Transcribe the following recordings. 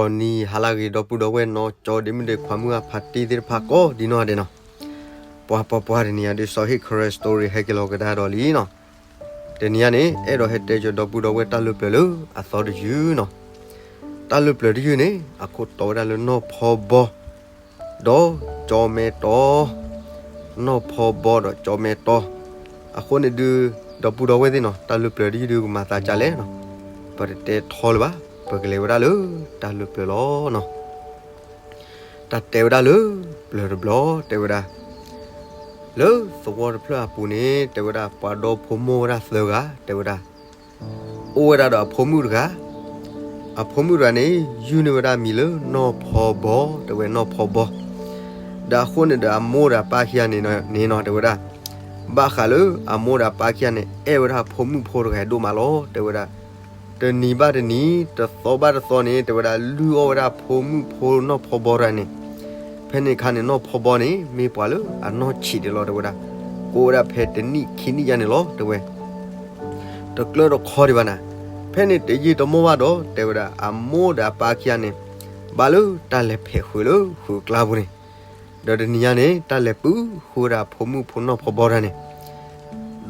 ဒီးနံၤဟါလၢအဂ့ၤ ဒီပုၢ်ဒီဝဲၢ်နီၢ်ကၠီ ဒ့မုၣ်ဒ့ခွါ မုၢ်ဂၢ်ဖါတံၢ်သ့ၣ်တဖၣ် ကိးဒံနီၢ်ဂၤဒဲးနီၤ. ပှၤပှၤပှၤတနံၤအံၤဒုး စီၤဟ့ၣ်ခရၢ story ဟဲက့ၤလီၤကဒါဒီးလံနီၤ. တနံၤအံၤန့ၣ် အဲၣ်ဒိးဟဲတဲက့ၤဒီပုၢ်ဒီဝဲၢ် တၢ်လုၢ်ပျၢၤလၢအသီတယုၢ်နီၤ. တၢ်လုၢ်ပျၢၤတယုၢ်န့ၣ် အခိၣ်တီဝဲဒၣ်လၢနီၢ်ဖီဘီ ဒီးကၠီမဲတီ, နီၢ်ဖီဘီဒီးကၠီမဲတီ. အဃိန့ၣ်ဒုး ဒီပုၢ်ဒီဝဲၢ်သ့ၣ်နီၤ တၢ်လုၢ်ပျၢၤတယုၢ်ဒုး ကမၤသးဒ်လဲၣ်နီၤ. ပတတဲထီလၢၤဘၣ်, ပကလဲၤဝဲဒၣ်လၢတၢ်လုၢ်ပျၢၤလီၤနီၤ. တၢ်တဲဝဲဒၣ်လၢ ပျၢၤတဘျီ တဲဝဲဒၣ် လၢသဝီတဖျၢၣ်အပူၤန့ၣ် တဲဝဲဒၣ် ပှၤဒီဖိမိၢ်ဝဲဒၣ်သၢဂၤ တဲဝဲဒၣ် အိၣ်ဝဲဒၣ်ဒီးအဖိမုၣ်တဂၤ, အဖိမုၣ်တဂၤန့ၣ် ယုၢ်န့ၢ်ဝဲဒၣ်မံၤလၢနီၢ်ဖီဘီ, တဲဝဲနီၢ်ဖီဘီ. ဒီးအဃိန့ၣ်ဒီး အမိၢ်ဒီးအပၢ်ခံဂၤန့ၣ်နီၤ တဲဝဲဒၣ် ဘၣ်ဃးလၢအမိၢ်ဒီးအပၢ်ခံဂၤန့ၣ် အဲၣ်ဝဲဒၣ်အဖိမုၣ်ဖိတဂၤဒိၣ်မးလီၤ တဲဝဲဒၣ်. တနံၤဘၣ်တနံၤ တသီဘၣ်တသီန့ၣ် တဲဝဲဒၣ် လုၢ်အီၣ်ဝဲဒၣ်ဖိမုၣ်ဖိနီၢ်ဖီဘီတဂၤန့ၣ်. ဖဲန့ၣ်အခါန့ၣ် နီၢ်ဖီဘီန့ၣ် မ့ၢ်ပှၤလၢအနီၢ်ဆံးဒံးလီၤ တဲဝဲဒၣ်. ကိးဝဲဒၣ်ဖဲတနံၣ်ခံနံၣ်ယါန့ၣ်လီၤ တဲဝဲ တကျၢတခီဒံးဘၣ်နၤ. ဖဲန့ၣ်တယံာ်တမီၢ်ဘၣ်ဒီး တဲဝဲဒၣ် အမိၢ်ဒီးအပၢ်ခံဂၤန့ၣ် ဘၣ်လၢတၢ်လဲၤဖဲးဃုာ်လၢဃုာ်ကျါပူၤန့ၣ်. ဒီးတနံၤညါန့ၣ် တၢ်လဲၤပုၢ်ဃုာ်ဝဲဒၣ်ဖိမုၣ်ဖိနီၢ်ဖီဘီတဂၤန့ၣ်.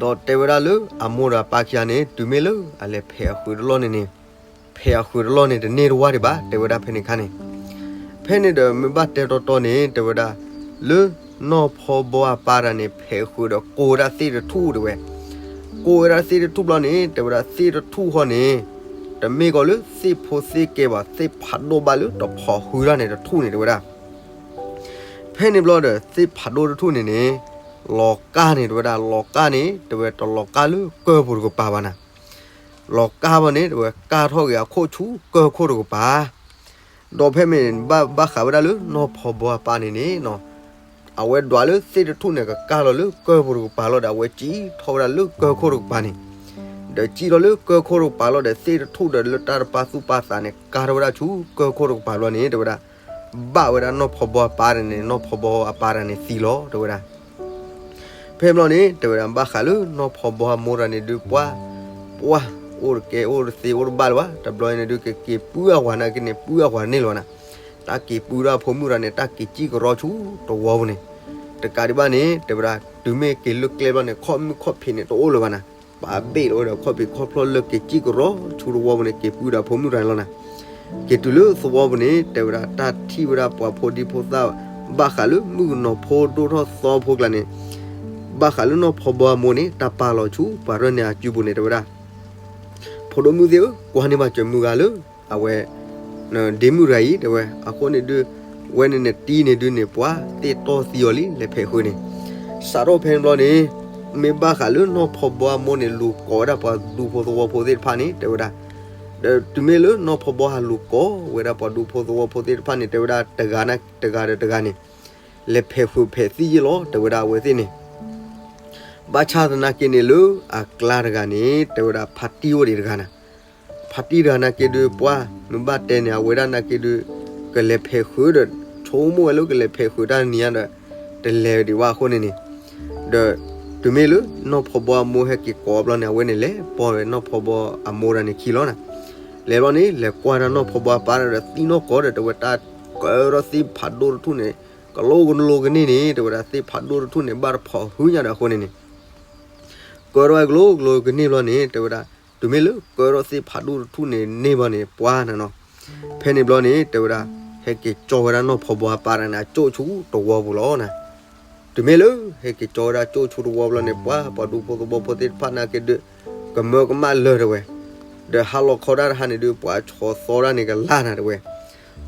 ဒီးတဲဝဲဒၣ်လၢအမိၢ်ဒီးအပၢ်ခံဂၤန့ၣ် တုၤမ့ၢ်လၢအလဲၤဖဲးအဃုာ်တလီၢ်န့ၣ်န့ၣ် ဖဲးအဃုာ်တလီၢ်န့ၣ် တန့ၢ်တဝါဒံးဘၣ် တဲဝဲဒၣ်ဖဲန့ၣ်အခါန့ၣ်. ဖဲန့ၣ်ဒီးမ့ၢ်ဘၣ်တဲတီတီန့ၣ် တဲဝဲဒၣ် လၢနီၢ်ဖီဘီအပၢ်တဂၤန့ၣ် ဖဲးအဃုာ်ဒီးကိးဝဲဒၣ်သ့ၣ်တထူၣ် တဲဝဲ. ကိးဝဲဒၣ်သ့ၣ်တထူၣ်ဘျီန့ၣ် တဲဝဲဒၣ်သ့ၣ်တထူၣ်ဃီန့ၣ် တမ့ၢ်ကီးလၢသ့ၣ်ဖိသ့ၣ်ကဲဘၣ် သ့ၣ်ဖးဒိၣ်ဘၣ်လၢတဖိးဟုတၢ်န့ၣ်တထူၣ်န့ၣ် တဲဝဲဒၣ်. ဖဲန့ၣ်ဘျီဒီးသ့ၣ်ဖးဒိၣ်တထူၣ်န့ၣ်န့ၣ် လီၤကါန့ၣ် တဲဝဲဒၣ် လီၤကါန့ၣ် တဲဝဲတလီၤကါလၢကၢၢ်ပူၤတကပၤဘၣ်နၤ. လီၤကါဘၣ်န့ၣ် တဲဝဲကါထီၣ်က့ၤအခိၣ်ဆူကၢၢ်ခိၣ်တကပၤ. ဒီးဖဲမ့ၢ်ဘၣ်ဘၣ်ဃးဝဲဒၣ်လၢနီၢ်ဖီဘီအပၢ်န့ၣ်န့ၣ် အဝဲဒွးလၢသ့ၣ်တထူၣ်န့ၣ် ကကါလီၤလၢကၢၢ်ပူၤတကပၤလီၤဒီး အဝဲစံၣ်ထီၣ်ဝဲဒၣ်လၢကၢၢ်ခိၣ်တကပၤန့ၣ်. ဒီးစံၣ်ထီၣ်လၢကၢၢ်ခိၣ်တကပၤလီၤဒီး သ့ၣ်တထူၣ်ဒီးလၢတၢ်တပာ်သူၣ်ပာ်သးန့ၣ် ကါထီၣ်ဝဲဒၣ်ဆူကၢၢ်ခိၣ်တကပၤဘျီန့ၣ် တဲဝဲဒၣ် ဘၣ်ဝဲဒၣ်နီၢ်ဖီဘီအပၢ်န့ၣ် နီၢ်ဖီဘီအပၢ်တဂၤန့ၣ်သံလီၤ တဲဝဲဒၣ်. ဖဲဘျီန့ၣ် တဲဝဲဒၣ် ဘၣ်ဃးလၢနီၢ်ဖီဘီအမိၢ်တဂၤန့ၣ်ဒုး ပှၢ် ပှၢ် အိၣ်တကဲအိၣ်တသ့အိၣ်တဘၣ်လၢၤဘၣ်. တဘျီအံၤန့ၣ်ဒုး ကက့ၤပုၢ်အဝၤနာ်က့န့ၣ် ပုၢ်အဝၤန့ၣ်လီၤနၤ. တၢ်က့ၤပုၢ်ဒၣ်ဖိမုၣ်တဂၤန့ၣ် တၢ်က့ၤစံၣ်ကရီဆူတဝီပူၤန့ၣ်. တကးဒံးဘၣ်န့ၣ် တဲဝဲဒၣ် တုၤမ့ၢ်က့ၤလၢကျဲဘျီန့ၣ် ခီၣ်မုၣ်ခီၣ်ဖံးန့ၣ် တအိၣ်လၢၤဘၣ်နၤ. ပာ်ဘ့ၣ်လီၤဝဲဒီးခီၣ်ဖံးခီၣ်ဖျီလၢက့ၤစံၣ်ကရီဆူတဝီပူၤန့ၣ် က့ၤပုၢ်ဒၣ်ဖိမုၣ်တဂၤန့ၣ်လီၤနၤ. က့ၤတုၤလၢသဝီပူၤန့ၣ် တဲဝဲဒၣ် တၢ်ထံၣ်ဝဲဒၣ်ပှၤဖိဒံဖိသၣ် ဘၣ်ဃးလၢမုၣ်ကနီၤဖိဒိၣ်ထီၣ်သီဖိကျါန့ၣ် ဘၣ်ဃးလၢနီၢ်ဖီဘီအမိၢ်န့ၣ် တၢ်ပာ်လီၤဆူပှၤရဲၣ်န့ၣ်အစုပူၤန့ၣ် တဲဝဲဒၣ် ဖိဒိၣ်မုၣ်သ့ၣ်ဧၢ, ကွၢ်န့ၢ်ဘၣ်စၢၤမုၢ်ဂၤလၢ အဝဲ ဒ့မုၣ်တဂၤအံၤ တဲဝဲ. အဃိန့ၣ်ဒုး ဝဲန့ၣ်န့ၣ်တံၤန့ၣ်ဒုးန့ၣ် ပှၤသ့ၣ်တီၢ်သံအီၤလံ လဲၤဖဲးဃုာ်န့ၣ်. စးထီၣ်ဖဲန့ၣ်ဘျီန့ၣ် မ့ၢ်ဘၣ်ဃးလၢနီၢ်ဖီဘီအမိၢ်န့ၣ် လူၤကိးဝဲဒၣ်ပှၤဒူဖိသဝီဖိသ့ၣ်တဖၣ်န့ၣ် တဲဝဲဒၣ်. ဒီးတုၤမ့ၢ်လၢနီၢ်ဖီဘီဟးလူၤကိးဝဲဒၣ်ပှၤဒူဖိသဝီဖိသ့ၣ်တဖၣ်န့ၣ် တဲဝဲဒၣ် တဂၤဒီးတဂၤန့ၣ် လဲၤဖဲးဃုာ်ဖဲးသံယ့ၣ်လီၤ တဲဝဲဒၣ်အဝဲသ့ၣ်န့ၣ်. ဘၣ်ဆၣ်သနာ်က့န့ၣ် လၢအကျါတဂၤန့ၣ် တဲဝဲဒၣ် ဖါတံၢ်အိၣ်ဒံးတဂၤနၤ. ဖါတံၢ်တဂၤနာ်က့ဒုး ပှၤ မ့ၢ်ဘၣ်တဲန့ၣ် အဝဲဒၣ်နာ်က့ဒုး ကလဲၤဖဲးဃုာ်ဒီး ဆိကမိၣ်ဝဲလၢကလဲၤဖဲးဃုာ်တၢ်တနံၤညါဒီး တလဲၤဒံးဘၣ်အဃိန့ၣ်န့ၣ်. ဒီးတုၤမ့ၢ်လၢနီၢ်ဖီဘီအမိၢ်ဟဲက့ၤကိးဘျီန့ၣ် အဝဲန့ၣ်လဲၤပိာ်ဝဲနီၢ်ဖီဘီအမိၢ်တဂၤန့ၣ်ခံလီၤနၤ. လဲၤဘျီန့ၣ် လဲၤကွၢ်တၢ်နီၢ်ဖီဘီအပၢ်ဒီးသံနီၢ်ကီၢ်ဒီး တဲဝဲတၢ်ကၢထီၣ်သ့ၣ်ဖးဒိၣ်တထူၣ်န့ၣ် ကလိကလိကန့ၢ်န့ၣ် တဲဝဲဒၣ်သ့ၣ်ဖးဒိၣ်တထူၣ်န့ၣ် ဘၣ်တဖိးဟုညါဒီးအဃိန့ၣ်န့ၣ် ကၢထီၣ်ဝဲကလိကလိကန့ၢ်ဘျီန့ၣ် တဲဝဲဒၣ် တုၤမ့ၢ်လၢကၢထီၣ်သ့ၣ်ဖးဒိၣ်တထူၣ်န့ၣ်န့ၢ်ဘျီန့ၣ် ပှၤနၤနီၤ. ဖဲန့ၣ်ဘျီန့ၣ် တဲဝဲဒၣ် ဟဲက့ၤကၠီဝဲဒၣ်နီၢ်ဖီဘီအပၢ်တဂၤန့ၣ် အကၠိၣ်ဆူတဝီပူၤလီၤနၤ. တုၤမ့ၢ်လၢဟဲက့ၤကၠီဝဲဒၣ်ကၠိၣ်ဆူတဝီပူၤလီၤန့ၣ် ပှၤ ပှၤဒူဖိသဝီဖိသ့ၣ်တဖၣ်နာ်က့ဒုး ကမၢကမၣ်လၢာ်တဲဝဲ. ဒီးဟါလီၤခီတၢ်တဟါန့ၣ်ဒုး ပှၤဆီၣ်သီဝဲဒၣ်န့ၣ်ကလၢ်နၤတဲဝဲ.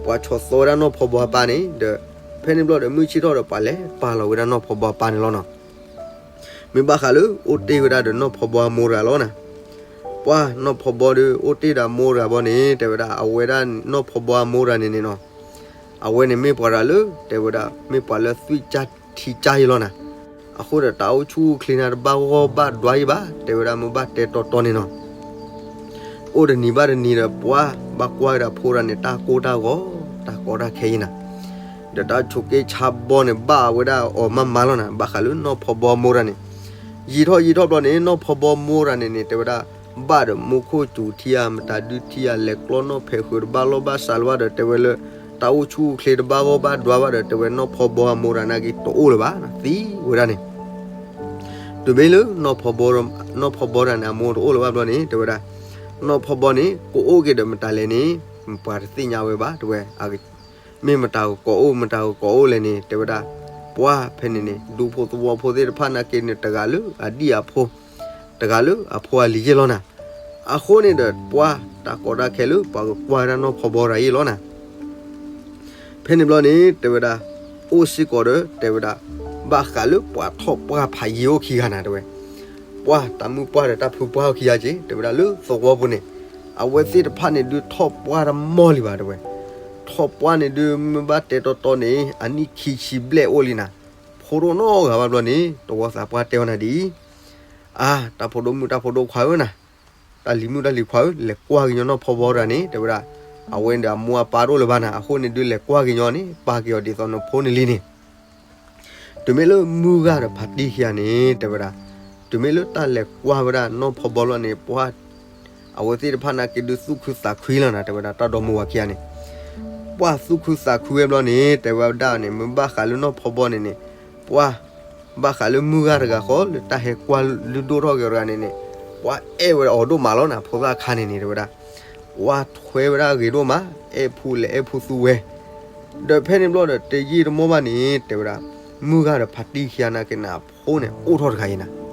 ပှၤဆီၣ်သီဝဲဒၣ်နီၢ်ဖီဘီအပၢ်န့ၣ် ဒီး ဖဲန့ၣ်ဘျီဒီး မုၢ်ဆ့ၣ်ထီၣ်ဒီး ပှၤလဲၤပာ်လီၤဝဲဒၣ်နီၢ်ဖီဘီအပၢ်န့ၣ်လီၤနီၤ. မ့ၢ်ဘၣ်ဃးလၢအိၣ်တ့ၢ်ဝဲဒၣ်ဒီးနီၢ်ဖီဘီအမိၢ်တဂၤလီၤနၤ. ပှၤနီၢ်ဖီဘီဒီး အိၣ်တ့ၢ်ဒီးအမိၢ်တဂၤဘီန့ၣ် တဲဝဲဒၣ် အဝဲဒၣ်နီၢ်ဖီဘီအမိၢ်တဂၤန့ၣ်န့ၣ်နီၤ. အဝဲန့ၣ်မ့ၢ်ပှၤတဂၤလၢ တဲဝဲဒၣ် မ့ၢ်ပှၤလၢသွံၣ်ကၢ်ထံကၢ်ယ့လီၤနၤ. အဃိဒီးတၢ်အိၣ်ဆူၣ်အိၣ်ချ့န့ၣ် တဘၣ်ဂီၢ်ဘၣ်ဒွါယ့ဘၣ် တဲဝဲဒၣ် မ့ၢ်ဘၣ်တဲတီတီန့ၣ်နီၤ. အိၣ်တနံၤဘၣ်တနံၤဒီး ပှၤဘၣ်ကွၢ်ဝဲဒၣ်ဖိတဂၤန့ၣ် တၢ်ကိၢ်တၢ်ဂီၤ တၢ်ကီတၢ်ခဲအံၤနၤ. ဒီးတၢ်ဆိးက့ဆါဘီန့ၣ် ဘၣ်ဝဲဒၣ်အီၤမးမးလီၤနၤ. ဘၣ်ဃးလၢနီၢ်ဖီဘီအမိၢ်တဂၤန့ၣ် ယံာ်ထီၣ်ယံာ်ထီၣ်ဘျီန့ၣ် နီၢ်ဖီဘီအမိၢ်တဂၤန့ၣ်န့ၣ် တဲဝဲဒၣ် ဘၣ်ဒီးမူခိၣ်စူၤထံဧါ မတၤဒုထံဧါ လဲၤကျီနီၣ်ဖဲးဃုာ်တဘၣ်လီၢ်ဘၣ်စးလၢၤဘၣ်ဒီး တဲဝဲလၢ တၢ်အိၣ်ဆူၣ်အိၣ်ချ့တဘၣ်ဂီၢ်ဘၣ်ဒွါဘၣ်ဒီး တဲဝဲနီၢ်ဖီဘီအမိၢ်တဂၤနာ်က့ တအိၣ်လၢၤဘၣ်, သံဝဲဒၣ်န့ၣ်. တုၤမ့ၢ်လၢ နီၢ်ဖီဘီတဂၤန့ၣ် အမိၢ်တအိၣ်လၢၤဘၣ်ဘျီန့ၣ် တဲဝဲဒၣ် နီၢ်ဖီဘီန့ၣ် ကအိၣ်က့ၤဒီးမတၤလဲၣ်န့ၣ် ပှၤတသ့ၣ်ညါဝဲဘၣ် တဲဝဲ. မ့ၢ်မတၤကကိးအိၣ် မတၤကကိးအိၣ်လဲၣ်န့ၣ် တဲဝဲဒၣ် ပှၢ်ဖဲန့ၣ်န့ၣ် ဒူဖိသဝီဖိသ့ၣ်တဖၣ်နာ်က့န့ၣ် တဂၤလၢအဒံၣ်အဖိ တဂၤလၢအဖိအလံၤယ့ၢ်လီၤနၤ. အဃိန့ၣ်ဒီး ပှၢ်တၢ်ကီတၢ်ခဲလၢပှၤကကွၢ်ဝဲဒၣ်နီၢ်ဖီဘီတဂၤယ့ၢ်လီၤနၤ. ဖဲန့ၣ်ဘျီန့ၣ် တဲဝဲဒၣ် အိၣ်စ့ၢ်ကီးဒီး တဲဝဲဒၣ် ဘၣ်ဃးလၢပှၤထီၣ်ပှၢ်ဖးယံၤအိၣ်ခံဂၤနၤ တဲဝဲ. ပှၢ်တၢ်မုၣ်ပှၢ်ဒီးတၢ်ဖုပှၢ်အိၣ်ခံဂၤက့ တဲဝဲဒၣ်လၢသဝီပူၤန့ၣ် အဝဲသ့ၣ်တဖၣ်န့ၣ်ဒုးထီၣ်ပှၢ်တမီၢ်လံဘၣ် တဲဝဲ. ထီၣ်ပှၢ်န့ၣ်ဒုး မ့ၢ်ဘၣ်တဲတီတီန့ၣ် အနံၣ်ခံဆံဘျဲၣ်အိၣ်လံနၤ. ဖိတအိၣ်နီတဂၤဘၣ်ဘျီန့ၣ် သဝီသးပှၢ်တဲအီၤနၤဒ်အံၤ, အါ တၢ်ဖိဒိၣ်မုၣ်တၢ်ဖိဒိၣ်ခွါဧၢနၤ, တၢ်လံၤမုၣ်တၢ်လံၤခွါဧၢ, လဲၤကွၢ်က့ၤညီနီၢ်ဖီဘီတဂၤန့ၣ် တဲဝဲဒၣ်, အဝဲန့ၣ်ဒီးအမိၢ်အပၢ်တအိၣ်လၢၤဘၣ်နၤ, အဃိန့ၣ်ဒုးလဲၤကွၢ်က့ၤညီန့ၣ် ပာ်က့ၤအီၤဒ်သိးနဖိန့ၣ်လံန့ၣ်. တုၤမ့ၢ်လၢမုၢ်ဂၤဒီးဖါတံၢ်ခံဂၤန့ၣ် တဲဝဲဒၣ်, တုၤမ့ၢ်လၢတၢ်လဲၤကွၢ်ဝဲဒၣ်နီၢ်ဖီဘီလီၤန့ၣ် ပှၢ် အဝဲသ့ၣ်တဖၣ်နာ်က့ဒုးသူၣ်ခုသးခုလီၤနၤ, တဲဝဲဒၣ်တၢ်ဒီမါဝၤခံဂၤန့ၣ်, ပှၢ်သူၣ်ခုသးခုဝဲဘျီန့ၣ် တဲဝဲဒၣ်န့ၣ် မ့ၢ်ဘၣ်ဃးလၢနီၢ်ဖီဘီန့ၣ်န့ၣ်, ပှၢ် ဘၣ်ဃးလၢမုၢ်ဂၤတဂၤဃီ လၢတၢ်ဟဲကွၢ်လုၢ်ဒိၣ်ထီၣ်က့ၤတဂၤန့ၣ်န့ၣ်, ပှၢ်အဲၣ်ဝဲဒၣ်အီၤဒိၣ်မးလီၤနၤ, ဖိသၣ်ခါန့ၣ်န့ၣ် တဲဝဲဒၣ်, ပှၢ်ထွဲဝဲဒၣ်ဂ့ၤဒိၣ်မး, အဲၣ်ဖူလဲၤအဲၣ်ဖူသူဝဲ, ဒီးဖဲန့ၣ်ဘျီဒီးတယံာ်တမီၢ်ဘၣ်န့ၣ် တဲဝဲဒၣ်, မုၢ်ဂၤဒီးဖါတံၢ်ခံဂၤနာ်က့န့ၣ် အဖိန့ၣ်အိၣ်ထီၣ်တဂၤအံၤနၤ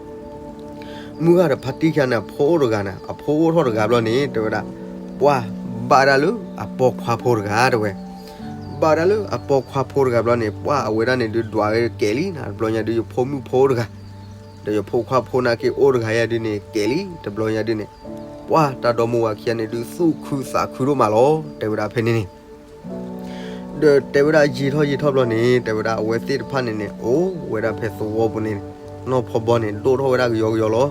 မုၢ်ဂၤဒီးဖါတံၢ်ခံဂၤန့ၣ် အဖိအိၣ်တဂၤနၤ, အဖိအိၣ်ထီၣ်တဂၤဘျီန့ၣ် တဲဝဲဒၣ်, ပှၢ်ဘၣ်ဒၣ်လၢအပိာ်ခွါဖိတဂၤ တဲဝဲ, ဘၣ်ဒၣ်လၢအပိာ်ခွါဖိတဂၤဘျီန့ၣ် ပှၢ်အဝဲဒၣ်န့ၣ်ဒုးဒွးဝဲကဲလံနၤ, တဘျီညါဒုးယဖိမုၣ်ဖိတဂၤ, ဒီးယဖိခွါဖိနာ်က့အိၣ်တဂၤယၤဒုးန့ၣ် ကဲလံတဘျီညါဒုးန့ၣ်, ပှၢ်တၢ်ဒီမါဝၤခံဂၤန့ၣ်ဒုးသူၣ်ခုသးခုဒိၣ်မးလီၤ, တဲဝဲဒၣ်ဖဲန့ၣ်န့ၣ် ဒီးတဲဝဲဒၣ်ယံာ်ထီၣ်ယံာ်ထီၣ်ဘျီန့ၣ် တဲဝဲဒၣ်အဝဲသ့ၣ်တဖၣ်န့ၣ်န့ၣ် အိၣ်ဝဲဒၣ်ဖဲသဝီပူၤန့ၣ်, နီၢ်ဖီဘီန့ၣ် ဒိၣ်ထီၣ်ဝဲဒၣ်ကယီကယီလီၤ.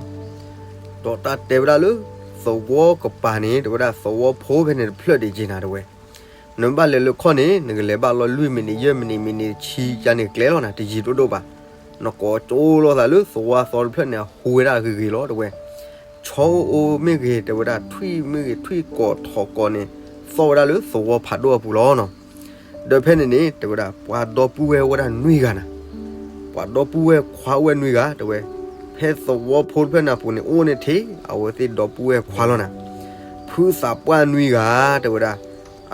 ဒီးတၢ်တဲဝဲဒၣ်လၢ သဝီကပၤန့ၣ် တဲဝဲဒၣ်သဝီဖိဖဲန့ၣ်တဖျၢၣ်ဒံးက့နၤ တဲဝဲ, နဘၣ်လဲၤလၢခီၣ်န့ၣ် နကလဲၤဘၣ်လီၤလွံၢ်မံးနံး ယဲၢ်မံးနံး မံးနံးတဆံယါန့ၣ်ကျဲလီၤနၤ, တယံာ်ဒိၣ်ဒိၣ်ဘၣ်, နကိးကၠိလိာ်သးလၢသဝီအသီတဖျၢၣ်န့ၣ် အဟူဝဲဒၣ်ဂ့ၤဂ့ၤလီၤ တဲဝဲ ဆီအိၣ်မ့ၢ်ဂ့ၤ တဲဝဲဒၣ် ထွံၣ်မ့ၢ်ဂ့ၤ ထွံၣ်ကိးထီးကိးန့ၣ် သီၣ်ဝဲဒၣ်လၢသဝီဖးဒိၣ်အပူၤလီၤနီၤ. ဒီးဖဲန့ၣ်န့ၣ် တဲဝဲဒၣ် ပှၤဒီပုၢ်ဝဲၢ်အိၣ်ဝဲဒၣ်နွံဂၤနၤ, ပှၤဒီပုၢ်ဝဲၢ်ခွါအိၣ်ဝဲနွံဂၤ တဲဝဲ, ဖဲသဝီဖိတဖျၢၣ်န့ၣ်အပူၤန့ၣ် အိၣ်န့ၣ်ထဲ အဝဲသ့ၣ်ဒီပုၢ်ဝဲၢ်ခွါလီၤနၤ. ဖုသးပှၢ်နွံဂၤ တဲဝဲဒၣ်,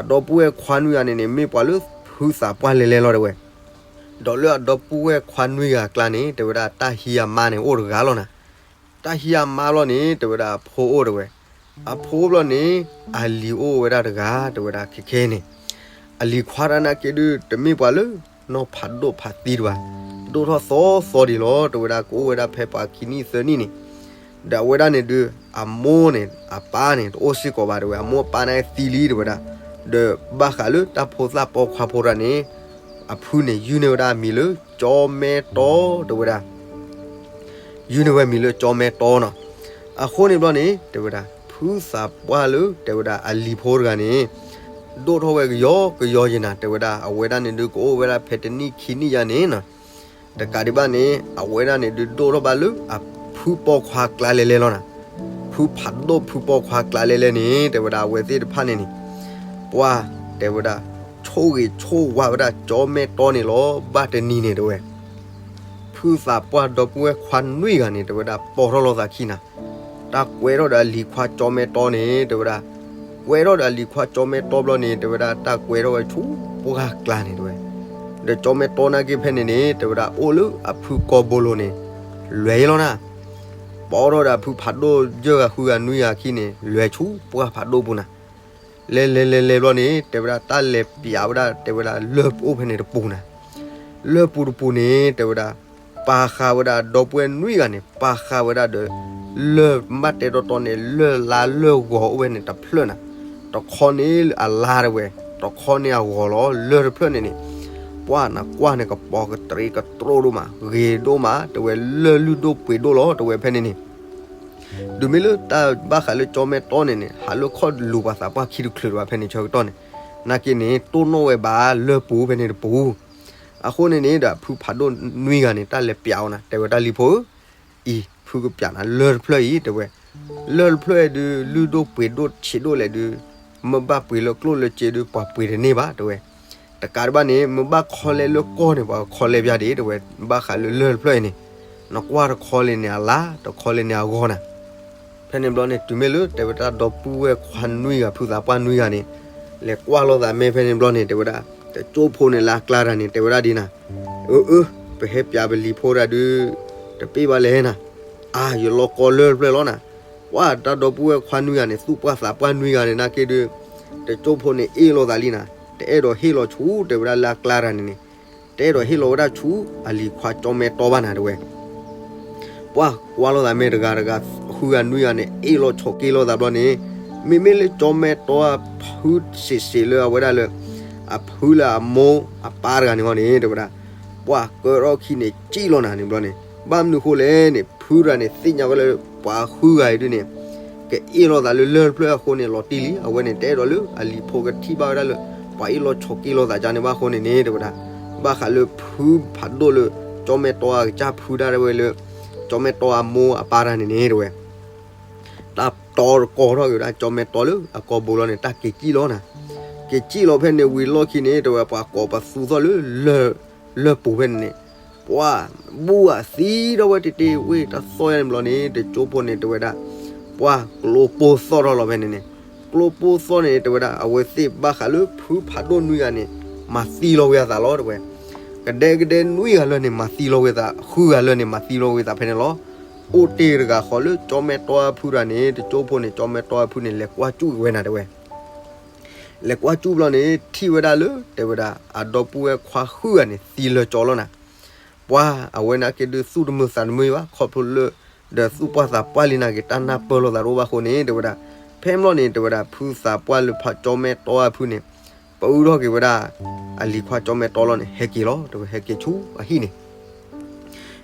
အဒီပုၢ်ဝဲၢ်ခွါနွံဂၤန့ၣ်န့ၣ် မ့ၢ်ပှၤလၢဖုသးပှၢ်လဲၤလဲၤလီၤ တဲဝဲ. ဒီးလၢအဒီပုၢ်ဝဲၢ်ခွါနွံဂၤအကျါန့ၣ် တဲဝဲဒၣ် တၢ်ဟံးအမါန့ၣ် အိၣ်တဂၤလီၤနၤ. တၢ်ဟံးအမါလီၤန့ၣ် တဲဝဲဒၣ်အဖိအိၣ် တဲဝဲ. အဖိအိၣ်ဘျီန့ၣ် အလံၤအိၣ်ဝဲဒၣ်တဂၤ တဲဝဲဒၣ် ခဲခဲန့ၣ်, အလံၤခွါတဂၤနာ်က့ဒုး တမ့ၢ်ပှၤလၢနီၢ်ဖးဒိၣ်ဖးသံတဘၣ်, ဒိၣ်ထီၣ်သီသီဒံးလီၤ တဲဝဲဒၣ် ကအိၣ်ဝဲဒၣ်ဖဲပှၤခံနံၣ်သၢနံၣ်န့ၣ်. ဒီးအဝဲဒၣ်န့ၣ်ဒုး အမိၢ်န့ၣ် အပၢ်န့ၣ် တအိၣ်စ့ၢ်ကီးဘၣ် တဲဝဲ, အမိၢ်အပၢ်န့ၣ်သံလံ တဲဝဲဒၣ်. ဒီးဘၣ်ဃးလၢတၢ်ဖိသၣ်ပိာ်ခွါဖိတဂၤန့ၣ် အဖုန့ၣ် ယုၢ်န့ၢ်ဝဲဒၣ်အမံၤလၢ ကၠီမဲတီ တဲဝဲဒၣ်. ယုၢ်န့ၢ်ဝဲမံၤလၢကၠီမဲတီနီၤ. အဃိန့ၣ်ဘျီန့ၣ် တဲဝဲဒၣ် ဖုသးပှၢ်လၢ တဲဝဲဒၣ် အလံၤဖိတဂၤန့ၣ် ဒိၣ်ထီၣ်ဝဲကယီကယီယံၤနၤ တဲဝဲဒၣ် အဝဲဒၣ်န့ၣ်ဒုးကအိၣ်ဝဲဒၣ်ဖဲတနံၣ်ခံနံၣ်ယါန့ၣ်နီၤ. တကးဒံးဘၣ်န့ၣ် အဝဲဒၣ်န့ၣ်ဒုးဒိၣ်ထီၣ်ဘၣ်လၢအဖုပိာ်ခွါကျါလဲၤလဲၤလီၤနၤ. ဖုဖးဒိၣ်ဖုပိာ်ခွါကျါလဲၤလဲၤန့ၣ် တဲဝဲဒၣ် အဝဲသ့ၣ်တဖၣ်န့ၣ်န့ၣ် ပှၢ် တဲဝဲဒၣ် ဆိၣ်ဂ့ၤဆိၣ်ဝါဝဲဒၣ်ကၠီမဲတီန့ၣ်လီၤ ဘၣ်တနံၤန့ၣ် တဲဝဲ. ဖုသးပှၢ်ဒီပုၢ်ဝဲၢ်ခွါနွံဂၤန့ၣ် တဲဝဲဒၣ် ပိာ်ထီၣ်လိာ်သးခံနၤ. တၢ်ကွဲထီၣ်ဒီးအလံၤခွါကၠီမဲတီန့ၣ် တဲဝဲဒၣ် ကွဲထီၣ်ဒီးအလံၤခွါကၠီမဲတီဘျီန့ၣ် တဲဝဲဒၣ် တၢ်ကွဲထီၣ်ဝဲဆူပှၢ်ကျါန့ၣ် တဲဝဲ. ဒီးကၠီမဲတီနာ်က့ဖဲန့ၣ်န့ၣ် တဲဝဲဒၣ် အိၣ်လၢအဖုကီၢ်ဘိလိၤန့ၣ် လဲၤယံၤလီၤနၤ. ပိာ်ထီၣ်ဒီးအဖုဖးဒိၣ်ယဲၢ်ဂၤဃုဂၤနွံဂၤခံန့ၣ် လဲၤဆူပှၢ်ဖးဒိၣ်ပူၤနၤ. လဲၤလဲၤလဲၤလဲၤဘျီန့ၣ် တဲဝဲဒၣ် တၢ်လဲၤပျးဝဲဒၣ် တဲဝဲဒၣ် လၢၢ်အိၣ်ဖဲန့ၣ်တပူၤနၤ. လၢၢ်ပူၤတပူၤန့ၣ် တဲဝဲဒၣ် ပာ်ဃာ်ဝဲဒၣ်ဒီပုၢ်ဝဲၢ်နွံဂၤန့ၣ် ပာ်ဃာ်ဝဲဒၣ်ဒီး လၢၢ်မ့ၢ်တဲတီတီန့ၣ် လၢၢ်လါလၢၢ်ဂီၤအိၣ်ဝဲန့ၣ်တဖျၢၣ်နၤ. တခီန့ၣ်အလါ တဲဝဲ, တခီန့ၣ်အဂီၤလီၤ. လၢၢ်တဖျၢၣ်န့ၣ်န့ၣ် ပှၢ်နကွၢ်န့ၣ် ကပီၤကတြ့ကတြိဒိၣ်မး ဂ့ၤဒိၣ်မး တဲဝဲ, လၢၢ်လုၢ်ဒိၣ်ပှ့ၤဒိၣ်လီၤ တဲဝဲဖဲန့ၣ်န့ၣ်. တုၤမ့ၢ်လၢတၢ်ဘၣ်ဃးလၢကၠီမဲတီန့ၣ်န့ၣ် ဟးလၢခီၣ်လူၤပှၤသးပှၢ်ခံတချုးတဘၣ်ဖဲန့ၣ်ဆၢကတီၢ်န့ၣ် နာ်က့န့ၣ် တိၢ်နီၣ်ဝဲဘၣ်လၢၢ်ပူၤဖဲန့ၣ်တပူၤ. အဃိန့ၣ်န့ၣ်ဒီး ဖုဖးဒိၣ်နွံဂၤန့ၣ် တၢ်လဲၤပျးအီၤနၤ တဲဝဲ တၢ်လံၤဖိဧၢ, အံၤ ဖုကပျးနၤလၢၢ်တဖျၢၣ်အံၤ တဲဝဲ. လၢၢ်တဖျၢၣ်ဒုး လုၢ်ဒိၣ်ပှ့ၤဒိၣ်ဆံးဒိၣ်လဲၣ်ဒုး, မ့ၢ်ဘၣ်ပှ့ၤလၢကျိၣ်လၢစ့ဒုး ပှၤပှ့ၤတန့ၢ်ဘၣ် တဲဝဲ. တကးတဘၣ်န့ၣ် မ့ၢ်ဘၣ်ခီလဲလၢကီၢ်န့ၣ် ပှၤခီလဲပျၢ်ဒံး တဲဝဲ. ဘၣ်ဃးလၢလၢၢ်တဖျၢၣ်အံၤန့ၣ် နကွၢ်တခီလဲၣ်န့ၣ်အလါ, တခီလဲၣ်န့ၣ်အဂီၢ်နၤ. ဖဲန့ၣ်ဘျီန့ၣ် တုၤမ့ၢ်လၢတဲဝဲတၢ်ဒီပုၢ်ဝဲၢ်ခွါနွံဂၤ ဖုသးပှၢ်နွံဂၤန့ၣ် လဲၤကွၢ်လိာ်သးမ့ၢ်ဖဲန့ၣ်ဘျီန့ၣ် တဲဝဲဒၣ်, တကၠိဖိန့ၣ်လၢအကျါတဂၤန့ၣ် တဲဝဲဒၣ်ဒ်နၤ, အၢ အၢ ပဟဲပၠးပလံၤဖိတဂၤဒုး တပ့ၢ်ဘၣ်လဲၣ်နၤ. အါ ယလီၤကီလၢၢ်တဖျၢၣ်လီၤနၤ. ပှၤတၢ်ဒီပုၢ်ဝဲၢ်ခွါနွံဂၤန့ၣ် သူၣ်ပှၢ်သးပှၢ်နွံဂၤန့ၣ် နာ်က့ဒုး တကၠိဖိန့ၣ်အ့ၣ်လိာ်သးလံနၤ, တအဲၣ်ဒိးဟ့ၣ်လီၤဆူ တဲဝဲဒၣ်လၢအကျါတဂၤန့ၣ်န့ၣ်, တအဲၣ်ဒိးဟ့ၣ်လီၤဝဲဒၣ်ဆူ အလံၤခွါကၠီမဲာ်တီဘၣ်နၤ တဲဝဲ. ပှၤကွၢ်လိာ်သးမ့ၢ်တဂၤတဂၤ ဃုဂၤနွံဂၤန့ၣ် အ့ၣ်လိာ်ဆိးက့လိာ်သးဘျီန့ၣ်, မ့မ့ၢ်လၢကၠီမဲာ်တီအဖုစံးစံးလၢအဝဲဒၣ်လၢ အဖုလၢအမိၢ်အပၢ်တဂၤန့ၣ်ဂီၢ်န့ၣ် တဲဝဲဒၣ်, ပှၤကၢထီၣ်ခံန့ၣ် ကံၣ်လိာ်နၤန့ၣ်ဘျီန့ၣ်, ဘၣ်မနုၤဃိလဲၣ်န့ၣ် ဖုတဂၤန့ၣ် သ့ၣ်ညါဝဲလၢ ပှၤဃုဂၤအံၤဒုးန့ၣ် ကအ့ၣ်လိာ်သးလၢလၢၢ်တဖျၢၣ်အဃိန့ၣ် လီၤတံၢ်လံ. အဝဲန့ၣ် တအဲၣ်ဒိးလၢအလံၤဖိကထံၣ်ဘၣ်ဝဲဒၣ်လၢ ပှၤအ့ၣ်လိာ်ဆိးက့လိာ်သးကန့ၣ်ဘၣ်အဃိန့ၣ်န့ၣ် တဲဝဲဒၣ်, ဘၣ်ဃးလၢဖုဖးဒိၣ်လၢ ကၠီမဲာ်တီအကစၢ်ဖုဒၣ်ဝဲလၢ ကၠီမဲာ်တီအမိၢ်အပၢ်တဂၤန့ၣ်န့ၣ် တဲဝဲ တၢ်တီတကီထီၣ်က့ၤဝဲဒၣ်ကၠီမဲာ်တီလၢအကိာ်ဘိလီၤန့ၣ် တၢ်က့ၤကံၣ်လီၤနၤ. က့ၤကံၣ်လီၤဖဲန့ၣ်ဝံၤလီၢ်ခံန့ၣ် တဲဝဲပှၤကိးပသူထီၣ်လၢ လၢၢ်ပူၤဖဲန့ၣ်န့ၣ်, ပှၤဘူၣ်အသံထီၣ်ဝဲတ့ၢ်တ့ၢ်ဝ့ၢ်တၢ်သီၣ်ယါန့ၣ်ဘျီန့ၣ် တကၠိဖိန့ၣ် တဲဝဲဒၣ်, ပှၤကျိပိၢ်သီၣ်ထီၣ်လီၤဖဲန့ၣ်န့ၣ်, ကျိပိၢ်သီၣ်န့ၣ် တဲဝဲဒၣ် အဝဲသ့ၣ်ဘၣ်ဃးလၢဖုဖးဒိၣ်နွံဂၤန့ၣ် မၤသံလီၤဝဲအသးလီၤ တဲဝဲ. ကဒဲကဒဲနွံဂၤလၢာ်န့ၣ် မၤသံလီၤဝဲသး, ဃုဂၤလၢာ်န့ၣ် မၤသံလီၤဝဲသးဖဲန့ၣ်လီၤ. အိၣ်တ့ၢ်တဂၤဃီလၢကၠီမဲာ်တီအဖုတဂၤန့ၣ် တကၠိဖိန့ၣ် ကၠီမဲာ်တီအဖုန့ၣ် လဲၤကွၢ်ကၠူၣ်က့ၤဝဲနၤ တဲဝဲ. လဲၤကွၢ်ကၠူၣ်ဘျီန့ၣ် ထံၣ်ဝဲဒၣ်လၢ တဲဝဲဒၣ် အဒီပုၢ်ဝဲၢ်ခွါဃုဂၤန့ၣ် သံလၢာ်ကၠီလီၤနၤ. ပှၤအဝဲနာ်က့ဒုးသူၣ်တမုာ်သးတမုာ်ဘၣ် ခီဖျိလၢ ဒီးသူၣ်ပှၢ်သးပှၢ်လံနာ်က့ တၢ်နၢ်ပၢၢ်လိာ်သးတအိၣ်ဘၣ်အဃိန့ၣ် တဲဝဲဒၣ်, ဖဲဘျီန့ၣ် တဲဝဲဒၣ် ဖုသးပှၢ်လၢဖးကၠီမဲာ်တီအဖုန့ၣ် ပအုထီၣ်က့ၤဝဲဒၣ် အလံၤခွါကၠီမဲာ်တီလီၤန့ၣ် ဟဲက့ၤလီၤ တဲဝဲ ဟဲက့ၤဆူအဟံၣ်န့ၣ်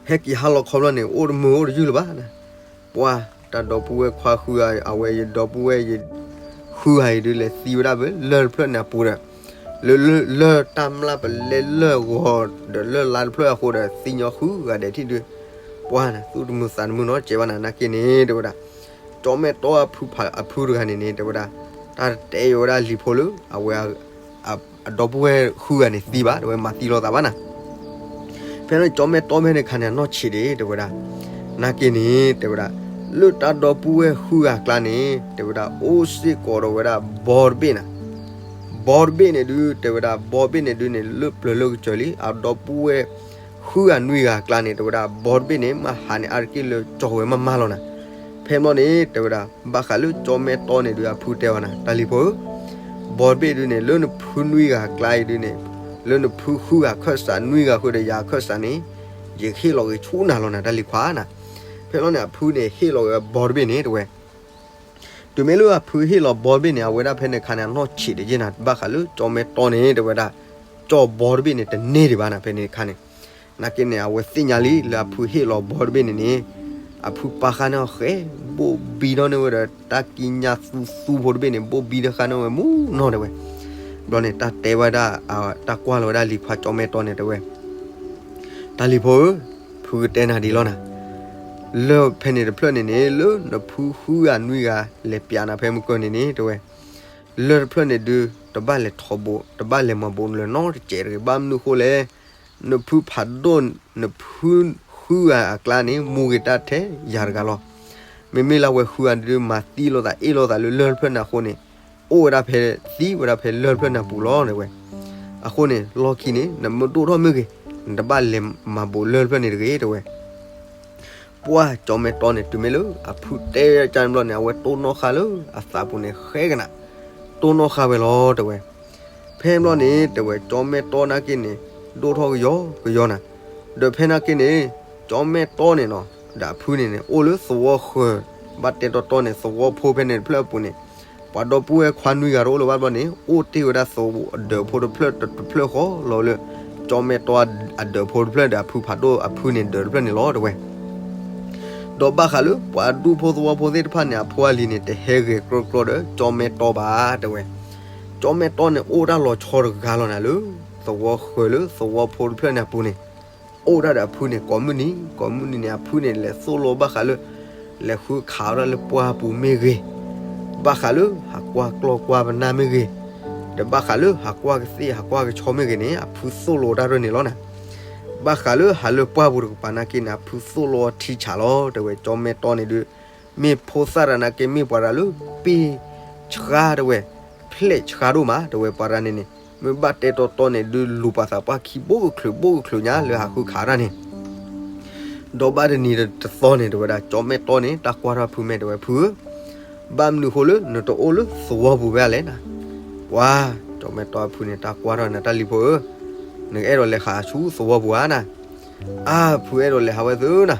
ဟဲက့ၤဟါလီၤခီဘျီန့ၣ် အိၣ်တမုာ်အိၣ်တယုၢ်လၢၤဘၣ်. ပှၤတၢ်ဒီပုၢ်ဝဲၢ်ခွါဃုဂၤ အဝဲယဒီပုၢ်ဝဲၢ်ယ ဃုဂၤအံၤဒုး လဲၤသံဝဲဒၣ်ဖဲလၢၢ်တဖျၢၣ်န့ၣ်အပူၤဒီး လၢ လၢ လၢၢ်တၢ်မျၢ်ပလဲလၢၢ်ဂီၤဒီးလၢၢ်လါတဖျၢၣ်အဃိဒီး သံညီဃုဂၤဒဲးထံၣ်ဒုး ပှၤန့ၣ် သူၣ်တမုာ်သးတမုာ်နီတစဲးဘၣ်နၤ နာ်က့န့ၣ် တဲဝဲဒၣ် ကၠီမဲာ်တီအဖုဖးအဖုတဂၤန့ၣ်န့ၣ် တဲဝဲဒၣ် တၢ်တတဲအီၤဝဲဒၣ်လံၤဖိလၢ အဝဲ အဒီပုၢ်ဝဲၢ်ဃုဂၤန့ၣ်သံဘၣ် တဲဝဲ မၤသံလိာ်သးဘၣ်နၤ. ဖဲန့ၣ်ကၠီမဲာ်တီဖဲန့ၣ်ခါန့ၣ် အနီၢ်ဆံးဒံး တဲဝဲဒၣ် နာ်က့န့ၣ် တဲဝဲဒၣ် လၢတၢ်ဒီပုၢ်ဝဲၢ်ဃုဂၤအကျါန့ၣ် တဲဝဲဒၣ် အိၣ်စ့ၢ်ကီးဒီးဝဲဒၣ်ဘီတဘ့ၣ်နၤ. ဘီတဘ့ၣ်န့ၣ်ဒုး တဲဝဲဒၣ် ဘီတဘ့ၣ်န့ၣ်ဒုးန့ၣ် လၢပျၢၤလၢကစၢၤလံ အဒီပုၢ်ဝဲၢ်ဃုဂၤနွံဂၤအကျါန့ၣ် တဲဝဲဒၣ် ဘီတဘ့ၣ်န့ၣ် မၤဟးန့ၣ် အါတက့ၢ်လၢကၠီဝဲမးမးလီၤနၤ. ဖဲဘျီန့ၣ် တဲဝဲဒၣ် ဘၣ်ဃးလၢကၠီမဲာ်တီန့ၣ်ဒုး အဖုတဲအီၤနၤ တၢ်လံၤဖိဧၢ ဘီတဘ့ၣ်ဒုးန့ၣ် လၢနဖုနွံဂၤအကျါအံၤဒုးန့ၣ် လၢနဖုဃုဂၤခၢၣ်စးနွံဂၤဃုာ်ဒီးယၤခၢၣ်စးန့ၣ် ယဟ့ၣ်လီၤက့ၤဆူနၤလီၤနၤ တၢ်လံၤခွါနၤ. ဖဲဘျီန့ၣ် အဖုန့ၣ်ဟ့ၣ်လီၤဝဲဘီတဘ့ၣ်န့ၣ် တဲဝဲ တုၤမ့ၢ်လၢအဖုဟ့ၣ်လီၤဘီတဘ့ၣ်န့ၣ် အဝဲဒၣ်ဖဲန့ၣ်ခါန့ၣ် အနီၢ်ဆံးတယဲၢ်နၤ ဘၣ်ဃးလၢကၠီမဲာ်တီန့ၣ် တဲဝဲဒၣ် ကၠီဘီတဘ့ၣ်န့ၣ် တန့ၢ်ဒံးဘၣ်နၤ ဖဲန့ၣ်ခါန့ၣ်. နာ်က့န့ၣ် အဝဲသ့ၣ်ညါလံ လၢအဖုဟ့ၣ်လီၤဘီတဘ့ၣ်န့ၣ်န့ၣ် အဖုပာ်ဃာ်န့ၢ်အီၤဃဲ ဘိၣ်ဘံထီၣ်န့ၢ်ဝဲဒီး တၢ်ကံးညာ်သူသူဖိတဘ့ၣ်န့ၣ် ဘိၣ်ဘံတဃာ်န့ၢ်ဝဲမူနီၢ်တဲဝဲ. ဘျီန့ၣ် တၢ်တဲဝဲဒၣ် တၢ်ကွၢ်လီၤဝဲဒၣ်လံၤခွါကၠီမဲာ်တီန့ၣ်တဲဝဲ တၢ်လံၤဖိဧၢ, ဖုကတဲနၤဒ်လီၤနၤ, လၢၢ်ဖဲန့ၣ်တဖျၢၣ်န့ၣ်န့ၣ် လၢနဖုဃုဂၤနွံဂၤလဲၤပျးနၤဖဲမုၢ်ကၢၢ်န့ၣ်န့ၣ် တဲဝဲ, လၢၢ်တဖျၢၣ်န့ၣ်ဒုး တဘၣ်လဲၤထီဘိး တဘၣ်လဲၤမၤဘိးနလၢၤနီတစဲးတဂ့ၤ. ဘၣ်မနုၤဃိလဲၣ်, နဖုဖးဒိၣ် နဖုဃုဂၤအကျါန့ၣ် မူဂ့ၤတၢ်ထဲယၤတဂၤလီၤ. မ့မ့ၢ်လၢအဝဲဃုဂၤဒုး မၤသံလိာ်သးအ့ၣ်လိာ်သးလၢလၢၢ်တဖျၢၣ်န့ၣ်အဃိန့ၣ် အိၣ်ဝဲဒၣ်ဖဲ သံဝဲဒၣ်ဖဲလၢၢ်တဖျၢၣ်န့ၣ်အပူၤလီၤ တဲဝဲ. အဃိန့ၣ် လီၢ်ခံန့ၣ် နမ့ၢ်ဒိၣ်ထီၣ်မ့ၢ်ဂ့ၤ, နတဘၣ်လဲၤမၤဘိးလၢၢ်တဖျၢၣ်န့ၣ်တဂ့ၤ တဲဝဲ. ပှၢ်ကၠီမဲာ်တီန့ၣ် တုၤမ့ၢ်လၢအဖုတဲတၢ်န့ၣ်ဘျီန့ၣ် အဝဲတိၢ်နီၣ်ဃာ်လၢအသးပူၤန့ၣ် ဃဲကနၣ်, တိၢ်နီၣ်ဃာ်ဝဲလီၤ တဲဝဲ. ဖဲဘျီန့ၣ် တဲဝဲ ကၠီမဲာ်တီနာ်က့န့ၣ် ဒိၣ်ထီၣ်ကယီကယီနၤ. ဒီးဖဲနာ်က့န့ၣ် ကၠီမဲာ်တီန့ၣ်နီၤ ဒီးအဖုန့ၣ်န့ၣ် အိၣ်လၢသဝီဃၢၤ ဘၣ်တဲတီတီန့ၣ် သဝီဖိဖဲန့ၣ်တဖျၢၣ်အပူၤန့ၣ် ပှၤဒီပုၢ်ဝဲၢ်ခွါနွံဂၤတအိၣ်လၢၤဘၣ်ဘျီန့ၣ် အိၣ်တ့ၢ်ဝဲဒၣ်သဝီအဒၢးဖိတဖျၢၣ်တဖျၢၣ်ဃီလီၤလၢ ကၠီမဲာ်တီအဒၢးဖိတဖျၢၣ်ဒီးအဖုဖးဒိၣ်အဖုန့ၣ်ဒၢးတဖျၢၣ်န့ၣ်လီၤ တဲဝဲ. ဒီးဘၣ်ဃးလၢပှၤဒူၣ်ဖိသဝီဖိသ့ၣ်တဖၣ်န့ၣ် အဖိအလံၤန့ၣ် တဟဲဂဲၤကြီကြီဒီးကၠီမဲာ်တီဘၣ် တဲဝဲ. ကၠီမဲာ်တီန့ၣ် အိၣ်တၢ်လီၤဆီတဂၤလီၤနၤလၢ သဝီဃၢၤလၢသဝီဖိတဖျၢၣ်န့ၣ်အပူၤန့ၣ် အိၣ်ဒၣ်ဒီးအဖုန့ၣ် ကိးမုၢ်နံၤ ကိးမုၢ်နံၤန့ၣ် အဖုန့ၣ် လဲၤသိၣ်လိဘၣ်ဃးလၢ လဲၤဃုခးဝဲဒၣ်လၢပှၢ်ပူၤမ့ၢ်ဂ့ၤ, ဘၣ်ဃးလၢဟးကွၢ်ကျီၢ်ကွၢ်ပနၢ်မ့ၢ်ဂ့ၤ, ဒီးဘၣ်ဃးလၢဟးကွၢ်ကသ့ၣ်ဟးကွၢ်ကဆီမ့ၢ်ဂ့ၤန့ၣ် အဖုသိၣ်လိတၢ်ရဲၣ်န့ၣ်လီၤနၤ. ဘၣ်ဃးလၢဟးလၢပှၢ်ပူၤတကပၤနာ်က့န့ၣ် အဖုသိၣ်လိထံဆးလီၤ တဲဝဲ ကၠီမဲာ်တီၢ်န့ၣ်ဒုး, မ့ၢ်ဖိသၣ်တဂၤနာ်က့ မ့ၢ်ပှၤတဂၤလၢပ့ၢ်ဆှါတဲဝဲ, ဖျဲၣ်ဆှါဒိၣ်မး တဲဝဲပှၤတဂၤန့ၣ်န့ၣ်, မ့ၢ်ဘၣ်တဲတီတီန့ၣ်ဒုး လူၤပာ်သးပှၢ်ခံဘိကချုးဘိကချုးညါလၢဟးဃုခးတၢ်န့ၣ် ဒီးဘၣ်တနံၤတသီန့ၣ် တဲဝဲဒၣ် ကၠီမဲာ်တီၢ်န့ၣ် တၢ်ကွၢ်ထီၣ်ဖုမဲာ်တဲဝဲ ဖုဧၢ, ဘၣ်မနုၤဃိလၢနတအိၣ်လၢသဝီပူၤဝဲလဲၣ်နၤ. ပှၤ ကၠီမဲာ်တီၢ်အဖုန့ၣ် တၢ်ကွၢ်ထီၣ်နၤ တၢ်လံၤဖိဧၢ, နကအဲၣ်ဒိးလဲၤဟးဆူသဝီပူၤဧါနၤ. အါ ဖုအဲၣ်ဒိးလဲၤဟးဝဲသ့နၤ,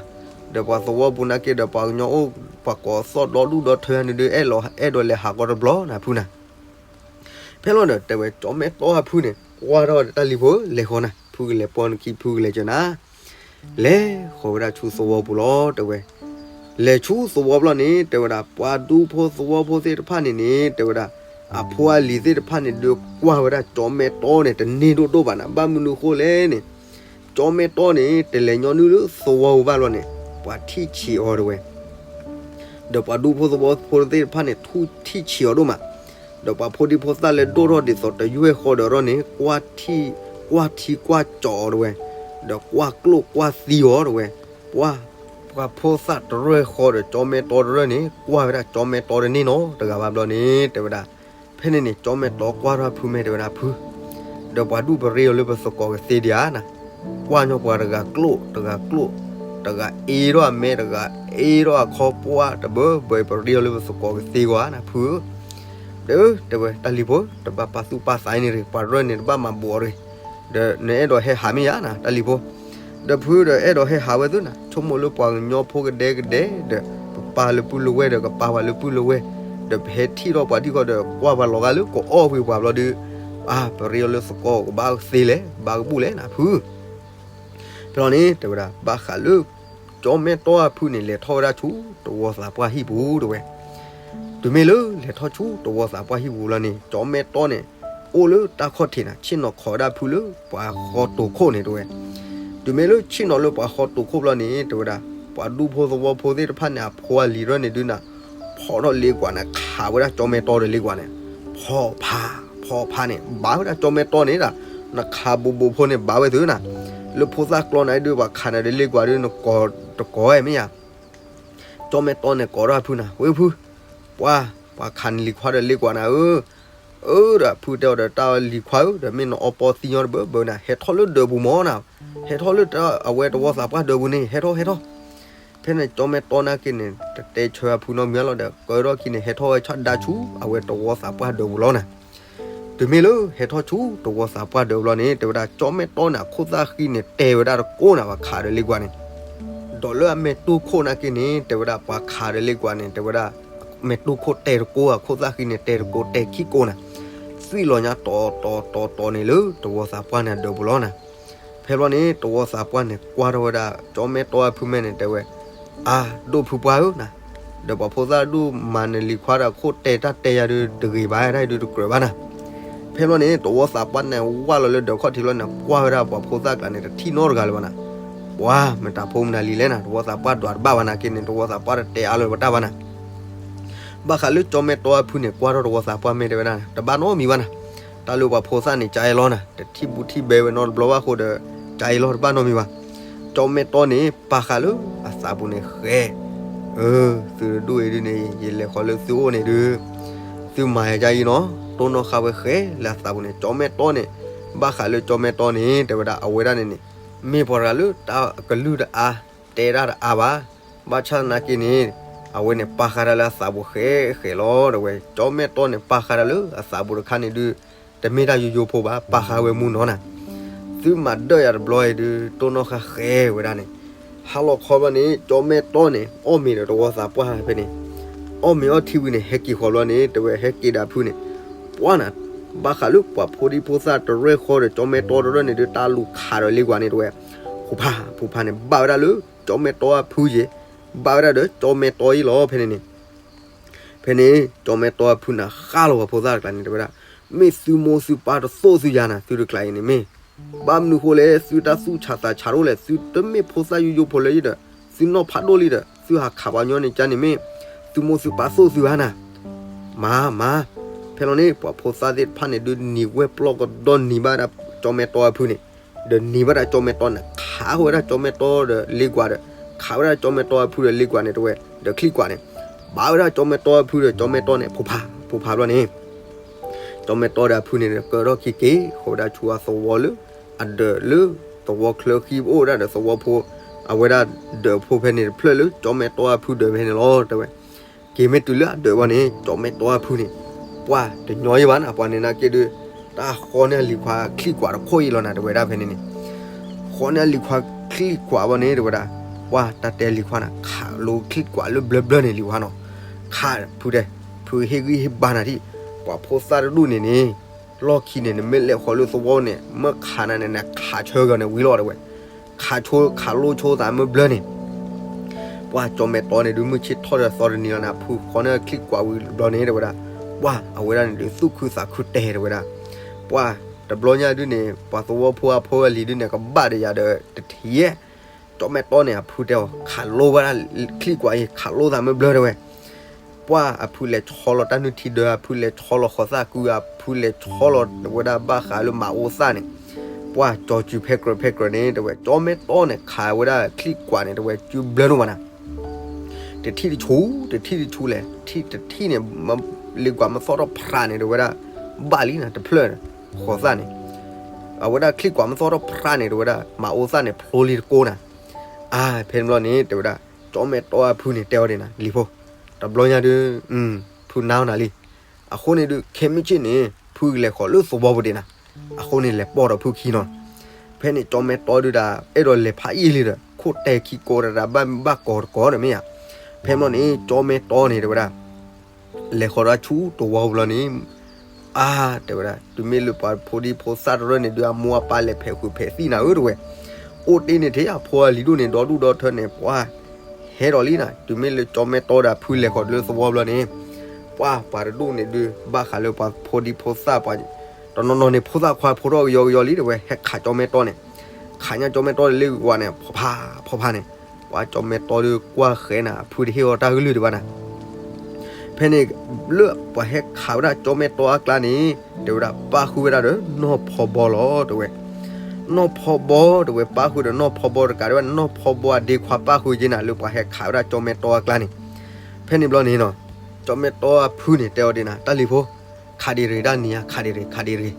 ဒီးပှၤသဝီပူၤနာ်က့ဒီးပှၤကညီအိၣ် ပှၤကိးသီၣ်ဒီဒူၣ်ဒီထၢန့ၣ်ဒုး အဲၣ်ဒိးလဲၤဟးကီးတဘျီနၤဖုနၤ. ဖဲလီၤဒီး တဲဝဲ ကၠီမဲာ်တီၢ်အဖုန့ၣ် ကွၢ်ထီၣ်တၢ်လံၤဖိ လဲၤဃီနၤ ဖုကလဲၤပိာ်နခံ ဖုကလဲၤစၢၤနၤ, လဲၤဃီၤဝဲဒၣ်ဆူသဝီပူၤလီၤ တဲဝဲ. လဲၤဆူသဝီပူၤလီၤန့ၣ် တဲဝဲဒၣ် ပှၤဒူဖိသဝီဖိသ့ၣ်တဖၣ်န့ၣ်န့ၣ် တဲဝဲဒၣ် အဖိအလံၤသ့ၣ်တဖၣ်န့ၣ်ဒုးကွၢ်ဝဲဒၣ်ကၠီမဲာ်တီၢ်န့ၣ် တန့ၢ်ဒိၣ်ဒိၣ်ဘၣ်နၤ, ဘၣ်မနုၤဃိလဲၣ်န့ၣ် ကၠီမဲာ်တီၢ်န့ၣ် တလဲၤညီနုၢ်လၢသဝီပူၤဘၣ်လီၤန့ၣ် ပှၤထံၣ်ဆံးအီၤတဲဝဲ ဒီးပှၤဒူဖိသဝီဖိသ့ၣ်တဖၣ်န့ၣ် ထူၣ်ထံၣ်ဆံးအီၤဒိၣ်မး, ဒီးပှၤဖိဒံဖိသၣ်လၢဒိၣ်ထီၣ်ဒ်သိးတယွဲၢ်ဃီဒီးအီၤန့ၣ် ကွၢ်ထံၣ် ကွၢ်ထံကွၢ်ကၠီအီၤတဲဝဲ, ဒီးကွၢ်ကျိၣ်ကွၢ်သံအီၤတဲဝဲ, ပှၤ ပှၤဖိသၣ်တရၢၢ်ဃီဒီးကၠီမဲာ်တီၢ်တရၢၢ်န့ၣ် ကွၢ်ဝဲဒၣ်ကၠီမဲာ်တီၢ်တန့ၢ်နီတဂၤဘၣ်ဘျီန့ၣ် တဲဝဲဒၣ် ဖဲန့ၣ်န့ၣ် ကၠီမဲာ်တီၢ်ကွၢ်ထီၣ်ဖုမဲာ်တဲဝဲဒၣ် ဖု ဒီးပှၤဒူၣ်ပရ့အီၤလၢပသကိးကသ့ဒံးဧါနၤ, ကွၢ်ညီပှၤတဂၤကျိၣ် တဂၤကျိၣ်, တဂၤအ့ထီၣ်အမဲ တဂၤအ့ထီၣ်အခီပှၢ်တဘၢဘၢ ပရ့အီၤလၢပသကိးကသ့ဂီၢ်ဧါနၤ ဖုဧၢ, ဒီး တဲဝဲ တၢ်လံၤဖိ တဘၣ်ပာ်သူၣ်ပာ်သးအံၤန့ၣ်ရ့ၣ် ပှၤတရၢၢ်န့ၣ် တဘၣ်မၤဘူးအီၤရ့ၣ်, ဒီးနအဲၣ်ဒိးဟဲဟးမ့ၢ်ဧါနၤ တၢ်လံၤဖိ ဒီးဖုဒီးအဲၣ်ဒိးဟဲဟးဝဲသ့နၤ ဆိကမိၣ်လၢပှၤကညီဖိကဒဲကဒဲ ဒီးပပာ်လၢပုၢ်လၢဝဲၢ်ဒီးကပာ်ပှၤလၢပုၢ်လၢဝဲၢ်, ဒီးပဟဲထံၣ်ထီၣ်ပှၤထံၣ်ဃီဒီးကွၢ်ပှၤလီၤဂာ်လၢကအီၣ်ဝံၤပှၤဘျီဒီး, အါ ပရ့အီၤလၢသကိးကဘၣ်သ့လဲၣ် ဘၣ်ကဘူၣ်လဲၣ်နၤဖု, ဖဲလီၤန့ၣ် တဲဝဲဒၣ် ဘၣ်ဃးလၢ ကၠီမဲာ်တီၢ်အဖုန့ၣ် လဲၤထီၣ်ဝဲဒၣ်ဆူတဝီသးပှၢ်ဟံၣ်ပူၤတဲဝဲ တုၤမ့ၢ်လၢလဲၤထီၣ်ဆူတဝီသးပှၢ်ဟံၣ်ပူၤလီၤန့ၣ် ကၠီမဲာ်တီၢ်န့ၣ် အိၣ်လၢတၢ်ခီၣ်ထံးနၤ ဆ့ၣ်နီၤခိးဝဲဒၣ်ဖုလၢပှၤဃီတိာ်ခိၣ်န့ၣ်တဲဝဲ, တုၤမ့ၢ်လၢဆ့ၣ်နီၤလၢပှၤဃီတိာ်ခိၣ်ဘျီန့ၣ် တဲဝဲဒၣ် ပှၤဒူဖိသဝီဖိသ့ၣ်တဖၣ်န့ၣ် အဖိအလံၤတရၢၢ်န့ၣ်ဒုးနၤ ဖီၣ်ထီၣ်လ့ကွၢ်န့ၣ် ခးဝဲဒၣ်ကၠီမဲာ်တီၢ်ဒီးလ့ကွၢ်န့ၣ်, ဖီၣ်ဖး ဖီၣ်ဖးန့ၣ် ဘၣ်ဝဲဒၣ်ကၠီမဲာ်တီၢ်န့ၣ်ဒၣ်, နခးဘူးဘူးဖိန့ၣ် ဘၣ်ဝဲသုနၤ, လၢဖိသၣ်ကျီနၤဒုး ပှၤခးနၤဒီးလ့ကွၢ်ဒုး နကိးတကိးဝဲမ့ၢ်ယါ ကၠီမဲာ်တီၢ်န့ၣ်ကိးထီၣ်ဖုနၤ ဝဲဖု, ပှၤ ပှၤခးနလံၤခွါဒီးလ့ကွၢ်နၤဧၢ, အၢ ဒီးဖုတဲအီၤဒီး တၢ်လံၤခွါဧၢ ဒီးမ့ၢ်နအီပီသံညီတဘၢဘၢနၤ ဟဲထီၣ်လၢဒၢးပူၤမၢ်နၤ, ဟဲထီၣ်လၢအဝဲတဝီသးပှၢ်ဒၢးပူၤန့ၣ် ဟဲထီၣ် ဟဲထီၣ်, ဖဲန့ၣ်ကၠီမဲာ်တီၢ်နာ်က့န့ၣ် တတဲဆၢအဖုနီတမံၤလီၤဒီး ကၢထီၣ်ခံန့ၣ် ဟဲထီၣ်ဝဲဆၣ်ဒါဆူ အဝဲတဝီသးပှၢ်ဒၢးပူၤလီၤနၤ တုၤမ့ၢ်လၢဟဲထီၣ်ဆူတဝီသးပှၢ်ဒၢးပူၤလီၤန့ၣ် တဲဝဲဒၣ် ကၠီမဲာ်တီၢ်န့ၣ် အခိၣ်သၣ်ဃံန့ၣ် တဲဝဲဒၣ်တကိးနၤ ပှၤခးဒီးလ့ကွၢ်န့ၣ်, ဒီးလၢအမဲာ်တူၢ်ခိၣ်နာ်က့န့ၣ် တဲဝဲဒၣ် ပှၤခးဒီးလ့ကွၢ်န့ၣ် တဲဝဲဒၣ် မဲာ်တူၢ်ခိၣ်တဲတကိး အခိၣ်သၣ်ဃံန့ၣ် တဲတကိးတဲခံကိးနၤ, သွံၣ်လီၤညါတီၤတီၤတီၤတီၤန့ၣ်လၢတဝီသးပှၢ်န့ၣ်ဒၢးပူၤလီၤနၤ, ဖဲဘျီန့ၣ် တဝီသးပှၢ်န့ၣ် ကွၢ်ထီၣ်ဝဲဒၣ် ကၠီမဲာ်တီၢ်အဖုမဲာ်န့ၣ် တဲဝဲ အါ ဒိၣ်ဖုပှၢ်ဧၢနၤ, ဒီးပှၤဖိသၣ်ဒိၣ်မၤနလံၤခွါဒီးခိၣ်တဲတၢ်တဲယၤဒုးတဂ့ၤဘၣ် တၢ်ဒုးတကြၢးဘၣ်နၤ, ဖဲဘျီန့ၣ် တဝီသးပှၢ်န့ၣ် ဝၢ်လီၤလၢဒၢးခီၣ်ထံးလီၤန့ၣ် ကွၢ်ဝဲဒၣ်ပှၤဖိသၣ်ကျါန့ၣ် တထံၣ်နီတဂၤလၢၤဘၣ်နၤ, ပှၤမတၤဖိမနၤလံလဲၣ်နၤ တဝီသးပှၢ်ဒွးတဘၣ်ဘၣ်နာ်က့န့ၣ် တဝီသးပှၢ်တတဲအါလၢၤပတၢ်ဘၣ်နၤ ဘၣ်ဃးလၢကၠီမဲာ်တီၢ်အဖုန့ၣ် ကွၢ်ထီၣ်တဝီသးပှၢ်မဲာ်တဲဝဲဒၣ် တဘၣ်နီတမံၤဘၣ်နၤ, တၢ်လၢပှၤဖိသၣ်န့ၣ် ကၢအလီၤနၤ တထံၣ်ဘူးထံၣ်ဘဲဝဲနီတဘျီဘၣ်အဃိဒီး ကၢအလီၤတဘၣ်နီတမံၤဘၣ်, ကၠီမဲာ်တီၢ်န့ၣ် ပာ်ဃာ်လၢအသးပူၤန့ၣ်ဃဲ, အၢ သုတဒူၣ်အံၤဒုးန့ၣ် ယလဲၤဃီၤလၢသုအိၣ်န့ၣ်ဒုး သုမၤယၤဒ်အံၤနီၤ, တိၢ်နီၣ်ဃာ်ဝဲဃဲလၢအသးပူၤန့ၣ် ကၠီမဲာ်တီၢ်န့ၣ်, ဘၣ်ဃးလၢကၠီမဲာ်တီၢ်န့ၣ် တဲဝဲဒၣ်အဝဲဒၣ်န့ၣ်န့ၣ် မ့ၢ်ပှၤတဂၤလၢတၢ်ကလုၢ်တအါ တဲတၢ်တအါဘၣ်, ဘၣ်ဆၣ်သနာ်က့န့ၣ် အဝဲန့ၣ်ပာ်ဃာ်တၢ်လၢအသးပူၤဃဲဃဲလီၤ တဲဝဲ, ကၠီမဲာ်တီၢ်န့ၣ် ပာ်ဃာ်တၢ်လၢအသးပူၤတခါန့ၣ်ဒုး တမ့ၢ်တၢ်ယိယိဖိဘၣ်, ပာ်ဃာ်ဝဲမူနီၤနၤ, သုမၤဒၢၣ်ယၤတဘျီအံၤဒုး တိၢ်နီၣ်ဃာ်ဃဲဝဲဒၣ်န့ၣ်, ဟါလီၤခီဘျီန့ၣ် ကၠီမဲာ်တီၢ်န့ၣ် အီၣ်မ့ၤဒီးတဝီသးပှၢ်ဖဲန့ၣ်, အီၣ်မ့ၤအီထံဝံၤန့ၣ် ဟဲက့ၤဃီၤဘျီန့ၣ် တဲဝဲဟဲက့ၤဒီးဖုန့ၣ်, ပှၢ်နၤ, ဘၣ်ဃးလၢပှၤဖိဒံဖိသၣ်တရၢၢ်ဃီဒီးကၠီမဲာ်တီၢ်တရၢၢ်န့ၣ်ဒုး တၢ်လူၤခးဒီးလ့ကွၢ်န့ၣ် တဲဝဲ, ဖူဖး ဖူဖးန့ၣ် ဘၣ်ဝဲဒၣ်လၢကၠီမဲာ်တီၢ်အဖုယဲၢ်, ဘၣ်ဝဲဒၣ်ဒီးကၠီမဲာ်တီၢ်အံၤလီၤ ဖဲန့ၣ်န့ၣ် ဖဲန့ၣ် ကၠီမဲာ်တီၢ်အဖုန့ၣ် ဃၣ်လီၤပှၤဖိသၣ်တကျါန့ၣ် တဲဝဲဒၣ်, မ့ၢ်သုမိၢ်သုပၢ်တသိၣ်သုယၤနၤ သုတကျါအံၤန့ၣ်မ့ၢ်, ဘၣ်မနုၤဃိလဲၣ် သုတၢ်သူၣ်ဆးသးဆးတအိၣ်လဲၣ် သုတမ့ၢ်ဖိသၣ်ယိယိဖိလၢယဒီး, သုနီၢ်ဖးဒိၣ်လံဒီး သုဟးခးပှၤညီန့ၣ်ကန့ၣ်မ့ၢ် သုမိၢ်သုပၢ်သိၣ်သုဧါနၤ. မၤ မၤ. ဖဲလီၤန့ၣ် ပှၤဖိသၣ်သ့ၣ်တဖၣ်န့ၣ်ဒုး နံၤဝဲပျီၢ်ကဒီး နံၤဘၣ်ဒၣ်ကၠီမဲာ်တီအဖုန့ၣ်, ဒီးနံၤဘၣ်ဒၣ်ကၠီမဲာ်တီန့ၣ် ခးဃီဝဲဒၣ်ကၠီမဲာ်တီဒီးလ့ကွးဒီး ခးဝဲဒၣ်ကၠီမဲာ်တီအဖုဒီးလ့ကွးန့ၣ် တဲဝဲ ဒီးချံကွးန့ၣ်, ဘၣ်ဝဲဒၣ်ကၠီမဲာ်တီအဖုဒီးကၠီမဲာ်တီန့ၣ် ဖိဖး, ဖိဖးဘျီန့ၣ် ကၠီမဲာ်တီဒီးအဖုန့ၣ် ကၢထီၣ်ခံက့ၤ ဃီဝဲဒၣ်ဆူအသဝီလၢ အဒၢးလၢ သဝီချၢဃံအိၣ်ဝဲဒၣ်ဒီးသဝီဖိ, အဝဲဒၣ်ဒၢးဖိဖဲန့ၣ်တဖျၢၣ်လၢ ကၠီမဲာ်တီအဖုဒၢးဖဲန့ၣ်လီၤ တဲဝဲ. က့ၤမ့ၢ်တုၤလၢအဒၢးဘျီန့ၣ် ကၠီမဲာ်တီအဖုန့ၣ် ပှၢ်တညီယဲဘၣ်နၤ ပှၤန့ၣ်နာ်က့ဒုး တၢ်ဃီန့ၢ်အလံၤခွါချံကွးတခိၣ်အံၤလီၤနၤ တဲဝဲဒၣ်ဖဲန့ၣ်န့ၣ်, ဃီန့ၢ်အလံၤခွါချံကွးဘျီန့ၣ် တဲဝဲဒၣ်, ပှၢ်တၢ်တဲလံၤခွါနၤ ခးလိချံကွးလၢဘျၢဘျၢန့ၣ်လံၤခွါနီၤ, ခးဖုတဲ, ဖုဟ့ၣ်ဂံၢ်ဟ့ၣ်ဘါနၤဒံး, ပှၤဖိသၣ်တဒူၣ်န့ၣ်န့ၣ် လီၢ်ခံန့ၣ် နမ့ၢ်လဲၤဃီလၢသဝီန့ၣ် မ့ၢ်ခးနၤန့ၣ် နခးဆၢဂၤန့ၣ်ဝံၤလီၤ တဲဝဲ, ခးဆိခးလိဆိသးမ့ၢ်ဘျၢန့ၣ် ပှၢ်ကၠီမဲာ်တီန့ၣ်ဒုး မုၢ်ဆ့ၣ်ထီၣ်ဒီးသီတနံၤလီၤနၤ ဖုဃီန့ၢ်ချံကွးဝံၤဘျီန့ၣ် တဲဝဲဒၣ်, ပှၢ်အဝဲဒၣ်န့ၣ်ဒုး သူၣ်ခုသးခုတဲ တဲဝဲဒၣ်, ပှၢ်တဘျီညါဒုးန့ၣ် ပှၤသဝီဖိအဖိအလံၤဒုးန့ၣ် ကဘၣ်ဒီးယၤဒီးတထံၣ်ယဲၢ်, ကၠီမဲာ်တီန့ၣ် အဖုတဲအီၤ ခးလိဝဲဒၣ်ချံကွးအံၤ ခးလိသးမ့ၢ်ဘျၢ တဲဝဲ, ပှၢ်အဖုလဲၤဆီလီၤတၢ်နုၢ်ထံဒၢ အဖုလဲၤဆီလီၤဃီၤသၣ်ကု အဖုလဲၤဆီလီၤဝဲဒၣ်ဘၣ်ဃးလၢမၤအူသၣ်န့ၣ်, ပှၢ်ကၠီစုၤဖဲကြၢးဖဲကြၢးန့ၣ် တဲဝဲ ကၠီမဲာ်တီန့ၣ် ခးဝဲဒၣ်ချံကွးန့ၣ် တဲဝဲ စုဘျၢနုာ်ဘၣ်နၤ တထံၣ်တဆူၣ် တထံၣ်တဆူၣ်လဲၣ် ထံၣ်တထံၣ်န့ၣ် လ့ကွးမ့ၢ်သီၣ်ထီၣ်ဖြးန့ၣ် တဲဝဲဒၣ် ဘၣ်လံနၤ တဖျၢၣ်န့ၣ် ဃီၤသၣ်န့ၣ်, အဝဲဒၣ်ချံကွးမ့ၢ်သီၣ်ထီၣ်ဖြးန့ၣ် တဲဝဲဒၣ် မၤအူသၣ်န့ၣ် ဖျိလံတကိးနၤ, အါ ဖဲန့ၣ်ဘျီန့ၣ် တဲဝဲဒၣ် ကၠီမဲာ်တီအဖုန့ၣ် တဲအီၤဒ်နၤ လံၤဖိ, တဘျီညါဒုး ဖုနါနၤလံ, အဃိန့ၣ်ဒုး ခဲမုၢ်ဆ့ၣ်န့ၣ် ဖုကလဲၤဃီၤလၢသဝီပူၤဒ်နၤ, အဃိန့ၣ် လဲၤပိာ်ဒီးဖုခံနီၤ, ဖဲန့ၣ် ကၠီမဲာ်တီဒုးဒၣ် အဲၣ်ဒိးလဲၤဖးအံၤလံဒီး ခိၣ်တဲခံကိးတၢ်တၢ်ဘၣ်မုာ်ဘၣ်ကီၤတကိးဒီးမ့ၢ်ဧါ, ဖဲန့ၣ်ဘျီန့ၣ် ကၠီမဲာ်တီန့ၣ် တဲဝဲဒၣ် လဲၤဃီၤဒၣ်ဆူသဝီပူၤလီၤန့ၣ်, အါ တဲဝဲဒၣ် တုၤမ့ၢ်လၢပှၤဖိဒံဖိသၣ်တရၢၢ်န့ၣ်ဒုး အမိၢ်အပၢ်လဲၤဖဲးဃုာ်ဖဲးသံနၤဧၢ တဲဝဲ, အိၣ်တ့ၢ်န့ၣ်ထဲအဖိအလံၤဒိၣ်န့ၣ် ဒီဒူၣ်ဒီထၢန့ၣ် ပှၢ်ဟဲဒီးလံနၤ, တုၤမ့ၢ်လၢကၠီမဲာ်တီဒီးဖုလဲၤဃီၤလၢသဝီပူၤလီၤန့ၣ်, ပှၢ်ပှၤတဒူၣ်န့ၣ်ဒုး ဘၣ်ဃးလၢပှၤဖိဒံဖိသၣ်ပှၤ တနီၤနီၤန့ၣ် ဖိသၣ်ခွါဖိထီၣ်ကယီကယီလံ တဲဝဲ ဟဲခးကၠီမဲာ်တီန့ၣ်, ခးညါကၠီမဲာ်တီန့ၣ်လၢဂီၤန့ၣ် ဖီဖး ဖီဖးန့ၣ်, ပှၢ်ကၠီမဲာ်တီဒုးကွၢ်ဃဲနၤ အဖုတဟ့ၣ်အီၤတၢ်ကလုၢ်ဒံးဘၣ်နၤ ဖဲန့ၣ် လၢပှၤဟဲခးဝဲဒၣ်ကၠီမဲာ်တီအကျါန့ၣ် တဲဝဲဒၣ် ပၣ်ဃုာ်ဝဲဒၣ်ဒီးနီၢ်ဖီဘီလီၤ တဲဝဲ, နီၢ်ဖီဘီ တဲဝဲ ပၣ်ဃုာ်ဒီးနီၢ်ဖီဘီတကးဒံးဘၣ် နီၢ်ဖီဘီအဒ့ခွါပၣ်ဃုာ်က့နၤ လၢပှၤဟဲခးဝဲဒၣ်ကၠီမဲာ်တီအကျါန့ၣ်, ဖဲန့ၣ်ဘျီန့ၣ်နီၤ, ကၠီမဲာ်တီအဖုန့ၣ် တဲအီၤဒ်နၤ တၢ်လံၤဖိ, ခးဒံးရ့ၣ်တၢ်နံၤညါ ခးဒံးရ့ၣ် ခးဒံးရ့ၣ်,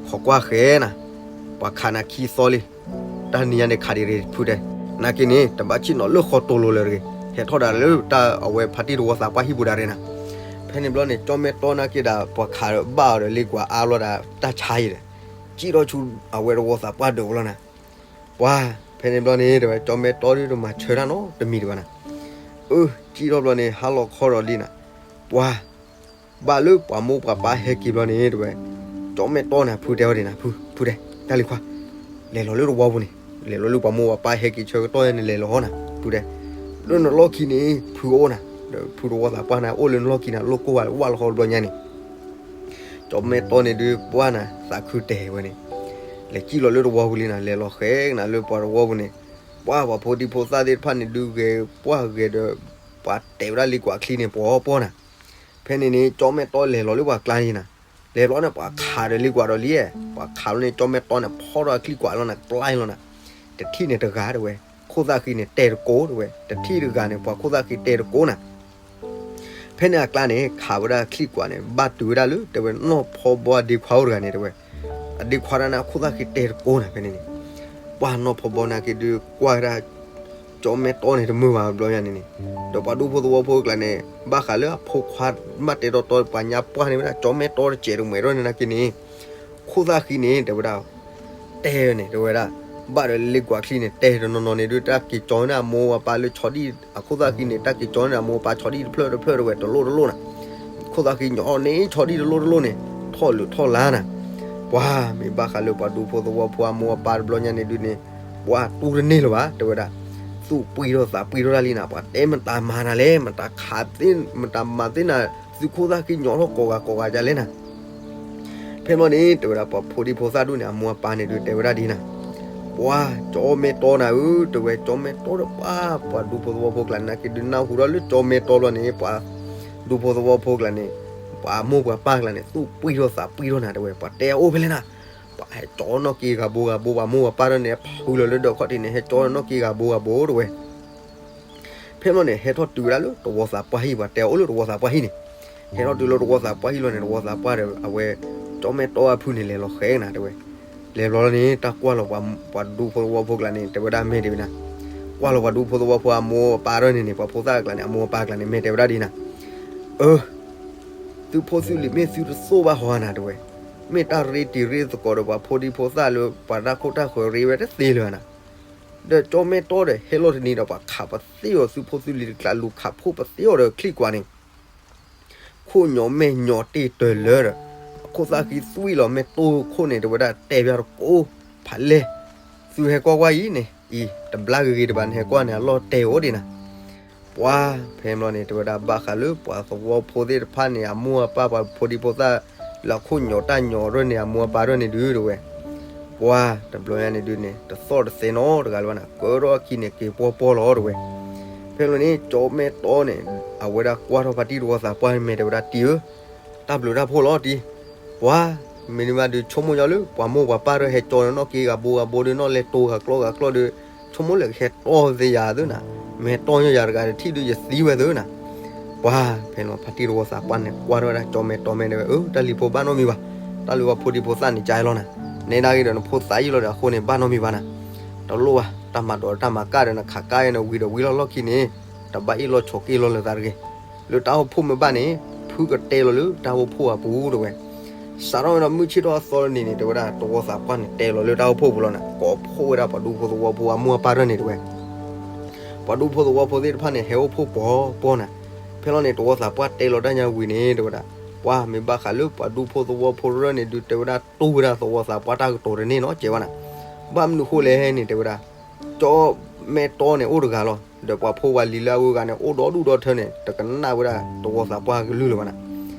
ခိးကွၢ်ဃဲနၤ, ပှၤခးနၤခံသီလံ တၢ်နံၤညါန့ၣ် ခးဒံးရ့ၣ်ဖုတဲ, နာ်က့န့ၣ် တဘၣ်ဆ့ၣ်နီၤလၢဃီတိၤလိၤလၢၤတဂ့ၤ, ဟဲထီၣ်ဒၣ်လၢတၢ်အဝဲဖါတံၢ်တဝီသးပှၢ်ဟံၣ်ပူၤဒၣ်ရဲၣ်နၤ, ဖဲန့ၣ်ဘျီန့ၣ် ကၠီမဲာ်တီနာ်က့ဒၣ် ပှၤခးဘၣ်အီၤဒီးလ့ကွးအါဘျီဒၣ်တၢ်ဆါအံၤဒီး, ကံၣ်ထီၣ်ဆူအဝဲတဝီသးပှၢ်ဒၢးဝဲလီၤနၤ, ပှၤ, ဖဲန့ၣ်ဘျီန့ၣ် တဲဝဲ ကၠီမဲာ်တီဒုးတမၤဆၢတၢ်နီတမံၤဒံးဘၣ်နၤ, အၢ ကံၣ်ထီၣ်ဘျီန့ၣ် ဟါလီၤခီဒီးလံနၤ, ပှၤ ဘၣ်လၢပှၤမိၢ်ပှၤပၢ်ဟဲက့ၤဘျီန့ၣ် တဲဝဲ, ကၠီမဲာ်တီန့ၣ် ဖုတဲဝဲဒ်နၤ ဖု, ဖုတဲ, တၢ်လံၤခွါ, လဲၤလီၤလၢတဝီပူၤန့ၣ်, လဲၤလီၤလၢပှၤမိၢ်ပှၤပၢ်ဟဲက့ၤဆၢကတီၢ်န့ၣ် လဲၤလီၤနၤ ဖုတဲ, လၢနလီၢ်ခံန့ၣ် ဖုအိၣ်နၤ, ဒီးဖုတဝီသးပှၢ်န့ၣ် အိၣ်လၢနလီၢ်ခံနၤ လိၣ်ကိၢ်ဝဲလၢဝၣ်လီၤဃီတဘျီညါန့ၣ်, ကၠီမဲာ်တီန့ၣ်ဒုးပှၢ်နၤ သးခုတဲဝဲန့ၣ်, လဲၤကံၣ်လီၤလၢတဝီပူၤလံနၤ လဲၤလီၤဃဲကနၤလၢပှၤတဝီပူၤန့ၣ်, ပှၢ်ပှၤဖိဒံဖိသၣ်သ့ၣ်တဖၣ်န့ၣ်ဒုးဂဲၤပှၢ်ဂဲၤဒီး, ပှၤတဲာ်ဝဲဒၣ်လံကွၢ်ချံန့ၣ် ပှီၤပှီၤနၤ ဖဲန့ၣ်န့ၣ် ကၠီမဲာ်တီလဲၤလီၤလၢပှၤကျါန့ၣ်နၤ, လဲၤလီၤန့ၣ် ပှၤခးဒီးလံကွၢ်ဒီးလံ, ပှၤခးလီၤန့ၣ် ကၠီမဲာ်တီန့ၣ် ဖီၣ်ဒီးချံကွၢ်လီၤနၤ ပျါလီၤနၤ, တထံၣ်န့ၣ်တဂၤတဲဝဲ, ခိၣ်သၣ်ဃံန့ၣ် တဲတကိးတဲဝဲ, တထံၣ်တဂၤန့ၣ် ပှၤခိၣ်သၣ်ဃံတဲတကိးနၤ ဖဲန့ၣ်အကျါန့ၣ် ခးဝဲဒၣ်ချံကွၢ်န့ၣ် ဘၣ်တုၤဝဲဒၣ်လၢ တဲဝဲ နီၢ်ဖီဘီအဒ့ခွါအိၣ်တဂၤန့ၣ် တဲဝဲ, အဒ့ခွါဒၣ်န့ၣ် အခိၣ်သၣ်ဃံတဲတကိးနၤ ဖဲန့ၣ်န့ၣ်, ပှၢ်နီၢ်ဖီဘီနာ်က့ဒုးကွၢ်ဝဲဒၣ် ကၠီမဲာ်တီန့ၣ်တမုာ်ဘၣ်ဘျီညါန့ၣ်န့ၣ်, ဒီးပှၤဒူဖိသဝီဖိအကျါန့ၣ် ဘၣ်ဃးလၢအဖိခွါမ့ၢ်တဲတီတီ ပှၤညါပှၢ်န့ၢ်ဝဲဒၣ် ကၠီမဲာ်တီတစဲးတမဲာ်ထီၣ်န့ၣ်နာ်က့န့ၣ်, ခိၣ်သၣ်ဃံန့ၣ် တဲဝဲဒၣ် တဲန့ၣ် တဲဝဲဒၣ်, ဘၣ်ဒီးလ့ကွၢ်ချံန့ၣ် တဲတနီၤနီၤန့ၣ်ဒုး တၢ်က့ၤကၠီန့ၢ်အမိၢ်အပၢ်လၢဆီဒံၣ် အခိၣ်သၣ်ဃံန့ၣ် တၢ်က့ၤကၠီန့ၢ်အမိၢ်အပၢ်ဆီဒံၣ်တဖျၢၣ်တဖျၢၣ်တဲဝဲ တလိၣ်တလိၣ်နၤ, ခိၣ်သၣ်ဃံညီန့ၣ်ဆီဒံၣ်တလိၣ်တလိၣ်န့ၣ် ထီၣ်လုးထီၣ်လါနၤ, ပှၢ်မ့ၢ်ဘၣ်ဃးလၢပှၤဒူဖိသဝီဖိအမိၢ်အပၢ်တဘျီညါန့ၣ်ဒုးန့ၣ်, ပှၢ်တူၢ်တန့ၢ်လၢၤဘၣ် တဲဝဲဒၣ်, သူၣ်ပှံၢ်ထီၣ်သးပှံၢ်ထီၣ်တၢ်လံနၤ, ပှၤတဲမတၤမၤနၤလဲၣ် မတၤခးသ့ မတၤမၤသ့နၤ, သုခိၣ်သၣ်ဃံညီထီၣ်ကိးဂၤကိးဂၤဒ်လဲၣ်နၤ ဖဲန့ၣ်န့ၣ် တဲဝဲဒၣ် ပှၤဖိဒံဖိသၣ်ဒူၣ်န့ၣ် အမိၢ်အပၢ်န့ၣ်ဒုးတဲဝဲဒၣ်ဒ်နၤ, ပှၤကၠီမဲာ်တီနၤဧၢ တဲဝဲ, ကၠီမဲာ်တီဒီးပှၤ ပှၤဒူဖိသဝီဖိကျါန့ၣ် နာ်က့ဒုးနၢ်ဟူထီၣ်လၢကၠီမဲာ်တီလီၤန့ၣ် ပှၤဒူဖိသဝီဖိကျါန့ၣ် ပှၤမိၢ်ပှၤပၢ်ကျါန့ၣ် သူၣ်ပှံၢ်ထီၣ်သးပှံၢ်ထီၣ်နၤ တဲဝဲ, ပှၤတဲအအိၣ်ဖဲလဲၣ်နၤ, ပှၤဟဲကၠီနီၣ်က့ဂၤဘိဂၤဘိ ပှၤမိၢ်ပှၤပၢ်ထီၣ်န့ၣ် ဖုလီၤလၢဒၢးခီၣ်ထံးန့ၣ် ဟဲကၠီနီၣ်က့ဂၤဘိဂၤဘိ တဲဝဲ ဖဲန့ၣ်ဘျီန့ၣ် ဟဲထီၣ်တုၤဝဲဒၣ်လၢတဝီသးပှၢ်ဟံၣ် ပှၤတဲအအိၣ်လၢတဝီသးပှၢ်ဟံၣ်န့ၣ်, ဟဲထီၣ်တုၤလၢတဝီသးပှၢ်ဟံၣ်လီၤန့ၣ် တဝီသးပှၢ်ဒီး အဝဲ ကၠီမဲာ်တီအဖုန့ၣ် လဲၤလီၤဃဲနၤ တဲဝဲ, လဲၤဘျီလီၤန့ၣ် တၢ်ကွၢ်လီၤပှၤဒူဖိသဝီဖိကျါန့ၣ် တဲဝဲဒၣ်မ့ၢ်ဒ်ဝဲနၤ, ကွၢ်လီၤပှၤဒူဖိသဝီဖိအမိၢ်အပၢ်ထီၣ်န့ၣ်န့ၣ် ပှၤဖိသၣ်ကျါန့ၣ် အမိၢ်အပၢ်ကျါန့ၣ် မ့ၢ်တဲဝဲဒၣ်ဒ်နၤ, အၢ သုးဖိသုးလံၤမ့ၢ်သုတသိၣ်ဘၣ်ဟီဧါနၤ တဲဝဲ, မ့ၢ်တၢ်ရ့တံၤရ့သကိးဒီးပှၤဖိဒံဖိသၣ်လၢပှၤတၢ်ခိၣ်တၢ်ဃၢၤရ့ဝဲတသ့လၢၤနၤ, ဒီးကၠီမဲာ်တီဒီးဟဲလီၤတနံၤဒီး ပှၤခးပသ့အီၤသုးဖိသုးလံၤတကျးလူၤခးဖှိၣ်ပသ့အီၤဒီးချံၣ်ကွၢ်န့ၣ် ခိၣ်ညီၣ်မဲာ်ညီၣ်တ့ၢ်တၢၤလၢဒီး အခိၣ်သၣ်ဃံသွံၣ်လီၤ မဲာ်တီခိၣ်န့ၣ် တဲဝဲဒၣ်တဲဘၣ်တကိးဖးလဲၢ်, သုဟဲကွၢ်ကွၢ်အံၤန့ၣ် အံၤ တဘျါဂ့ၤဂ့ၤတဘၣ်န့ၣ် ဟဲကွၢ်န့ၣ် အလီၢ်တဲအိၣ်ဒံးနၤ ပှၤဖဲန့ၣ်ဘျီန့ၣ် တဲဝဲဒၣ်ဘၣ်ဃးလၢပှၤသဝီဖိသ့ၣ်တဖၣ်န့ၣ် အမိၢ်အပၢ်ပှၤဖိဒံဖိသၣ် လၢအခိၣ်ညီၣ်တၢ်ညီၣ်ရၢၢ်န့ၣ် အမိၢ်အပၢ်ရၢၢ်န့ၣ်ဒုး တဲဝဲ, ပှၤတဘျီညါန့ၣ်ဒုးန့ၣ် တသီၣ်တသဲနီတဂၤလၢၤဘၣ်နၤ ကၢထီၣ်အခံန့ၣ် က့ၤပှီၢ်ပှီၢ်လီၤ တဲဝဲ, ဖဲန့ၣ်ဘျီန့ၣ် ကၠီမဲာ်တီန့ၣ် အဝဲဒၣ်ကွၢ်ထီၣ်ဖါတံၢ်တဝီသးပှၢ်န့ၣ် မ့ၢ်တဲဝဲဒၣ်တံၤဧၢ တၢ်ဘျုးတၢ်ဖှိၣ်လီၤတံၤ, ပှၤ မ့တမ့ၢ်ဒုးဆိကမိၣ်ညီလၢ ပှၤမိၢ်ပှၤပၢ်ဒီးဟဲကၠီနီၣ်က့ဂၤဘိဂၤဘိဒီးနီၣ်လဲၤတိၤဂၤကျီဂၤကျီဒီး ဆိကမိၣ်လၢကဟဲတီၢ်သ့ယၤသုနၤ, မ့ၢ်တီၢ်ညီယၤတဂၤဒီးထံၣ်ဒုးယသံဝဲသုနၤ, ပှၤ ဖဲန့ၣ်ဖါတံၢ်တဝီသးပှၢ်န့ၣ် ကွၢ်ထီၣ်ဝဲဒၣ်ကၠီမဲာ်တီမဲာ်တဲဝဲ အၢ တၢ်လံၤဖိဘၣ်နီတမံၤဘၣ်, တၢ်လၢပှၤဖိဒံဖိသၣ်န့ၣ် ကၠီလီၤနၤ, နဲဒၣ်ဂ့ၤဒီးနဖိသၣ်အံၤလီၤဒီးအဃိန့ၣ် ဘၣ်နီတမံၤဘၣ်နၤ, တလိၣ်ဘၣ် တၢ်မၤဒိးတၢ်မၤကၣ်ဒီးနခးကၣ်အံၤန့ၣ် ဝံၤဒီးဝံၤလီၢ်လီၢ်ခံန့ၣ် တဘၣ်အ့ၣ်လိာ်ဆိးက့လိာ်လၢၤသးတဂ့ၤ, လၢတၢ်အိၣ်ဖှိၣ်မ့ၢ်ဘၣ်န့ၣ် ဖုကတဲလီၤလၢတၢ်အိၣ်ဖှိၣ်အပူၤ တဲဝဲ, စးထီၣ်ဝဲဒီးမုၢ်ဆ့ၣ်ထီၣ်အသီတနံၤန့ၣ် တဲဝဲဒၣ် တဝီသးပှၢ်န့ၣ် တဲလီၤလၢတၢ်အိၣ်ဖှိၣ်ပူၤလီၤနၤ ကိးဖှိၣ်ဝဲဒၣ်ပှၤဒူဖိသဝီဖိအမိၢ်အပၢ်ထီၣ်န့ၣ် တဲဝဲ ပှၤဒူဖိသဝီဖိသ့ၣ်တဖၣ်န့ၣ် ဟဲအိၣ်ဖှိၣ်ပှီၤပှီၤနၤ, ဖဲလီၤန့ၣ် တဝီသးပှၢ်တဲလီၤတၢ်ညါဝံၤန့ၣ် တဲဝဲဒၣ်, ပှၤမ့ၢ်ဘၣ်ဃးလၢပှၤဒူဖိသဝီဖိရၢၢ်န့ၣ်ဒုး တဲဝဲဒၣ်တူၢ်ဝဲဒၣ်သဝီသးပှၢ်တၢ်ကတိၤတန့ၢ်နီတစဲးဘၣ်နၤ, ဘၣ်မနုၤဃိလဲၣ်န့ၣ် တဲဝဲဒၣ် ကၠီမဲာ်တီန့ၣ်အိၣ်တဂၤလီၤ, ဒီးပှၤဖိပှၤလံၤလၢအဂုၤအဂၤန့ၣ် အိၣ်ဒီဒူၣ်ဒီထၢန့ၣ် တကနၣ်ဝဲဒၣ်သဝီသးပှၢ်ကလုၢ်လၢၤဘၣ်နၤ,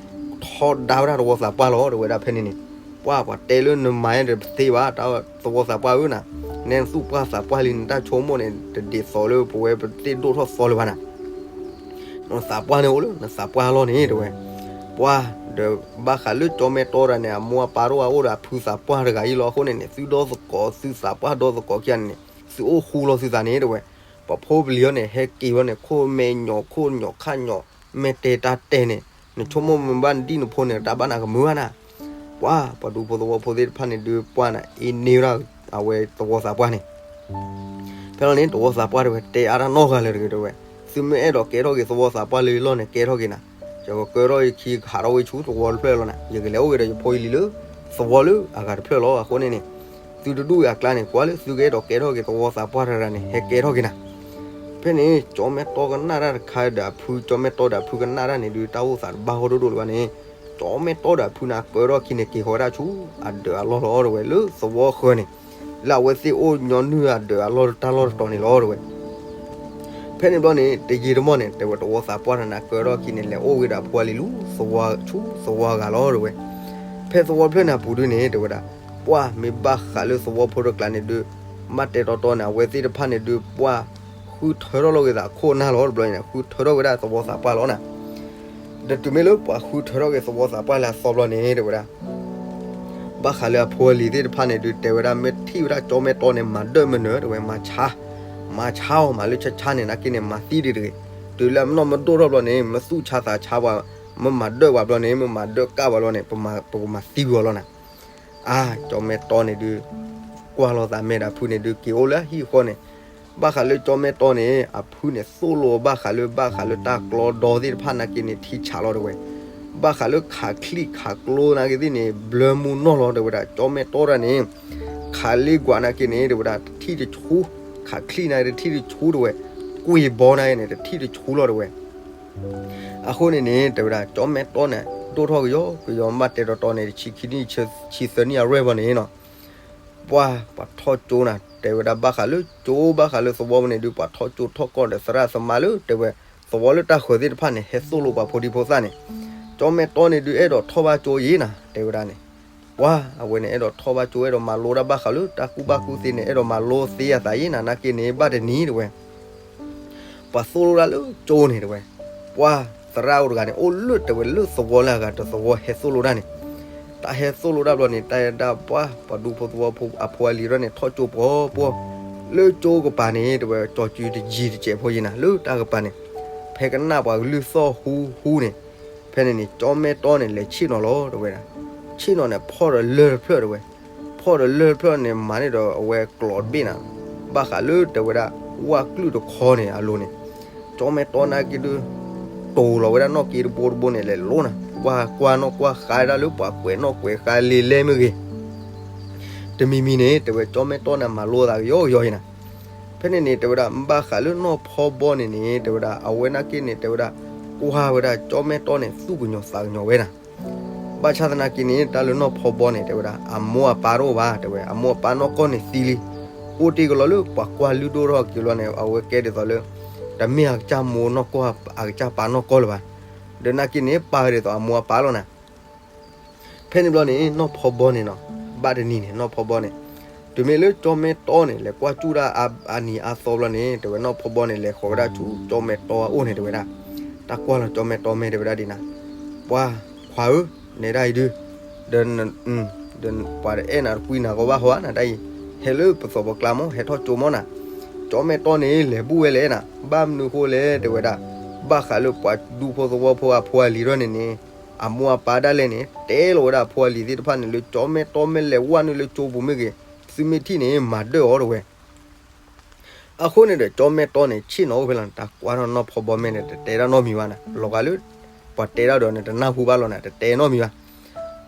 ထီဒါဝဲဒၣ်သဝီသးပှၢ်လီၤ တဲဝဲဒၣ်ဖဲန့ၣ်န့ၣ်, ပှၤပှၤတဲလၢနမၤန့ၣ်တသ့ဘၣ် တၢ်သဝီသးပှၢ်ဧၢနၤ, နဲနသူၣ်ပှၢ်သးပှၢ်လံ နတၢ်ဆိကမိၣ်န့ၣ် တဒ်သိးလၢပဝဲပသ့ၣ်ဒိၣ်ထီၣ်သီလၢၤဘၣ်နၤ နသးပှၢ်န့ၣ်အိၣ်လၢနသးပှၢ်လီၤန့ၣ် တဲဝဲ, ပှၤ ဒီးဘၣ်ဃးလၢကၠီမဲာ်တီတဂၤန့ၣ် အမိၢ်အပၢ်တအိၣ်အအိၣ်ဒီးအဖုသးပှၢ်တဂၤအံၤလီၤ အဃိန့ၣ်န့ၣ် သုဒီသကိး သုသးပှၢ်ဒီသကိးခံဂၤန့ၣ်န့ၣ် သုအိၣ်ဃူလီၤသုသးန့ၣ် တဲဝဲ, ပှၤဖိပလံၤအံၤန့ၣ် ဟဲက့ၤဝဲန့ၣ် ခိၣ်မဲာ်ညီၣ် ခိၣ်ညီၣ်ခါညီၣ် မဲာ်တဲာ်တၢ်တဲာ်န့ၣ် နဆိကမိၣ်မ့ၢ်ဘၣ်နဒံၣ်နဖိန့ၣ် တၢ်ဘၣ်နၤကမုာ်ဘၣ်နၤ ပှၤ ပှၤဒူဖိသဝီဖိသ့ၣ်တဖၣ်န့ၣ်ဒုး ပှၤန့ၣ် အ့န့ၢ်ဝဲဒၣ် အဝဲသဝီသးပှၢ်န့ၣ် ဖဲလီၤန့ၣ် သဝီသးပှၢ်တဲဝဲ တဲအါတၢ်နီတဂၤလၢၤတဂ့ၤ တဲဝဲ, သုမ့ၢ်အဲၣ်ဒိးကဲထီၣ်က့ၤသဝီသးပှၢ်လၢယလီၢ်န့ၣ် ကဲထီၣ်က့ၤနၤ, ယကကၢထီၣ်ယခံကဟးထီၣ်ဝဲဆူသဝီတဖျၢၣ်လီၤနၤ, ယကလဲၤအိၣ်က့ၤဒီးယဖိယလံၤလၢ သဝီလၢအဂၤတဖျၢၣ်လီၤ. အဃိန့ၣ်န့ၣ် သုတဒူၣ်အကျါန့ၣ် ကွၢ်လၢသုကအဲၣ်ဒိးကဲထီၣ်က့ၤသဝီသးပှၢ်တဂၤန့ၣ် ဟဲကဲထီၣ်က့ၤနၤ ဖဲန့ၣ် ကၠီမဲာ်တီကနၣ်တၢ်တခါဒီးအဖု ကၠီမဲာ်တီဒီးအဖုကနၣ်တၢ်န့ၣ်ဒုး တၢ်အိၣ်သးတဘၣ်ဂီၢ်ဒိၣ်ဒိၣ်လၢၤဘၣ်န့ၣ်, ကၠီမဲာ်တီဒီးအဖုန့ၣ် ကၢထီၣ်ခံန့ၣ် က့ၤဃီၤဝဲဒၣ်ဆူအဒၢးအလီၢ်လီၤ တဲဝဲ လၢသဝီဃၢၤန့ၣ်, လၢအဝဲသ့ၣ်အိၣ်ညီနုၢ်အဒၢးအလီၢ်တၢ်လီၢ်တတီၤန့ၣ်လီၤ တဲဝဲ. ဖဲန့ၣ်ဘျီန့ၣ် တယံာ်တမီၢ်န့ၣ် တဲဝဲ သဝီသးပှၢ်တဂၤန့ၣ် ကၢထီၣ်ခံန့ၣ် လဲၤအိၣ်ဝဲဒီးအဖိအလံၤလၢ သဝီဆူသဝီအဂၤလီၤ တဲဝဲ. ဖဲသဝီဖျၢၣ်န့ၣ်အပူၤဒုးန့ၣ် တဲဝဲဒၣ် ပှၤမ့ၢ်ဘၣ်ဃးလၢသဝီဖိတကျါန့ၣ်ဒုး ဘၣ်တဲတီတီန့ၣ် အဝဲသ့ၣ်တဖၣ်န့ၣ်ဒုး ပှၤဃုထၢထီၣ်လီၤက့ၤသးခိၣ်နၢ်လီၤ တဘျီန့ၣ် ဃုထၢထီၣ်ဝဲဒၣ်သဝီသးပှၢ်လီၤနၤ. ဒီးတုၤမ့ၢ်လၢပှၤဃုထၢထီၣ်က့ၤသဝီသးပှၢ်လၢအသီဘျီန့ၣ် တဲဝဲဒၣ် ဘၣ်ဃးလၢအဖိအလံၤသ့ၣ်တဖၣ်န့ၣ်ဒုး တဲဝဲဒၣ် မ့ၢ်ထံၣ်ဝဲဒၣ်ကၠီမဲာ်တီန့ၣ် မၤဒၢၣ်မနုၤ တဲဝဲ မၤဆါ, မၤဆါအီၤ မၤလၢဆါဆါန့ၣ် နာ်က့န့ၣ် မၤသံဒံးတဂ့ၤ, တုၤလၢအမ့ၢ်နီၢ်မ့ၢ်ဒိၣ်ထီၣ်ဘျီန့ၣ် မ့ၢ်သူၣ်ဆါသးဆါပှၤ, မ့ၢ်မၤဒၢၣ်ပှၤဘျီန့ၣ် မ့ၢ်မၤဒၢၣ်ကၣ်ပှၤဘျီန့ၣ် ပကမၤသံကွံာ်အီၤလီၤနၤ. အါ ကၠီမဲာ်တီန့ၣ်ဒုး ကွၢ်လီၤသးမဲာ်ဒီးအဖုန့ၣ်ဒုး က့ၤအိၣ်လၢအဟံၣ်အဃီန့ၣ်, ဘၣ်ဃးလၢကၠီမဲာ်တီန့ၣ် အဖုန့ၣ်သိၣ်လိဘၣ်ဃးလၢ ဘၣ်ဃးလၢတၢ်ကျီဒီသ့ၣ်တဖၣ်နာ်က့န့ၣ် ထံဆးလီၤ တဲဝဲ, ဘၣ်ဃးလၢခးချံၣ်ခးကျိနာ်က့သ့ၣ်န့ၣ် ဘျၢမူနီၢ်လီၤ တဲဝဲဒၣ် ကၠီမဲာ်တီတဂၤန့ၣ်, ခးလ့ကွၢ်နာ်က့န့ၣ် တဲဝဲဒၣ် တထံၣ်တဆူ, ခးချံၣ်နာ်က့တထံၣ်တဆူ တဲဝဲ, ကွံာ်ဘီနာ်က့န့ၣ် တထံၣ်တဆူလီၤ တဲဝဲ အဃိန့ၣ်န့ၣ် တဲဝဲဒၣ် ကၠီမဲာ်တီန့ၣ် ဒိၣ်ထီၣ်ကယီကယီ ဘၣ်တဲတီတီန့ၣ် တဆံခံနံၣ် ဆံသၢနံၣ်အရွဲၢ်ဘျီန့ၣ်နီၤ, ပှၤ ပှၤထီၣ်ကၠိနၤ တဲဝဲဒၣ် ဘၣ်ဃးလၢကၠိ ဘၣ်ဃးလၢသဝီပူၤန့ၣ်ဒုး ပှၤထီၣ်ကၠိထီၣ်ကီၢ်ဒီးသရၣ်သမါလၢ တဲဝဲ သဝီလၢတၢ်ဃၢၤသ့ၣ်တဖၣ်န့ၣ် ဟဲသိၣ်လိပှၤဖိဒံဖိသၣ်န့ၣ်, ကၠီမဲာ်တီန့ၣ်ဒုး အဲၣ်ဒိးထီၣ်ဘၣ်ကၠိယံၤနၤ တဲဝဲဒၣ်န့ၣ်, ပှၤအဝဲန့ၣ် အဲၣ်ဒိးထီၣ်ဘၣ်ကၠိ အဲၣ်ဒိးမၤလိတၢ်ဘၣ်ဃးလၢတၢ်ကူၣ်ဘၣ်ကူၣ်သ့န့ၣ် အဲၣ်ဒိးမၤလိသ့အသးယံၤနၤ နာ်က့န့ၣ် ဘၣ်တနံၤတဲဝဲ ပှၤသိၣ်လိတၢ်လၢကၠိန့ၣ်တဲဝဲ, ပှၤသရၣ်အိၣ်တဂၤန့ၣ် အိၣ်လၢတဲဝဲလၢသဝီလၢအဂၤတသဝီဟဲသိၣ်လိတၢ်န့ၣ်, တၢ်ဟဲသိၣ်လိတၢ်ဘျီန့ၣ် တၢ်အဲၣ်ဒၣ်ပှၤ ပှၤဒူဖိသဝီဖိအဖိအလံၤထီၣ်န့ၣ် ထီၣ်ကၠိပှီၤပှီၤ လၢကၠိကပၤန့ၣ် တဲဝဲ ကၠီၤစုတယံၤတစဲးဖိယံၤနၤ လၢတၢ်ကပၤန့ၣ်, ဖဲကနၣ်ပှၤကလုၢ်သီၣ်ဟူဟူန့ၣ်, ဖဲန့ၣ်န့ၣ် ကၠီမဲတီန့ၣ် လဲၤဆ့ၣ်နီၤလီၤတဲဝဲဒၣ်, ဆ့ၣ်နီၤန့ၣ် ဖီၣ်ဒီးလၢၢ်တဖျၢၣ်တဲဝဲ, ဖီၣ်ဒီးလၢၢ်တဖျၢၣ်န့ၣ် မၤန့ၢ်ဒီးအဝဲကျိးတဘ့ၣ်နၤ, ဘၣ်ဃးလၢတဲဝဲဒၣ် ဝၣ်ကလုၢ်တခီန့ၣ်အလိၤန့ၣ်, ကၠီမဲတီနာ်က့ဒုး တိၤလီၤဝဲဒၣ်နီၣ်က့တဘိတဘိန့ၣ် လဲၤလိနၤ, ကွၢ်ကွၢ်နီၣ်ကွၢ်ဃါဒၣ်လၢပှၤကွဲးနီၣ်ကွဲးဃါလံာ်လဲၢ်မ့ၢ်ဂ့ၤ တမံၤမံၤန့ၣ် တဲဝဲကၠီမဲတီန့ၣ် မၤလိသးကယီကယီယံၤနၤ, ဖဲန့ၣ်န့ၣ် တဲဝဲဒၣ် ဘၣ်ဃးလၢနီၢ်ဖီဘီန့ၣ်န့ၣ် တဲဝဲဒၣ် အဝဲနာ်က့န့ၣ် တဲဝဲဒၣ် ကွၢ်ဝဲဒၣ်ကၠီမဲတီန့ၣ် သူၣ်ကညီၤသးကညီၤဝဲနၤ, ဘၣ်ဆၣ်သနာ်က့န့ၣ် တၢ်လၢနီၢ်ဖီဘီန့ၣ် တဲဝဲဒၣ် အမိၢ်အပၢ်တအိၣ်ဘၣ် တဲဝဲ အမိၢ်အပၢ်နီၢ်ကီၢ်န့ၣ်သံလံ, အိၣ်တ့ၢ်ကလီၤလၢပှၤကွၢ်လုၢ်ဒိၣ်ထီၣ်က့ၤဘျီန့ၣ် အဝဲကဲဒ်သိးလၢ တမ့ၢ်အကစၢ်မိၢ်နီၢ်ကီၢ် အကစၢ်ပၢ်နီၢ်ကီၢ်လၢၤဘၣ်, ဒီးနာ်က့န့ၣ် ပၢ်ဒ်သိးအမိၢ်အပၢ်လီၤနၤ ဖဲန့ၣ်ဘျီန့ၣ် နီၢ်ဖီဘီန့ၣ်နီၤ, ဘၣ်တနံၤန့ၣ် နီၢ်ဖီဘီန့ၣ်, တုၤမ့ၢ်လၢကၠီမဲတီန့ၣ် လဲၤကွၢ်ကၠူၣ်ဒၣ်အါနံၤအါသီဘျီန့ၣ် တဲဝဲနီၢ်ဖီဘီန့ၣ် လဲၤဃီၤဝဲဒၣ်ဆူကၠီမဲတီအအိၣ်န့ၣ် တဲဝဲဒၣ်, တၢ်ကွၢ်လီၤကၠီမဲတီမ့ၢ်တဲဝဲဒၣ်ဒ်နၤ, ပှၤခွါဧၢ, နဲဒၣ်အံၤဒုး, ဒီး ဒီးပှၤတအဲၣ်နၤတကွံနၤဂီၤဘၣ်ဟီဧါနၤဒၣ်အံၤ, ဟဲလၢပသိးပကျါမ့ၢ် ဟဲထီၣ်ကၠိမ့ၢ်နၤ, ကၠီမဲတီန့ၣ် လဲၤဘူၣ်ဝဲလဲၣ်နၤ, ဘၣ်မနုၤဃိလဲၣ် တဲဝဲဒၣ်, ဘၣ်ဃးလၢပှၤဒူဖိသဝီဖိအဖိအလံၤထီၣ်န့ၣ်န့ၣ် အမိၢ်အပၢ်ဒၣ်လဲာ်န့ၣ် တဲလီၤဝဲဒၣ်အဖိအလံၤသ့ၣ်တဖၣ်န့ၣ် လၢကၠီမဲတီမ့ၢ်လဲၤဝဲနုာ်လၢကၠိပူၤမ့ၢ်ဂ့ၤ, သုမ့ၢ်ထံၣ်န့ၣ် မၤဒၢၣ်အီၤတဲဝဲ အဃိန့ၣ်ဒီး ကၠီမဲတီန့ၣ် ဆ့ၣ်နီၤအိၣ်ဖဲလီၤန့ၣ် တၢ်ကွၢ်ထီၣ်နီၢ်ဖီဘီမဲာ်န့ၣ် တတဲဒၣ်နီတမံၤဘၣ်နၤ, လီၤဂာ်လၢ ပှၤတဲဒၣ်ဒီးန့ၣ် တနၢ်ဟူဘၣ်လီၤနၤ, တတဲနီတမံၤဘၣ်,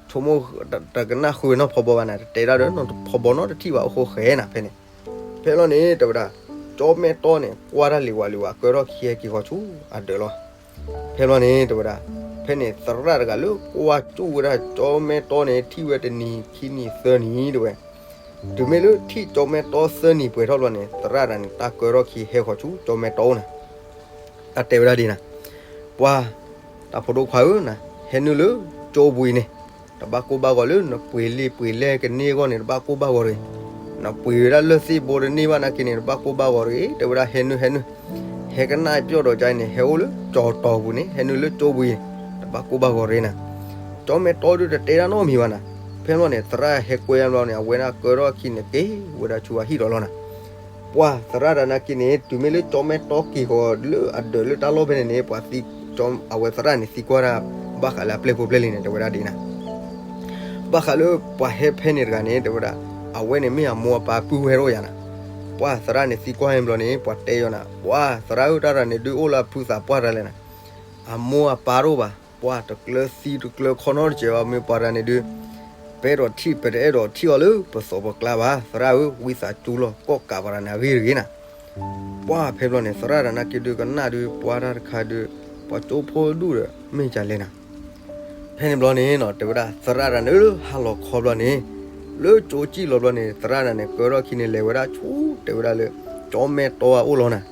ဆိကမိၣ် တကနၣ်ဃုာ်နီၢ်ဖီဘီဘၣ်နၤ, တတဲဒၣ်ဒီးနီၢ်ဖီဘီနီတထံၣ်ဘၣ် အိၣ်ဃိဃဲနၤဖဲန့ၣ်, ဖဲလီၤန့ၣ် တဲဝဲဒၣ်, ကၠီမဲတီန့ၣ် ကွၢ်တၢ်လံၤဝးလံၤဝး ကၢထီၣ်ခံဟဲက့ၤဃီၤဆူအဒၢးလီၤ. ဖဲဘျီန့ၣ် တဲဝဲဒၣ်, ဖဲန့ၣ်သရၣ်တဂၤလၢကွၢ်ကၠူၣ်ဝဲဒၣ်ကၠီမဲတီန့ၣ် ထံၣ်ဝဲတနံၤခံနံၤသၢနံၤတဲဝဲ, တုၤမ့ၢ်လၢထံၣ်ကၠီမဲတီသၢနံၤပှဲၤထီၣ်ဘျီန့ၣ် သရၣ်တဂၤန့ၣ် တၢ်ကၢထီၣ်ခံဟဲဃီၤဆူကၠီမဲတီအိၣ်နၤ, တၢ်တဲဝဲဒၣ်ဒ်နၤ, ပှၤ တၢ်ဖိဒိၣ်ခွါဧၢနၤ, ဟဲနုာ်လၢကၠိပူၤအံၤန့ၣ်, တဘၣ်ကိၢ်ဘၣ်ဂီၤလၢနပှ့ၤလံာ်ပှ့ၤလဲၢ်ကန့ၢ်အဂီၢ်န့ၣ် တဘၣ်ကိၢ်ဘၣ်ဂီၤတဂ့ၤ, နပှ့ၤဝဲဒၣ်လၢၢ်သ့ၣ်ဘိတန့ၢ်ဘၣ်နာ်က့န့ၣ် တဘၣ်ကိၢ်ဘၣ်ဂီၤတဂ့ၤ, တဲဝဲဒၣ်ဟဲနုာ်ဟဲနုာ်, ဟဲကနၣ်ပျီၢ်ဒီးကါအံၤန့ၣ် ဟဲအိၣ်လၢကၠီတီၤပူၤန့ၣ် ဟဲနုာ်လၢကၠိပူၤအံၤ, တဘၣ်ကိၢ်ဘၣ်ဂီၤတဂ့ၤနၤ, ကၠီမဲတီဒုးတတဲဒၣ်နီတမံၤဘၣ်နၤ, ဖဲဘျီန့ၣ် သရၣ်ဟဲကွဲဘျီန့ၣ် အဝဲဒၣ်ကၢထီၣ်အခံန့ၣ် က့ၤဝဲဒၣ်ဆူအဟံၣ်ဒီးလီၤနၤ ပှၤသရၣ်တဂၤနာ်က့န့ၣ် တုၤမ့ၢ်လၢကၠီမဲတီက့ၤဃီၤလၢအဒၢးလၢတၢ်လီၢ်ဖဲန့ၣ်န့ၣ် ပှၤသံ, အဝဲသရၣ်န့ၣ်သံကွၢ်တၢ် ဘၣ်ဃးလၢအပျဲၢ်ဖိပျဲၢ်လံၤန့ၣ် တဲဝဲဒၣ်ဒ်နၤ, ဘၣ်ဃးလၢပှၤဟဲဖဲန့ၣ်တဂၤန့ၣ် တဲဝဲဒၣ်, အဝဲန့ၣ်မ့ၢ်အမိၢ်အပၢ်ပုၢ်ဝဲၢ်တအိၣ်ယၤနၤ, ပှၤသရၣ်န့ၣ်သံကွၢ်ဟဲဘျီန့ၣ် ပှၤတဲယီၤနၤ, ပှၤသရၣ်ဧၢ တၢ်တဂၤန့ၣ်ဒုးအိၣ်လၢအဖုသးပှၢ်တၢ်လဲၣ်နၤ, အမိၢ်အပၢ်တအိၣ်ဘၣ်, ပှၤတကျၢၤသံတကျၢၤခီနီတစဲးဘၣ် မ့ၢ်ပှၤတဂၤန့ၣ်ဒုး ပအဲၣ်ဒိးထံၣ် ပတအဲၣ်ဒိးထံၣ်အီၤလၢပသိးပကျါဘၣ်, သရၣ်ဧၢ ဝံသးစူၤလီၤ ကိးကးပှၤတဂၤန့ၣ်အဂ့ၢ်တဂ့ၤနၤ, ပှၤဖဲဘျီန့ၣ် သရၣ်တဂၤနာ်က့ဒုးကနၣ်ဒုး ပှၤတၢ်တခါဒုး ပှၤကၠိဖိဒူၣ်ဒီး မ့ၢ်ကလဲၣ်နၤ, ဖဲန့ၣ်ဘျီန့ၣ်နီၤ တဲဝဲဒၣ် သရၣ်တဂၤန့ၣ်လၢဟါလီၤခီဘျီန့ၣ် လၢကၠိကံၣ်လီၤဘျီန့ၣ် သရၣ်တဂၤန့ၣ် ကၢထီၣ်ခံန့ၣ် လဲၤဝဲဒၣ်ဆူ တဲဝဲဒၣ်လၢ ကၠီမဲတီအအိၣ်လီၤနၤ,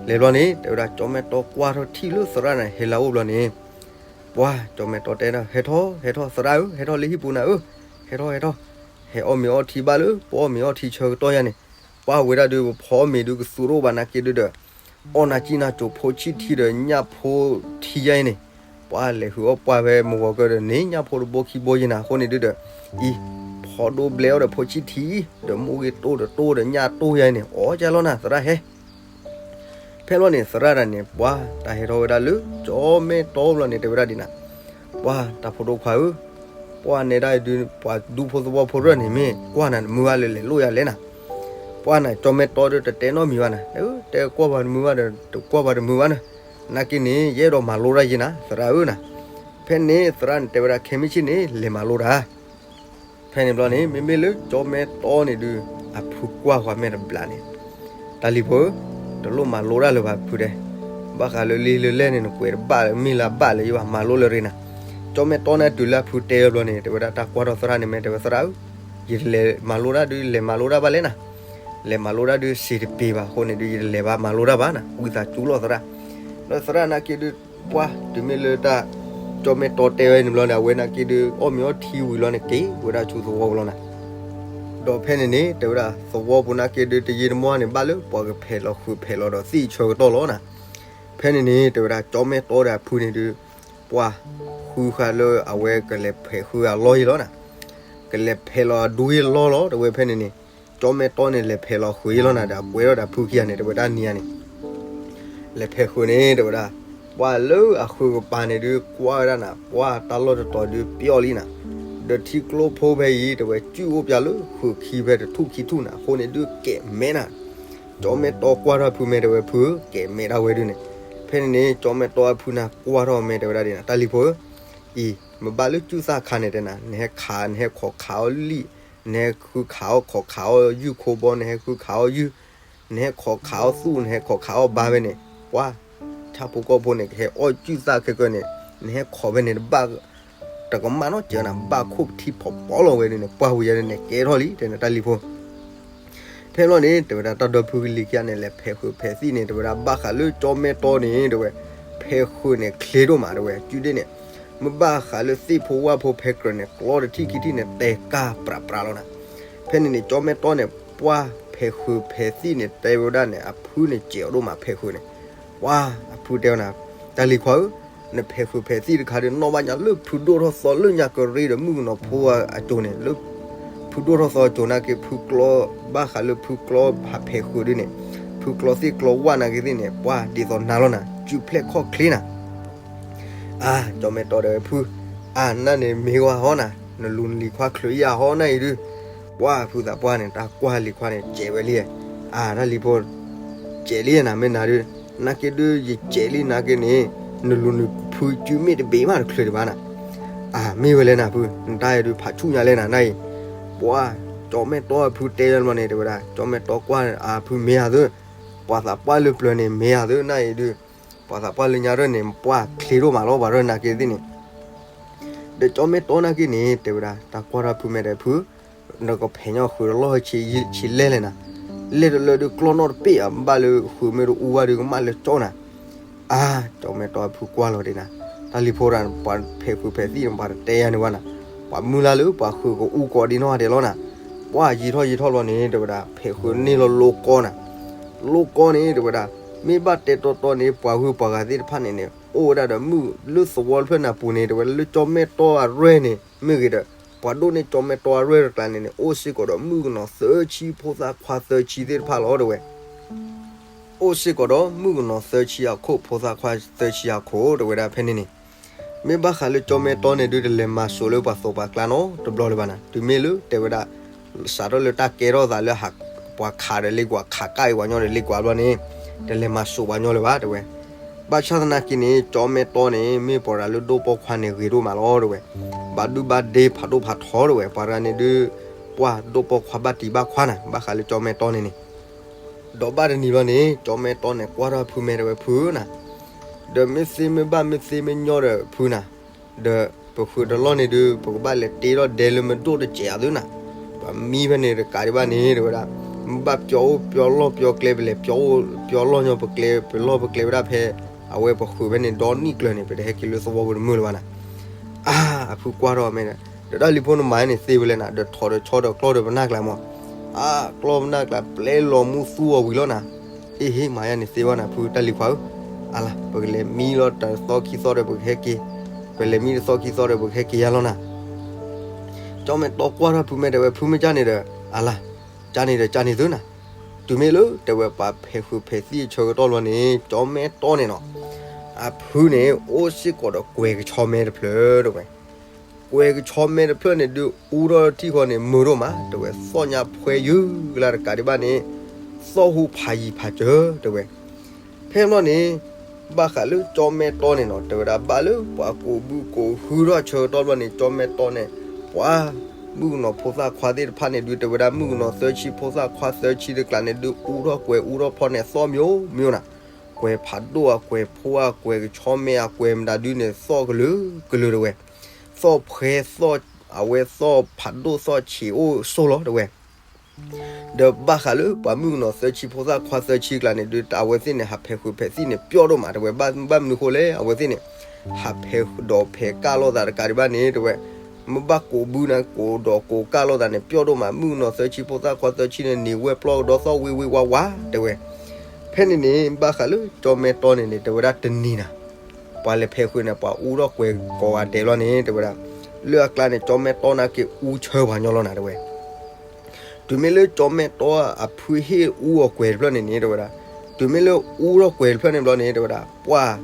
လဲၤဘျီန့ၣ် တဲဝဲဒၣ် ကၠီမဲတီကွၢ်ထီၣ်ထံၣ်လၢသရၣ်န့ၣ် ဟဲလၢအအိၣ်ဘျီန့ၣ် ပှၤကၠီမဲတီတဲဒၣ် ဟဲထီၣ် ဟဲထီၣ် သရၣ်ဧၢ ဟဲထီၣ်လၢဟံၣ်ပူၤနၤဧၢ, ဟဲထီၣ် ဟဲထီၣ်, ဟဲအီၣ်မ့ၤအီထံဘၣ်လၢ ပအီၣ်မ့ၤအီထံဆၢကတီၢ်ယါန့ၣ်, ပှၤဝဲဒၣ်ဒုး ပဖီအီၣ်မ့ၤဒုးကသူတအိၣ်ဘၣ်နာ်က့ဒုးဒီး အီၣ်နၤကံၣ်နၤကိၤဖိဆံၣ်ထံဒီးညၣ်ဖိထံယါအံၤန့ၣ်, ပှၤလဲၤဟုးအီၣ်ပှၢ်ဖဲမုၢ်ဂီၤကၢဒီးန့ၣ် ညၣ်ဖိတဘိခံဘိယါနၤ အဃိန့ၣ်ဒုးဒီး အံၤ ဖီဒိဘျဲအီၣ်ဒီးဖိဆံၣ်ထံ ဒီးမိၢ်ဂ့ၤတိၢ်ဒီးတိၢ်ဒီးညၣ်တိၢ်ယါအံၤန့ၣ် အီၣ်ကၢ်လီၤနၤ သရၣ်ဟဲ ဖဲလီၤန့ၣ် သရၣ်တဂၤန့ၣ် ပှၤတၢ်ဟဲထီၣ်ဝဲဒၣ်လၢ ကၠီမဲတီဘျီန့ၣ် တဲဝဲဒၣ်ဒ်နၤ, ပှၤတၢ်ဖိဒိၣ်ခွါဧၢ, ပှၤနဲဒၣ်အံၤဒုး ပှၤဒူဖိသဝီဖိတဖၣ်န့ၣ် မ့ၢ်ကွၢ်နၤတမုာ်ဘၣ်လၢလဲၤလိၣ်ယါလဲၣ်နၤ, ပှၤနၤ ကၠီမဲတီဒုးတတဲနီတမံၤဘၣ်နၤ, တဲကွၢ်ပှၤတမုာ်ဘၣ်ဒီး တကွၢ်ပှၤတမုာ်ဘၣ်နၤ, နာ်က့န့ၣ် ယအဲၣ်ဒိးမၤလိတၢ်ယါနၤ သရၣ်ဧၢနၤ, ဖဲန့ၣ်သရၣ်န့ၣ် တဲဝဲဒၣ်ခဲမုၢ်ဆ့ၣ်န့ၣ် လဲၤမၤလိတၢ် ဖဲန့ၣ်ဘျီန့ၣ် မ့မ့ၢ်လၢကၠီမဲတီန့ၣ်ဒုး အဖုကွၢ်ဃီၤမဲာ်တဘျးန့ၣ်, တၢ်လံၤဖိဧၢ, တလိၣ်မၤလိတၢ်လၢၤဘၣ်ဖုတဲ, ဘၣ်ဃးလၢလံာ်လၢလဲၢ်န့ၣ် နကွဲးတဘၣ်လၢၤ မ့ၢ်လၢဘၣ်လၢၤ ယဘၣ်မၤလိလၢၤရ့နၤ, ကၠီမဲတီန့ၣ်တုၤလၢအဖုတဲအီၤဘျီန့ၣ် တဲဝဲဒၣ်တၢ်ကွၢ်ထီၣ်သရၣ်န့ၣ် မ့ၢ်တဲဝဲသရၣ်ဧၢ, ယတလဲၤမၤလိတၢ်ဒုး လဲၤမၤလိတၢ်ဘၣ်လဲၣ်နၤ, လဲၤမၤလိတၢ်ဒုးစံးတပ့ၤဘၣ်အဃိန့ၣ်ဒုး ယတလဲၤဘၣ်မၤလိတၢ်ဘၣ်နၤ ဝံသးစူၤလီၤသရၣ်, ဒီးသရၣ်နာ်က့ဒုး ပှၤတုၤမ့ၢ်လၢတၢ် ကၠီမဲၢ်တီတဲဝဲန့ၣ်ဘျီန့ၣ် အဝဲနာ်က့ဒုး အီၣ်မ့ၤအီထံဝံၤလီၤန့ၣ် က့ၤဝဲဒၣ်ဆူသဝီပူၤလီၤနၤ. ဒီးဖဲန့ၣ်န့ၣ် တဲဝဲဒၣ်သဝီပူၤနာ်က့ဒုး တယံာ်တမီၢ်န့ၣ် ဘၣ်လၢပှၤကဖဲးလီၤဃုာ်ဖဲးလီၤဒီးသ့ၣ်ဆၢကတီၢ်လီၤနၤ. ဖဲန့ၣ်န့ၣ် တဲဝဲဒၣ်ကၠီမဲၢ်တီဒီးအဖုန့ၣ်ဒုး ပှၢ်ဃုဃာ်လၢအဝဲကလဲၤဖဲးဃုာ်အလီၢ်ယံၤလီၤနၤ. ကလဲၤဖဲးလီၤအဒူယံၤလီၤလီၤ တဲဝဲဖဲန့ၣ်န့ၣ် ကၠီမဲၢ်တီန့ၣ် လဲၤဖဲးလီၤဃုာ်ယံၤလီၤနၤ ဒီးအကွဲးထီၣ်ဒီးအဖုခံဂၤန့ၣ် တဲဝဲဒၣ်နံၤဧါန့ၣ် လဲၤဖဲးဃုာ်န့ၣ် တဲဝဲဒၣ် ပှၢ်လၢအဃုာ်ကပၤန့ၣ်ဒုး ကွၢ်ဝဲဒၣ်နၤ ပှၢ်တၢ်လီၢ်တတီၤဒုးပျီၣ်လံနၤ. ဒီးထံကျိဖိဖဲအံၤ တဲဝဲ စုၣ်အိၣ်ပၠးလၢဃုာ်ခံဖဲတထူၣ်ခံထူၣ်နၤ အဃိန့ၣ်ဒုးကဲးမဲနၤ. ကၠီမဲၢ်တီကွၢ်ထီၣ်ဖုမဲာ် တဲဝဲဖုဧၢ ကဲးမဲဒၣ်ဝဲဒုးန့ၣ်. ဖဲန့ၣ်န့ၣ် ကၠီမဲၢ်တီအဖုနၤကွၢ်ထီၣ်မဲာ် တဲဝဲဒၣ်ဒ်နၤ တၢ်လံၤဖိဧၢ အံၤ မ့ၢ်ဘၣ်လၢစုၣ်သၣ်ခါန့ၣ်တဲနၤ နဟဲခး နဟဲခိးခးအီၣ်လံၣ် နဟဲဃုခးအီၣ်ခိးခးအီၣ်ယုၢ်ခိဘီ နဟဲဃုခးအီၣ်ယုၢ် နဟဲခိးခးအီၣ်သူၣ် နဟဲခိးခးအီၣ်ဘါဝဲန့ၣ် ပှၢ် ဆၣ်ဖိကီၢ်ဖိန့ၣ် ကဟဲအီၣ်စုၣ်သၣ်ခဲကၢန့ၣ် နဟဲခိးဝဲန့ၣ်တဘၣ် တကမၣ်နီတစဲးနၤ ဘၣ်ခိၣ်ထံဖီၣ်ပီလီၤဝဲဒုးန့ၣ် ပှၢ်ဝံၤယဲန့ၣ် ကဲထီၣ်လံ တဲနၤတၢ်လံၤဖိ ဖဲဘျီန့ၣ် တဲဝဲဒၣ်တၢ်ဒီဖုကလံၤခံဂၤန့ၣ် လဲၤဖဲးဃုာ်ဖဲးသံၣ်န့ၣ် တဲဝဲဒၣ်ဘၣ်ဃးလၢကၠီမဲၢ်တီန့ၣ် တဲဝဲ ဖဲးဃုာ်န့ၣ်ချ့ဒိၣ်မး တဲဝဲ စုဒ့ၣ်န့ၣ် မ့ၢ်ဘၣ်ဃးလၢသ့ၣ်ဖိဝၣ်ဖိဖဲကြၢးန့ၣ် ကျီတထံၣ်ခံထံၣ်န့ၣ် တဲကၢ်ပြးပြးလီၤနၤ. ဖဲန့ၣ်န့ၣ် ကၠီမဲၢ်တီန့ၣ် ပှၢ်ဖဲးဃုာ်ဖဲးသံၣ်န့ၣ် တဲဝဲဒၣ်န့ၣ် အဖုန့ၣ်စဲးအီၤဒိၣ်မး ဖဲးဃုာ်န့ၣ် ပှၢ်အဖုတဲဝဲနၤ တၢ်လံၤခွါဧၢ နဖဲးဃုာ်ဖဲးသံၣ်တခါဒီး နီၣ်ဘၣ်ညါလၢဖုဒိၣ်ထီၣ်သီလၢညါကရ့ဒီးမုၣ်ကနီၤဖိအစိၤန့ၣ် လၢ ဖုဒိၣ်ထီၣ်သီအစိၤနာ်က့ ဖုကျီ ဘၣ်ဃးလၢဖုကျီဟးဖဲးဃုာ်ဒုးန့ၣ် ဖုကျီသ့ၣ်ကျီဝၣ်နာ်က့သ့ၣ်န့ၣ် ပှၢ်ဒ်သိးနၤလီၤနၤ စုၣ်ဖျဲၣ်ခီၣ်ချ့နၤ အါ ကၠီမဲၢ်တီတဲဝဲဖု အါ နန့ၣ်မ့ၢ်ဝဲဟီနၤ နလူၤနလံၤခွါချုးယၤဟီနၤအံၤဒုး ပှၢ်ဖုသးပှၢ်န့ၣ် တၢ်ကွၢ်လံၤခွါန့ၣ် စဲးဝဲလံ အါ တၢ်လံၤဖိ စဲးလံနၤ မ့ၢ်နၤဒုး နာ်က့ဒုး ယစဲးလံနာ်က့န့ၣ် နလူၤနဖုစုမ့ၢ်တဘ့ၣ်မးတချုးတဘၣ်နၤ အါ မ့ၢ်ဝဲလဲၣ်နၤဖု နတၢ်အဲၣ်ဒုးဖးဆူၣ်ညါလဲၣ်နၤ နၤအံၤ ပှၢ် ကၠီမဲၢ်တီအဖုတဲယၤလီၤန့ၣ် တဲဝဲဒၣ် ကၠီမဲၢ်တီကွၢ်အဖုမ့ၢ်ဧါသု ပှၤသးပှၢ်လၢပျၢၤန့ၣ် မ့ၢ်ဧါသု နၤအံၤဒုး ပှၤသးပှၢ်လၢညါရၢၢ်န့ၣ် ပှၢ်ချ့ဒိၣ်မးလီၤ ပှၤရၢၢ်နာ်က့သ့ၣ်န့ၣ် ဒီးကၠီမဲၢ်တီနာ်က့န့ၣ် တဲဝဲဒၣ် တၢ်ကွၢ်ထီၣ်ဖုမဲာ်ဒီးဖု နကဖဲးညီဃုာ်တလီၢ်ဆံလဲၣ်လဲၣ်နၤ လဲၣ်တလၢဒုးကျီနီၣ်တပ့ၢ်ဧါ ဘၣ်လၢဃုာ်မ့ၢ်တအူဘၣ်ဒုးကမၣ်လၢကၠီနၤ အါ ကၠီမဲၢ်တီဖုကွၢ်လီၤဒံးနၤ တၢ်လံၤဖိဒၣ် ပှၤဖဲးဃုာ်ဖဲးသံၣ်န့ၣ် ပှၤတတဲယၤန့ၣ်ဝဲနၤ ပှၤမုၢ်လၢ်လၢပှၤဃုာ်ကအူကီးဒံးနီၢ်ဂၤဒဲးလီၤနၤ ပှၢ်ယံာ်ထီၣ်ယံာ်ထီၣ်လီၤန့ၣ် တဲဝဲဒၣ် ဖဲးဃုာ်န့ၢ်လီၤလိကီနၤ လိကီန့ၣ် တဲဝဲဒၣ် မ့ၢ်ဘၣ်တဲတီတီန့ၣ် ပှၤဂုၤပှၤဂၤသ့ၣ်တဖၣ်န့ၣ်န့ၣ် အိၣ်ဝဲဒၣ်ဒီးမုၣ်လၢသဝီတဖျၢၣ်နၢ်ပူၤန့ၣ် တဲဝဲဒၣ်လၢကၠီမဲၢ်တီအရဲၣ်န့ၣ် မ့ၢ်ဂ့ၤဒီး ပှၤဒိၣ်န့ၢ်ကၠီမဲၢ်တီအရဲၣ်တကျါန့ၣ်န့ၣ် အိၣ်စ့ၢ်ကီးဒီးမုၣ်ကနီၤသၢဆံဖိသၣ်ခွါသၢဆံသ့ၣ်တဖၣ်လီၤ တဲဝဲ အိၣ်စ့ၢ်ကီးဒီးမုၣ်ကနီၤသၢဆံအခိၣ် ဖိသၣ်ခွါသၢဆံအခိၣ် တဲဝဲဒၣ်ဖဲန့ၣ်န့ၣ် မ့ၢ်ဘၣ်ဃးလၢကၠီမဲၢ်တီန့ၣ်ဒုး တလဲၤမၤစိာ်လၢပှၤသိးပှၤကျါနီတဘျီလၢၤဘၣ်နၤ တုၤမ့ၢ်လၢတဲဝဲဒၣ် စးထီၣ်လၢတၢ်ကဲထီၣ်သးလၢ ပှၤခးဒီးလ့ကွာ် ခးကၣ်အံၤပှၤညီဒီးလ့ကွာ်ဘျီန့ၣ် တလဲၤမၤစိာ်ပှၤညီလၢၤဘၣ် တဲဝဲ ဘၣ်ဆၣ်သနာ်က့န့ၣ် ကၠီမဲၢ်တီန့ၣ် မ့ၢ်ပှၤတဂၤလၢဒိၣ်ပိာ်ခွါန့ၣ်ဂ့ၤဒိၣ်မးလီၤ တဲဝဲ ဘၣ်ဒုဘၣ်ဒ့ဖးဒိၣ်ဖးထီ တဲဝဲ ပှၤတဂၤန့ၣ်ဒုး ပှၢ်ဒိၣ်ပိာ်ခွါဘၣ်တံၤဘၣ်ခွါနၤ ဘၣ်ဃးလၢကၠီမဲၢ်တီန့ၣ်န့ၣ် ဒီးဘၣ်တနံၤဘျီန့ၣ် ကၠီမဲၢ်တီန့ၣ် ကွၢ်ထီၣ်ဖုမဲာ် တဲဝဲဖုနၤ ဒီးမ့ၢ်သ့မ့ၢ်ဘၣ်မ့ၢ်သ့မ့ၢ်ညီဒီးဖုနၤ ဒီးပဃုာ်တလီၢ်န့ၣ်ဒုး ပကဘၣ်လဲၤတ့ထီၣ်ဒဲလၢမ့ၢ်ဒိၣ်တစဲးအသိးနၤ ပှၤမံဖဲန့ၣ်တကးဒံးဘၣ်န့ၣ် တဲဝဲဒၣ် မ့ၢ်ဘၣ်ပျီအိၣ်ပျီလီၢ်ပျီကျဲ ပလဲၤပျီအိၣ်ပျီလီၢ်ညီပကျဲ ပလီၢ်ပကျဲဝဲဒၣ်ဖဲ အဝဲပဃုာ်ဖဲန့ၣ် ဒီနံၣ်ကျၢၤန့ၣ် ပတဟဲက့ၤလၢသဝီပူၤတမုာ်လၢၤဘၣ်နၤ အါ အဖုကွၢ်ထီၣ်မဲာ်ဒီး ဒီးတၢ်လံၤဖိနမၤန့ၣ်သ့ဝဲလဲၣ်နၤ ဒီးထိးဒီးဆီဒီးကျီၢ်ဒီးပနၢ်ကျါမး အါ ကျီၢ်ပနၢ်ကျါ ပျဲလီၤမူသူအီၤဝံၤလီၤနၤ အ့ဟ့ မၤယါန့ၣ်သ့ဝဲနၤ ဖုတၢ်လံၤခွါဧၢ အါလါ ပကလဲၤမံလီၤတၢ်သီခံသီဒီးပကဟဲက့ၤ ပလဲၤမံတသီခံသီဒီးပကဟဲက့ၤယါလီၤနၤ ကၠီမဲၢ်တီကွၢ်ထီၣ်ဖုမဲာ် တဲဝဲဖုမ့ၢ်ကၢ်န့ၣ်ဒီး အါလါ ကၢ်န့ၣ်ဒီးကၢ်န့ၣ်သုနၤ တုၤမ့ၢ်လၢတဲဝဲ ပှၤဖဲးဃုာ်ဖဲးသံၣ်အဆၢကတီၢ်လီၤန့ၣ် ကၠီမဲၢ်တီန့ၣ်နီၤ အဖုန့ၣ် အိၣ်စ့ၢ်ကီးဒီးကွဲၤကဆီမဲတဖျၢၣ် တဲဝဲ ကွဲၤကဆီမဲတဖျၢၣ်န့ၣ်ဒုး အူထီၣ်ထံၣ်ဃီန့ၣ် မုာ်ဒိၣ်မး တဲဝဲ သီၣ်ညါဖှဲယုၢ်ကလါတကးဒံးဘၣ်န့ၣ် သီၣ်ဟူဖးယံၤဖးစၢၤ တဲဝဲ ဖဲဘျီန့ၣ် ဘၣ်ဃးလၢကၠီမဲၢ်တီန့ၣ်နီၤ တဲဝဲဒၣ်ဘၣ်လၢပှၤကူးဘုကူးဟုထီၣ်ဆၢကတီၢ်ဘျီန့ၣ် ကၠီမဲၢ်တီန့ၣ် ပှၤ မုၣ်ကနီၤဖိသၣ်ခွါသ့ၣ်တဖၣ်န့ၣ်ဒုး တဲဝဲဒၣ်မုၣ်ကနီၤသၢဆံဖိသၣ်ခွါသၢဆံတကျါန့ၣ်ဒုး အူထီၣ်ကွဲၤအူထီၣ်ဖီၣ်န့ၣ် သီၣ်မိမိနၤ ကွဲၤဖးဒိၣ်အကွဲၤဖိအကွဲၤကဆီမဲအကွဲၤမတၤဒုးန့ၣ် သီၣ်ကလုာ်ကလုာ်တဲဝဲ သီၣ်ဖှဲသီၣ် အဝဲသီၣ်ဖးဒိၣ်သီၣ်ဆံးအိၣ်ဆိးလီၤတဲဝဲ ဒီးဘၣ်ဃးလၢပှၤမုၣ်ကနီၤသၢဆံဖိသၣ်ခွါသၢဆံကျါန့ၣ်ဒုး အဝဲသ့ၣ်န့ၣ် ဟးဖဲးဃုာ်ဖဲးသံၣ်န့ၣ် ပျီဒိၣ်မးတဲဝဲ ဘၣ်မနုၤဃိလဲၣ် အဝဲသ့ၣ်န့ၣ် ဟးဖဲးဒီးဖဲးကၢ်လိာ်သးတကးဒံးဘၣ်န့ၣ် တဲဝဲ, မ့ၢ်ဘၣ်ကိးဘုန့ၣ် ကိးဒီးကိးကၢ်လိာ်သးန့ၣ် ပျီၣ်ဒိၣ်မး မုၣ်ကနီၤသၢဆံဖိသၣ်ခွါသၢဆံန့ၣ် နံၤဝဲပျီၣ်ကဒီးသီၣ်ဝံၤဝံၤဝါဝါ တဲဝဲ. ဖဲန့ၣ်န့ၣ် ဘၣ်ဃးလၢကၠီမဲာ်တီန့ၣ်န့ၣ် တဲဝဲဒၣ်တနံၤနၤ ပှၤလဲၤဖဲးဃုာ်န့ၣ် ပှၤအူထီၣ်ကွဲၤကိးဂၤဒဲးလီၤန့ၣ် တဲဝဲဒၣ်, လၢအကျါန့ၣ် ကၠီမဲာ်တီန့ၣ်က့ၤအူဆၢပှၤညီလီၤနၤ တဲဝဲ. တုၤမ့ၢ်လၢကၠီမဲာ်တီအဖုဟ့ၣ်အူအီၤကွဲၤတဖျၢၣ်န့ၣ်န့ၣ် တဲဝဲဒၣ်, တုၤမ့ၢ်လၢအူထီၣ်ကွဲၤတဖျၢၣ်န့ၣ်ဘျီန့ၣ် တဲဝဲဒၣ်, ပှၢ်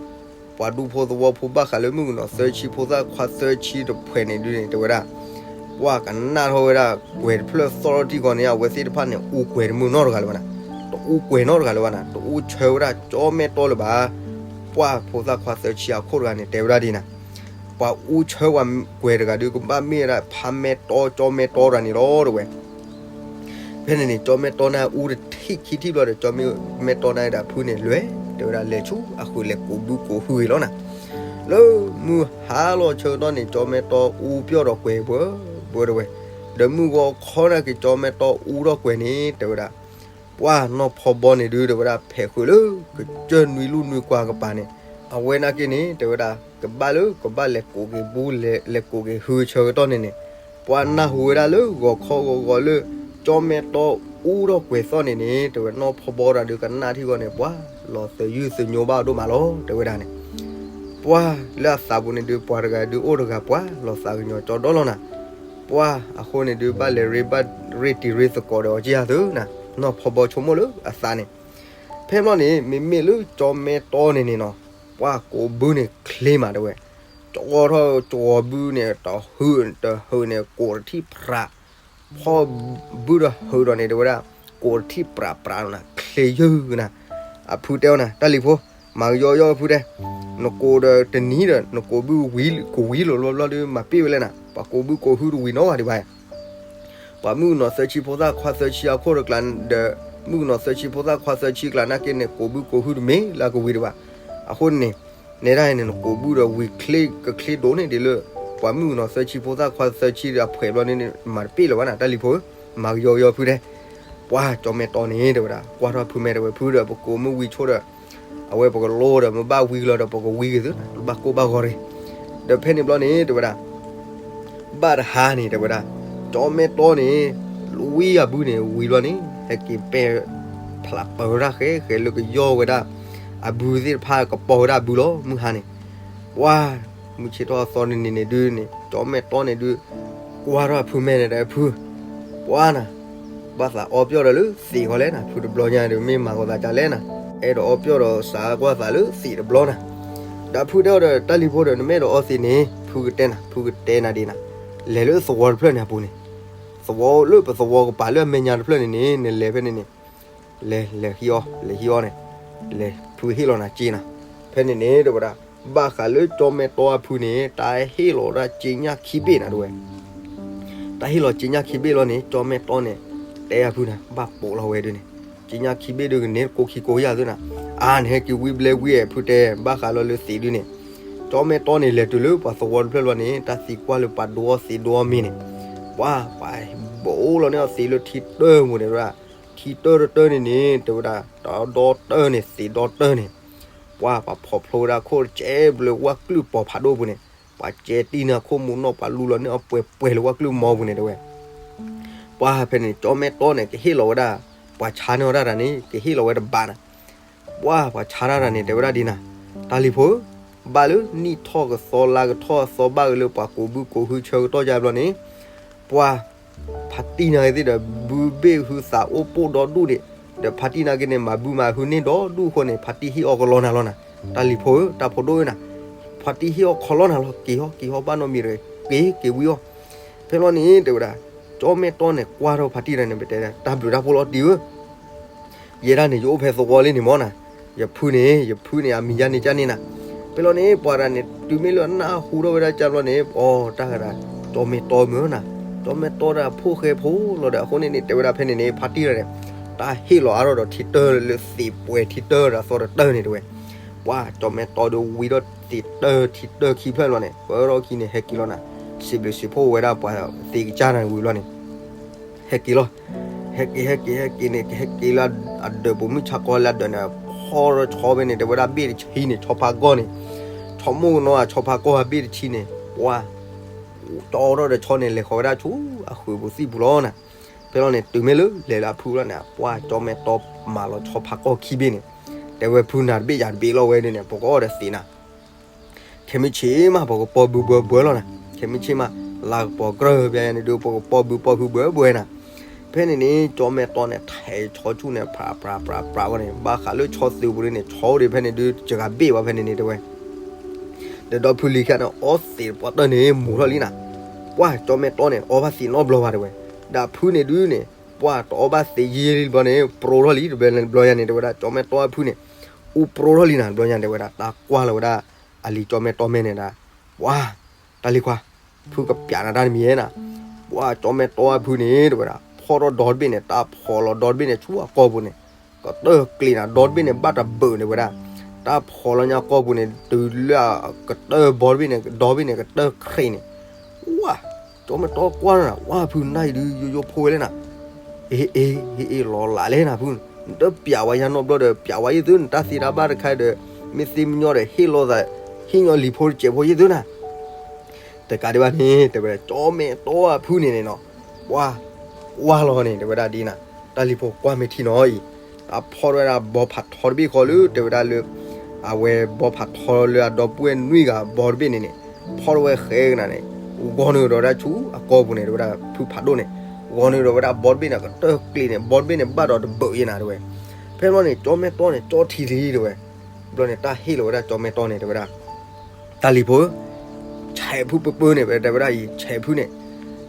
ပှၤဒူဖိသဝီဖိဘၣ်ဃးလၢမုၣ်ကနီၤသၢဆံဖိသၣ်ခွါသၢဆံတဖုန့ၣ်ဒုန့ၣ် တဲဝဲဒၣ်, ပှၢ်ကနၣ်ထီၣ်ဝဲဒၣ်ကွဲၤတဖျၢၣ်သီၣ်ထီၣ်ထံဃီန့ၣ် အဝဲသ့ၣ်တဖၣ်န့ၣ် အူကွဲၤတမုာ်နီတဂၤလၢၤဘၣ်နၤ, တအူကွဲၤနီတဂၤလၢၤဘၣ်နၤ, တအူဆၢဝဲဒၣ်ကၠီမဲာ်တီလၢၤဘၣ်. ပှၢ်ဖိသၣ်ခွါသၢဆံအခိၣ်တဂၤန့ၣ် တဲဝဲဒၣ်ဒ်နၤ, ပှၤအူဆၢပှၤကွဲၤတဂၤဒု ကဘၣ်မ့ၢ်ဝဲဒၣ်ဖါမဲာ်တီကၠီမဲာ်တီတဂၤန့ၣ်လီၤ တဲဝဲ. ဖဲန့ၣ်န့ၣ် ကၠီမဲာ်တီန့ၣ်အူတထံၣ်ခံထံၣ်ဘျီဒီး ကၠီမဲာ်တီန့ၣ်ဒီးအဖုန့ၣ်လဲၤ တဲဝဲဒၣ် လဲၤဆူအဃုာ်လဲၤကိးဘုကိးဟုဂ့ၤလီၤနၤ, လၢမုၢ်ဟါလီၤဆၢကတီၢ်န့ၣ် ကၠီမဲာ်တီအူပျီၣ်ဒီးကွဲၤဘၣ်ဘၣ် တဲဝဲ, ဒီးမုၢ်ဂီၤခီန့ၣ်က့ၤ ကၠီမဲာ်တီအူထီၣ်ကွဲၤန့ၣ် တဲဝဲဒၣ်, ပှၢ်နီၢ်ဖီဘီန့ၣ်ဒု တဲဝဲဒၣ် ဖဲးဃုာ်လၢကစၢၢ်နွံလူၢ်နွံကွၢ်ကပၤန့ၣ်, အဝဲန့ၣ်က့ၤန့ၣ် တဲဝဲဒၣ် ကဘၣ်လၢကဘၣ်လဲၤကိးက့ၤဘု လဲၤကိးက့ၤဟုဆၢကတီၢ်န့ၣ်န့ၣ်, ပှၢ်နၢ်ဟူဝဲဒၣ်လၢဂီၤခီဂီၤဂီၤလၢ ကၠီမဲာ်တီအူထီၣ်ကွဲၤသီၣ်န့ၣ်န့ၣ် တဲဝဲ နီၢ်ဖီဘီတဂၤဒုကနၣ်ထံဂီၢ်န့ၣ် ပှၢ်လီၤသယုၢ်သညိဘၣ်ဒိၣ်မးလီၤ တဲဝဲဒၣ်န့ၣ်, ပှၢ်လၢအသးပူၤန့ၣ်ဒု ပှၤတဂၤဒုအိၣ်တဂၤ ပှၢ်လီၤသးကညီၤကၠီဒီလီၤနၤ, ပှၢ်အဃိန့ၣ်ဒု ဘၣ်လဲၤရ့ဘၣ်ရ့တံၤရ့သကိးဒီးအီၤက့ယၤသုနၤ, နီၢ်ဖီဘီဆိကမိၣ်လၢအသးန့ၣ်, ဖဲဘျီန့ၣ် မ့မ့ၢ်လၢကၠီမဲာ်တီန့ၣ်န့ၣ်နီၤ, ပှၢ်ကိးဘုန့ၣ်ချ့မး တဲဝဲ, ကၠီထီၣ်ကၠီဘုန့ၣ် တဟုးတဟုးန့ၣ် ကိးတထံၣ်ပြး ဖီဘုတဟုးဒီးန့ၣ် တဲဝဲဒၣ်, ကိးတထံၣ်ပြးပြးလီၤနၤ ချ့ယုၢ်နၤ, အဖုတဲအီၤနၤ တၢ်လံၤဖိ, မၤကယီကယီဖုတဲ, နကိးဒီးတနံၤဒီး နကိးဘုဝံၤကဝံၤလိာ်ဘျီဘျီဒီး မၤပ့ၢ်ဝဲလဲၣ်နၤ, ပှၤကိးဘုကိးဟုတဝံၤနီတဂၤဒံးဘၣ် ပှၤမုၣ်ကနီၤသၢဆံဖိသၣ်ခွါသၢဆံအခိၣ်တကျါဒီး, မုၣ်ကနီၤသၢဆံဖိသၣ်ခွါသၢဆံကျါနာ်က့န့ၣ် ကိးဘုကိးဟုတမ့ၢ်လၢအကဝံၤဒံးဘၣ်. အဃိန့ၣ်, နဲဒၣ်အံၤန့ၣ် နကိးဘုဒီးဝံၤချ့ကချ့ဒိၣ်န့ၣ်ဒ်လၢ ပှၤမုၣ်ကနီၤသၢဆံဖိသၣ်ခွါသၢဆံဒီးအဖှဲးဘျီန့ၣ် မၤတပ့ၢ်လၢၤဘၣ်နၤ တၢ်လံၤဖိဧၢ, မၤကယီကယီဖုတဲ, ပှၢ်ကၠီမဲာ်တီန့ၣ် တဲဝဲဒၣ် ကွၢ်ထီၣ်ဖုမဲာ်တဲဝဲ ဖုဒီးပကိးမုၢ်ဝံၤဆိဒီး အဝဲပကလိဒီးမ့ၢ်ဘၣ်ဝံၤကလီၤဒီး ပကဝံၤက့ၤသုနၤ ဘၣ်ကိၢ်ဘၣ်ဂီၤရ့ၣ်, ဒီးဖဲန့ၣ်ဘျီန့ၣ် တဲဝဲဒၣ် ဘၣ်တဟါန့ၣ် တဲဝဲဒၣ်, ကၠီမဲာ်တီန့ၣ် ဝံအဘုန့ၣ် ဝံၤဘျီန့ၣ် ဟဲက့ၤပဲာ် ဖျးပၢၤဝဲဒၣ်ဃဲဃဲလၢကယီၢ်ဝဲဒၣ် အဘုသ့ၣ်တဖၣ်ကပီၤဝဲဒၣ်အဘုလီၤ မုၢ်ဟါန့ၣ်, ပှၢ် မုၢ်ဆ့ၣ်ထီၣ်အသီန့ၣ်န့ၣ်န့ၣ်ဒုန့ၣ် ကၠီမဲာ်တီန့ၣ်ဒု ကွၢ်ထီၣ်အဖုမဲာ်န့ၣ်ဒီးဖု, ပှၢ်နၤ, ဘၣ်သးအီပျီၢ်ဒီးလၢသံးဃီလဲၣ်နၤ ဖုတဘျီညါဒီး မ့ၢ်မၤဃီသးဒ်လဲၣ်နၤ, အဲၣ်ဒိးအီပျီၢ်ဒီးစးကွၢ်သးလၢသံးတဘျီနၤ, ဒီးဖုတဲအီၤဒီး တၢ်လံၤဖိဒီး နမ့ၢ်အဲၣ်ဒိးအီသံးန့ၣ် ဖုကတဲနၤ ဖုကတဲနၤဒ်နၤ, လဲၤလၢသဝီတဖျၢၣ်န့ၣ်အပူၤန့ၣ်, သဝီလၢပသဝီကပၤလၢအမဲာ်ညါတဖျၢၣ်န့ၣ်န့ၣ် နလဲၤဖဲန့ၣ်န့ၣ် လဲၤ လဲၤဟံးအီၤ လဲၤဟံးအီၤန့ၣ်, လဲၤဖုဟ့ၣ်လီၤနၤက့နၤ, ဖဲန့ၣ်န့ၣ် တဲဝဲဒၣ်, ဘၣ်ဃးလၢကၠီမဲာ်တီအဖုန့ၣ် တၢ်ဟ့ၣ်လီၤဝဲဒၣ်က့ညၣ်ခံဘ့ၣ်နၤ တဲဝဲ တၢ်ဟ့ၣ်လီၤက့ညၣ်ခံဘ့ၣ်လီၤန့ၣ် ကၠီမဲာ်တီန့ၣ် တဲအဖုနၤ ဘၣ်ပိာ်လီၤဝဲဒုန့ၣ်, က့ညၣ်ခံဘ့ၣ်ဒုကန့ၣ် ကိၢ်ခံကိၢ်ယၢ်သုနၤ, အါန့ၣ်ဟဲက့ၤဝံဘျဲဝံအဲၣ်ဖုတဲ ဘၣ်ဃးလီၤလၢသံးဒုန့ၣ်, ကၠီမဲာ်တီန့ၣ် လဲၤတုၤလၢပှၤသဝီတဖျၢၣ်လီၤန့ၣ် တၢ်သံးကွၢ်လၢပှၤဒိအီသံးဒိအီမ့ၤန့ၣ်, ပှၤ ပှၤဘိးလီၤန့ၢ်အီၤသံးလၢထံတၢၢ်ပူၤန့ၣ် တဲဝဲဒၣ်, ထံတၢၢ်တတၢၢ်န့ၣ်န့ၣ် တဲဝဲဒၣ် တၢ်ဒီတၢၢ်န့ၣ် သံးဒီတၢၢ်န့ၣ် ပှၤ ပှၤဖီၣ်ဖျိဝဲဒၣ်ခိၣ်တကဲဘျုးဝၣ်ကျုၢ်ပီၤဖးဒိၣ်ပူၤန့ၣ်, ပှၤကဲတံၢ်န့ၢ်အခိၣ်မူနီၣ် ပှၤလူလီၤန့ၢ်အီၤပှဲၤပှဲၤလၢဝၣ်ကျုၢ်မီပူၤန့ၣ် တဲဝဲ. ပှၤဖဲန့ၣ် ကၠီမဲာ်တီန့ၣ် ကဟ့ၣ်လီၤဝဲဒၣ် ပှၤဆါန့ၢ်အီၤတၢ်တၢ်န့ၣ် ကဟ့ၣ်လီၤဝဲတဘးနၤ. ပှၤ ပှၤဆါတၢ်တၢ်န့ၣ် တဲဝဲဒၣ်ဒ်နၤ, တၢ်လံၤဖိဧၢ, ဘၣ်လၢနံၣ်ထီၣ်ကသီလါကထီၣ်အသီဘၣ်က့ၤလၢပှၤကိးဘုကိးဟုဆၢကတီၢ်ယါဘျီန့ၣ်, ပှၤ ဖါတံၢ်နာ်က့ၤသ့ၣ်ဒီး ဘုဘ့ၣ်ဟုသးအိၣ်ပိၢ်ဒီဒူၣ်ဒံး, ဒီးဖါတံၢ်နာ်က့ၤန့ၣ် မၤဘုမၤဟုန့ၢ်ဒီဒူၣ်အဃိန့ၣ် ဖါတံၢ်ဟ့ၣ်အီၣ်ကလီနၤလီၤနၤ. တၢ်လံၤဖိဧၢ, တၢ်ဖိဒိၣ်ဧၢနၤ, ဖါတံၢ်ဟ့ၣ်အီၣ်ခီလီနၤလီၤ, က့ၤဟီ က့ၤဟီဘၣ်နီတမံၤဒီး က့ၤ က့ၤဝံၤအီၤ. ဖဲလီၤန့ၣ် တဲဝဲဒၣ်, ကၠီမဲာ်တီန့ၣ် ကွၢ်ထီၣ်ဖါတံၢ်တၢ်န့ၣ် ပတဲဒၣ် တၢ်ဘျုးတၢ်ဖှိၣ်လီၤတံၢ်ဧၢ ယဲဒၣ်န့ၣ် ယအိၣ်ဖဲသဝီလံန့ၣ်မ့ၢ်နၤ, ယဖုန့ၣ် ယဖုန့ၣ် အမံၤယါန့ၣ်ကၢ်န့ၣ်နၤ. ဖဲလီၤန့ၣ် ပှၤတဂၤန့ၣ် တုၤမ့ၢ်လၢအနၢ်ဟူထီၣ်ဝဲဒၣ်ကၢ်ဘျီန့ၣ် အီ တၢ်ဂၤဒၣ် ကၠီမဲာ်တီမုၢ်နၤ, ကၠီမဲာ်တီဒၣ်ဖိၣ်ဃဲဖိလီၤဒီး အဃိန့ၣ်န့ၣ် တဲဝဲဒၣ်ဖဲန့ၣ်န့ၣ် ဖါတံၢ်တၢ်န့ၣ် တၢ်ဟ့ၣ်လီၤအါထီၣ်ဒီးထံတၢၢ်လၢသံးပှဲၤထံတၢၢ်ဒီးအသီတတၢၢ်န့ၣ်တဲဝဲ. ပှၤ ကၠီမဲာ်တီဒီးဝံၤဒီးသံးတၢၢ်ထံတၢၢ်ခံဖျၢၣ်လီၤန့ၣ် ပၢထီၣ်ခံန့ၣ် ဟဲက့ၤလီၤနၤ, စံးဘျုးစံးဖှိၣ်ဝဲဒၣ်ပှၤသံးကစၢ်န့ၣ်ဝံၤလီၤန့ၣ် ဟဲက့ၤလီၤ. ဟဲက့ၤ ဟဲက့ၤ ဟဲက့ၤန့ၣ် ဟဲက့ၤလၢအဒၢးပူၤမုၢ်ဆါခီလၢအဒၢးန့ၣ် ဖီထီၣ်ဆီဖဲန့ၣ် တဲဝဲဒၣ်ဘ့ၣ်တဆံန့ၣ် ဆီဖါဂီၢ်န့ၣ်, ဆီ ဆီမိၣ်ကနီၤအဆီဖါကီၢ်အဘ့ၣ်တဆံန့ၣ် ပှၢ် ကၠီထီၣ်ဒီးဆီန့ၣ် လဲၤဃီၤဝဲဒၣ်ဆူအဃုာ်ပူၤသံၣ်ပူၤလီၤနၤ. ဖဲလီၤန့ၣ် တုၤမ့ၢ်လၢလဲၤလၢအဖုလီၤန့ၣ် ပှၢ်ကၠီမဲာ်တီမၤလီၤဆီဖါကီၢ်ခံဘ့ၣ်န့ၣ် တဲဝဲဖုနၤတဘ့ၣ်ယၤတဘ့ၣ်လီၤဝဲဒၣ်န့ၣ် ပကအီၣ်ဒီးသံးနၤ ခဲမုၢ်ဆ့ၣ်မး ပကပီၢ်ဘုဘှၢဘှၢလီၤနၤ. ခဲမုၢ်ဆ့ၣ်မး လါကပီၤကြၢၢ်ဖဲန့ၣ်ဒုး ပကပီၢ်ဘုပီၢ်ဟုဘှၢဘှၢနၤ. ဖဲန့ၣ်န့ၣ် ကၠီမဲာ်တီန့ၣ် ထဲးဆီဆူၣ်န့ၣ် ဖြးဖြးဖြးဖြးဝဲန့ၣ် ဘၣ်ဃးလၢဆီသုးပူၤန့ၣ် ဆီအိၣ်ဒံးဖဲန့ၣ်ဒုး တစှၤဘ့ၣ်ဘၣ်ဖဲန့ၣ်န့ၣ်တဲဝဲ ဒီးဒီဖုလံၤခံဂၤန့ၣ် အီသံးတပှၢ်တၢၢ်န့ၣ် မူၤထီၣ်လံနၤ. ပှၢ်ကၠီမဲာ်တီန့ၣ် အီဘၣ်သံးနီတဘျီဘၣ်တဲဝဲ. ဒီးဖုန့ၣ်ဒုးန့ၣ် ပှၢ်တအီဘၣ်သံးယံာ်လံဘျီန့ၣ် ပြီထီၣ်လံ တဘျီညါန့ၣ်တဲဝဲဒၣ် ကၠီမဲာ်တီအဖုန့ၣ် အူပြီထီၣ်လံနၤ တဘျီညါန့ၣ်တဲဝဲဒၣ် တၢ်ကွၢ်လီၤဝဲဒၣ် အလံၤကၠီမဲာ်တီမဲာ်န့ၣ်ဒၣ် ပှၢ် တၢ်လံၤခွါ ဖုကပျးနၤတၢ်တမံၤနၤ. ပှၢ်ကၠီမဲာ်တီအဖုန့ၣ်တဲဝဲဒၣ် ဖီၣ်ထီၣ်ဒီတဘ့ၣ်န့ၣ် တၢ်ဖီၣ်လီၤဒီတဘ့ၣ်န့ၣ် ဆူအကီၢ်ပူၤန့ၣ် ကတၢၢ်ကျ့ၤနၤ ဒီတဘ့ၣ်န့ၣ် ဘၣ်တဘၢၣ်န့ၣ်ဝဲဒၣ် တၢ်ဖီၣ်လီၤညါကီၢ်ပူၤန့ၣ် တုၤလၢအကတၢၢ်ဘီတဘ့ၣ်န့ၣ် ဒီဘ့ၣ်န့ၣ် ကတၢၢ်ခရံာ်န့ၣ် ဝါ ကၠီမဲာ်တီကွၢ်နၤ ဝါဖုနၤအံၤဒုး ယိယိဖိဝဲလဲၣ်နၤ. အ့ အ့ အ့ အ့ လီၤလးလဲၣ်နၤဖု, နတပျးဝဲယၤနီတဘျီဒီး ပျးဝဲယသ့ နတၢ်သ့တၢ်ဘၣ်တခါဒီး မ့ၢ်သ့မညီဒီး ဟ့ၣ်လီၤသး ဟ့ၣ်ညီလံၤဖိတစဲးဖိယသ့နၤ. တကးဒံးဘၣ်န့ၣ် တဲဝဲဒၣ်ကၠီမဲာ်တီအဖုန့ၣ်န့ၣ်နီၤ ပှၢ်ကွၢ်လီၤန့ၣ် တဲဝဲဒၣ်ဒ်နၤ တၢ်လံၤဖိကွၢ်မ့ၢ်ထံနီၤအံၤ တၢ်ဖီၣ်ဝဲဒၣ်ဘီဖးထီတဘ့ၣ်ဃီလၢ တဲဝဲဒၣ်လၢ အဝဲဘီဖးထီလၢအဒီပုၢ်ဝဲၢ်နွံဂၤဘီတဘ့ၣ်န့ၣ်န့ၣ် ဖီၣ်ထီၣ်ဝဲဃဲကနၤန့ၣ် ဂီၤနုာ်ဒီးဝဲဒၣ်ဆူအကီၢ်ပူၤန့ၣ် တဲဝဲဒၣ်ဖုဖးဒိၣ်န့ၣ် ဂီၤနုာ်ဒီးဝဲဒၣ်ဘီတဘ့ၣ်န့ၣ် ကတၢၢ်ကျ့ၤန့ၣ် ဘီတဘ့ၣ်န့ၣ် ဘၣ်ဒီးတဘၢၣ်ယဲနၤတဲဝဲ. ဖဲဘျီန့ၣ် ကၠီမဲာ်တီန့ၣ် ကၠီထံလံတဲဝဲ. ဘျီန့ၣ် တၢ်ဟ့ၣ်လီၤဝဲဒၣ်ကၠီမဲာ်တီန့ၣ် တဲဝဲဒၣ် တၢ်လံၤဖိဧၢ, ဆဲးဖုပၢပၢန့ၣ် ပတဲဝဲဒၣ်အံၤ ဆဲးဖုန့ၣ်,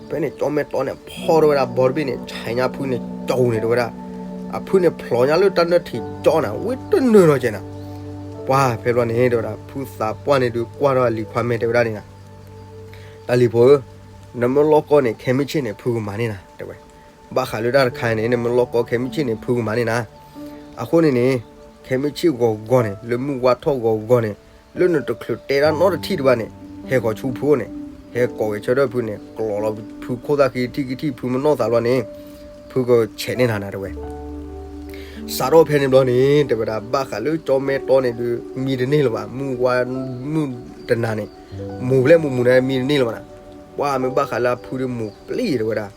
ဖဲန့ၣ် ကၠီမဲာ်တီန့ၣ် ဖီၣ်ထီၣ်ဝဲဒၣ်ဘီတဘ့ၣ်န့ၣ် ဆဲးညါဖုန့ၣ် ကၠီန့ၣ် တဲဝဲဒၣ်, အဖုန့ၣ်ဖျိးညါလၢတၢ်နၢထံးကၠီနၤ ဝဲတနၢၤလီၤကဲနၤ, ပှၢ်ဖဲဘျီန့ၣ် တဲဝဲဒၣ် ဖုသးပှၢ်န့ၣ်ဒုးကွၢ်ထီၣ်အလံၤခွါမဲာ်တဲဝဲဒၣ်န့ၣ်နၤ, တၢ်လံၤဖိဧၢ, နမ့ၢ်လီၢ်ကီၢ်န့ၣ် ခဲမုၢ်ဆ့ၣ်န့ၣ် ဖုကမၤန့ၢ်နၤ တဲဝဲ, ဘၣ်ဃးလၢတၢ်တခါအံၤန့ၣ် နမ့ၢ်လီၢ်ကီၢ်ခဲမုၢ်ဆ့ၣ်န့ၣ် ဖုကမၤန့ၢ်နၤ, အဃိန့ၣ်န့ၣ် ခဲမုၢ်ဆ့ၣ်ဂီၤဂီၤန့ၣ် လၢမုၢ်ဝါထီၣ်ဂီၤဂီၤန့ၣ် လၢနတချုးတဲတၢ်နီတထံၣ်တဘၣ်န့ၣ် ဟဲဃီၤဆူဖုအိၣ်န့ၣ်, ဟဲကိးဂဲၤဆၢထၢၣ်ဖုန့ၣ် ကျိးလီၤဖုခိၣ်သၣ်ဃံထံၣ်ကထံၣ်ဖုမနီၢ်သးဘျီန့ၣ်, ဖုကဆဲးန့ၢ်နၤနၤတဲဝဲ စးထီၣ်ဖဲန့ၣ်ဘျီန့ၣ် တဲဝဲဒၣ် ဘၣ်ဃးလၢကၠီမဲာ်တီန့ၣ်ဒုး မံတန့ၢ်လၢၤဘၣ်, မုၢ်ဝါမုၢ်တနၤန့ၣ် မူၤဖျဲၣ်မူၤမူၤန့ၣ် မံတန့ၢ်လၢၤဘၣ်နၤ, ပှၢ်မ့ၢ်ဘၣ်ဃးလၢအဖုဒုးမူၤပျံၤတဲဝဲဒၣ်,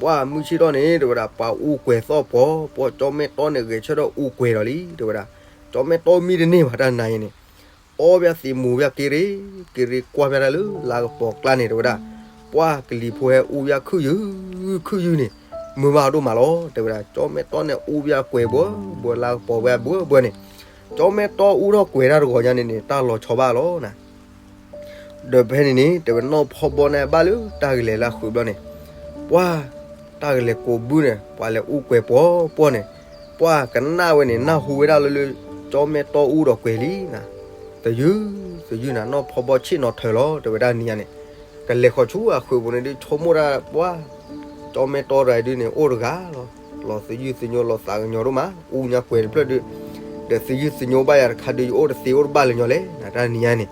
ပှၢ်မုၢ်ဆ့ၣ်ထီၣ်န့ၣ် တဲဝဲဒၣ် ပှၤအူကွဲၤသီၣ်ပှီၤ, ပှၢ်ကၠီမဲာ်တီန့ၣ် ဂဲၤဆၢထၢၣ်အူကွဲၤဒီးလံ တဲဝဲဒၣ်, ကၠီမဲာ်တီမံတန့ၢ်ဘၣ်တၢ်နၤအံၤန့ၣ် အီဘၣ်သံးမူၤဘၣ်က့ၤရ့, က့ၤရ့ကွၢ်ဘၣ်တၢ်လၢလါကပီၤကျါန့ၣ် တဲဝဲဒၣ်, ပှၢ်ကလံၤဖိဟဲအူဘၣ်ခုၣ်ယုၢ်ခုၣ်ယုၢ်န့ၣ်, မုာ်ဘၣ်အဒိၣ်မးလီၤ တဲဝဲဒၣ်, ကၠီမဲာ်တီန့ၣ်အူဘၣ်ကွဲၤဘှီဘှီလါကပီၤဘှီဘှီန့ၣ်, ကၠီမဲာ်တီအူထီၣ်ကွဲၤတၢ်တဂီၤညါန့ၣ်န့ၣ် တၢ်လီၤဆီဘၣ်လီၤနၤ ဒီးဖဲန့ၣ်န့ၣ် တဲဝဲနီၢ်ဖီဘီန့ၣ်ဘၣ်လၢတၢ်ကလဲၤလၢဃုာ်ဘျီန့ၣ်, ပှၢ်တၢ်ကလဲၤကိးဘုန့ၣ် ပှၤလဲၤအူကွဲၤပှီၤပှီၤန့ၣ်, ပှၢ်ကနၣ်ဝဲန့ၣ် နၢ်ဟူဝဲဒၣ်လၢလၢ ကၠီမဲာ်တီအူဒီးကွဲၤလံနၤ, သယုၢ်သယုၢ်နၤ နီၢ်ဖီဘီဆ့ၣ်နီၤထၢၣ်လီၤ တဲဝဲဒၣ်နံၤညါန့ၣ်, ကလဲၤဃီၤဆူအဃုာ်ပူၤန့ၣ်ဒုး ဆိကမိၣ်ဒၣ်ပှၢ် ကၠီမဲာ်တီတဂၤဒုးန့ၣ် အိၣ်တဂၤလီၤ, လီၤသယုၢ်သညိလီၤသးကညီၤဒိၣ်မး အူညါကွဲၤတဖျၢၣ်ဒုး, ဒီးသယုၢ်သညိဘၣ်ယၤတခါဒုး ယအိၣ်တသ့အိၣ်တဘၣ်လၢၤညီလဲၣ် နတၢ်နံၤညါန့ၣ်,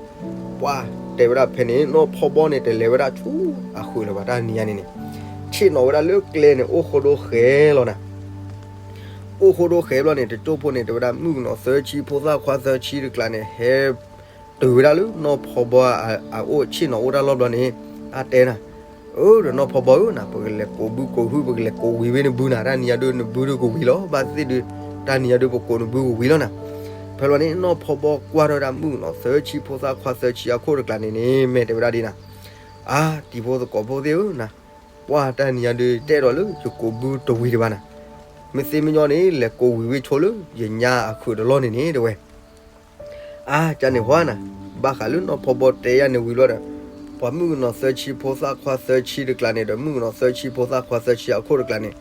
ပှၢ်တဲဝဲဒၣ်ဖဲန့ၣ် နီၢ်ဖီဘီန့ၣ် တလဲၤဝဲဒၣ်ဆူအဃုာ်လၢၤဘၣ်တၢ်နံၤညါန့ၣ်န့ၣ်, ဆ့ၣ်နီၤဝဲဒၣ်လၢကျဲန့ၣ် အိၣ်ဃိဒိဃဲလီၤနၤ အိၣ်ဃိဒိဃဲဘျီန့ၣ် တကၠိၢ်ဖိန့ၣ် တဲဝဲဒၣ် မုၣ်ကနီၤသၢဆံဖိသၣ်ခွါသၢဆံတကျါန့ၣ် ဟဲတုၤဝဲဒၣ်လၢနီၢ်ဖီဘီအအိၣ်ဆ့ၣ်နီၤအိၣ်တၢ်လီၢ်ဘျီန့ၣ်, အါတဲနၤ, အၢ ဒီးနီၢ်ဖီဘီဧၢနၤ ပကလဲၤကိးဘုကိးဟု ပကလဲၤကိးဝံၤဝဲနဘုနၤ တၢ်နံၤညါဒုးနဘုဒုးကဝံၤလီၤ ဘၣ်သ့ၣ်ဒုး တၢ်နံၤညါဒုးပကိးနဘုကဝံၤလီၤနၤ, ဖဲဘျီန့ၣ် နီၢ်ဖီဘီကွၢ်ထီၣ်ဝဲဒၣ်မုၣ်ကနီၤသၢဆံဖိသၣ်ခွါသၢဆံအခိၣ်တကျါန့ၣ်န့ၣ် မဲာ်တဲဝဲဒၣ်ဒ်နၤ အါ တံၤဖိသကိးဖိသ့ၣ်ဧၢနၤ, ပှၢ်တၢ်နံၤညါဒုးတဲဒီးလၢယကိးဘုတဝံၤတဘၣ်နၤ, မ့ၢ်သ့မညီန့ၣ် လဲၤကိးဝံၤဝဲဆိလၢယညါအဃုာ်တလီၢ်န့ၣ်န့ၣ်တဲဝဲ, အါ ကန့ၣ်ဟါနၤ, ဘၣ်ဃးလၢနီၢ်ဖီဘီတဲယၤန့ၣ်ဝံၤလီၤဒီး, ပှၤမုၣ်ကနီၤသၢဆံဖိသၣ်ခွါသၢဆံတကျါန့ၣ်ဒီး မုၣ်ကနီၤသၢဆံဖိသၣ်ခွါသၢဆံအခိၣ်တကျါန့ၣ်,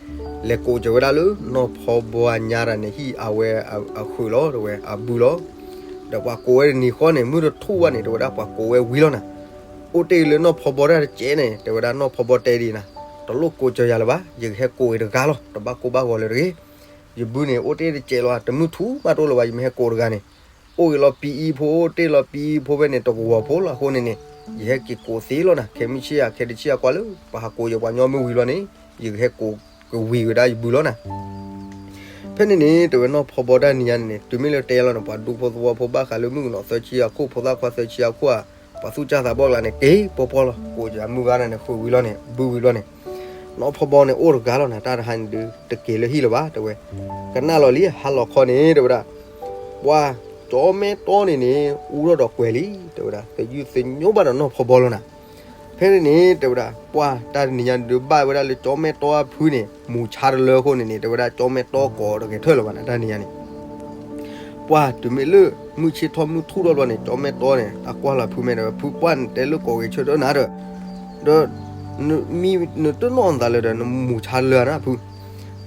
လဲၤကိးစၢၤဝဲဒၣ်လၢနီၢ်ဖီဘီအညါတၢ်န့ၣ် ဟံၣ်အဝဲအဃုာ်လီၤ တဲဝဲ အဘုလီၤ, ဒီးပှၤကိးဝဲတနံၤဃီန့ၣ် မုၢ်တထူၣ်ဘၣ်န့ၣ် တဲဝဲဒၣ်ပှၤကိးဝဲဝံၤလီၤနၤ, အိၣ်တ့ၢ်လၢနီၢ်ဖီဘီတၢ်တစဲးန့ၣ် တဲဝဲဒၣ်နီၢ်ဖီဘီတဲဒ်နၤ, တလိၣ်ကိးစၢၤယၤလၢၤဘၣ် ယကဟဲကိးအံၤတဂၤလီၤ တဘၣ်ကိၢ်ဘၣ်ဂီၤလၢၤတဂ့ၤ, ယဘုန့ၣ်အိၣ်တ့ၢ်တစဲးလီၤ တမုၢ်ထူၣ်ဘၣ်တအိၣ်လၢၤဘၣ် ယမ့ၢ်ဟဲကိးတဂၤန့ၣ်, အိၣ်ဂ့ၤလီၤပံအံဖိ အိၣ်တ့ၢ်လီၤပံအံဖိဖဲန့ၣ် တကဝီၤဖိလီၤ အဃိန့ၣ်န့ၣ်, ယဟဲက့ၤကိးသ့လီၤနၤ ခဲမုၢ်ဆ့ၣ်ဧါ ခဲတဆံအကွၢ်လၢ ပှၤဟးကိးယပှၤညီမ့ၢ်ဝံၤလီၤန့ၣ်, ယကဟဲကိးကဝံၤဝဲဒၣ်ယဘုလီၤနၤ ဖဲန့ၣ်န့ၣ် တဲဝဲနီၢ်ဖီဘီတၢ်နံၤညါန့ၣ်န့ၣ် တုၤမ့ၢ်လၢတဲလီၤန့ၣ် ပှၤဒူဖိသဝီဖိဘၣ်ဃးလၢမုၣ်ကနီၤသၢဆံအခိၣ် ဖိသၣ်ခွါသၢဆံအခိၣ်ဧါ, ပှၤသူၣ်ကၢ်သးဘီၣ်ကျါန့ၣ် က့ၤပီပီလီၤ. ကိးကမုၢ်ဂၤန့ၣ်န့ၣ် ဃုာ်ဝံၤလီၤန့ၣ် ဘုဝံၤလီၤန့ၣ် နီၢ်ဖီဘီန့ၣ် အိၣ်တဂၤလီၤနၤ, တၢ်တဟါန့ၣ်ဒုး တက့ၤလၢဟံၣ်လၢၤဘၣ် တဲဝဲ. ကနၣ်လီၤလံ ဟါလီၤခီန့ၣ် တဲဝဲဒၣ်, ပှၤကၠီမဲတီန့ၣ်န့ၣ် အူထီၣ်ဒီးကွဲၤလံ တဲဝဲဒၣ်, သယုၢ်သညိဘၣ်ဒီးနီၢ်ဖီဘီလီၤနၤ. ဖဲန့ၣ်န့ၣ် တဲဝဲဒၣ် ပှၤတၢ်တနံၤညါဒုးဘၣ်ဝဲဒၣ်လၢကၠီမဲတီအဖုန့ၣ် မူၤဆါတလၢအဃိန့ၣ်န့ၣ် တဲဝဲဒၣ် ကၠီမဲတီကိးတဂဲၤထၢၣ်လၢၤဘၣ်နၤ တၢ်နံၤညါန့ၣ် ပှၤတုၤမ့ၢ်လၢ မုၢ်ဆ့ၣ်ထီၣ်မုၢ်ထူၣ်ထီၣ်ဘျီန့ၣ် ကၠီမဲတီန့ၣ် တၢ်ကွၢ်လီၤဖုမဲာ်ဒီး ဖုပှၢ်န့ၣ်တဲလၢကိးဂဲၤဆၢထၢၣ်နၤဒီး ဒီး မံ နတနီၣ်နသးလၢၤဒီး နမူၤဆါလၢၤနၤဖု.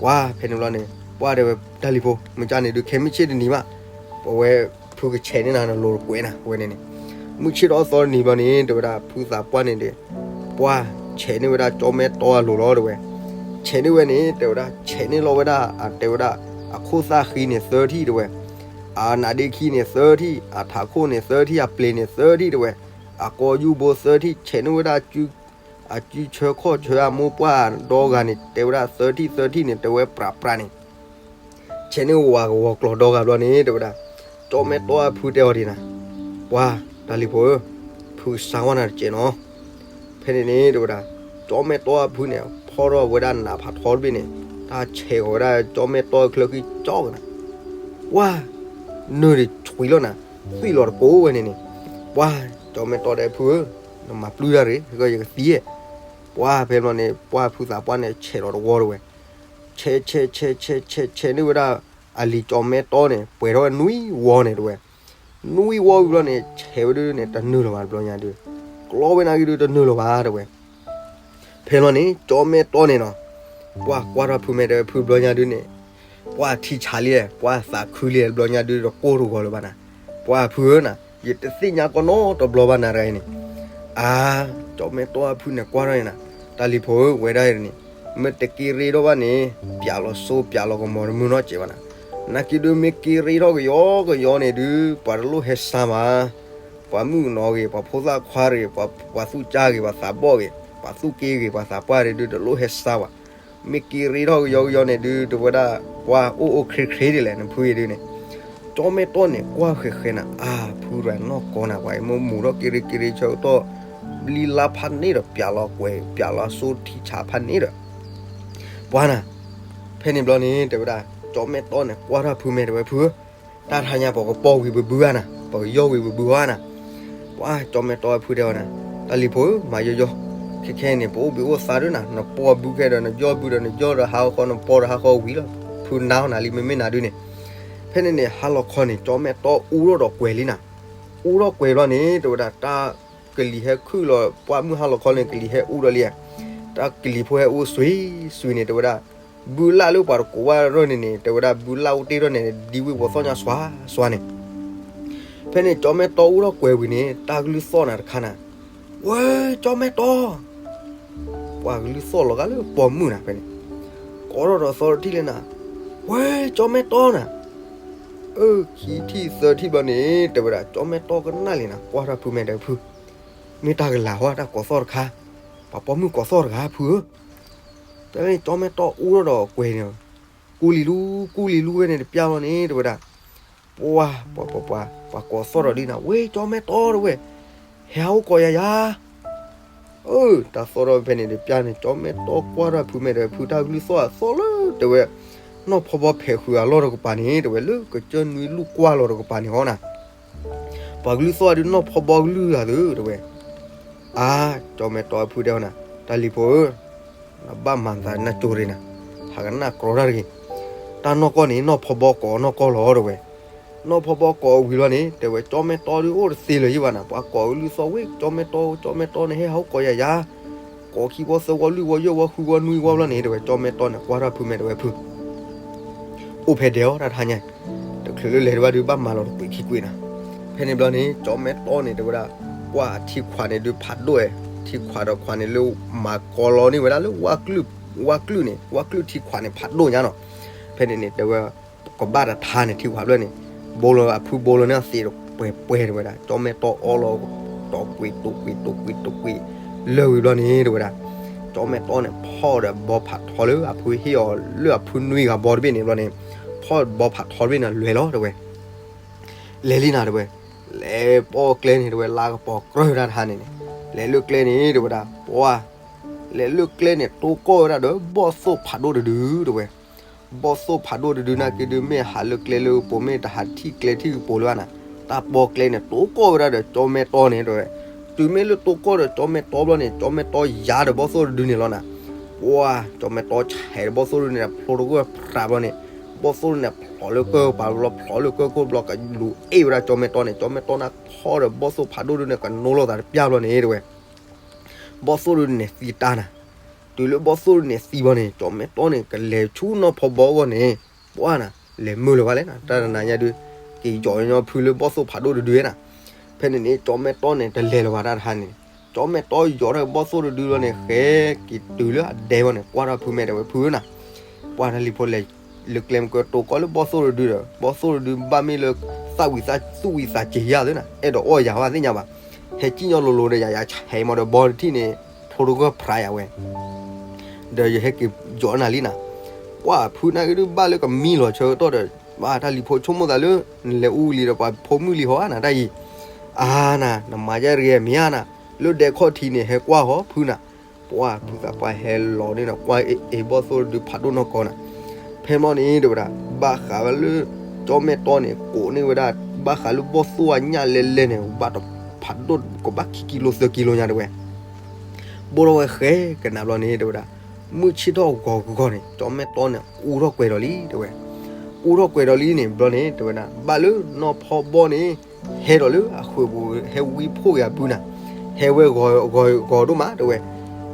ပှၤဖဲန့ၣ်ဘျီန့ၣ် ပှၢ်တဲဝဲ တၢ်လံၤဖိ မ့ၢ်ကန့ၣ်ဒုး ခဲမုၢ်ဆ့ၣ်တနံၤဘၣ် ပဝဲ ဖုကဆဲးန့ၢ်နၤ နလိၤတကွဲးနၤ ဝဲန့ၣ်န့ၣ် မုၢ်ဆ့ၣ်ထီၣ်သီတနံၤဘျီန့ၣ် တဲဝဲဒၣ် ဖုသးပှၢ်န့ၣ်ဒီး ပှၢ်ဆဲးန့ၢ်ဝဲဒၣ်ကၠီမဲတီအလိၤလီၤ တဲဝဲ. ဆဲးန့ၢ်ဝဲန့ၣ် တဲဝဲဒၣ် ဆဲးန့ၢ်လီၤဝဲဒၣ် အတဲဝဲဒၣ် အခိၣ်သၣ်ဃံန့ၣ်သၢထံၣ် တဲဝဲ, အနါဒ့ခံန့ၣ်သၢထံၣ်, အထးခိၣ်န့ၣ်သၢထံၣ်, အပျ့ၤန့ၣ်သၢထံၣ် တဲဝဲ, အကိးယူၢ်ဘိသၢထံၣ်, ဆဲးန့ၢ်ဝဲဒၣ် အစုဆၢခီၣ်ဆၢအမိၢ်ပှၢ်ဒီဂၤန့ၣ် တဲဝဲဒၣ်သၢထံၣ်သၢထံၣ်န့ၣ် တဲဝဲပြးပြးန့ၣ် ဆဲးန့ၢ်ဝဲဝၤကဝီၤကျီၤဒီဂၤဘျီန့ၣ် တဲဝဲဒၣ် ကၠီမဲတီအဖုတဲအီၤဒ်နၤ, ပှၤ တၢ်လံၤဖိဧၢ, ဖုကစၢ်ဝဲနၤတစဲးနီၤ. ဖဲန့ၣ်န့ၣ် တဲဝဲဒၣ် ကၠီမဲတီအဖုန့ၣ် ဖီၣ်ထီၣ်ဝဲဒၣ်နးဖးထီတဘ့ၣ်န့ၣ် တၢ်ဆဲးဃီၤဝဲဒၣ်ကၠီမဲတီအချၢဃံကၠီကနၤ, ပှၤ နၢၤတဆှံလီၤနၤ, သွံၣ်လီၤတကိးဝဲန့ၣ်န့ၣ်, ပှၤ ကၠီမဲတီဒီးဖုဧၢ, နမၤပျုၢ်တၢ်ရ့ၣ် ယကသံဧါ. ပှၤဖဲဘျီန့ၣ် ပှၢ်ဖုသးပှၢ်န့ၣ် ဆဲးလီၤတဝီတဲဝဲ ဆဲးဆဲးဆဲးဆဲးဆဲးဆဲးန့ၢ်ဝဲဒၣ် အလံၤကၠီမဲတီန့ၣ် ပှဲၤထီၣ်ဝဲနွံဝီန့ၣ်တဲဝဲ, နွံဝီဝံၤဘျီန့ၣ် ဆဲးဝဲဒၣ်န့ၣ် တနုာ်လီၤဘၣ်တဘျီညါဒုး, ကျီဝဲနၤဂ့ၤဒုးတနုာ်လီၤဘၣ်တဲဝဲ. ဖဲဘျီန့ၣ် ကၠီမဲတီန့ၣ်နီၤ, ပှၢ်ကွၢ်ထီၣ်ဖုမဲာ်တဲဝဲ ဖုဘျီညါဒုးန့ၣ်, ပှၢ်ထံဆးလံ, ပှၢ်သးခုလံတဘျီညါဒုး တကိၢ်တဂီၤလၢၤဘၣ်နၤ, ပှၢ်ဖုဧၢနၤ, ယတသ့ၣ်ညါကီနီတဘျီဘၣ်နၤတဂၤအံၤန့ၣ်, အါ, ကၠီမဲတီအဖုန့ၣ်ကွၢ်ထီၣ်န့ၣ်နၤ, တၢ်လံၤဖိဧၢ ဝဲဒၣ်အံၤန့ၣ်, မ့ၢ်တက့ၤရ့ထီၣ်ဘၣ်န့ၣ် ပျးလီၤစိပျးလီၤကမီၤတမုာ်နီတစဲးဘၣ်နၤ, နာ်က့ဒုးမ့ၢ်က့ၤရ့ထီၣ်ကယီကယီန့ၣ်ဒုး ပှၤတလိၣ်ဟဲစါဘၣ် ပှၤမုၣ်ကနီၤဂ့ၤ, ပှၤဖိသၣ်ခွါဂ့ၤ, ပှၤသူၣ်ကၢ်ဂ့ၤ, ပှၤသးဘီၣ်ဂ့ၤ, ပှၤသူၣ်က့ဂ့ၤ, ပှၤသးပှၢ်ဂ့ၤဒုး တလိၣ်ဟဲစါဘၣ်. မ့ၢ်က့ၤရ့ထီၣ်ကယီကယီန့ၣ်ဒုး တဲဝဲဒၣ် ပှၤအိၣ်အိၣ်ချ့ချ့ဒ်လဲၣ် နဖုအံၤဒုးန့ၣ်, ကၠီမဲတီန့ၣ် ကွၢ်ဃဲၤဃဲၤနၤ, အါ ဖုတဂၤနီၢ်ကီနၤ ပှၤအံၤမ့ၢ်မူၤထီၣ်က့ၤရ့က့ၤရ့ဆၢကတီၢ် ဘျံလါဖးန့ၣ်ဒီး ပျးလီၤကွဲၤ ပျးလီၤစိထံဆးဖးန့ၣ်ဒီး ပှၤနၤ, ဖဲန့ၣ်ဘျီန့ၣ် တဲဝဲဒၣ် ကၠီမဲတီန့ၣ် ကွၢ်ထီၣ်ဖုမဲာ်တဲဝဲ ဖုဧၢ, တၢ်တဟါညါ ပကပီၢ်ဝံၤပဘုဧါနၤ, ပကယီၢ်ဝံၤပဘုဧါနၤ. ပှၤကၠီမဲာ်တီဖုတဲအီၤနၤ, တၢ်လံၤဖိဧၢ မၤယီၢ်ယီၢ်, ခဲခဲအံၤန့ၣ် ပအိၣ်ဘှံးအိၣ်သါဒုးနၤ, နပီၢ်ဘုခဲဒီး နယီၢ်ဘုဒီး နယီၢ်ဒီးဟးဂီၤဃီ နပီၢ်ဒီးဟးဂီၤဝံၤလီၤ, ဖုနါအီၤနၤလံ မ့မ့ၢ်နၤဒုးန့ၣ်. ဖဲန့ၣ်န့ၣ် ဟါလီၤခီန့ၣ် ကၠီမဲာ်တီအူထီၣ်ဒီးကွဲၤလံနၤ, အူထီၣ်ကွဲၤဘျီန့ၣ် တဲဝဲဒၣ် တၢ်ကလံၤဟဲခုၣ်လီၤ, ပှၢ်မုၢ်ဟါလီၤခီန့ၣ် ကလံၤဟဲအူဒီးလံဧါ, တၢ်ကလံၤဖိဟဲအူစွံစွံန့ၣ် တဲဝဲဒၣ် ဘုလၣ်လၢပှၤတကိးဘၣ်ရၢၢ်န့ၣ်န့ၣ် တဲဝဲဒၣ် ဘုလၣ်အိၣ်တ့ၢ်ထီၣ်န့ၣ် ဒံဝ့ၢ်ပှၤသီၣ်ညါစွါစွါန့ၣ်. ဖဲန့ၣ် ကၠီမဲာ်တီအူထီၣ်ကွဲၤဝံၤန့ၣ် တၢ်ကလုၢ်သီၣ်နၤတခါနၤ, ဝဲ ကၠီမဲာ်တီ, ပှၤကလုၢ်သီၣ်လီၤဂာ်လၢပိာ်မုၣ်နၤဖဲန့ၣ်, ကိးထီၣ်ဒီးသီတထံၣ်လၢနၤ, ဝဲ ကၠီမဲာ်တီနၤ. အၢ ခံထံၣ်သၢထံၣ်ဘျီန့ၣ် တဲဝဲဒၣ် ကၠီမဲာ်တီကနၣ်လံနၤ ကွၢ်ထီၣ်ဖုမဲာ်တဲဖု, မ့ၢ်တၢ်ကလၤဟီ တၢ်ကိးသီၣ်တခါ, ပှၤပိာ်မုၣ်ကိးသီၣ်တဂၤဖုဧၢ. ဖဲန့ၣ် ကၠီမဲာ်တီအူထီၣ်ဒီးကွဲၤန့ၣ်, ကူလံၤလူ, ကူလံၤလူဝဲန့ၣ်တပျၢ်လီၤန့ၣ် တဲဝဲဒၣ်, ပှၤ ပှၤ ပှၤ ပှၤကိးသီၣ်ဒီးဒ်နၤ, ဝဲ ကၠီမဲာ်တီတဲဝဲ, ဟဲဟးအိၣ်ကိးယၤယၤ. အၢ တၢ်သီၣ်ထီၣ်ဖဲန့ၣ်တပျၢ်န့ၣ် ကၠီမဲာ်တီကွၢ်ထီၣ်ဖုမဲာ်တဲဖု တၢ်ကလုၢ်သီၣ်အသီၣ်လၢတဲဝဲ, နီၢ်ဖီဘီဖဲးဃုာ်အလီၢ်တကပၤန့ၣ် တဲဝဲ လၢကစၢၢ်နွံလူၢ်ကွၢ်လီၤတကပၤန့ၣ်ဟီနၤ. ပှၤကလုၢ်သီၣ်ဒုးနီၢ်ဖီဘီကလုၢ်ဂၤသု တဲဝဲ. အါ ကၠီမဲာ်တီဖုတဲအီၤနၤ, တၢ်လံၤဖိဧၢ, နဘၣ်မၤသးနၢ်ကၠိရ့နၤ, ဟးကနၣ်ကြီတၢ်တဂ့ၤ. တၢ်နီၢ်ကီၢ်န့ၣ် နီၢ်ဖီဘီကိးအီၤနီၢ်ကီၢ်လီၤ တဲဝဲ. နီၢ်ဖီဘီကိးအီၤဝံၤလီၤန့ၣ် တဲဝဲ ကၠီမဲာ်တီဒုးအိၣ်တသ့လၢၤယံၤဘၣ်နၤ, ပှၤကိးကလုၢ်သီၣ်ဝဲ ကၠီမဲာ်တီ ကၠီမဲာ်တီန့ၣ် ဟဲဟးအိၣ်ကိးယၤယၤ. ကိးခံဝီသၢဝီလွံၢ်ဝီယဲၢ်ဝီဃုဝီနွံဝီဘျီန့ၣ် တဲဝဲ ကၠီမဲာ်တီန့ၣ် ကွၢ်ထီၣ်ဖုမဲာ်တဲဝဲဖု အိၣ်ဖဲဒဲးအီၤ တၢ်တဟါညါ, တချုးလၢလဲၤတဘၣ်ဒုး ဘၣ်မၤလီၤတကွံာ်ခံကွံာ်နၤ. ဖဲန့ၣ်ဘျီန့ၣ် ကၠီမဲာ်တီန့ၣ် တဲဝဲဒၣ် ကွၢ်ထံခွးန့ၣ်ဒုးဖးဒိၣ်ဝဲ, ထံခွးဒီးခွးန့ၣ်လၢမၤကီလီၤန့ၢ်ဝဲဒၣ်လၢ ဝၣ်ကျုၢ်န့ၣ်, ဝၣ်ကျုၢ်ထံခွးန့ၣ် ဖးဒိၣ်ညါနီၤ. ဖဲန့ၣ်န့ၣ် တဲဝဲ ကဘၣ်တထါန့ၣ် ထံခွးဖျၢၣ်န့ၣ်, ဘိလီၤအဖုဘိလီၤန့ၢ်အသံးဒီးပှဲၤပှဲၤ တဲဝဲဒၣ်. ကၠီမဲာ်တီအီလီၤ တိာ်ကွံာ် တိာ်ကွံာ် တိာ်ကွံာ် တိာ်ကွံာ် လၢာ်ဝံၤဘျီန့ၣ် တဲဝဲဒၣ် ကၠီမဲာ်တီန့ၣ် ဖီၣ်ဒီးဘီဖးထီလၢအဖုဟ့ၣ်အီၤလၢအဖုနွံဂၤဘီတဘ့ၣ်န့ၣ်ဘျီန့ၣ်, ဖ ထီၣ်ဘီဖးထီတဘ့ၣ်န့ၣ် လဲၤလီၤတဲဝဲ, လဲၤလံနၤတဲဝဲ, လဲၤပိာ်ကျဲန့ၣ်တဲဝဲ လါကပီၤကြၢၢ်တၢ်တဟါန့ၣ်န့ၣ်, လဲၤလၢကျဲန့ၣ်တဲဝဲဒၣ် ပှၢ်, လဲၤလၢကျဲန့ၣ် တိၢ်ကီၢ်ဝဲဒၣ်ဒီး ဘီၣ်သိၣ်ဖးဒိၣ်တဒုတဲဝဲ ဘီၣ်သိၣ်ဖးဒိၣ်တဒုနာ်က့ဒုး မ့ၢ်ဟးလၢကျဲလၢပူၤ မ့ၢ်တဟးထံၣ်ကျဲထံၣ်ကပူၤလၢၤဘၣ်နၤ, တၢ်ပိာ်ကျဲန့ၣ် တိၢ်ကီၢ်ဝဲဒၣ်ဒီး ကၠီမဲာ်တီန့ၣ်တဲဝဲ, တုၤမ့ၢ်လၢတိၢ်ကီၢ်ဒီးကၠီမဲာ်တီဘျီန့ၣ် ကၠီမဲာ်တီယၤဒီးဘီၣ်သိၣ်တဒုန့ၣ်လီၤနၤ, ပှၢ် ကၠီမဲာ်တီဆဲးဒီးဘီၣ်သိၣ်တဒုန့ၣ် ဖျိတဂၢၢ်ဖြးဘျီန့ၣ်, ဘီၣ်သိၣ်န့ၣ်ဖျိးလၢကၢၢ်ပၤဘျီ ဖျိးလၢကၢၢ်ခိၣ်ဘျီ ကလူၤအ့ၣ်ဝဲဒၣ်ကၠီမဲာ်တီန့ၣ် ကၠီမဲာ်တီနၢ်ခီဒီးဘီၣ်သိၣ်ဖးဒိၣ်ဒုန့ၣ် ကနိလိာ်သးတပျၢ်ဘျီန့ၣ်တဲဝဲ ဘီၣ်သိၣ်ဒုန့ၣ်သံတၢ်နၤ, တုၤလၢဘီၣ်သိၣ်ဒုန့ၣ်သံဘျီန့ၣ် ကၠီမဲာ်တီန့ၣ် ကလဲၤဆူနီၢ်ဖီဘီအဂီၢ်န့ၣ်, ပှၢ်နၤ, လဲၤမုာ်လၢၤဘၣ်လဲၣ်နၤ, တၢ်တနၤညါဒုး က့ၤယီၤညီဖုလၢဘီၣ်သိၣ်ဖးဒိၣ်တဒုနၤ, ဖဲန့ၣ်န့ၣ် ကၠီမဲာ်တီန့ၣ် တလဲၤလၢၤဘၣ်တၢ်တဟါန့ၣ်, ကၠီမဲာ်တီယီၤထီၣ်ဘီၣ်သိၣ်တဒုလီၤန့ၣ် ဃဲက့ၤတုၤလၢအဒဲဘီန့ၣ် ကွၢ်ထီၣ်ဖုမဲာ်တဲဝဲဖုနၤ, ပှၢ်တၢ်လံၤဖိလဲၤ လၢကျဲမုၢ်ကၢတိၢ်ကီၢ်လၢဘီၣ်သိၣ်တဒုဒီး ဘီၣ်သိၣ်တဒုဘၣ်မ့ၢ်လၢ သၣ်ဝံၤသၣ်သူၣ်ဝံၤသးစ့ၤယါသ့နၤ, အဲၣ်ဒိးအီၣ်ယၤဘၣ်သ့ၣ်ညါဘၣ်, ဟဲကံၣ်ညီလိၤလိၤဒီးယၤ ယၤဆဲးမီၤဒီးဘီတထံၣ်န့ၣ် ဖျိတဂၢၢ်ဖြးယၤဝဲ ဒီးယဟဲက့ၤယီၤနၤလံနၤ, ပှၢ်ဖုနာ်က့ဒုးဘၣ်လၢကမံလီၤဆၢကတီၢ်ဒီး ဘၣ်တၢ်လံၤဖိဆိကမိၣ်သးလၢ နလဲၤအူကလံၤဒီးပှၤဖိမုၣ်လံဟီဧါနၤတၢ်အံၤ, အါနၤ နမၤယဲၢ်တဂ့ၤမ့ၢ်ဧါနၤ, လၢဒဲခီၣ်ထံးန့ၣ် ဟဲကွၢ်ဟီဖုနၤ, ပှၢ်ဖုသးပှၢ်ဟဲလီၤန့ၣ်ဒီး ကွၢ်အ့ၣ်အ့ၣ်ဘီၣ်သိၣ်တဒုဖးဒိၣ်နီၢ်ကီနၤ, ဖဲမီၢ်န့ၣ်တဲဝဲဒၣ် ဘၣ်ဃးဝဲလၢ ကၠီမဲာ်တီန့ၣ် ကိးန့ၢ်ဝဲဒၣ် ဘၣ်ဃးလၢဘီၣ်သိၣ်အညၣ်လဲၤလဲၤန့ၣ် ဘၣ်တဖးဒိၣ်ကဘၣ်ခံကံလိသၢကံလိညါတဲဝဲ ဘိၣ်ထီၣ်ဝဲဃဲကနၣ်ဘျီန့ၣ် တဲဝဲဒၣ်, မုၢ်ဆ့ၣ်ထီၣ်ဂီၤဂီၤန့ၣ် ကၠီမဲာ်တီန့ၣ် အူထီၣ်ကွဲၤဒီးလံ တဲဝဲ, အူထီၣ်ကွဲၤဒီးလံန့ၣ် ဘျီန့ၣ် တဲဝဲဒၣ် ဘၣ်လၢနီၢ်ဖီဘီန့ၣ် ဟဲဒီးလၢအဃုာ်ပူၤ ဟဲဝံဖှိၣ်က့ၤအဘုနၤ, ဟဲဝဲဂီၤဂီၤဒိၣ်မး တဲဝဲ,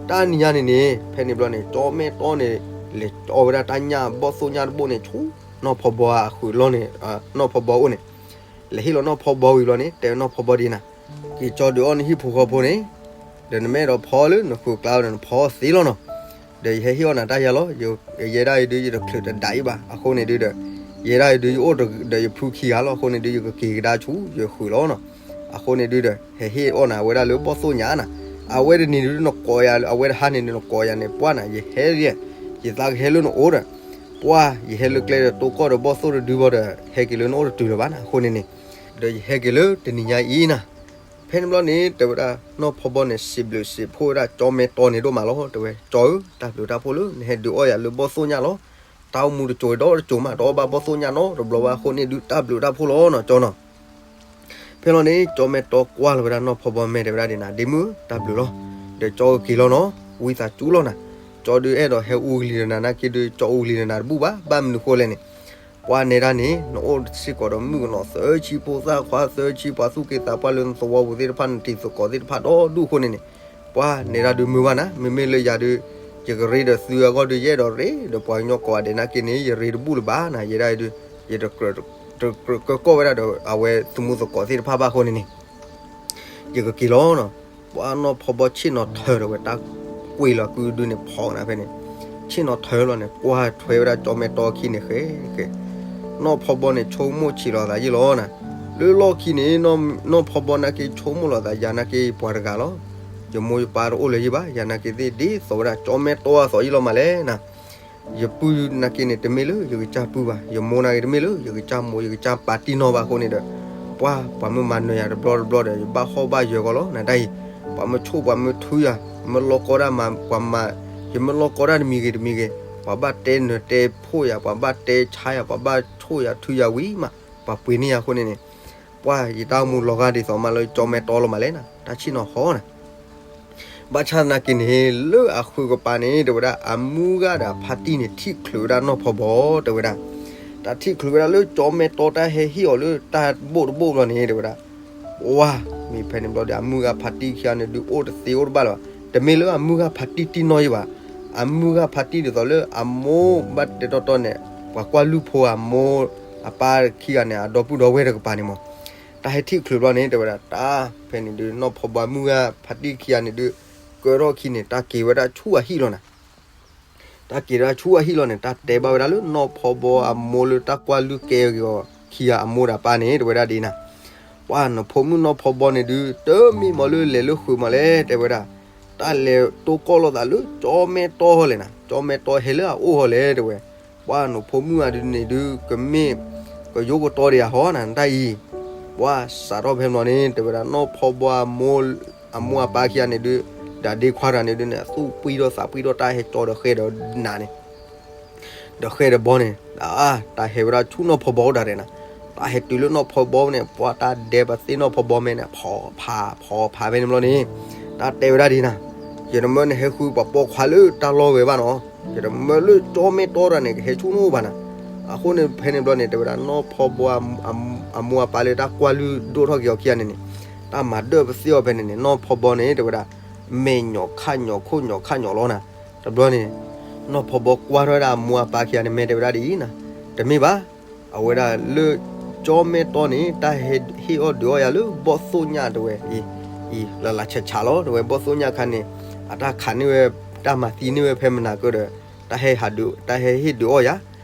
တၢ်နံၤညါန့ၣ်န့ၣ် ဖဲန့ၣ်ဘျီန့ၣ် ကၠီမဲာ်တီန့ၣ် လဲၤကၠီဝဲဒၣ်တၢ်ညၣ်ဘီၣ်သိၣ်ညၣ်တဘိန့ၣ် ဆူနီၢ်ဖီဘီအဃုာ်လီၢ်န့ၣ် နီၢ်ဖီဘီအိၣ်န့ၣ် လဲၤဟ့ၣ်လီၤနီၢ်ဖီဘီဝံၤဘျီန့ၣ် တဲနီၢ်ဖီဘီဒ်နၤ, က့ၤကၠီဒုးအီၣ်နဟံၣ်ဖိဃီဖိန့ၣ်, ဒီးနမ့ၢ်အဲၣ်ဒိးဖီလၢနဃုာ်ကျါဒီး နဖီသ့လီၤနီၤ, ဒီးယဟဲဟ့ၣ်အီၣ်နၤတၢ်ယၤလီၤ, ယဲဒၣ်အံၤဒုး ယတချုးတဒးအံၤဘၣ် အဃိန့ၣ်ဒုးဒီး, ယဲဒၣ်အံၤဒုး ယအိၣ်ဒီးယဖုခံဂၤလီၤ အဃိန့ၣ်ဒုး ယကက့ၤကဒါဆူ ယဃုာ်လီၤနီၤ, အဃိန့ၣ်ဒုးဒီး ဟဲဟ့ၣ်အီၣ်နၤဝဲဒၣ်လၢဘီၣ်သိၣ်ညါနၤ, အဝဲတနံၤဒုးနကိးယၤ အဝဲတဟါန့ၣ်ဒုးနကိးယၤန့ၣ် ပှၢ်နၤ ယဟဲလံ ယသးကဟဲလၢနအိၣ်ဒီး ပှၢ် ယဟဲလၢကျဲဒီးတိၢ်ကီၢ်ဒီးဘီၣ်သိၣ်တဒုဘီဒီး ဟဲက့ၤလၢနအိၣ်တတုၤလၢၤဘၣ်နၤ အဃိန့ၣ်န့ၣ်, ဒီးယဟဲက့ၤလၢတနံၤညါအံၤနၤ, ဖဲန့ၣ်ဘျီန့ၣ် တဲဝဲဒၣ် နီၢ်ဖီဘီန့ၣ် စံးဘျုးစံးဖှိၣ်ဝဲဒၣ် ကၠီမဲာ်တီန့ၣ်ဒိၣ်မးလီၤ တဲဝဲ, ကၠီဧၢ တၢ်ဘျုးတၢ်ဖှိၣ်လၢ နဟဲဒုးအီၣ်ယၤလၢဘီၣ်သိၣ်ညါလီၤ, တၢ်အိၣ်မူတစိၤဒီးတစိၤမး တအီၣ်ဘၣ်ဘီၣ်သိၣ်ညါနီတဘျီဘၣ် အဃိန့ၣ်ဒုး တၢ်ဘျုးတၢ်ဖှိၣ်လီၤနီၤ ကၠီနီၤ ဖဲလီၤန့ၣ် ကၠီမဲာ်တီကွၢ်လီၤဝဲဒၣ်နီၢ်ဖီဘီမဲာ်တဲဝဲဒၣ်ဒ်နၤ ဒ့မုၣ်ဧၢ တၢ်ဘျုးလီၤ, ဒီးကၠီကက့ၤလီၤနီၤ, ဝံသးစူၤလီၤနၤ, ကၠီဒုးအဲၣ်ဒိးဟဲအူကလံၤဒီးနၤနာ်က့ဒုး ကၠီအူကလံၤဒီးနၤတဘူၣ်ဘၣ် ဘၣ်မနုၤဃိလဲၣ်န့ၣ်, ပှၢ်နဲဒၣ်န့ၣ် နအိၣ်စ့ၢ်ကီးဒီးမုၣ်ကနီၤသၢဆံ ဖိသၣ်ခွါသၢဆံ ပှၤသူၣ်က့သးပှၢ်လၢနသဝီပူၤသ့ၣ်တဖၣ် နတံၤသကိးသ့ၣ်တဖၣ်ဒီဒူၣ်အဃိန့ၣ်န့ၣ်, ပှၢ်နဲဒၣ်ဒုးမုာ်ဘၣ်နၤ မ့မ့ၢ်လၢယၤဒုး ယကရ့ဒီးသုအဂီၢ်ဒုး ယအဲၣ်ဒိးရ့ဒီးပှၤကညီကိးဂၤဒဲးနာ်က့န့ၣ် ယရ့တဘူၣ်လၢၤဘၣ်နၤ ယဲဒၣ်အံၤဒုး ယတကြၢးကၢကီၢ်ဝဲဒၣ်ဒီးအဝဲသုးမုၢ်သကိးသ့ၣ်တဖၣ်ဘၣ်အဃိန့ၣ်န့ၣ်, ယကက့ၤလီၤနီၤ, ပှၢ်နီၢ်ဖီဘီဆ့ၣ်နီၤထၢဒီးဝဲတၢ်ကွံာ်လီၤကုဒုန့ၣ်ဖီကနၤဖဲန့ၣ်, ဆ့ၣ်နီၤထၢလီၤန့ၣ် ကွၢ်ထွဲဝဲဒၣ်ကၠီမဲာ်တီခံန့ၣ်ဃဲ, ဃဲ, နီၢ်ဖီဘီန့ၣ်ဆိကမိၣ်ဆံးလီၤသးယံာ်လီၤနၤ, လၢလီၢ်ခံန့ၣ် နီၢ်ဖီဘီနာ်က့ဆိကမိၣ်လီၤသး ယၤနာ်က့ပှၤတဂၤလီၤ, ယမိၢ်ယပၢ်တအိၣ်လၢၤယံာ်ဘၣ် ယၤနာ်က့သ့ၣ်ဒ်သိးဝဲဒၣ်ကၠီမဲာ်တီအသိးယံာ်လီၤမးလဲၣ်နၤ ယပုၢ်နာ်က့န့ၣ် တမ့ၢ်လၢယကစၢ်ပုၢ်ဘၣ်, ယမိၢ်နာ်က့တမ့ၢ်လၢယကစၢ်မိၢ် ယကစၢ်ပၢ်တံၢ်နီၢ်ဘၣ်အဃိန့ၣ်ဒီး, ပှၢ် ပှၤမ့ၢ်မၤနၢၤယၤတဘျီတဘျီဒီး ယဘၣ်ဟီၣ်ဘၣ်ယၢၤကီးလီၤ နတၢ်အံၤ, ပှၤမ့ၢ်ဆိၣ်ပှၤမ့ၢ်ထုယၤ, မ့ၢ်လီၢ်ကီတၢ်မၤပှၤမၤ, ယမ့ၢ်လီၢ်ကီတၢ်တမံၤဂ့ၤတမံၤဂ့ၤ, ပှၤဘၣ်တဲနၢၤတဲဖှိၣ်ယၤ ပှၤဘၣ်တဲဆါယၤ ပှၤဘၣ်ဆိၣ်ယၤထုယၤဝံၤမး, ပှၤပှ့ၤန့ၢ်ယၤအဃိန့ၣ်န့ၣ်, ပှၢ် ယတၢ်အိၣ်မူလီၤဂာ်ဒ်သိးမးလၢကၠီမဲာ်တီလီၤမးလဲၣ်နၤ တၢ်ဆ့ၣ်နီၤဟီနၤ ဘၣ်ဆၣ်သနာ်က့န့ၣ် လၢအဃုကပၤန့ၣ် တဲဝဲဒၣ် အမုၢ်ဂၤဒီးအဖါတံၢ်န့ၣ် ထံၣ်ချုးဝဲဒၣ်နီၢ်ဖီဘီ တဲဝဲဒၣ်, တၢ်ထံၣ်ချုးဝဲဒၣ်လၢကၠီမဲာ်တီတၢ်ဟဲဟ့ၣ်အီၤလၢတၢ်ဘိၣ်တဘိၣ်ဘျီန့ၣ် တဲဝဲဒၣ်, ပှၢ် မ့ၢ်ဖဲန့ၣ်ဘျီဒီး အမုၢ်ဂၤဖါတံၢ်ခံဂၤန့ၣ်ဒုး အိၣ်တသ့အိၣ်တဘၣ်လၢၤဘၣ်, တမ့ၢ်လၢအမုၢ်ဂၤဖါတံၢ်တံၢ်နီၢ်ယံၤဘၣ်, အမုၢ်ဂၤဖါတံၢ်ဒ်သိးလၢအမိၢ်ဘၣ်တဲတီတီန့ၣ် ပှၤကွၢ်လုၢ်ဖိအမိၢ်အပၢ်ခံဂၤန့ၣ် အဒီပုၢ်ဒီဝဲၢ်တကပၤန့ၣ်မး တၢ်ဟဲထံၣ်ချုးဘျီန့ၣ် တဲဝဲဒၣ် တၢ်ဖဲန့ၣ်ဒုး နီၢ်ဖီဘီအမုၢ်ဂၤဖါတံၢ်ခံဂၤန့ၣ်ဒုး ကၢထီၣ်ခံန့ၣ် တၢ်က့ၤဝဲဒၣ်ဆူအဟံၣ်လီၤနၤ, တၢ်က့ၤဝဲဒၣ်ဆူအဟံၣ်လီၤန့ၣ် တၢ်တဲဘၣ်ဝဲဒၣ်လၢနီၢ်ဖီဘီအမိၢ်လၢတၢ်ကွၢ်လုၢ်ကဲဂ့ၤအီၤခံဂၤအမိၢ်ဒီးအပၢ်န့ၣ် တဲဝဲဒၣ်ဒ်နၤ, ပှၢ် နဖိမုၣ်နီၢ်ဖီဘီန့ၣ်ဒုး တမ့ၢ်မးလၢလဲၤလၢဃုာ်မးလဲၣ် တဲဝဲဒၣ်, တၢ်လဲၤတိၢ်ကီၢ်လိာ်သးလၢကၠီမဲာ်တီဟီလဲၣ်နၤ, ကၠီမဲာ်တီဟဲလၢအအိၣ်ဟီလဲၣ် တဲဝဲ, ပှၢ် ပှၢ်နဖိမုၣ်အဒုန့ၣ်ဒုး ကမ့ၢ်ကယိကတီၢ်ဒံးဧါဟီနၤ တၢ်အံၤ, ပှၢ်စးထီၣ်ဖဲန့ၣ်ဘျီန့ၣ် တဲဝဲဒၣ်နီၢ်ဖီဘီအမိၢ် အမိၢ်အပၢ်ခံဂၤန့ၣ်ဒုး ဒီးဒ့ခွါတဂၤန့ၣ်ဒုးန့ၣ် အသူၣ်ပှံၢ်ထီၣ်သးပှံၢ်ထီၣ် တၢ်ဟဲကၠီဒီးဃဲဒီးနးန့ၣ် ဒီးဃဲဒီးဘီန့ၣ် တၢ်ဟဲဝဲဒၣ်ဆူနီၢ်ဖီဘီအိၣ်ဒၣ်ရဲၣ်နၤ, တၢ်ဟဲတုၤလၢနီၢ်ဖီဘီန့ၣ် ပှၢ်တၢ်ဒဲပသ့ၣ်နီၢ်ဖီဘီမဲန့ၣ် ဖီဖး ဖီဖးဖဲန့ၣ်ဘျီန့ၣ် တၢ်တဲဝဲဒၣ်ဒ်နၤ, ယတမၢနဟဲဃုပှၤပိာ်ခွါလၢတၢ်လီၢ်ဝဲဘၣ်နီၤ, ယတမၢလၢကၠီမဲတီတဂၤန့ၣ် ကဟဲဆူနအိၣ်ဘၣ်နၤ, အဃိန့ၣ်ဖဲန့ၣ်ဘျီန့ၣ် တဲဝဲဒၣ်နီၢ်ဖီဘီ အမိၢ်အပၢ်လၢတၢ်ကွၢ်လုၢ်ဒိၣ်ထီၣ်က့ၤအီၤခံဂၤန့ၣ်န့ၣ် တၢ်မၤဒၢၣ်ပသ့ၣ်အီၤဖဲန့ၣ်န့ၣ် နီၢ်ဖီဘီန့ၣ် တဲဝဲဒၣ် မဲာ်ညီၣ်ခၣ်ညီၣ်ခိၣ်ညီၣ်ခၣ်ညီၣ်လီၤနၤ, တဘျီန့ၣ် နီၢ်ဖီဘီကွၢ်ထီၣ်ဝဲဒၣ်အမိၢ်အပၢ်ခံဂၤန့ၣ် မ့ၢ်တဲဝဲဒၣ်ဒ်အံၤနၤ, တမ့ၢ်ဘၣ်, အဝဲဒၣ်လၢကၠီမဲတီန့ၣ် တၢ်ဟဲဟ့ၣ်အီၣ်ဒုးအီၣ်ယၤလၢဘီၣ်သိၣ်ညၣ်တဲဝဲ, အံၤ လၢ်လၢ်ဆးဆးလီၤ တဲဝဲ ဘီၣ်သိၣ်ညၣ်ခါန့ၣ် အတၢ်ခးန့ၢ်ဝဲ တၢ်မၤသံန့ၢ်ဝဲဖဲမနၤကၢဒီး တၢ်ဟဲဟးဒုး တၢ်ဟဲဟ့ၣ်ဒုးအီၣ်ယၤ,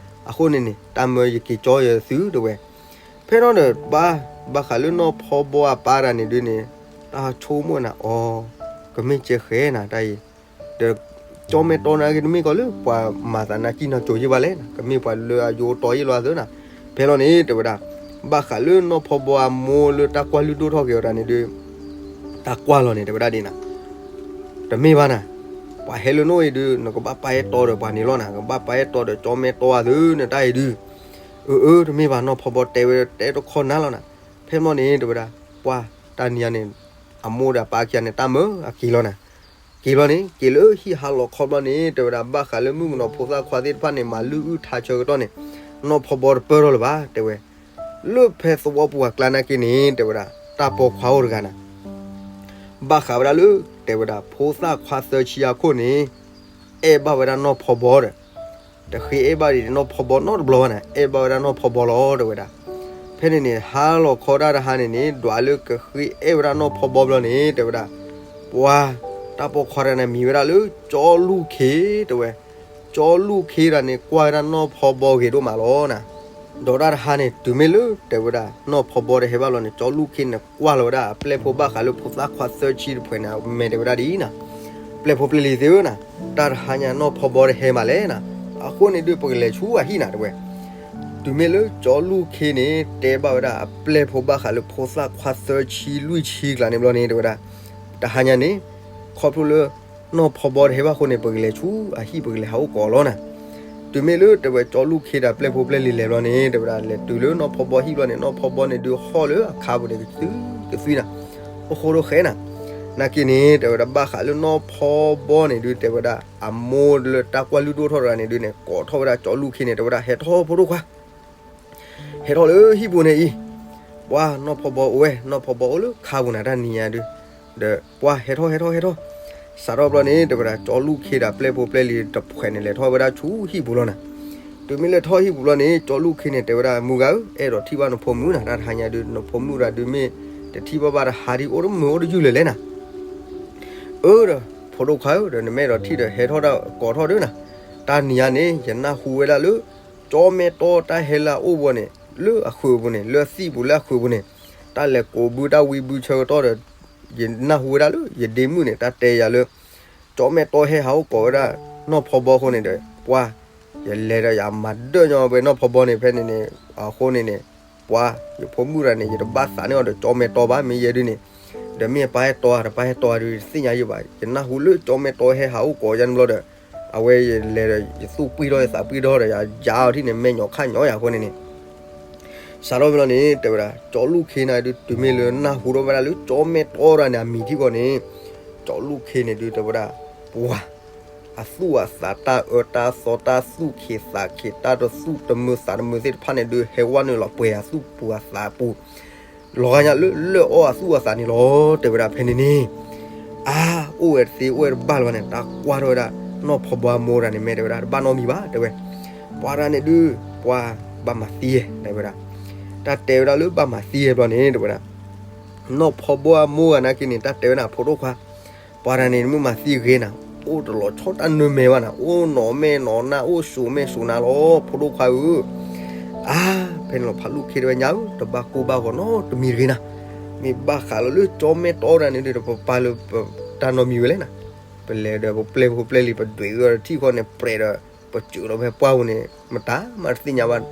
အဃိန့ၣ်န့ၣ် တၢ်မၢယက့ၤကၠီယသုတဲဝဲ, ဖဲန့ၣ်ဒီး ဘၣ် ဘၣ်ဃးလၢနီၢ်ဖီဘီအပၢ်တဂၤန့ၣ်ဒုးန့ၣ် တၢ်ဆိကမိၣ်နၤအီၤ, ကမ့ၢ်ကဲဃဲနၤတၢ်အံၤ, ဒီးကၠီမဲတီနၤက့တမ့ၢ်ကီးလၢပှၤမၤသးနၢ်ကံၢ်နၢ်ကိၤယ့ၢ်ဘၣ်လဲၣ်နၤ, ကမ့ၢ်ပှၤလၢအယိတီယ့ၢ်လီၤသၢနၤ, ဖဲလီၤန့ၣ် တဲဝဲဒၣ် ဘၣ်ဃးလၢနီၢ်ဖီဘီအမိၢ်လၢတၢ်ကွၢ်လုၢ်ဒိၣ်ထီၣ်က့ၤအီၤတဂၤန့ၣ်ဒုး တၢ်ကွၢ်လီၤန့ၣ် တဲဝဲဒၣ်ဒ်နၤ တမ့ၢ်ဘၣ်နၤ, ပှၤဟဲလၢနအိၣ်အံၤဒုး နကဘၣ်ပာ်အဲၣ်တီဒီးပှၤန့ၣ်လီၤနၤ, ကဘၣ်ပာ်အဲၣ်တီဒီးကၠီမဲတီအသုနတၢ်အံၤဒုး, အၢ အၢ တမ့ၢ်ဘၣ် နီၢ်ဖီဘီတဲဝဲတဲတခီနၤလီၤနၤ, ဖဲမီၢ်န့ၣ် တဲဝဲဒၣ် ပှၢ်တၢ်နံၤညါန့ၣ် အမိၢ်ဒီးအပၢ်ခံဂၤန့ၣ် တၢ်မၢအက့ၤလီၤနၤ, က့ၤလီၤန့ၣ် က့ၤလၢဟံၣ်ဟးလီၤခီဘျီန့ၣ် တဲဝဲဒၣ် ဘၣ်ဃးလၢမုၣ်ကနီၤဖိသၣ်ခွါသ့ၣ်တဖၣ်န့ၣ် မၤလုၢ်အုၣ်ထါဆၢကတီၢ်န့ၣ် နီၢ်ဖီဘီတပၢၢ်ထီၣ်လၢၤဘၣ် တဲဝဲ လၢဖဲသဝီပူၤအကျါနာ်က့န့ၣ် တဲဝဲဒၣ် တၢ်ပိာ်ခွါအိၣ်တဂၤနၤ ဘၣ်ဃးဝဲဒၣ်လၢ တဲဝဲဒၣ် ဖိသၣ်ခွါသၢဆံအခိၣ်န့ၣ် အဲၣ်ဘၣ်ဝဲဒၣ်နီၢ်ဖီဘီဒီး တဃ့အဲၣ်ဘၣ်ဒံးနီၢ်ဖီဘီနီတဘျီဘၣ်နၤ အဲၣ်ဘၣ်ဝဲဒၣ်နီၢ်ဖီဘီလီၤ တဲဝဲဒၣ်. ဖဲန့ၣ်န့ၣ် ဟါလီၤခီတၢ်တဟါန့ၣ်န့ၣ် ဒွးလၢကဃ့အဲၣ်ဝဲဒၣ်နီၢ်ဖီဘီဘျီန့ၣ် တဲဝဲဒၣ် ပှၤ တၢ်ပိာ်ခွါတဂၤန့ၣ် မံၤဝဲဒၣ်လၢ ကၠီလူၢ်ခ့ တဲဝဲ. ကၠီလူၢ်ခ့တဂၤန့ၣ် ကွၢ်ဝဲဒၣ်နီၢ်ဖီဘီဂ့ၤဒိၣ်မးလီၤနၤ. ဒီးတၢ်တဟါန့ၣ် တုၤမ့ၢ်လၢ တဲဝဲဒၣ် နီၢ်ဖီဘီတဟဲဘၣ်လီၤန့ၣ် ကၠီလူၢ်ခ့န့ၣ် ကွၢ်လီၤဝဲဒၣ်အပျဲၢ်ဖိဘၣ်ဃးလၢဖိသၣ်ခွါသၢဆံတဖုန့ၣ် အမဲာ်တဲဝဲဒၣ်ဒ်အံၤနၤ ပျဲၢ်ဖိပျဲၢ်လံၤသ့ၣ်ဧၢနၤ, တၢ်တဟါညါနီၢ်ဖီဘီတဟဲမးလဲၣ်နၤ, အဃိန့ၣ်ဒုး ပကလဲၤဆူအဟံၣ်နၤ တဲဝဲ. တုၤမ့ၢ်လၢကၠီလူၢ်ခ့န့ၣ် တဲဘၣ်ဝဲဒၣ်အပျဲၢ်ဖိဘၣ်ဃးလၢဖိသၣ်ခွါသၢဆံလွံၢ်ဆံကျါန့ၣ်ဘျီန့ၣ် တဲဝဲဒၣ် တဟါညါန့ၣ် ခီဖျိလၢ နီၢ်ဖီဘီတဟဲဘၣ်အဃိန့ၣ် ပကလဲၤဆူအဟံၣ် ပကလဲၤဟးအိၣ်ကိးအီၤလီၤနၤ. တုၤမ့ၢ်လၢ တဲဝဲ ကၠီလူၢ်ခ့ဒီးပျဲၢ်ဖိပျဲၢ်လံၤလဲၤဘျီန့ၣ် တဲဝဲဒၣ် လဲၤတုၤလၢနီၢ်ဖီဘီဟံၣ်ဘျီန့ၣ် နီၢ်ဖီဘီန့ၣ်ဒုး ဟီၣ်လၢအခါပူၤန့ၣ် ကသွံကသွံနၤ, အိၣ်ဃိဒိၣ်ဃဲနၤ. နာ်က့န့ၣ် တဲဝဲဒၣ် ဘၣ်ဃးလၢနီၢ်ဖီဘီန့ၣ်ဒုး တဲဝဲဒၣ် အမိၢ်လၢတၢ်ကွၢ်လုၢ်ဒိၣ်ထီၣ်တဂၤန့ၣ်ဒုးန့ၣ် ကိးထီၣ်ဝဲဒၣ်ကၠီလူၢ်ခ့န့ၣ် တဲဝဲဒၣ် ဟဲထီၣ်ဖိဒိၣ်ခွါ ဟဲထီၣ်လၢဟံၣ်ပူၤန့ၣ်အံၤ, ပှၤနီၢ်ဖီဘီအိၣ်ဝဲ နီၢ်ဖီဘီအိၣ်လၢခါပူၤနၤ တၢ်နံၤညါဒုး, ဒီးပှၤဟဲထီၣ်ဟဲထီၣ်ဟဲထီၣ်, စးထီၣ်ဘျီန့ၣ် တဲဝဲဒၣ် ကၠီလူၢ်ခ့ဒီးပျဲၢ်ဖိပျဲၢ်လံၤတဖုန့ၣ် လဲၤထီၣ်ဝဲဒၣ်ဆူဟံၣ်ပူၤလီၤနၤ. တုၤမ့ၢ်လဲၤထီၣ်ဟံၣ်ပူၤဘျီန့ၣ် ကၠီလူၢ်ခ့န့ၣ် တဲဝဲဒၣ် မုၢ်ဂၤဧၢ အဲၣ်ဒိးထံၣ်ဘၣ်နဖိမုၣ်နၤ တၢ်တဟါညါဒုး နဖိမုၣ်တဂၤဒုးမ့ၢ် တထံၣ်ဘၣ်ဘၣ်တဟါဒ်အိၣ်တမုာ်အိၣ်တယုၢ်လၢၤလဲၣ်နၤ. အၢ ဒီး ဖိဒိၣ်ခွါဧၢ ဒီးနမ့ၢ်အဲၣ်ဒိးထံၣ်ဒီး ဟဲထီၣ်ဒၣ်ကိးထီၣ်ဒုးနၤ, တၢ်နံၤညါန့ၣ် ယနၢ်ဟူဝဲဒၣ်လၢ ကၠီမဲတီတၢ်ဟဲလၢအအိၣ်ဘီန့ၣ် လၢအဃုာ်ပူၤန့ၣ် လၢအသံၣ်ပူၤလၢအဃုာ်ပူၤန့ၣ် တၢ်လဲၤကိးဘုတၢ်ဝံဘုဆၢကတီၢ်ဒီး ယနၢ်ဟူဝဲဒၣ်လၢ ယဒ့မုၣ်န့ၣ် တၢ်တဲယၤလၢ ကၠီမဲတီဟဲဟးအိၣ်ကိးဝဲဒၣ် နီၢ်ဖီဘီအဃိန့ၣ်ဒီး ပှၤ ယလဲၤဒီးယမၤဒၢၣ်ညီဝဲနီၢ်ဖီဘီန့ၣ် ဖဲန့ၣ်န့ၣ် အဃိန့ၣ်န့ၣ် ပှၤ ယဖိမုၣ်တဂၤန့ၣ် ယတဘၣ်သးန့ၢ်အီၤဒီးကၠီမဲတီဘၣ် မ့ၢ်ယဲဒုးန့ၣ် ဒီးမ့ၢ်ပာ်ဟဲတီဧါ တပာ်ဟဲတီဧါဒုး တသ့ၣ်ညါယံၣ်ဘၣ် ယနၢ်ဟူလၢကၠီမဲတီဟဲဟးအိၣ်ကိးယၤန့ၣ်ဘျီဒီး အဝဲယလဲၤဒီး ယသူၣ်ပှံၢ်ထီၣ်ယသးပှံၢ်ထီၣ်ဒီး ယယါအီၤထံၣ်န့ၣ် မဲာ်ညီၣ်ခါညီၣ်ယၤအဃိန့ၣ်န့ၣ် စးထီၣ်ဖဲလီၤန့ၣ် တဲဝဲဒၣ် ကၠီလူၢ်ခ့နၤဒုး တုၤမ့ၢ်လၢနၢ်ဟူထီၣ်ဝဲဒၣ်လၢ ကၠီမဲတီတဂၤန့ၣ် အမံၤထံၣ်ဃီန့ၣ် ကၠီလူၢ်ခ့န့ၣ်ဒုး တဲဝဲဒၣ် ပှၤ အသူၣ်အသး တၢ်အၢတၢ်သီ တၢ်သူၣ်ခံးသးခံး တၢ်တသူၣ်တမုာ်သးတမုာ်သ့ၣ်တဖၣ်န့ၣ်ဒုး ဟဲဝဲနုာ်လီၤပှဲၤအသူၣ်ပူၤအသးပူၤ လီၤဂာ်ညါလၢလၢၢ်အီၣ်အသူၣ်အသးန့ၣ်လီၤ တဲဝဲဒၣ်ဖဲန့ၣ်န့ၣ် အါ အိၣ်ဝဲတသ့ အိၣ်ဝဲတဘၣ်လၢၤဘၣ်န့ၣ် တၢ်ကွၢ်ထီၣ်ဝဲဒၣ် နီၢ်ဖီဘီအမိၢ်တဂၤန့ၣ် မ့ၢ်တဲဝဲဒၣ် တဘၣ်နီတမံၤဘၣ် တဲဝဲ ပှၤတဂၤန့ၣ်ဒုး ပှၤဘၣ်မၤသံ တဲဝဲဒၣ် တၢ်တဲဝဲဒၣ်လၢဘၣ်မၤသံဘျီန့ၣ် တဲဝဲဒၣ် နီၢ်ဖီဘီအမိၢ်ဂၤနာ်က့န့ၣ် တၢ်တဲဝဲဒၣ်ဖိဒိၣ်ခွါ ပှၤတဂၤန့ၣ် မ့ၢ်မၤသံဂ့ၤနၤ အိၣ်တလီၤဆီတၢ်နၢမဲာ်ဘၣ်နၤ အိၣ်နီၢ်မဲာ်နီၢ်နၢ် အိၣ်စိၤမဲာ်စိၤနၢ်လီၤ ဖိဒိၣ်ခွါဧၢ အါ ဖဲန့ၣ်လီၤ ဖးလူၢ်ခ့တဝဲညါဧၢ တဘၣ်ကိၢ်ဘၣ်ဂီၤနီတမံၤတဂ့ၤနၤ မ့ၢ်ဘၣ်ဃးလီၤလၢကၠီမဲတီတဂၤန့ၣ်ဒီး ပပာ်လၢတၢ်နီတမံၤဝဲလဲၣ်နၤ ပလဲၤဒီးပပျဲၢ်ဖိပျဲၢ်လံၤ ပဒွဲၣ်အၢထံၣ်ဃီန့ၣ် ပြဲးဒီး ပစၢၤလီၤဖဲပှၢ်ပူၤန့ၣ် မတၤမၤတသ့ၣ်ညါဘၣ်.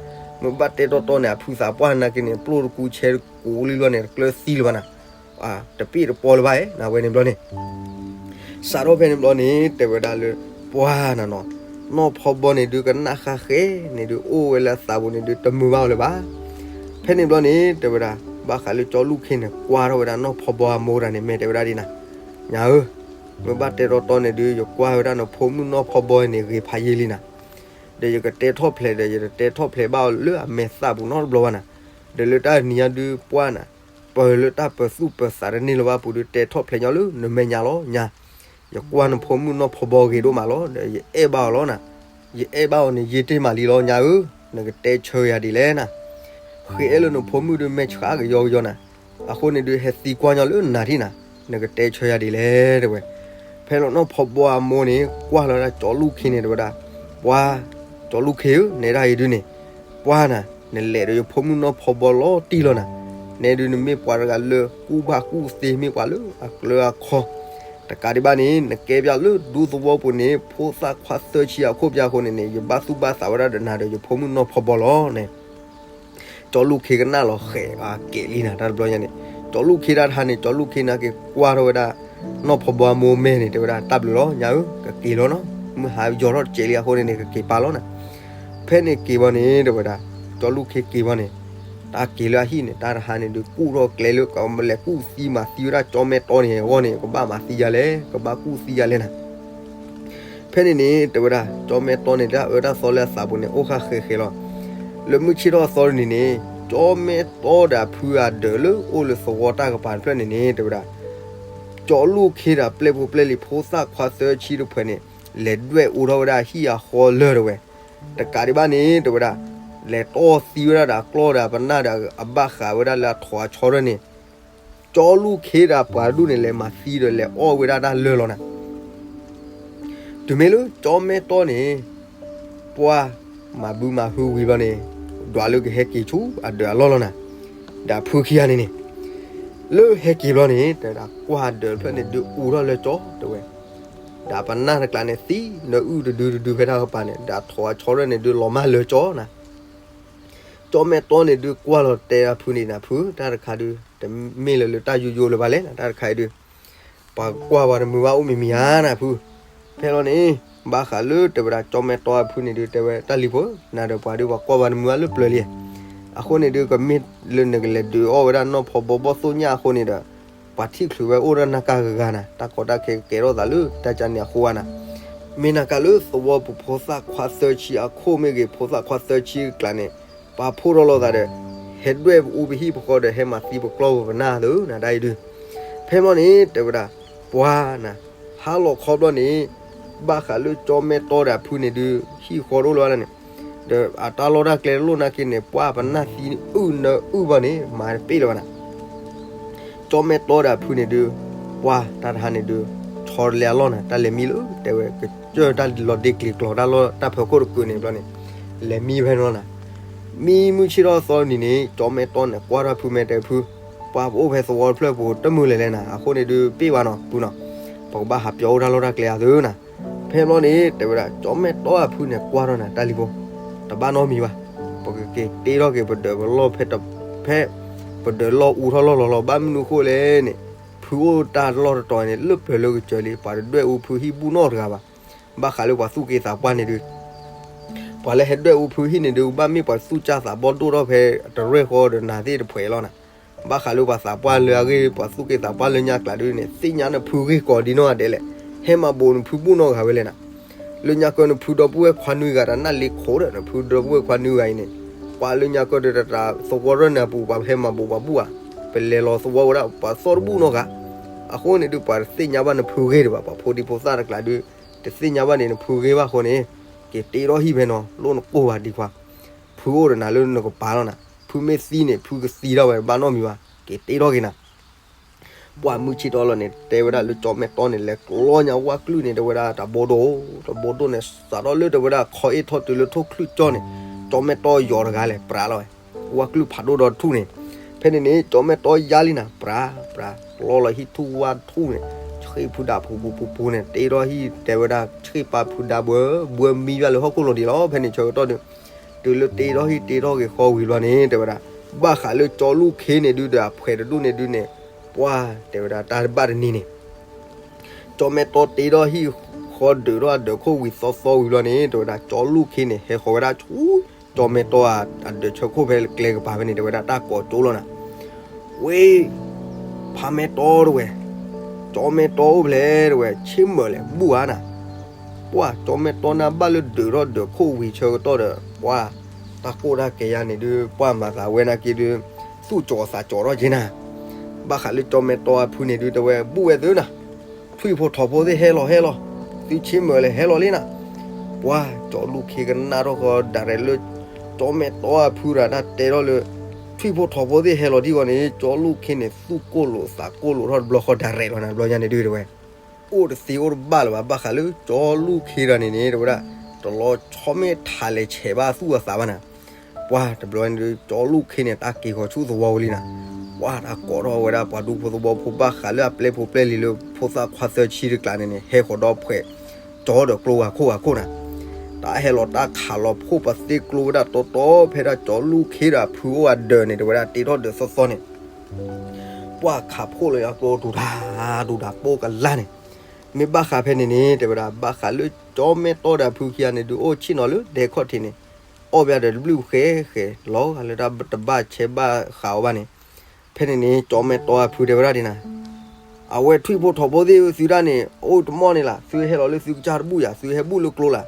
မ့ၢ်ဘၣ်တဲတီတီန့ၣ် အဖုသးပှၢ်နာ်က့န့ၣ် ပျိၢ်တကူဆဲတကူလံလီၤန့ၣ် တကျၢၤသံလၢၤဘၣ်နၤ, တပ့ၢ်တပီလၢၤဘၣ်ဧါ နဝဲန့ၣ်ဘျီန့ၣ် စးထီၣ်ဖဲန့ၣ်ဘျီန့ၣ် တဲဝဲဒၣ်လၢ ပှၢ်နၤနီၤ, နီၢ်ဖီဘီန့ၣ်ဒုးကနၣ်ဃၣ်ဃဲန့ၣ်ဒုး အိၣ်ဝဲလၢအသးပူၤန့ၣ်ဒုး တမုာ်ဘၣ်အီၤလၢၤဘၣ်. ဖဲန့ၣ်ဘျီန့ၣ် တဲဝဲဒၣ် ဘၣ်ဃးလၢကၠီလူၢ်ခ့န့ၣ် ကွၢ်ထီၣ်ဝဲဒၣ်နီၢ်ဖီဘီအမိၢ်တၢ်န့ၣ် မ့ၢ်တဲဝဲဒၣ်ဒ်နၤ, ညါဧၢ, မ့ၢ်ဘၣ်တဲတီတီန့ၣ်ဒုး ယကွၢ်ဝဲဒၣ်နဖိမုၣ်နီၢ်ဖီဘီန့ၣ် ဂ့ၤဖးယံာ်လံနၤ, ဒီးယကတဲထီၣ်ဖျဲးဒီး ယတတဲထီၣ်ဖျဲးဘၣ်အီၤလၢအမဲာ်သၣ်ပူၤနီတဘျီဘၣ်နၤ, ဒီးလၢတၢ်နံၤညါဒုးပှၢ်နၤ, ပၢၤလၢတၢ်ပၢၤသူၣ်ပၢၤသးတန့ၢ်လၢၤဘၣ်ပူၤဒုး တဲထီၣ်ဖျဲးညီလၢနမဲာ်ညါလီၤ ညါ, ယကွၢ်နဖိမုၣ်နီၢ်ဖီဘီဂ့ၤဒိၣ်မးလီၤ ဒီးယအဲၣ်ဘၣ်အီၤလီၤနၤ, ယအဲၣ်ဘၣ်အီၤန့ၣ် ယ့တ့ၢ်မးလံလီၤ ညါဧၢ, နကတဲဆၢယၤဒ်လဲၣ်နၤ, ဃ့အဲၣ်လၢနဖိမုၣ်ဒုး မဲာ်ဆှးကယီကယီနၤ, အဃိန့ၣ်ဒုး ဟဲသံကွၢ်ညီလၢနၤထံၣ်နၤ, နကတဲဆၢယၤဒ်လဲၣ် တဲဝဲ. ဖဲလီၤနီၢ်ဖီဘီအမိၢ်န့ၣ် ကွၢ်လီၤဝဲဒၣ်ကၠီလူၢ်ခ့န့ၣ် တဲဝဲဒၣ်, ပှၢ်, ကၠီလူၢ်ခ့ဧၢ, နဲဒၣ်အံၤဒုးန့ၣ်, ပှၢ်နၤ, နလဲၤဒီးယဖိမုၣ်နီၢ်ဖီဘီလီၤတံၢ်လီၤနၤ, နဲဒုးနမ့ၢ်ပှၤတဂၤလၢ ကူၣ်ဘၣ်ကူၣ်သ့ မ့ၢ်ပှၤလၢအကျၢၤအခီ, တကးဒံးဘၣ်န့ၣ် နကဲပျးလၢဒူသဝီပူၤန့ၣ် ဖိသၣ်ခွါသၢဆံအခိၣ်ပျးအဃိန့ၣ်န့ၣ် ယဘၣ်သူၣ်ဘၣ်သးဝဲဒၣ်ဒီးနၤဒီးယဖိမုၣ်နီၢ်ဖီဘီလီၤန့ၣ် ကၠီလူၢ်ခ့ကနၣ်လီၤဃဲးအကဲးလံနၤ တၢ်တဘျီညါန့ၣ်, ကၠီလူၢ်ခ့တၢ်တဟါန့ၣ် ကၠီလူၢ်ခ့နာ်က့ၤကွၢ်ထီၣ်ဝဲဒၣ် နီၢ်ဖီဘီအမိၢ်မဲာ်န့ၣ် တဲဝဲဒၣ် တၢ်ဘျုးလီၤ ညါဧၢ, ကက့ၤလီၤနီၤ, မုၢ်ဟါယီၤထီၣ်တစဲးလံအဃိန့ၣ်န့ၣ် ကက့ၤပာ်လီၤနၤ, ဖဲန့ၣ်က့ၤဘၣ်န့ၣ် တဲဝဲဒၣ် ကၠီလူၢ်ခ့က့ၤဘၣ်န့ၣ် တၢ်က့ၤလၢအဟံၣ်န့ၣ် တၢ်တဟါန့ၣ်ဒုး ကူၣ်ထီၣ်ကျဲလၢကလဲၤကူၣ်သံမၤသံဝဲဒၣ် ကၠီမဲတီန့ၣ်အဂီၢ်န့ၣ် ကဘၣ်မၤသံယၤလဲၣ်, ကဘၣ်ကူၣ်သံယၤလဲၣ်နၤ ဖဲန့ၣ်န့ၣ် တဲဝဲဒၣ် ကၠီမဲတီန့ၣ် တၢ်အၢတၢ်သီလၢအသးပူၤန့ၣ် အိၣ်ဃၣ်ဃဲးဃဲးလီၤ. လၢမုၢ်ဆ့ၣ်ထီၣ်အသီတနံၤန့ၣ် ကၠီမဲတီဒီးအဖုအဒၢးလၢအိၣ်လၢသဝီတၢ်ကပၤတဖျၢၣ်န့ၣ်န့ၣ် တဲဝဲဒၣ် ကၠီလူၢ်ခ့ဒီးပျဲၢ်ဖိပျဲၢ်လံၤ ဖိသၣ်ခွါသၢဆံတဖုန့ၣ် လဲၤဒွဲၣ်အူထီၣ်ဝဲဒၣ်ဟံၣ်အဃီလၢာ်တဝဲ, တကးဒံးဘၣ်န့ၣ် တဲဝဲဒၣ် လဲၤတီၢ်သံဝဲဒၣ်ဒီးအကျီၢ်ဒီးအပနၢ်ဒီးအဘၣ်ဃးဝဲဒၣ်လၢအထိးအဆီတဖၣ်န့ၣ် ကၠီလူၢ်ခ့ဒီးပှၤတဒူၣ်န့ၣ် လဲၤမၤသံဒီးလဲၤအီၣ်ဝဲဒၣ်တၢ်လၢာ်လီၤနၤ. တုၤမ့ၢ်လၢကၠီမဲတီန့ၣ် ပှၢ်မၤဘုမၤဟုဝံၤဘျီန့ၣ် ဒွးလၢကဟဲက့ၤဆူအဒၢးအလီၢ်လီၤနၤ. ဒီးအဖုခံဂၤန့ၣ်န့ၣ် လၢဟဲက့ၤဘျီန့ၣ် တဲဒၣ်ကွၢ်ဒၢးတဖျၢၣ်န့ၣ် ဒုးအူထီၣ်လၢကၠီတဝဲ, ဒီးပနၢ်တကျးန့ၣ်သံ နအုၣ်တဒုတဒုဖဲတၢ်ကပၤန့ၣ် ဒီးအထိးအဆီတဖၣ်န့ၣ် ဒုးလီၤမၢ်လၢကၠီနၤ. ကၠီမဲတီန့ၣ်ဒုးကွၢ်လီၤတဲအဖုန့ၣ်နၤ ဖု တၢ်တခါဒုး တမ့ၢ်လၢၤလၢတၢ်ယိယိလၢၤဘၣ်လဲၣ်နၤ တၢ်တခါအံၤဒုး ပှၤကွၢ်ပှၤတမုာ်ဘၣ်အိၣ်မံၤမံၤဧါနၤဖု. ဖဲလီၤန့ၣ် ဘၣ်ဃးလၢတဲဝဲဒၣ်ကၠီမဲတီအဖုန့ၣ်ဒုး တဲဝဲတၢ်လံၤဖိ နၤဒီးပှၤဒုးပှၤကွၢ်ပှၤတမုာ်ဘၣ်လၢပျၢၤလံ. အဃိန့ၣ်ဒုး ကမ့ၢ်လၢနကလဲၤဒုးအီၣ်ဝဲဒၣ်နီၢ်ဖီဘီဘီၣ်သိၣ်ညၣ်အဃိန့ၣ်ဒီး ပှၤထံၣ်ချုးဝဲအိၣ်ဒီးနၢ်ကၢ်ဂၤဂၤနၤ တၢ်ကီတၢ်ခဲကကဲထီၣ်သးလၢတၢ်ကန့ၣ်အဃိဧါနၤ. မ့ၢ်နၤကၢ်လၢသဝီပူၤဖိသၣ်ခွါသၢဆံအခိၣ်မ့ၢ်ဂ့ၤ ဖိသၣ်ခွါသၢဆံအကျါန့ၣ် ပာ်ဖှိၣ်ထီၣ်လိာ်သးဒီး ဟဲဒွဲၣ်ပအူပဟံၣ်ပဃီဒီး ဟဲမၤသံပကျီၢ်ပပနၢ်လၢနၤဒၣ်အံၤဒုး. ဖဲမီၢ်န့ၣ် တဲဝဲဒၣ် ပှၤနၤ ဟါလီၤခီဘျီန့ၣ် ဘၣ်ဃးလၢကၠီမဲတီဒီးအဖုန့ၣ်ဒုး ဟံၣ်ဃီတအိၣ်လၢၤဘၣ်န့ၣ် ဒီးအတၢ်လီၢ်တၢ်ကျဲတလိၣ်နာ်က့န့ၣ် ပှၢ်ပနၢ်သံအုၣ်နၢအုၣ်ဘၣ်န့ၣ် မၤတပ့ၢ်လၢၤဘၣ်နၤ. ကၠီမဲတီဒီးအဖုန့ၣ်ဒုး ပှၢ်တၢ်တဟါန့ၣ်ဒုး ဆီတလဲအလီၢ်နၤ တၢ်လဲၤမံလၢ တဲဝဲ ကစၢၢ်တၢ်လီၤဒ့ကျ့ၤကျီၤတၢ်လီၢ်တၢ်ဖၢခိၣ်တကုာ်န့ၣ်ဘျီန့ၣ် လဲၤမံဖဲန့ၣ်လီၤနၤ. မံမုၢ်ဆ့ၣ်ထီၣ်သီနံၤန့ၣ် ကၠီမဲတီန့ၣ် ကွၢ်ထီၣ်ဖုမဲာ်တဲဖု ပှၤပအိၣ်ဖဲသဝီတဖျၢၣ်ပူၤတမုာ်လဲၣ်လဲၣ်နၤ အဃိန့ၣ်ဒုး ပ့ၢ်ဘၣ်နီၤ ပူၤနီၤ ပကဘၣ်ဟးပၠီအိၣ်တၢ်လီၢ်တၢ်ကျဲအသိးနၤ. ဖဲဘျီန့ၣ် တဲဝဲဒၣ် ကၠီမဲတီအဖုန့ၣ် ကွၢ်ထီၣ်နၤ တၢ်လံၤဖိ တဘၣ်နီတမံၤဘၣ်. ပကက့ၤတ့ထီၣ်က့ၤပဒၢးပလီၢ်ဖဲ ဖဲ ပဒၢးလီၢ်အူထီၣ်လီၢ်လီၤလီၤ ဘၣ်မနုၤအဃိလဲၣ်န့ၣ် ဖုအိၣ်တၢ်လီၢ်တတီၤန့ၣ် လၢပျၢၤလၢကစၢၤလံ ပှၤတဒွဲၣ်အူဖုဟံၣ်ဘူၣ်နီတဂၤဘၣ်. ဘၣ်ဃးလၢပှၤသူၣ်က့သးပှၢ်န့ၣ်ဒုး ပှၤလၢဟဲဒွဲၣ်အူဖုဟံၣ်န့ၣ်ဒုး ဘၣ်မ့ၢ်ပှၤသူၣ်စၢ်သးဘီၣ်ဒိၣ်ထီၣ်ဖဲတရဲၣ်ဃီဒီးနၤသ့ၣ်တဖှဲးလီၤနၤ. ဘၣ်ဃးလၢပှၤသးပှၢ်လၢအဂ့ၢ် ပှၤသူၣ်က့သးပှၢ်လၢညါကျါဒုးန့ၣ် သ့ၣ်ညါနဖုဂ့ၢ်ကီးဒ်နီၢ်ဂၤဒဲးလဲၣ်. ဟဲမၤဘိးနဖုဘူၣ်နီၢ်ဂၤဝဲလဲၣ်နၤ. လၢညါကၢနဖုဒီပုၢ်ဝဲၢ်ခွါနွံဂၤ တၢ်နၢ်လ့ခိၣ်ဒီး နဖုဒီပုၢ်ဝဲၢ်ခွါနွံဂၤအံၤန့ၣ် ပှၤလၢညါကၢဒီးတၢ်သဝီရၢၢ်နၤပူၤ ပှၤဟဲမၤဘိးပှၤဘူၣ်ဧါ. ပလဲၤလီၤသဝီဝဲဒၣ် ပှၤသီၣ်တဘူၣ်နီၢ်ဂၤ. အဃိန့ၣ်ဒုး ပှၤတသ့ၣ်ညါဘၣ်နဖုဂ့ၢ်ဒံးဘၣ် ပှၤဖိဒံဖိသၣ်တကျါဒုး တသ့ၣ်ညါဘၣ်န့ၣ် နဖုဂ့ၢ်ဘၣ်အဃိန့ၣ် က့ၤတ့ထီၣ်ဟံၣ်ဖဲနီၤ လိၣ်နကိၢ်ဘၣ်ဒံးခွါ ဖုအိၣ်ဒီးနၤလၢနကပၤလီၤနၤ. ဖုမ့ၢ်သံန့ၣ် ဖုကသံထီၣ်ဝဲဘၣ်နီတမံၤဘၣ် က့ၤတ့ထီၣ်က့ၤနၤ. ပှၢ်မုၢ်ဆ့ၣ်ထီၣ်လီၤန့ၣ် တဲဝဲဒၣ်လၢကၠီမဲာ်တီၢ်န့ၣ် လဲၤကျီညါဝၣ်ကလုၢ်န့ၣ် တဲဝဲဒၣ်တဘိဒိၣ် တဘိဒိၣ်န့ၣ် စးထီၣ်လၢတဲဝဲဒၣ်ခီအ့ၣ်ထီၣ်တုၤလၢထိၣ်ချုးကၠီန့ၣ် ကၠီမဲာ်တီၢ်ယီၤတဂၤလဲၣ် ပြးလီၤဝဲ ဝၣ်ကလုၢ်ဖးဒိၣ်ဒီးထူၣ်န့ၣ်. ဖဲန့ၣ်န့ၣ် ကၠီမဲာ်တီၢ်ယါလံနၤ ပြး ပြး ကျီလီၤဟံၣ်ထူၣ်ဝၣ်ထူၣ်န့ၣ် ဆှ့ၣ်ဖုဒါပူၤပူၤပူၤပူၤန့ၣ် တ့ထီၣ်ဟံၣ် တဲဝဲဒၣ် ဆှ့ၣ်ပာ်ဖုဒါဘှဲဘှဲမံယွၤလၢဟီၣ်ခိၣ်လိၤဒံးလီၤ. ဖဲန့ၣ်ဆၢကတီၢ်ဒီး တုၤလၢတ့ထီၣ်ဟံၣ်တ့ထီၣ်ဂ့ၤဃီဝံၤဘျီန့ၣ် တဲဝဲဒၣ် ဘၣ်ဃးလၢကၠီလူၢ်ခ့န့ၣ်ဒုဒီး အဖှဲးတဒူၣ်န့ၣ်ဒုန့ၣ် ပှၢ် တဲဝဲဒၣ် တၢ်တဘၣ်တနံၤန့ၣ် ကၠီမဲာ်တီတ့ထီၣ်ဟံၣ်ဃီဒုးထီၣ်အဒၢးခိၣ်ဝံၤသီသီဝံၤဘျီန့ၣ် တဲဝဲဒၣ် ကၠီလူၢ်ခ့န့ၣ် ဟဲဃီၤဝဲဒၣ်ဆူ ကၠီမဲာ်တီအဒၢးဆၢခိၣ်ဖဲကျဲကပၤဖဲန့ၣ် တဲဝဲဒၣ် တၢ်ကိးကၠိလီၤနၤ. ဝ့ၢ် ဖါမဲာ်တီတဲဝဲ, ကၠီမဲာ်တီအိၣ်ဖျဲၣ်တဲဝဲ ဆ့ၣ်မၢၢ်လဲၣ် ဘူၣ်ဧါနၤ. ပှၢ် ကၠီမဲာ်တီန့ၣ်ဘၣ်လၢဒုးထီၣ်ဒၢးခိၣ်ဝံၤဆၢကတီၢ်ဒီး ပှၢ် တၢ်ကိၢ်တၢ်ကဲယါန့ၣ်ဒု ပှၢ်မၤသးဝဲနာ်က့ဒု သူၣ်ကၠီၤသးကၠီၤထီၣ်က့နၤ. ဘၣ်ဃးလၢကၠီမဲာ်တီအဖုန့ၣ်ဒု တဲဝဲ ဘူၣ်ဝဲသုနၤ, ထွံၣ်ဖိထိးဖိသ့ၣ်ဟဲလီၤဟဲလီၤ, သုဆ့ၣ်မၢၢ်လဲၣ်ဟဲလီၤလံနၤ. ပှၢ် ကၠီလူၢ်ခ့ကနၣ်ထီၣ်ဃီ direct လၢ ကၠီမဲာ်တီအဖုတၢ်တဲထီၣ်လၢ ထွံၣ်ဖိထိးဖိသ့ၣ်ဟဲလီၤဒံးဂီၢ်န့ၣ် ကၠီလူၢ်ခ့န့ၣ် သူၣ်ကိၢ်လိာ်သးကိၢ်လိာ်ထီၣ်တဘျီဃီ direct လီၤနၤ တဘျီညါန့ၣ်ဒုတဲဝဲ အိၣ်တသ့အိၣ်တဘၣ်လၢၤဘၣ် ဘၣ်ဃးလၢကၠီလူၢ်ခ့တၢ်န့ၣ်န့ၣ် တဲဝဲဒၣ် တလီၤဆီမ့ၢ်ထးလဲၤဆဲးဘၣ်သူၣ်အသးဘၣ်နၤ. ပှၢ် တဘျီန့ၣ်ဒု ကၠီလူၢ်ခ့န့ၣ် တၢ်က့ၤဃီၤဆူသဝီဝံၤလံနၤ. ပှၢ် တၢ်ကိးထီၣ်ဝဲဒၣ်ပှၤဒူဖိသဝီဖိ ဘၣ်ဃးလၢအပျဲၢ်ဖိပျဲၢ်လံၤလၢ ဖိသၣ်ခွါသၢဆံတကျးန့ၣ်န့ၣ် ဟဲဃီၤဒီးဖှဲး ကၠီဒီးကျိဂၤခိၣ်ဂၤခိၣ်နၤ. တၢ်ဟဲလီၤတၢ်ခးလီၤဖှိၣ်ပသ့ကျိဝဲဒၣ်တီတီ ဖဲဒၣ်ကၠီလူၢ်ခ့ဒီးအဖုအိၣ်အဒၢးန့ၣ် တဲဝဲဒၣ် တ့ထီၣ်ဒၢးသီသီန့ၣ် ပှၢ် ခးဖှိၣ်လီၤယါကျိ တူၢ်တၢ် တူၢ်တၢ်ပိၢ်ကလါန့ၣ်. မ့ၢ်ဘၣ်ဃးဖဲန့ၣ်န့ၣ် တဲဝဲဒၣ် ဘၣ်ဃးလၢကၠီမဲာ်တီဒီးအဖုခံဂၤန့ၣ်ဒု အိၣ်ဆ့ၣ်နီၤလၢဒဲခီၣ်ထံးန့ၣ် အီၣ်ဘၣ်ဒီးတဘျုးဃဲဃဲ လီၤဂာ်လၢတၢ်တဘၣ်ဆဲးဘၣ်ဃးအီၤဘၣ်န့ၣ်. ဖဲန့ၣ်န့ၣ် ကၠီမဲာ်တီအဖုတဲဝဲဒၣ်ဒ်နၤ အဝဲထွံၣ်ဖိထိးဖိသ့ၣ်သုဒၣ်န့ၣ် အိၣ်တမီၢ်န့ၣ်လီၤ. သုဟဲလီၤလၢသုကစၢ်တဘူၣ်ယၤ သုဟဲဘူၣ်လၢကျိလီၤ.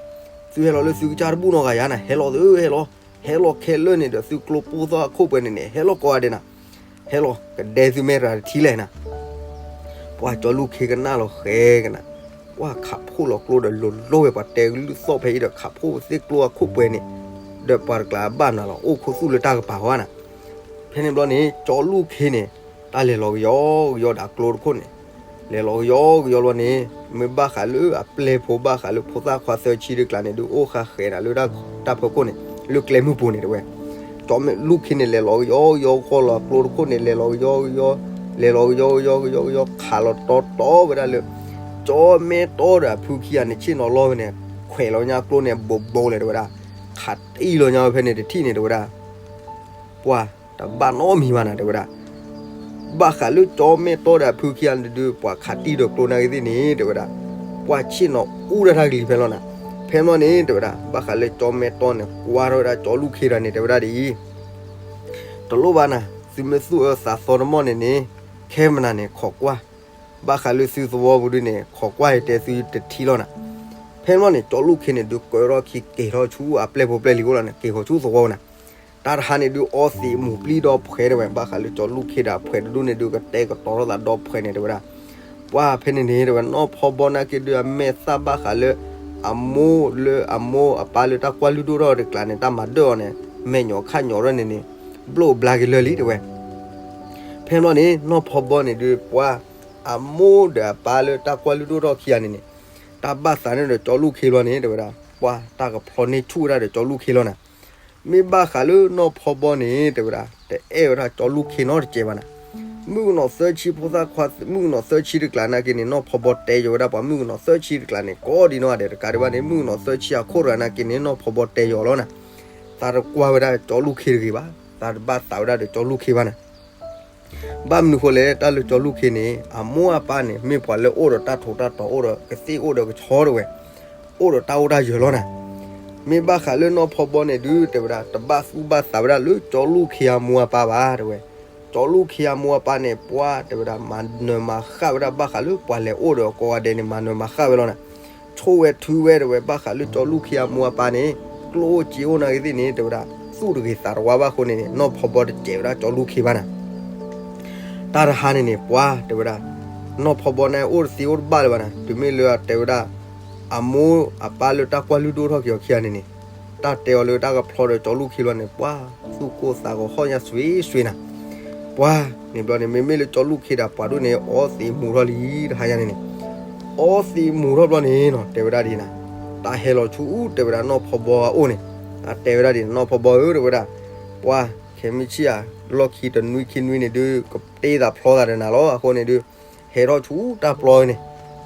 သုဟဲလီၤလၢသုကစၢ်တဘူၣ်နီတဂၤယၤနၤ ဟဲလီၤသုဟဲလီၤ, ဟဲလီၤခဲလၢာ်န့ၣ်ဒီး သုကျိပိၢ်သီၣ်အခိၣ်ပှဲၤန့ၣ်န့ၣ် ဟဲလီၤကိးဂၤဒဲးနၤ, ဟဲလီၤကဒဲသုမဲာ်ရၤတထံလဲၣ်နၤ. ပှၢ် ကၠီလူၢ်ခ့ကနၣ်လီၤဃဲကနၤ, ပှၢ် ခးဖှိၣ်လီၤကျိဒီးလိၤလိၤဝဲ ပှၤတဲကလုၢ်သီၣ်ဖဲအံၤဒီး ခးဖှိၣ်သ့ၣ်ကျိအခိၣ်ပှဲၤန့ၣ်, ဒီးပှၤတကျးဘၣ်နၤလီၤ အိၣ်ခိၣ်သူၣ်လၢတၢ်ကပၤဃီနၤ. ဖဲန့ၣ်ဘျီန့ၣ် ကၠီလူၢ်ခ့န့ၣ် တၢ်လဲၤလီၤကယီကယီဒီးအကျိတခိၣ်န့ၣ်, လဲၤလီၤကယီကယီဘျီန့ၣ် မ့ၢ်ဘၣ်ဃးလၢအပျဲၢ်ဖိ ဘၣ်ဃးလၢဖိသၣ်ခွါသၢဆံတကျးန့ၣ်ဒု အိၣ်ဃာ်ဃဲးနၤလၢတၢ်ဖီခိၣ်န့ၣ် လၢကျဲမုၢ်ပူၤန့ၣ်တဲဝဲ. ကၠီမဲာ်လူၢ်ခ့န့ၣ် လဲၤလီၤကယီကယီဃီလီၤ အကျိတခိၣ်န့ၣ် လဲၤလီၤကယီကယီ, လဲၤလီၤကယီကယီကယီကယီ ခးလီၤတီတီဝဲဒၣ်လၢ ကၠီမဲာ်တီဒီးအဖုခံဂၤန့ၣ် ဆ့ၣ်နီၤလီၤဖဲန့ၣ် ခွဲးလီၤညါကျိန့ၣ် ဘိးဘိးလဲၣ်တဲဝဲဒၣ်, ခးတံၢ်လီၤညါဝဲဖဲန့ၣ်တထံၣ်န့ၣ်တဲဝဲဒၣ် ပှၢ် တဘၣ်နီတမံၤဘၣ်နၤ တဲဝဲဒၣ်. ဘၣ်ဃးလၢကၠီမဲာ်တီဒီးအဖုခံဂၤန့ၣ်ဒု ပှၤခးတံၢ်ဒီးကျိနာ်က့သ့ၣ်န့ၣ် တဲဝဲဒၣ် ပှၢ်ဆ့ၣ်နီၤအူတၢ်တၢ်ကလံၤဖဲလီၤနၤ. ဖဲန့ၣ်န့ၣ် တဲဝဲဒၣ် ဘၣ်ဃးလၢကၠီမဲာ်တီန့ၣ် ကွၢ်ထီၣ်ဝဲဒၣ်ကၠီလူၢ်ခ့တဂၤန့ၣ် တဲဝဲဒၣ်ဒ်အံၤ, တလိၣ်ဘၣ်နၤ, သုမ့ၢ်သူၣ်အၢသးသီတမီၢ်န့ၣ်န့ၣ် ခဲမနၤန့ၣ် ခိးကွၢ် ဘၣ်ဃးလၢသုသဝီပူၤဒုန့ၣ် ခိးကွၢ်ယတဲသုတထံၣ်လီၤနၤ. ဖဲန့ၣ်န့ၣ် ကၠီလူၢ်ခ့န့ၣ်ဒု ကၢထီၣ်ခံက့ၤထီၣ်ဆူအပျဲၢ်ဖိပျဲၢ်လံၤအိၣ်လီၤန့ၣ် က့ၤဃီၤဆူသဝီနၤ. တၢ်တဟါန့ၣ်ဒု အီသံးမူၤပျံၤဒီးဖှဲးတဲဝဲ ဘၣ်ဃးလၢကၠီလူၢ်ခ့ဒီးအဖှဲးတဒူၣ်န့ၣ်ဒု ကတဲာ်ကတီၤထီၣ်သးဒီးဖှဲးန့ၣ်တဲဝဲဒၣ်. ပှၢ်ဖဲန့ၣ်န့ၣ် တဲဝဲ နီၢ်ဖီဘီနာ်က့ဒု အမဲာ်သၣ်ဘၣ်ဃးလၢ အမိၢ်လၢအမိၢ်အပၢ်လၢတၢ်ကွၢ်လုၢ်ဒိၣ်ထီၣ်တကျးန့ၣ် တၢ်မၤဒၢၣ်အီၤန့ၣ် မဲာ်ညိးခါညိးထီၣ်န့ၣ်န့ၣ် ဘျိၣ်ဘျါက့ၤလၢာ်လံတဲဝဲ. ဖဲန့ၣ်န့ၣ် နီၢ်ဖီဘီန့ၣ်ဒု ပှၢ် အမိၢ်ဒီးအပၢ်လၢတၢ်ကွၢ်လုၢ်ဒိၣ်ထီၣ်ခံဂၤန့ၣ်န့ၣ် တၢ်ဘၣ်သးန့ၣ်ဒီးကၠီလူၢ်ခ့လီၤန့ၣ် တဲဝဲဒၣ် ပှၢ် တၢ်ကဖျီန့ၢ်ဆူၣ်ဝဲဒၣ်ဒီးကၠီလူၢ်ခ့လီၤနၤ. မ့ၢ်ဘၣ်ဃးလၢနီၢ်ဖီဘီန့ၣ် တဲဝဲဒၣ် တအဲၣ်ဝဲဒၣ်ကၠီလူၢ်ခ့နီတစဲးဘၣ်နၤ. မုၣ်ကနီၤသၢဆံဖိသၣ်ခွါ မုၣ်ကနီၤသၢဆံတကျးနာ်က့န့ၣ် နီၢ်ဖီဘီတဲယီၤဝဲဒၣ်ပှၤမုၣ်ကနီၤသၢဆံတကျးန့ၣ် ကိးဒံနီၢ်ဂၤဒဲးတကးဒံးဘၣ်န့ၣ် မုၣ်ကနီၤသၢဆံအခိၣ်တဂၤနာ်က့န့ၣ် နီၢ်ဖီဘီတဲယီၤလီၤနၤ. သးတကွၢ်ဝဲဒၣ်ကၠီလူၢ်ခ့တဂ့ၤဘၣ်, သးတဘၣ်သးဝဲဒၣ်ဒီးကၠီလူၢ်ခ့ဘၣ်နၤ. ဘၣ်မနုၤဃိလဲၣ် တၢ်လၢကၠီလူၢ်ခ့န့ၣ် အမိၢ်အပၢ်န့ၣ် မ့ၢ်ပှၤလၢအိၣ်ဒီးတၢ်ထူးတၢ်တီၤ အိၣ်ဒီးကသ့ၣ်အိၣ်ဒီးကဆီတဲဝဲ, အိၣ်ဒီးတၢ်အိၣ်တၢ်ယၢၤလီၤနၤ. မ့ၢ်ဘၣ်ဃးလၢနီၢ်ဖီဘီန့ၣ်ဒု တဲဝဲဒၣ် တဘၣ်သူၣ်ဘၣ်သးဝဲဒၣ်လၢကၠီလူၢ်ခ့အမိၢ်အပၢ်ဘၣ်တဲဝဲ. ကၠီလူၢ်ခ့အမိၢ်အပၢ်န့ၣ် ပှၢ် တဲဝဲဒၣ် မၤနၢၤမၤဃၣ်ဝဲဒၣ် ဘၣ်ဃးလၢပှၤလဲၤအိၣ်ဒီးကိးဂၤဒဲးန့ၣ် မၤနၢၤမၤဃၣ်ဝဲလီၤနၤ. ဆိၣ်ဝဲထုဝဲတဲဝဲ ဘၣ်ဃးလၢကၠီလူၢ်ခ့အမိၢ်အပၢ်န့ၣ် ကျိၣ်အိၣ်စ့အိၣ်နာ်က့သ့ၣ်န့ၣ် တဲဝဲဒၣ် သူၣ်တဂ့ၤသးတဝါဘၣ်အဃိန့ၣ်န့ၣ် နီၢ်ဖီဘီတစဲးဝဲဒၣ်ကၠီလူၢ်ခ့ဘၣ်နၤ. တၢ်တဟါန့ၣ်န့ၣ် ပှၢ် တဲဝဲဒၣ် နီၢ်ဖီဘီန့ၣ်အိၣ်တသ့အိၣ်တဘၣ်လၢၤဘၣ်နၤ. တုၤမ့ၢ်လၢအတဲဝဲဒၣ် အမိၢ်အပၢ်လၢတၢ်ကွၢ်လုၢ်ဒိၣ်ထီၣ်က့ၤအီၤခံဂၤန့ၣ်န့ၣ် တၢ်တဲအီၤလၢတၢ်ကဖျီဒီးကၠီလူၢ်ခ့လီၤန့ၣ် ပှၢ် သူၣ်ကိၢ်သးဂီၤဟီၣ်ညါစွ့စွ့နၤ. ပှၢ် န့ၣ်ဘျီန့ၣ် မ့မ့ၢ်လၢကၠီလူၢ်ခ့ဒီးပှၤဒိၣ်န့ၣ် အီသံးမူၤထီၣ်လံတဟါညါန့ၣ်န့ၣ်, အီသံးမူၤထီၣ်ဘျီန့ၣ်နီၤ တဲဝဲဒၣ်ဒ်နၤ, တၢ်ဟဲလီၤဆူ တဲဝဲဒၣ်နီၢ်ဖီဘီအအိၣ်န့ၣ်, အတဲဝဲဒၣ်ဒ်နၤ နီၢ်ဖီဘီဧၢ တဲဝဲဒၣ်, ပှၢ် ခဲမုၢ်ဆ့ၣ်ဧါ လီၢ်ခံတနွံခံနွံန့ၣ်ဒုး ကတ့သးဖျီသးဒီးနၤလီၤ. အဃိန့ၣ်ဒုး ဟဲထီၣ်ဆူတၢ်ပျီန့ၣ်,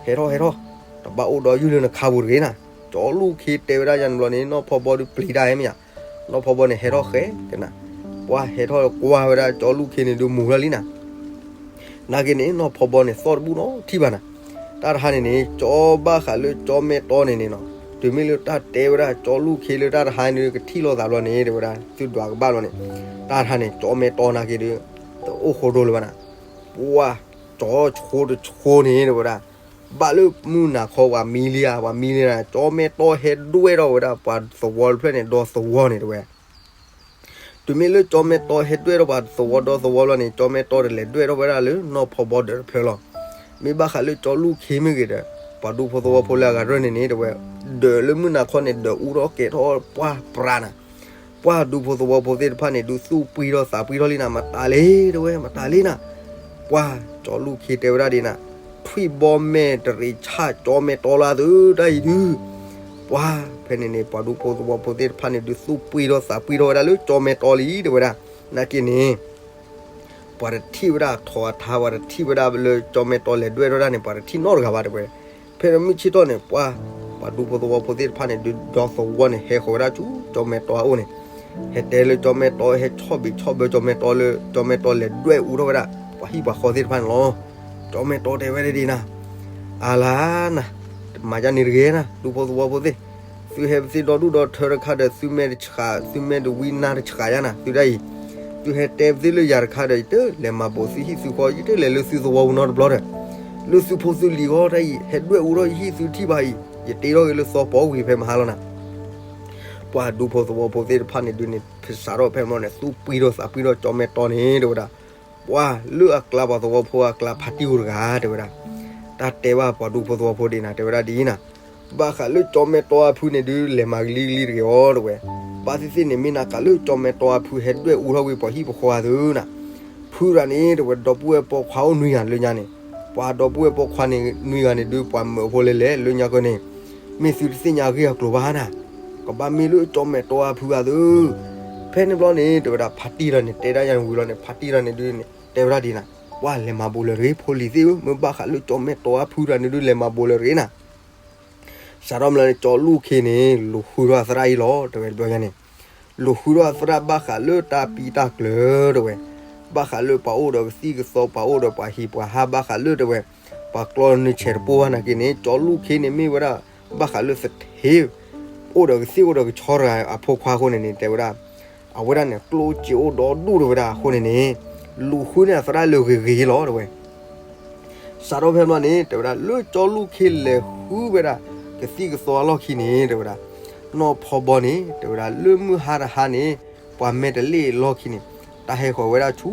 ဟဲထီၣ်ဟဲထီၣ်, တဘၣ်အိၣ်ဒီးယုၢ်လၢနခါပူၤတဂ့ၤနၤ. ကၠီလူၢ်ခ့တဲဝဲဒၣ်ယၤန့ၣ်ဘျီန့ၣ် နီၢ်ဖီဘီဒုးပျံၤတၢ်ဟဲမ့ၢ်ဧါ. နီၢ်ဖီဘီန့ၣ်ဟဲထီၣ်ဃဲကနၤ, ပှၢ်ဟဲထီၣ်ကွၢ်ဝဲဒၣ်ကၠီလူၢ်ခ့န့ၣ်ဒုးမူလၢလံနၤ. နာ်က့န့ၣ် နီၢ်ဖီဘီန့ၣ်သီၣ်တဘူၣ်နီတထံၣ်ဘၣ်နၤ. တၢ်တဟါန့ၣ်န့ၣ် ကၠီဘၣ်ဃးလၢကၠီမဲာ်တီန့ၣ်န့ၣ်နီၤ, တုၤမ့ၢ်လၢတၢ်တဲဝဲဒၣ်ကၠီလူၢ်ခ့လၢတၢ်တဟါန့ၣ်ဒုး ကထံၣ်လိာ်သးဘျီန့ၣ် တဲဝဲဒၣ် သုဒွးကဘၣ်ဘျီန့ၣ်, တၢ်တဟါန့ၣ် ကၠီမဲာ်တီနာ်က့ဒုး တအိၣ်ဃိဒိလၢၤဘၣ်နၤ. ပှၢ်ကၠီဆိတဆိန့ၣ် တဲဝဲဒၣ် ဘၣ်လၢမုၢ်နၤခီပှၤမံလံဧါ, ပှၤမံလံနၤ, ကၠီမဲာ်တီဟဲဒွဲၣ်ထီၣ်ဝဲဒၣ်ပှၤသဝီတဖျၢၣ်န့ၣ် ဒီသဝီန့ၣ်တဲဝဲ. တုၤမ့ၢ်လၢကၠီမဲာ်တီဟဲဒွဲၣ်ထီၣ်ပှၤသဝီဒီသဝီလီၤန့ၣ် ကၠီမဲာ်တီတလဲၤဒွဲၣ်ထီၣ်ဝဲဒၣ်လၢနီၢ်ဖီဘီဒၢးတဖျၢၣ်လီၤ. မ့ၢ်ဘၣ်ဃးလၢကၠီလူၢ်ခ့မ့ၢ်ဂ့ၤဒီး ပှၤဒူဖိသဝီဖိလၢအဂၤရၢၢ်န့ၣ်န့ၣ် တဲဝဲ, ဒၢးလၢမုၢ်နၤခီန့ၣ် ဒၢးအူထီၣ်ကဲထီၣ်ပှၢ်ပြးနၤ. ပှၢ်ဒူဖိသဝီဖိသ့ၣ်တဖၣ်န့ၣ် ဒုးသူၣ်ပှံၢ်ထီၣ်သးပှံၢ်ထီၣ်လံနၤ, မတၤလ့ တဲဝဲ, မတၤလ့နၤ. ပှၢ်ကၠီလူၢ်ခ့တဲဝဲဒၣ်ဒ်နၤ, ထွံၣ်ဘီမဲာ်တရံးဆၣ်ကၠီမဲာ်တီလၢသုတၢ်အံၤဒုး ပှၢ်ဖဲန့ၣ်န့ၣ် ပှၤဒူဖိသဝီဖိသ့ၣ်တဖၣ်န့ၣ် ဒုးသူၣ်ပှံၢ်ထီၣ်သးပှံၢ်ထီၣ်ဝဲဒၣ်လၢကၠီမဲာ်တီလံ တဲဝဲဒၣ်. နာ်က့န့ၣ် ပှၤတထံၣ်ဝဲဒၣ်အထီအထါ, ပှၤတထံၣ်ဝဲဒၣ်လၢကၠီမဲာ်တီလဲၤဒွဲၣ်ထီၣ်ဒၣ်န့ၣ် ပှၤတထံၣ်နီတဂၤဘၣ် တဲဝဲ. ဖဲန့ၣ်မုၢ်ဆ့ၣ်ထီၣ်န့ၣ် ပှၢ်ပှၤဒူဖိသဝီဖိသ့ၣ်တဖၣ်န့ၣ် ဒုးဒီသဝီန့ၣ် ဟဲဃီၤဝဲဒၣ်ဆူကၠီမဲာ်တီအအိၣ်န့ၣ်, ဟဲတဲလၢကၠီမဲာ်တီ, ဟဲဆီၣ်ဘံးဆီၣ်ဘၢကၠီမဲာ်တီလၢ ကၠီမဲာ်တီလဲၤဒွဲၣ်အူထီၣ်ဝဲဒၣ် ပှၤဟံၣ်ပှၤဃီသ့ၣ်တဖၣ်န့ၣ်လီၤ. ကၠီမဲာ်တီတဲဝဲဒၣ်ဒ်နၤ, အလါနၤ, မၤဒ်န့ၣ်တဂ့ၤနၤ, ဒူဖိသဝီဖိသ့ၣ်, သုဟဲပသ့ၣ်ဒီဒူၣ်ဒီထၢတခါဒီး သုမဲာ်တဆှး, သုမဲာ်တဝံနါတဆှးယါနၤ, သုဒၣ်အံၤ, သုဟဲတဲပသ့ၣ်လၢယၤတခါဒီး ယတလဲၤမၤဘူးသုဟံၣ်သုဃီ, ယတလဲၤလၢသုသဝီပူၤနီတဘျီဒီး, လၢသုဖိသုလံၤဂီၢ်တၢ်အံၤ ဟဲဒွဲၣ်အူထီၣ်ယဟံၣ်သုထံၣ်ဘၣ်အံၤ ယတ့ထီၣ်က့ၤလၢသီပီဝံၤဖဲမဟါလီၤနၤ. ပှၢ်ဒူဖိသဝီဖိသ့ၣ်တဖၣ်န့ၣ်ဒုးန့ၣ် ဖဲစးထီၣ်ဖဲမီန့ၣ် သူၣ်ပှံၢ်ထီၣ်သးပှံၢ်ထီၣ်ကၠီမဲာ်တီန့ၣ် တဲဝဲဒၣ်, ပှၢ်လၢအကျါပှၤသဝီဖိအကျါ ဖါတံၢ်ဧိၤတဂၤ တဲဝဲဒၣ်, တၢ်တဲဘၣ်ပှၤဒူဖိသဝီဖိဒ်နၤ တဲဝဲဒၣ်ဒ်အံၤနၤ, ဘၣ်ဃးလၢကၠီမဲာ်တီအဖုန့ၣ်ဒုး လဲၤမၤကလံၤကလံၤတဂ့ၤအီၤ တဲဝဲ. ဘၣ်သ့ၣ်သ့ၣ်န့ၣ် မ့ၢ်နၤကးလၢကၠီမဲာ်တီအဖုဟဲဒွဲၣ်အူထီၣ်ဝံၤပှၤဟံၣ်ပှၤဃီအသုနၤ, ဖုတဂၤန့ၣ် တဲဝဲ ဒီပုၢ်ဝဲၢ်ပိာ်ခွါအိၣ်နွံဂၤလၢညါန့ၣ်, ပှၤဒီပုၢ်ဝဲၢ်ပိာ်ခွါန့ၣ်နွံဂၤန့ၣ်ဒုး ပှၤမၢဖိလဲၤလဲၤလၢညါကီန့ၣ်, မ့ၢ်သုတသ့ၣ်ညါအဂ့ၢ်အကျိၤဘၣ်နၤ, ကဘၣ်မ့ၢ်လၢကၠီမဲာ်တီအဖုအသု ဖဲန့ၣ်ဘျီန့ၣ် တဲဝဲဒၣ် ဖါတံၢ်တဂၤန့ၣ် တဲဒၣ်ယၤန့ၣ်ဝံၤလီၤန့ၣ် ဖါတံၢ်တဂၤန့ၣ်ဒုးန့ၣ် တဲဝဲဒၣ်ဒ်နၤ, ပှၢ်လဲၤမၤဘူးလၢၤတဂ့ၤ ဖိလံၤသ့ၣ်ဧၢ, မ့ၢ်ဘၣ်ဃးလၢကၠီမဲာ်တီအဖုတဂၤန့ၣ်ဒုး လဲၤမၤဘူးလၢၤတဂ့ၤနၤ. စးထီၣ်မးလၢန့ၣ် ကၠီလူၢ်ခ့န့ၣ် လူၤဃုထီၣ်အသရၣ်အံၤလီၤ တဲဝဲတဘျီညါန့ၣ်, လူၤဃုထီၣ်အသရၣ်ဘၣ်ဃးလၢတၢ်ပံတၢ်ကျၢၤ တဲဝဲ, ဘၣ်ဃးလၢပှၤအိၣ်ဒီးကသံၣ်ကသီ ပှၤအိၣ်ဒီးပှၤဟံၣ်ပှၤဟါ ဘၣ်ဃးလၢတဲဝဲ ပှၤကျီနုာ်ဆဲးတပိၢ်ဘၣ်နာ်က့န့ၣ် ကၠီလူၢ်ခ့န့ၣ်မ့ၢ်ဝဲဒၣ် ဘၣ်ဃးလၢသထ့ အိၣ်ဒီးကသံၣ်အိၣ်ဒီးကဆီတဂၤအဖိခွါအဃိန့ၣ်န့ၣ် တဲဝဲဒၣ် အဝဲဒၣ်န့ၣ် ကျိၣ်စ့အိၣ်ဒီဒူၣ်တဲဝဲဒၣ်အဃိန့ၣ်န့ၣ် လူၤဃုန့ၢ်အသရၣ်လၢဂ့ၤဂ့ၤလီၤ တဲဝဲ. စးထီၣ်ဖဲဘျီန့ၣ် တဲဝဲဒၣ် လၢကၠီလူၢ်ခ့လဲၤဃုဝဲဒၣ် ကသံၣ်ကသီအလီၢ်ခံန့ၣ် တဲဝဲဒၣ် နီၢ်ဖီဘီန့ၣ် တဲဝဲဒၣ် လၢမုၢ်ဟါတဟါန့ၣ် ပှၤမဲာ်တလ့ၣ်အလီၢ်ခံန့ၣ် တၢ်ဟဲဃီၤဝဲဒၣ်ဆူ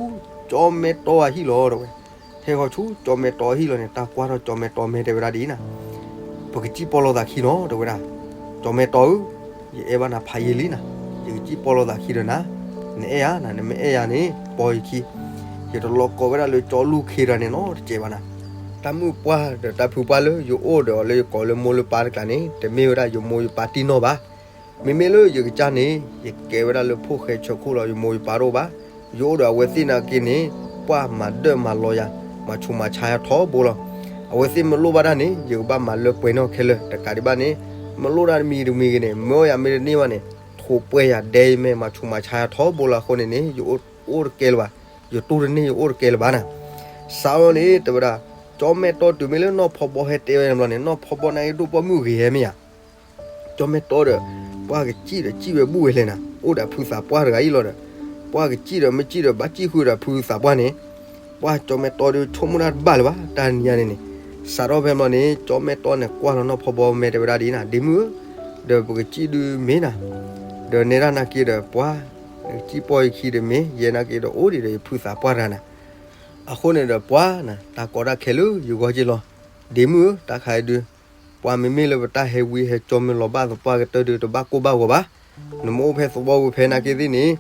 ကၠီမဲာ်တီအဟံၣ်လီၤ တဲဝဲ. ဟဲဃီၤဆူကၠီမဲာ်တီအဟံၣ်လီၤန့ၣ် တၢ်ကွၢ်ထီၣ်ကၠီမဲာ်တီမဲာ်တဲဝဲဒၣ်ဒ်အံၤနၤ, ပကစံၣ်ပီၢ်လိာ်သးခံနီၤ တဲဝဲဒၣ်. ကၠီမဲာ်တီဧၢ, ယအဲၣ်ဘၣ်နၤဖးယံာ်လံနၤ, ယကစံၣ်ပီၢ်လိာ်သးခံဒီးနၤ, နအဲၣ်ဧါနၤ, နမ့ၢ်အဲၣ်ယၤန့ၣ် ပီၢ်ယခံ, ယတလီၤကီဝဲဒၣ်လၢကၠီလူၢ်ခ့တဂၤန့ၣ်နီတစဲးဘၣ်နၤ. တၢ်မုၣ်ပှၢ်ဒီးတၢ်ဖုပှၢ်လၢယအိၣ်ဒီးအီၤလၢယကိးလၢမိၢ်လၢပၢ်တကျါန့ၣ် တမ့ၢ်ဝဲဒၣ်ယမိၢ်ယပၢ်တံၢ်နီၢ်ဘၣ်. မ့မ့ၢ်လၢယကစၢ်န့ၣ် ယကဲဝဲဒၣ်လၢဖိၣ်ဃဲဆၢခိၣ်လီၤ, ယမိၢ်ယပၢ်တအိၣ်ဘၣ်. ယအိၣ်ဒီးအဝဲသ့ၣ်နာ်က့န့ၣ် ပှၢ်မၤဒၢၣ်မၤလီၤယၤ, မၤဆူးမၤဆါယၤထီဘိလီၤ. အဝဲသ့ၣ်မ့ၢ်လိၣ်ဘၣ်တၢ်န့ၣ် ယကဘၣ်မၤလၢပှဲၤန့ၢ်အီၤခဲလၢာ်, တကးဒံးဘၣ်န့ၣ် မ့ၢ်လိၣ်တၢ်တမံၤတမံၤဂ့ၤန့ၣ် မ့ၢ်အီၣ်ယၤမ့ၢ်တန့ၢ်ဘၣ်န့ၣ် ထိးပှဲၤယၤဒဲယမဲာ် မၤဆူးမၤဆါယၤထီဘိလီၤ. အဃိန့ၣ်န့ၣ် ယအိၣ်တကဲလၢၤဘၣ်, ယတူၢ်တန့ၢ် ယအိၣ်တကဲလၢၤဘၣ်နၤ. စးထီၣ်န့ၣ် တဲဝဲဒၣ် ကၠီမဲာ်တီတုၤမ့ၢ်လၢနီၢ်ဖီဘီဟဲတဲဝဲန့ၣ်ဘျီန့ၣ် နီၢ်ဖီဘီနာ်က့ဒိၣ်ပိာ်မုၣ်ဂ့ၤဟဲမ့ၢ်ဧါ. ကၠီမဲာ်တီဒီး ပှၢ်ကစံၣ်ဒီးစံၣ်ဝဲဘူၣ်ဝဲလဲၣ်နၤ, အိၣ်ဒီးဖုသးပှၢ်တဂၤအံၤလီၤဒီး ပှၢ်ကစံၣ်ဒီးမ့ၢ်စံၣ်ဒီးဘၣ်စံၣ်ဃုာ်ဒီးဖုသးပှၢ်န့ၣ်, ပှၢ်ကၠီမဲာ်တီဒီးဆိကမိၣ်တၢ်တဘၣ်လၢၤဘၣ် တၢ်နံၤညါန့ၣ်န့ၣ်. စးထီၣ်ဖဲဘျီန့ၣ် ကၠီမဲာ်တီန့ၣ်ကွၢ်လီၤနီၢ်ဖီဘီမဲာ်တဲဝဲဒၣ်ဒ်အံၤနၤ, ဒ့မုၣ်ဧၢ, ဒီးပကစံၣ်ဒုးမ့ၢ်နၤ, ဒီးနဲဒၣ်နာ်က့ဒီးပှၢ် နကစံၣ်ပီၢ်ယခံဒီးမ့ၢ် ယဲနာ်က့ဒီးအိၣ်ဒံးဒီးယဖုသးပှၢ်တဂၤနၤ. အဃိန့ၣ်ဒီးပှၢ်နၤ တၢ်ကီတၢ်ခဲလၢယဂီၢ်က့လီၤ. ဒ့မုၣ်ဧၢ, တၢ်ခါအံၤဒုး ပှၤမ့မ့ၢ်လၢပတၢ်ဟဲဝံဟဲကၠီမ့ၢ်လီၤဘၣ်သပှၢ်ကတၢၢ်ဒုး တဘၣ်ကိၢ်ဘၣ်ဂီၤဘၣ်. နမ့ၢ်အိၣ်ဖဲသဝီပူၤဖဲနာ်က့သ့ၣ်န့ၣ်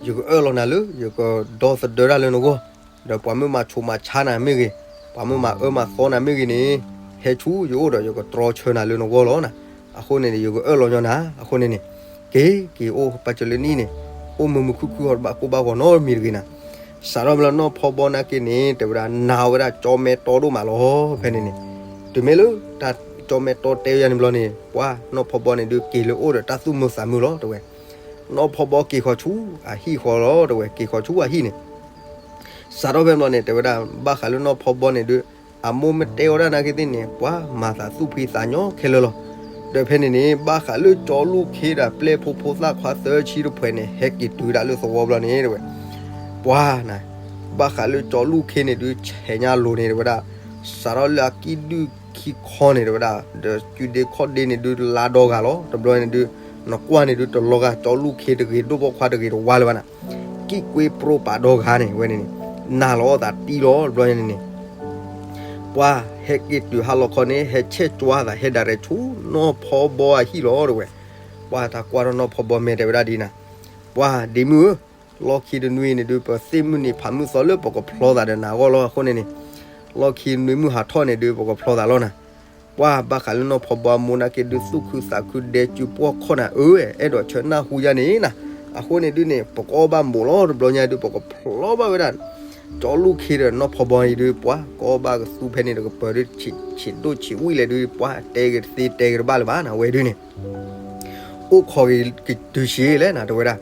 ယကအၢၣ်လီၤနၤလၢ ယကဒီသဒၢတၢ်လၢနဂီၢ်, ဒီးပှၤမ့ၢ်မၤဆူးမၤဆါနၤမ့ၢ်ဂ့ၤ, ပှၤမ့ၢ်မၤအၢမၤသီနၤမ့ၢ်ဂ့ၤန့ၣ်, ဟဲဆူယအိၣ်ဒီးယကတြီဆၢနၤလၢနဂီၢ်လီၤနၤ. အဃိန့ၣ်န့ၣ် ယကအၢၣ်လီၤညီနၤ, အဃိန့ၣ်န့ၣ် က့ၤက့ၤအိၣ်ပာ်စၢၤလၢနံၣ်န့ၣ်, အိၣ်မုာ်မုာ်ခုၣ်ခုၣ်ဟီတဘၣ်ကိၢ်ဘၣ်ဂီၤနီတမံၤတဂ့ၤနၤ. စးထီၣ်မ့ၢ်လၢနီၢ်ဖီဘီနာ်က့န့ၣ် တဲဝဲဒၣ် နာ်ဝဲဒၣ်ကၠီမဲာ်တီဒိၣ်မးလီၤ. ဖဲန့ၣ်န့ၣ် တုၤမ့ၢ်လၢတၢ်ကၠီမဲာ်တီတဲယၤန့ၣ်ဘျီန့ၣ် ပှၤနီၢ်ဖီဘီန့ၣ်ဒုးက့ၤလၢအိၣ်ဒီးတၢ်သူၣ်မုာ်သးမုာ်လီၤ တဲဝဲ. နီၢ်ဖီဘီက့ၤဃီၤဆူအဟံၣ်ဃီလီၤ တဲဝဲ, က့ၤဃီၤဆူအဟံၣ်န့ၣ် စးထီၣ်ဖဲဘျီန့ၣ် တဲဝဲဒၣ် ဘၣ်ဃးလၢနီၢ်ဖီဘီန့ၣ်ဒုး အမိၢ်မ့ၢ်တဲအီၤဒၣ်နာ်က့သ့ၣ်န့ၣ် ပှၤမၤသးသူၣ်ဖှံသးညီခဲလၢာ်လီၤ. ဒီးဖဲန့ၣ်န့ၣ် ဘၣ်ဃးလၢကၠီလူၢ်ခ့ဒီးပျဲၢ်ဖိဖိသၣ်ခွါသၢဆံတဖှဲးန့ၣ် ဟဲက့ၤတုၤဒၣ်လၢသဝီဘျီန့ၣ် တဲဝဲ, ပှၤနၤ ဘၣ်ဃးလၢကၠီလူၢ်ခ့န့ၣ်ဒုး ဆဲးညါလိၤန့ၣ် တဲဝဲဒၣ် စးထီၣ်လၢအကံၣ်ဒုၣ်ခံခီန့ၣ် တဲဝဲဒၣ် ဒီးစုဒ့ခီၣ်ဒ့န့ၣ်ဒုးလါဒီဂၤလီၤ. တဘျီန့ၣ်ဒုး နကွၢ်န့ၣ်ဒုးတလီၤဂာ် ကၠီလူၢ်ခ့တဂ့ၤ ဒိၣ်ပိာ်ခွါတဂ့ၤတဝါလၢၤဘၣ်နၤ ကံၣ်ကွ့ပြိပာ်ဒီဂၤန့ၣ် ဝဲန့ၣ်န့ၣ် နၤလီၤအသးတံၢ်လီၤ တဘျီန့ၣ်န့ၣ် ပှၤဟဲက့ၤတုၤဟါလီၤခီန့ၣ် ဟဲဆဲးကွၢ်သး ဟဲဒၣ်ရဲၣ်ဆူနီၢ်ဖီဘီအဟံၣ်လီၤ တဲဝဲ. ပှၤတၢ်ကွၢ်ထီၣ်နီၢ်ဖီဘီမဲာ်တဲဝဲဒၣ်ဒ်နၤ, ပှၤဒ့မုၣ်ဧၢ, လီၢ်ခံတနွံန့ၣ်ဒုး ပသ့ၣ်မုၢ်နံၤဖးမုၢ်သီလၢပကဖျီသးဒီးနၤအဂီၢ်လီၤ. အဃိန့ၣ်န့ၣ် လီၢ်ခံနွံမုၢ်ဟးထီၣ်န့ၣ်ဒုး ပကဖျီသးလီၤနၤ. ပှၤဘၣ်ဃးလၢနီၢ်ဖီဘီအမိၢ်နာ်က့ဒုး သူၣ်ခုသးခုဒဲကၠူပှီၢ်ခီၣ်နၤ အၢ အဲၣ်ဒိးဆၢနၢ်ဟူယါန့ၣ်နၤ. အဃိန့ၣ်ဒုးန့ၣ် ပကအီၣ်ဘၣ်မိၢ်လီၤ တဘျီညါဒုး ပကဖျီဘၣ်ဝဲဒၣ် ကၠီလူၢ်ခ့ဒီးနီၢ်ဖီဘီအံၤဒုး ပှၤကအီၣ်ဘၣ်ကသူဖဲန့ၣ်တကပၤဒုး ဆံးဒိၣ်ဆံးဝံၣ်လဲၣ်ဒုး ပှၤတဲက့ၤတသ့တဲက့ၤတဘၣ်လၢၤဘၣ်နၤ ဝဲဒုးန့ၣ် အိၣ်ခိးက့ၤတုၤဆံးလဲၣ်နၤ တဲဝဲဒၣ်.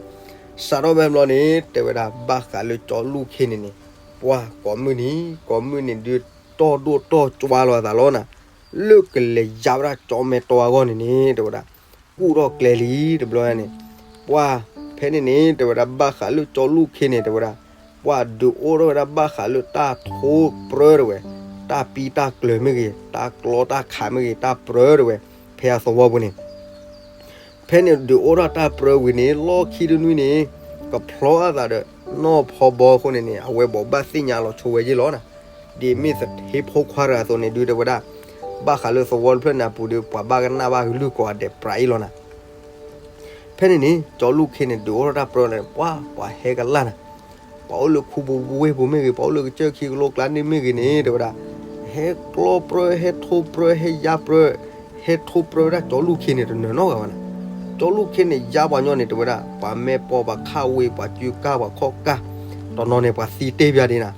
စးထီၣ်ဖဲဘျီန့ၣ် တဲဝဲဒၣ် ဘၣ်ဃးလၢကၠီလူၢ်ခ့န့ၣ်န့ၣ် ပှၤကိးမုၢ်နံၤ ကိးမုၢ်နံၤဒုး တီၢ်ဒိၣ်တီၢ်ကၠွါလီၤအသးလီၤနၤ. လၢကလဲၤယါဝဲဒၣ်ကၠီမဲာ်တီအဂီၢ်န့ၣ်န့ၣ် တဲဝဲဒၣ် ကူၣ်ထီၣ်ကျဲလံ တဘျီန့ၣ် ပှၤဖဲန့ၣ်န့ၣ် တဲဝဲဒၣ် ဘၣ်ဃးလၢကၠီလူၢ်ခ့န့ၣ် တဲဝဲဒၣ် ပှၤဒုးအိၣ်ထီၣ်ဝဲဒၣ်ဘၣ်ဃးလၢတၢ်ထိပြၢ တဲဝဲ, တၢ်ပံတၢ်ကျၢၤမ့ၢ်ဂ့ၤ တၢ်ကျီတၢ်ခးမ့ၢ်ဂ့ၤ တၢ်ပြၢ တဲဝဲ, ဖဲအသဝီပူၤန့ၣ် ဖဲန့ၣ်ဒုးအိၣ်ထီၣ်တၢ်ပြၢဝံၤန့ၣ် လီၢ်ခံတနွံန့ၣ် ကဖျီအသးဒီး နီၢ်ဖီဘီအဃိန့ၣ်န့ၣ် အဝဲဘိးဘၣ်သ့ၣ်ညါလီၤဆိဝဲယ့ၢ်လီၤနၤ. ဒ်မ့ၢ်သထ့ဖိခွါတဂၤအသိးန့ၣ်ဒုး တဲဝဲဒၣ် ဘၣ်ဃးလၢသဝီတဖျၢၣ်န့ၣ်အပူၤဒုး ပှၤဘၣ်ကနၣ်ဘၣ်ကလုၢ်ကိးဂၤဒဲးပြးအံၤလီၤနၤ. ဖဲန့ၣ်န့ၣ် ကၠီလူၢ်ခ့န့ၣ် ဒုးအိၣ်ထီၣ်တၢ်ပြၢန့ၣ် ပှၤ ပှၤဟဲကလၢ်နၤ, ပှၤအိၣ်လၢခူပူၤဝ့ၢ်ပူၤမ့ၢ်ဂ့ၤ ပှၤအိၣ်လၢကစၢၢ်ခံကလိကျါန့ၣ်မ့ၢ်ဂ့ၤန့ၣ် တဲဝဲဒၣ် ဟဲကျီပြၢ ဟဲထိပြၢ ဟဲယါပြၢ ဟဲထိပြၢဝဲဒၣ်ကၠီလူၢ်ခ့န့ၣ် တနၢၤနီတဂၤဘၣ်နၤ. ကၠီလူၢ်ခ့န့ၣ် ယါပှၤညီန့ၣ် တဲဝဲဒၣ် ပှၤမဲာ်ပီၢ် ပှၤခးဝ့ၢ် ပှၤစုကၢ် ပှၤခီၣ်ကၢ် တနီၤန့ၣ် ပှၤသံတ့ၢ်ပၠးဒ်နၤ.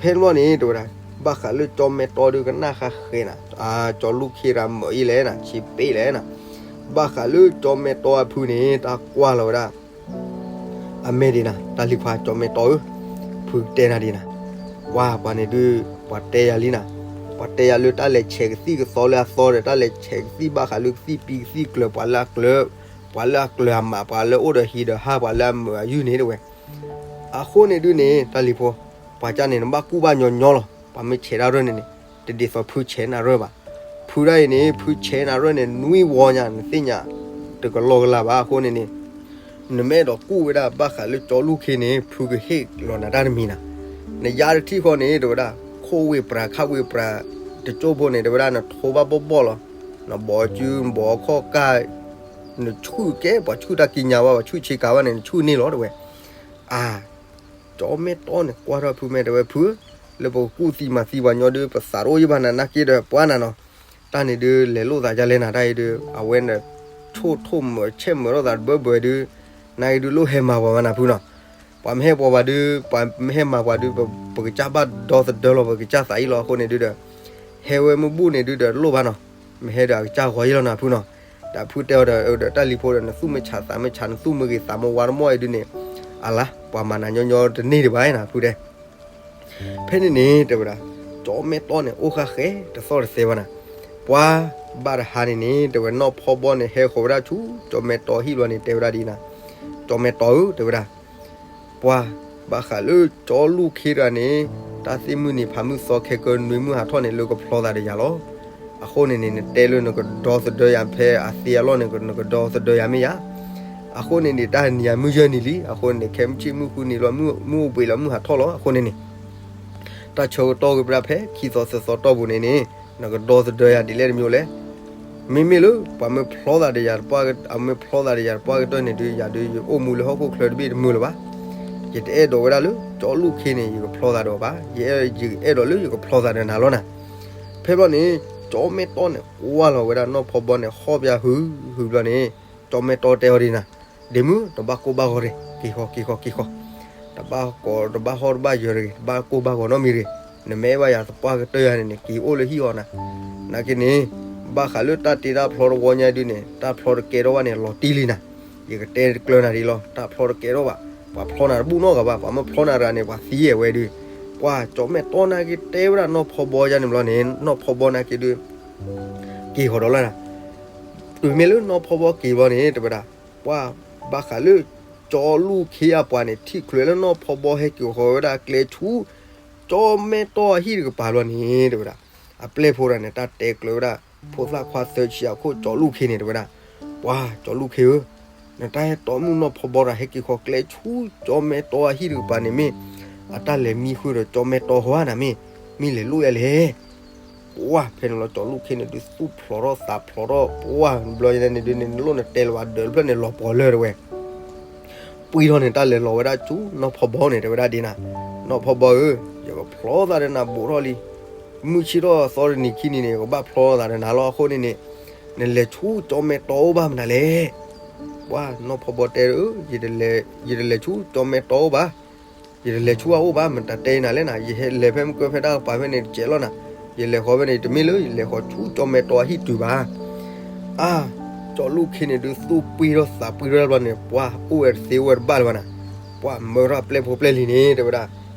ဖဲန့ၣ်ဘျီန့ၣ် တဲဝဲဒၣ် ဘၣ်ဃးလၢကၠီမဲာ်တီဒုးကနၣ်ဃါဃဲၤနၤ, ကၠီလူၢ်ခ့တဂၤမၢအံၤလဲၣ်နၤ ဆံးပ့လဲၣ်နၤ. ဘၣ်ဃးလၢကၠီမဲာ်တီအဖုန့ၣ် တၢ်ကွၢ်လီၤဝဲဒၣ် အမဲာ်ဒ်နၤ တၢ်လံၤခွါ ကၠီမဲာ်တီဧၢ, ဖုကတဲနၤဒ်နၤ, ပှၤ ပှၤန့ၣ်ဒုး ပှၤတဲယၤလံနၤ, ပှၤတဲယၤလၢတၢ်လဲၤဆဲးကသံၣ်ကသီလၢအသီဒီး တၢ်လဲၤဆဲးကသံၣ်ဘၣ်ဃးလၢကသံၣ်ပံကသံၣ်ကျၢၤ ပှၤလၢအကျၢၤ ပှၤလၢအကျၢၤအမး ပှၤလၢအိၣ်ဒီးဟံးဒီးဟး ပှၤလၢအမုာ်အယုၢ်န့ၣ် တဲဝဲ. အဃိန့ၣ်ဒုးန့ၣ် တၢ်လံၤဖိ, ပှၤကၢ်န့ၣ် နဘၣ်ကူၣ်ဘၣ်ညီညီလီၤ. ပှၤမ့ၢ်ဆဲးတၢ်ရၢၢ်န့ၣ်န့ၣ် တဒ်သိးဖုဆဲးနၤရၢၢ်ဘၣ်. ဖုဒၣ်အံၤန့ၣ် ဖုဆဲးနၤရၢၢ်န့ၣ် နွံဝီညါ နသ့ၣ်ညါ တကလီကလီဘၣ်. အဃိန့ၣ်န့ၣ် နမ့ၢ်အဲၣ်ဒိးကူၣ်ဝဲဒၣ်ဘၣ်ဃးလၢကၠီလူၢ်ခ့န့ၣ် ဖုကဟ့ၣ်လီၤနၤတၢ်တမံၤနၤ. နယါတထံၣ်ဃီန့ၣ် တဲဝဲဒၣ် ခိၣ်ဝ့ၢ်ပြၤခးဝ့ၢ်ပြၤ တကၠိဖိန့ၣ် တဲဝဲဒၣ် နထိဘၣ်ဘီၣ်ဘီၣ်လီၤ. နဘီးစု နဘီးခီၣ်ကၢ် နဆူၣ်ကဲ ပှၤဆူၣ်တၢ်ကံးညာ်ဘၣ် ပှၤဆူၣ်ဆ့ကၤဘၣ်န့ၣ် နဆူၣ်န့ၢ်လီၤ တဲဝဲ. အါ ကၠီမဲာ်တီန့ၣ် ကွၢ်ထီၣ်ဖုမဲာ်တဲဝဲ ဖုဧၢ, လၢပကကူၣ်သံမၤသံပှၤညီဒုး ပသးတအိၣ်ယံၣ်ဘၣ်နၤ နာ်က့ဒီးပှၤနၤနီၤ. တၢ်န့ၣ်ဒုး လဲၤလိာ်သးဒ်လဲၣ်နၤ တၢ်အံၤဒုး အဝဲန့ၣ် ဆိၣ်ထိၣ်မၢဆဲးမၢထီၣ်သးတဘၢဘၢဒုး နာ်က့ဒုး လိၣ်ဟဲမၤပှၤမးနၤဖုနီၤ. ပှၤမ့ၢ်ဟဲပှၤဘၣ်ဒုး ပှၤမ့ၢ်ဟဲမၤပှၤဒုး ပကစၢ်ဘၣ်ဒီသဒၢလီၤ ပကစၢ်သးအံၤလီၤ. အဃိန့ၣ်ဒုးဒီး ဟဲဝဲမုၢ်ဘူၣ်န့ၣ်ဒုးဒီး လိၣ်ဘၣ်နီၤ. မ့ၢ်ဟဲဒီးအကစၢ်ဂီၤယံၣ်လီၤနၤဖုနီၤ. ဒီးဖုတဲအီၤဒီး ဒီးတၢ်လံၤဖိဒီး နသူၣ်မ့ၢ်ဆးသးမ့ၢ်ဆး နသူၣ်မ့ၢ်ဂ့ၤသးမ့ၢ်ဝါတမီၢ်အံၤဒုးန့ၣ် အလါ ပှၤမၤနၤညီညီတန့ၢ်ဒံးဘၣ်နၤ ဖုတဲ. ဖဲန့ၣ်န့ၣ် တဲဝဲဒၣ် ကၠီမဲာ်တီန့ၣ် အိၣ်ဃာ်ဃဲတသီၣ်တသဲဘၣ်နၤ. ပှၤဘၣ်တဟါန့ၣ်န့ၣ် တဲဝဲနီၢ်ဖီဘီန့ၣ် ဟဲဃီၤဝဲဒၣ်ဆူ ကၠီမဲာ်တီဟံၣ်လီၤန့ၣ် တဲဝဲဒၣ်ဒ်နၤ, ကၠီမဲာ်တီဧၢ တဲဝဲဒၣ် ပှၤ ဘၣ်ဃးလၢကၠီလူၢ်ခ့တဂၤန့ၣ် တၢ်သ့ၣ်မုၢ်နံၤဖးမုၢ်သီခဲကၢ နွံမုၢ်ဟးထီၣ်န့ၣ် လၢကဖျီသးဒီးယၤလီၤ. အဃိန့ၣ်န့ၣ် နတဲလၢနကဒီသဒၢယၤဖဲအသ့အလီၢ်န့ၣ် နကဒီသဒၢယၤမ့ၢ်ယၤ. အဃိန့ၣ်န့ၣ် တၢ်နံၤယၤမုၢ်ယဲၢ်နံၤလံ. အဃိန့ၣ်န့ၣ် ခဲမုၢ်ဆ့ၣ်မုၢ်ဃုနံၤလီၤ မုၢ်အိၣ်ဘှံးလီၤ မုၢ်ဟးထီၣ်လီၤ. အဃိန့ၣ်န့ၣ် တၢ်ဆၢကတီၢ်ဂ့ၤပဒၣ်ဖဲခံသီသၢသီတီၢ်ပူၤန့ၣ်န့ၣ် နကဒီသဒၢယၤဒ်လဲၣ်တမံၤလဲၣ်. မ့မ့ၢ်လၢ ပှၤမ့ၢ်ဖျီသးဒီးယၤတပှၢ်, အမ့ၢ်ဖျီသးဒီးယၤတပှၢ်ကတၢၢ်န့ၣ်ဒုး ယၤဒုးယအိၣ်မူလၢဟီၣ်ခိၣ်ချၢတဘ့ၣ်တမုာ်လၢၤဘၣ်. ယတအဲၣ်ဒိးဝဲဒၣ်လၢ ကၠီလူၢ်ခ့န့ၣ် ယကဖျီသးဒီးအီၤဘၣ်. ယအဲၣ်ဒိးလၢယကဖျီသးဒီးနၤလီၤနၤ. ဖဲဘျီန့ၣ် ကၠီမဲာ်တီန့ၣ် ကွၢ်လီၤဝဲဒၣ်နီၢ်ဖီဘီန့ၣ် ဟီၣ်ပၠးဟု ဟုဘျီန့ၣ် ကၠီမဲာ်တီတဲအီၤဒ်နၤ, ဒ့မုၣ် တဘၣ်ကိၢ်ဘၣ်ဂီၤတဂ့ၤ, က့ၤဃီၤ က့ၤဃီၤ က့ၤဃီၤ, တဘၣ်ကိၢ် တဘၣ်ဟီၣ်တဘၣ်ယၢၤတဂ့ၤ, တဘၣ်ကိၢ်ဘၣ်ဂီၤနီတမံၤတဂ့ၤ. နမ့ၢ်အဲၣ်ဘၣ်ယၤသပှၢ်ကတၢၢ်ယၤန့ၣ်န့ၣ် က့ၤအိၣ်လၢဟံၣ်အီၤနၤ. နာ်က့န့ၣ် ဘၣ်ဃးလၢတၢ်တ့တၢ်ဖျီတဝီညါဒုန့ၣ် တၢ်ဖျီတကဲထီၣ်ဘၣ်န့ၣ် လီၤတံၢ်လံနၤ. ယကတဲကျၢၤနၤဒ်လီၤ, တၢ်ဖျီတကဲထီၣ်ဘၣ်. ပှၤဖျီနၤတဘူၣ်နီတဂၤဘၣ်, ပှၤမ့ၢ်ဖျီနၤတဂၤန့ၣ် ပှၤသံဝဲဒု. ပှၤကၠီၣ်မဲာ်တီနာ်က့တဲဝဲဒၣ်နီၢ်ဖီဘီယါန့ၣ်ဘျီန့ၣ် နီၢ်ဖီဘီနာ်က့ဒု က့ၤဃီၤဒီးလၢနၤ. တုၤမ့ၢ်လၢနီၢ်ဖီဘီက့ၤဘျီန့ၣ် တဲဝဲဒၣ်, ပှၤဘၣ်ဃးလၢ ကၠီလူၢ်ခ့အပှၤန့ၣ် ထံၣ်ချုးလၢနီၢ်ဖီဘီဟဲက့ၤဃီၤဝဲဒၣ်ကျဲဆူ ကၠီၣ်မဲာ်တီအဟံၣ်တကပၤဘျီန့ၣ် တဲဝဲဒၣ်, အပျဲၢ်ဖိတဂၤန့ၣ် တၢ်တဲကျၢၤဝဲဒၣ် ဖိသၣ်ခွါသၢဆံအခိၣ် ကၠီလူၢ်ခ့န့ၣ် တဲဝဲဒၣ်, ပှၤကၠီလူၢ်ခ့ဧၢ, နတၢ်ဟဲတီမုၣ်နီၢ်ဖီဘီတဂၤဟဲက့ၤဃီၤကျဲဆူ ကၠီၣ်မဲာ်တီအဟံၣ်တကပၤန့ၣ်မ့ၢ် အတၢ်လဲၤမံဃုာ်ဒီးကၠီၣ်မဲာ်တီဟီဧါနၤမ့ၢ်, မ့ၢ်လဲၤလိၣ်ယါလဲၣ်. ပှၤဖဲန့ၣ်လီၤ ကၠီလူၢ်ခ့န့ၣ်ဒုးသူၣ်ဖျိးထီၣ်သးဖျိးထီၣ် ပှၤဘျီယါန့ၣ်ဒုးန့ၣ် နလိၣ်နတဲလၢၤဘၣ်ဒၢးတဖျၢၣ်န့ၣ်လီၤပှီၤလၢာ်တဲဝဲ ပှံထီၣ်န့ၣ် တၢ်လဲၤလီၤဝဲဒၣ်ဆူနီၢ်ဖီဘီန့ၣ် တဲဝဲဒၣ်ဒ်နၤ, နီၢ်ဖီဘီဧၢ, ယကဖျီသးဒီးနၤဘူးထီၣ်လံ. မုၢ်ဆ့ၣ်ထီၣ်သီတနံၤခံနံၤန့ၣ် ယကဘၣ်ဖျီသးဒီးနၤလီၤ. အဃိန့ၣ်န့ၣ် နလဲၤဆူကၠီၣ်မဲာ်တီအိၣ်ဘၣ်မနုၤလဲၣ်. ပှၤနီၢ်ဖီဘီတဲဧၢ, ယတလဲၤဆူကၠီၣ်မဲာ်တီအိၣ်ဘၣ်, ယတလဲၤဆူအအိၣ်ဘၣ်, မတၤတဲနၤလဲၣ်နၤ, ယဟဲလဲၤဖဲမုၢ်ကၢဖဲတၢ်ကပၤဖဲန့ၣ်တစဲးလီၤနၤ, ယလဲၤဃီၤဖဲန့ၣ် တမ့ၢ်လၢယလဲၤဃီၤဆူကၠီၣ်မဲာ်တီအဟံၣ်တုၤဘၣ်. အါ, ကၠီလူၢ်ခ့န့ၣ်ဒုးသူၣ်ပှံထီၣ်သးပှံထီၣ်ဘျီန့ၣ် ပှၤအိၣ်ဝဲတသ့အိၣ်ဝဲတဘၣ်လၢၤဘၣ်နၤ, ပှၤမၢထီၣ်ပျဲၢ်ဖိပျဲၢ်လံၤန့ၣ် တဲဝဲဒၣ်,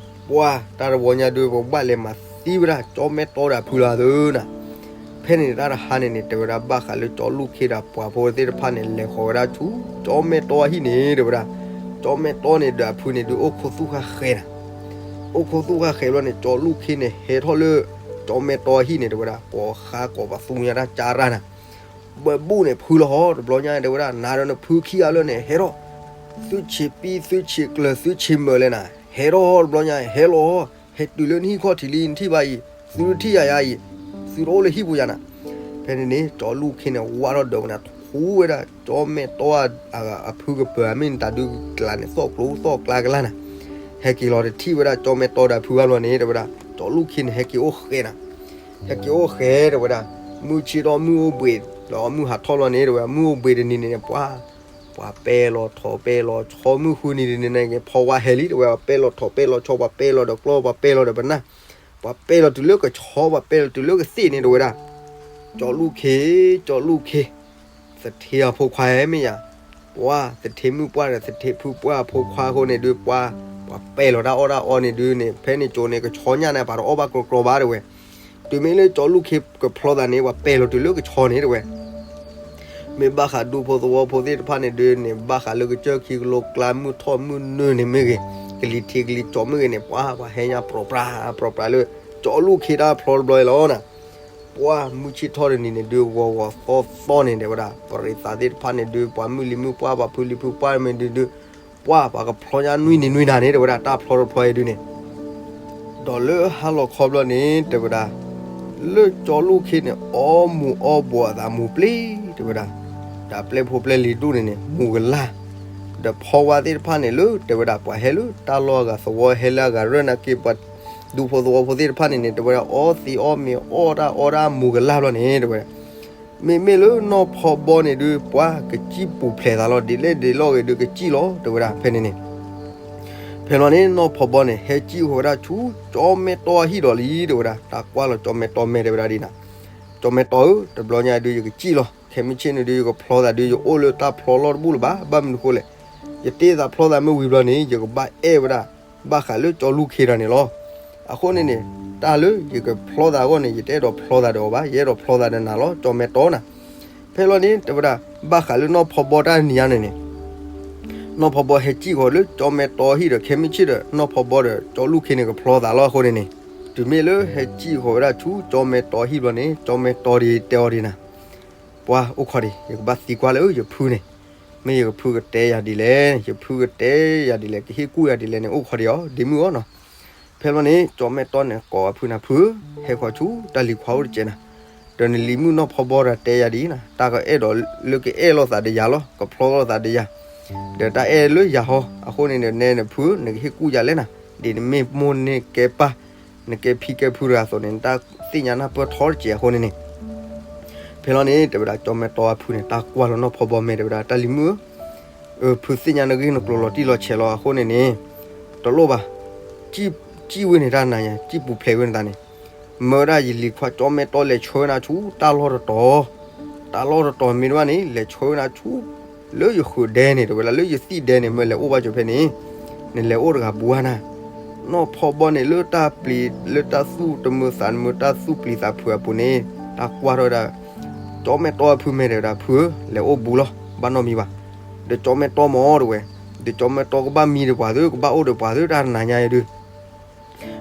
ပှၤတၢ်တဝီညါဒုး ပကဘၣ်လဲၤမၤသံဝဲဒၣ်ကၠီၣ်မဲာ်တီဒီးအဖုလီၤသုနၤ. ဖဲန့ၣ်တၢ်တဟါန့ၣ်န့ၣ် တဲဝဲဒၣ်ဘၣ်ဃးလၢကၠီလူၢ်ခ့ဒီးပှၤဖိသ့ၣ်တဖၣ်န့ၣ် လဲၤဃီၤဝဲဒၣ်ဆူကၠီၣ်မဲာ်တီအဟံၣ်န့ၣ် တဲဝဲဒၣ်, ကၠီၣ်မဲာ်တီန့ၣ်ဒီးအဖုန့ၣ်ဒုးအိၣ်ခိးသူၣ်ဃၣ်ဃဲၤနၤ, အိၣ်ခိးသူၣ်ဃၣ်ဃဲၤဘျီန့ၣ် ကၠီလူၢ်ခ့န့ၣ် ဟဲထီၣ်လၢကၠီၣ်မဲာ်တီအဟံၣ်န့ၣ် တဲဝဲဒၣ် ကိးဃါကိးပသူညါတၢ်ကၢ်ရၢ်နၤ, ဘၣ်ဘူၣ်န့ၣ်ဖုလီၤဟီ တဘျီညါတဲဝဲဒၣ် နၤဒီးနဖုခံဂၤလၢာ်န့ၣ် ဟဲထီၣ်, သုဆံးပံသုဆံးကျၢၤ သုဆံးမုာ်လဲၣ်နၤ, ဟဲထီၣ်တဘျီညါ ဟဲလီၤ, ဟဲတုၤလၢနဟံၣ်ခီၣ်ထံးလံ နထံၣ်ဘၣ်အံၤ, သုတထံၣ်ယၤယၤအံၤ, သုတအိၣ်လၢဟံၣ်ပူၤယၤနၤ. ဖဲန့ၣ်န့ၣ် ကၠီလူၢ်ခ့န့ၣ် ဝါထီၣ်ဒၢးဝဲနၤ ထူဝဲဒၣ် ကၠီၣ်မဲာ်တီအဖုကပၤ မ့ၢ်နတၢ်ဒုးကျါန့ၣ် သီၣ်ကျိသီၣ်ကျါကလါနၤ, ဟဲက့ၤလီၤတထံၣ်ဝဲဒၣ်ကၠီၣ်မဲာ်တီဒီးအဖုဘၣ်ဘျီန့ၣ် တဲဝဲဒၣ် ကၠီလူၢ်ခ့န့ၣ် ဟဲက့ၤအိၣ်ဃဲၤနၤ, ဟဲက့ၤအိၣ်ဃဲၤ တဲဝဲဒၣ်, မုၢ်ဆ့ၣ်ထီၣ်မုၢ်အိၣ်ဘှံး ဒီးမုၢ်ဟးထီၣ်လီၤန့ၣ် တဲဝဲ မုၢ်အိၣ်ဘှံးတနံၤန့ၣ်န့ၣ် ပှၤ ပှၤပဲလီၤထီၣ်ပဲလီၤဆီ မုၢ်ဃုနံၤတနံၤန့ၣ် ဖီဝါဟဲလံ တဲဝဲ ပှၤပဲလီၤထီၣ်ပဲလီၤဆီ ပှၤပဲလီၤဒီးကျီ ပှၤပဲလီၤဒီးပနၢ်, ပှၤပဲလီၤတုၤလၢကဆီ ပှၤပဲလီၤတုၤလၢကသ့ၣ်န့ၣ် တဲဝဲဒၣ်, ကၠီလူၢ်ခ့, ကၠီလူၢ်ခ့ သထ့အဖိခွါမ့ၢ်ယၤ, ပှၤသထ့မုၣ်ပှၢ်ဒီးသထ့ဖုပှၢ်အဖိခွါအဃိန့ၣ်ဒုး ပှၤ ပှၤပဲလီၤတၢ်အီၣ်တၢ်အီန့ၣ်ဒုးန့ၣ် ဖဲန့ၣ်ကၠိန့ၣ် ကဆီညၣ်န့ၣ် ပှၤတအီၣ်ဘၣ်ကြီကြီဘၣ် တဲဝဲ, တုၤမ့ၢ်လၢကၠီလူၢ်ခ့ကဖျီသးန့ၣ် ပှၤပဲလီၤတုၤလၢကဆီန့ၣ် တဲဝဲ မ့ၢ်ဘၣ်ဃးဒူဖိသဝီဖိသ့ၣ်တဖၣ်န့ၣ်ဒုးန့ၣ် ဘၣ်ဃးလၢကစၢၢ်ခံကလိကျါ မုၢ်ထီၣ်မုၢ်နုာ်န့ၣ်မ့ၢ်ဂ့ၤ, ကလံၤထံးကလံၤကၠီမ့ၢ်ဂ့ၤန့ၣ် ပှၤ ပှၤဟဲညါပြီပြါ ပြီပြါလၢ ကၠီလူၢ်ခ့တၢ်ဖျီတဘျီအံၤလီၤနၤ, ပှၤမုၢ်ဆ့ၣ်ထီၣ်တနံၤန့ၣ်ဒုး ဂီၤဂီၤသီသီန့ၣ် တဲဝဲဒၣ် ပရံးသးသ့ၣ်တဖၣ်န့ၣ်ဒုး ပှၤမုၢ်လံၤမုၢ်ပှၢ် ပှၤဖုလံၤဖုပှၢ်မ့ၢ်ဒုးဒုး ပှၤ ပှၤကဖျီညါနွံနံၤနွံနၤန့ၣ် တဲဝဲဒၣ် တၢ်ဖျီတဖျီအံၤဒုးန့ၣ် ဒီးလၢဟါလီၤခီဘျီန့ၣ် တဲဝဲဒၣ် လၢကၠီလူၢ်ခ့န့ၣ် အီမူၤအီဘှီးအသးမူၤပျ့ၤ တဲဝဲဒၣ်, တၢ်ပျဲၢ်ဖိပျဲၢ်လံၤဒူၣ်န့ၣ်န့ၣ် မူၤကလၢ်, ဒီးဖီဝါသ့ၣ်တဖၣ်န့ၣ်လၢ တဲဝဲဒၣ် ပှၤဟဲလၢတၢ်လီၢ်အဂၤသဝီ ဟဲလၢအဂၤရၢၢ်နာ်က့ ပှၤဒူဖိသဝီဖိသ့ၣ်တဖၣ်န့ၣ်န့ၣ် တဲဝဲဒၣ် အီသံးအီမ့ၤအီတၢ်အီတၢ်မူၤကလၢ်ဘျီန့ၣ် တဲဝဲဒၣ် မ့မ့ၢ်လၢနီၢ်ဖီဘီန့ၣ်ဒုး ပှၤကစံၣ်ပူၤဖျဲးသးလီၤ ဒ်လဲၣ်ဒ်လဲၣ်ဂ့ၤဒုးကစံၣ်လီၤ တဲဝဲဒၣ် ဖဲန့ၣ်န့ၣ် ဖဲလီၤန့ၣ် နီၢ်ဖီဘီန့ၣ် ဟဲစံၣ်ဃီၤဝဲဒၣ်ဆူ ကၠီမဲာ်တီအဟံၣ်ဒီးလံ တဲဝဲဒၣ် တၢ်ကွၢ်လီၤကၠီမဲာ်တီမဲာ် တဲဝဲဒၣ်ဒ်နၤ, ကၠီမဲာ်တီဧၢ တဘျီညါဒုး ယကစံၣ်လီၤ ခဲမုၢ်ဆ့ၣ်န့ၣ်ဒုး ယကဖျီသးဒုး ယအိၣ်လၢတၢ်ဖျီလီၢ်တဘူၣ်လၢၤဘၣ် ဘၣ်မနုၤဃိလဲၣ်, ယတ့သးဖျီသးမ့ၢ်ဝံၤဘျီန့ၣ် ယကဘၣ်အဲၣ်ဝဲဒၣ် ဘၣ်ဃးလၢကၠီလူၢ်ခ့တၢ်န့ၣ်လီၤ. အဃိန့ၣ်န့ၣ် တၢ်လၢယကဖျီသးအဂီၢ်န့ၣ် ယတအဲၣ်ဒိးဖျီသးဒီးအီၤဘၣ် ယအဲၣ်ဒိးဖျီသးဒီးနၤလီၤ ကၠီမဲာ်တီနၤ. ဖဲလီၤန့ၣ် တဲဝဲဒၣ် ဘၣ်ဃးလၢနီၢ်ဖီဘီတၢ်နံၤညါန့ၣ်န့ၣ် နီၢ်ဖီဘီဟဲစံၣ်ဃီၤလၢကၠီမဲာ်တီဟံၣ်ဒီး ခဲမုၢ်ဆ့ၣ်ဒီး နီၢ်ဖီဘီဒီးကၠီလူၢ်ခ့န့ၣ် ကဖျီသးလီၤအဃိန့ၣ်န့ၣ်, တုၤမ့ၢ်လၢဟဲစံၣ်ဃီၤဝဲဒၣ်ဆူကၠီမဲာ်တီဟံၣ်ဘျီန့ၣ် ကၠီမဲာ်တီဒ်တဲအီၤဒ်နၤ, ပှၤအိၣ်ခိးဒံး ယကဘၣ်သံကွၢ်လၢယဖုန့ၣ်, မ့ၢ်ယကဖုကတဲယၤဒ်လဲၣ်, ယဖုကတဲယၤဒ်လဲၣ် ကဟ့ၣ်ကူၣ်ယၤဒ်လဲၣ်န့ၣ် အိၣ်ခိးဒံးအီၤ ဒ့မုၣ်အီၤနီၤ. ဖဲလီၤန့ၣ် ကၠီမဲာ်တီန့ၣ် ကိးအဖုန့ၣ် ဖုဧၢ, ဟဲဃီၤဆူတၢ်လံၤခွါအိၣ်တစဲးနၤ, ဒီးနလံၤမုၣ်နီၢ်ဖီဘီတၢ်တဲယၤဒ်အံၤနၤ, တၢ်ကအဲၣ်ဒိးလၢကအဲၣ်လိာ်သးဒီးယၤလီၤ, ကဖျီလိာ်သးဒီးယၤ, ဒီးတၢ်အဲၣ်လၢယၤဟီ, အဃိန့ၣ်ဒီးနဲနဖုဧၢ, နကဟ့ၣ်ကူၣ်ယၤလဲၣ်နၤ, ဒ်နမ့ၢ်မိၢ်န့ၢ်ကဲပၢ်, နကဲဖံကဲဖုတဂၤအသိးန့ၣ် နတၢ်သ့ၣ်ညါနၢ်ပၢၢ်ထီတစဲးအဃိန့ၣ်န့ၣ် ဖဲလီၤန့ၣ် တဲဝဲဒၣ် ကၠီမဲာ်တီအဖုန့ၣ် တၢ်ကွၢ်လီၤနီၢ်ဖီဘီမဲာ် တဲဝဲဒၣ် တၢ်လံၤမုၣ်ဧၢ, ဖုသ့ၣ်ညါနဂ့ၢ်နကျိၤလီၤတံၢ်လီၤဆဲးလီၤအဃိန့ၣ်န့ၣ်, တလိၣ်ဘၣ်, စံၣ်ဝဲန့ၣ်တၢ်နၤညါ စံၣ်ပူၤဖျဲးဝဲန့ၣ်သးန့ၣ်, မၢဒၣ်ယလံၤခွါကၠီမဲာ်တီၢ်လဲၤဆှၢနၤဆူတၢ်လီၢ်တတီၤ, တၢ်လီၢ်တတီၤမ့ၢ်တဘၣ်န့ၣ် လဲၤဆှၢနၤဆူ လၢယဃုာ်ဒဲန့ၣ် တဲဝဲဒၣ် လၢယသံၣ်ဒဲန့ၣ် မၢလဲၤအိၣ်ဘၣ်စၢၤဖဲန့ၣ်, နလဲၤအိၣ်တဂၤဘူးဧါနၤ. နီၢ်ဖီဘီန့ၣ် လၢတၢ်ပျံၤ လၢတၢ်သူၣ်တမုာ်သးတမုာ် တၢ်သူၣ်ပျံၤသးဖုးအပူၤန့ၣ် တၢ်ကွၢ်ထီၣ်ဝဲဒၣ် ကၠီမဲာ်တီၢ်အဖု မ့ၢ်တဲဝဲဒၣ် ဖုဧၢ, လဲၤအိၣ်ဘူးလီၤ, ဘၣ်နီတမံၤဘၣ်. ဒီးကၠီမဲာ်တီၢ်မ့ၢ်တဲဝဲ, ဒီးကၠီမဲာ်တီၢ်ကဘၣ်မံဒီးပှၤသု, ကဘၣ်အိၣ်ဒီးပှၤသု တၢ်တနၤညါအံၤဒုး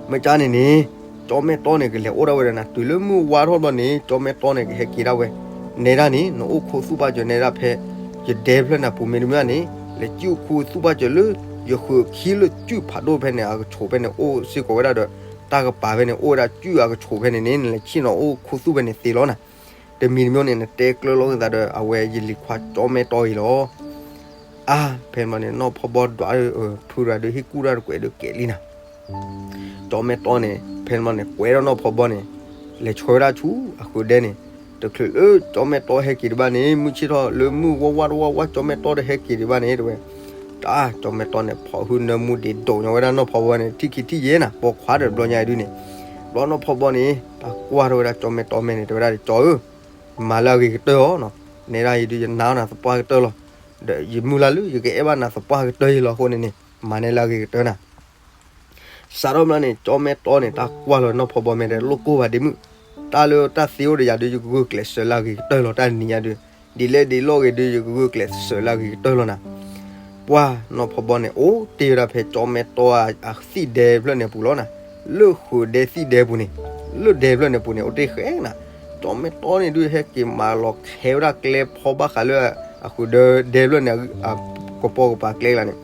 မ့ၢ်ကၠီန့ၣ်န့ၣ်, ကၠီမဲာ်တီၢ်န့ၣ် ကလဲၤအိၣ်ဒၣ်ဝဲဒီးနၤ တုၤလၢမုၢ်ဝါထီၣ်ဘျီန့ၣ် ကၠီမဲာ်တီၢ်န့ၣ် ကဟဲက့ၤဒၣ်ဝဲ, နဲဒၣ်န့ၣ် နအိၣ်ခူသူၣ်ဘၣ်စၢၤနဲဒၣ်ဖဲ ယဒဲဖျၢၣ်နၤပူၤမ့ၢ်တမ့ၢ်န့ၣ် လဲၤစံၣ်အိၣ်ခူသူၣ်ဘၣ်စၢၤလၢ ယဃုာ်ခံလၢစံၣ်ဖးဒိၣ်ဖဲန့ၣ် အကဆိးဖဲန့ၣ် အိၣ်စ့ၢ်ကီးဝဲဒၣ်ဒီး တၢ်ကပၤဖဲန့ၣ် အိၣ်ဝဲဒၣ်စံၣ်အကဆိးဖဲန့ၣ်န့ၣ် နလဲၤဆ့ၣ်နီၤအိၣ်ခူသူၣ်ဖဲန့ၣ်သ့လီၤနၤ. တမံၤတမံၤန့ၣ် နတဲကျၢၤလီၤက့ၤသးဒီး အဝဲယလံၤခွါကၠီမဲာ်တီၢ်အံၤလီၤ. အါ, ဖဲန့ၣ်ဘျီန့ၣ် နီၢ်ဖီဘီဒွး ဖုရၤဒုးဟ့ၣ်ကူၣ်တၢ်တကွဲးဒုးကဲးလံနၤ. ကၠီမဲာ်တီၢ်န့ၣ် ဖဲန့ၣ်ဘျီန့ၣ် ကွဲးဒီးနီၢ်ဖီဘီန့ၣ် လဲၤဆှၢဝဲဒၣ်ဆူအဃုာ်ဒဲန့ၣ်, တချုးလၢကၠီမဲာ်တီၢ်ဟဲက့ၤဒံးဘၣ်န့ၣ် မုၢ်ဆ့ၣ်ထီၣ်လၢမုၢ်ဝါဝါတဝါဝါ ကၠီမဲာ်တီၢ်တဟဲက့ၤဒံးဘၣ်န့ၣ် တဲဝဲ, တၢ်ကၠီမဲာ်တီၢ်န့ၣ် ဖီၣ်ဟုနၢမူဒံးဒိၣ်ညီဝဲဒၣ်နီၢ်ဖီဘီန့ၣ် ထံၣ်ခံထံၣ်ယဲနၤ ပိာ်ခွါဒီးတဘျီညါအံၤဒုးန့ၣ်, ဘျီနီၢ်ဖီဘီန့ၣ် တၢ်ကွၢ်ထီၣ်ဝဲဒၣ်ကၠီမဲာ်တီၢ်မဲာ်န့ၣ် တဲဝဲဒၣ်ဒီး ကၠီဧၢ မၤလၢအဂ့ၤကတၢၢ်အီၤနီၤ, နဲဒၣ်အံၤဒုးယနာ်အီၤနၤသပှၢ်ကတၢၢ်လီၤ, ဒီးယမုၢ်လၢ်လၢယကအဲၣ်ဘၣ်နၤသပှၢ်ကတၢၢ်အံၤလီၤအဃိန့ၣ်န့ၣ် မၤနဲလၢအဂ့ၤကတၢၢ်နၤ. စးထီၣ်ဘျီန့ၣ် ကၠီမဲာ်တီၢ်န့ၣ် တၢ်ကွၢ်လီၤနီၢ်ဖီဘီမဲာ်ဒီး လိၣ်ကိၢ်ဘၣ်ဒ့မုၣ်, တၢ်လၢတၢ်သ့အိၣ်ဒီးယၤဒုး ယကဂုာ်ကျဲးစၢးလၢအဂ့ၤကတၢၢ်လီၤ တၢ်နံၤညါဒုး, ဒ်လဲၣ်ဒ်လဲၣ်ဂ့ၤဒုး ယကဂုာ်ကျဲးစၢးလၢအဂ့ၤကတၢၢ်လီၤနၤ. ပှၢ်နီၢ်ဖီဘီန့ၣ် အိၣ်တ့ၢ်ဝဲဒၣ်ဖဲကၠီမဲာ်တီၢ်အသံၣ်ဒဲဖျၢၣ်န့ၣ်ပူၤလီၤနၤ, လၢဃုာ်ဒဲသံၣ်ဒဲပူၤန့ၣ်, လၢဒဲဖျၢၣ်န့ၣ်ပူၤန့ၣ် အိၣ်တ့ၢ်ဃဲနၤ. ကၠီမဲာ်တီၢ်န့ၣ်ဒုး ဟဲက့ၤမၤလီၤခဲဝဲဒၣ်ကျဲဖီဘၣ်ဃးလၢ အဃုာ်ဒဲ ဒဲဖျၢၣ်န့ၣ် ကပီၤကပၤကျဲကျါန့ၣ်,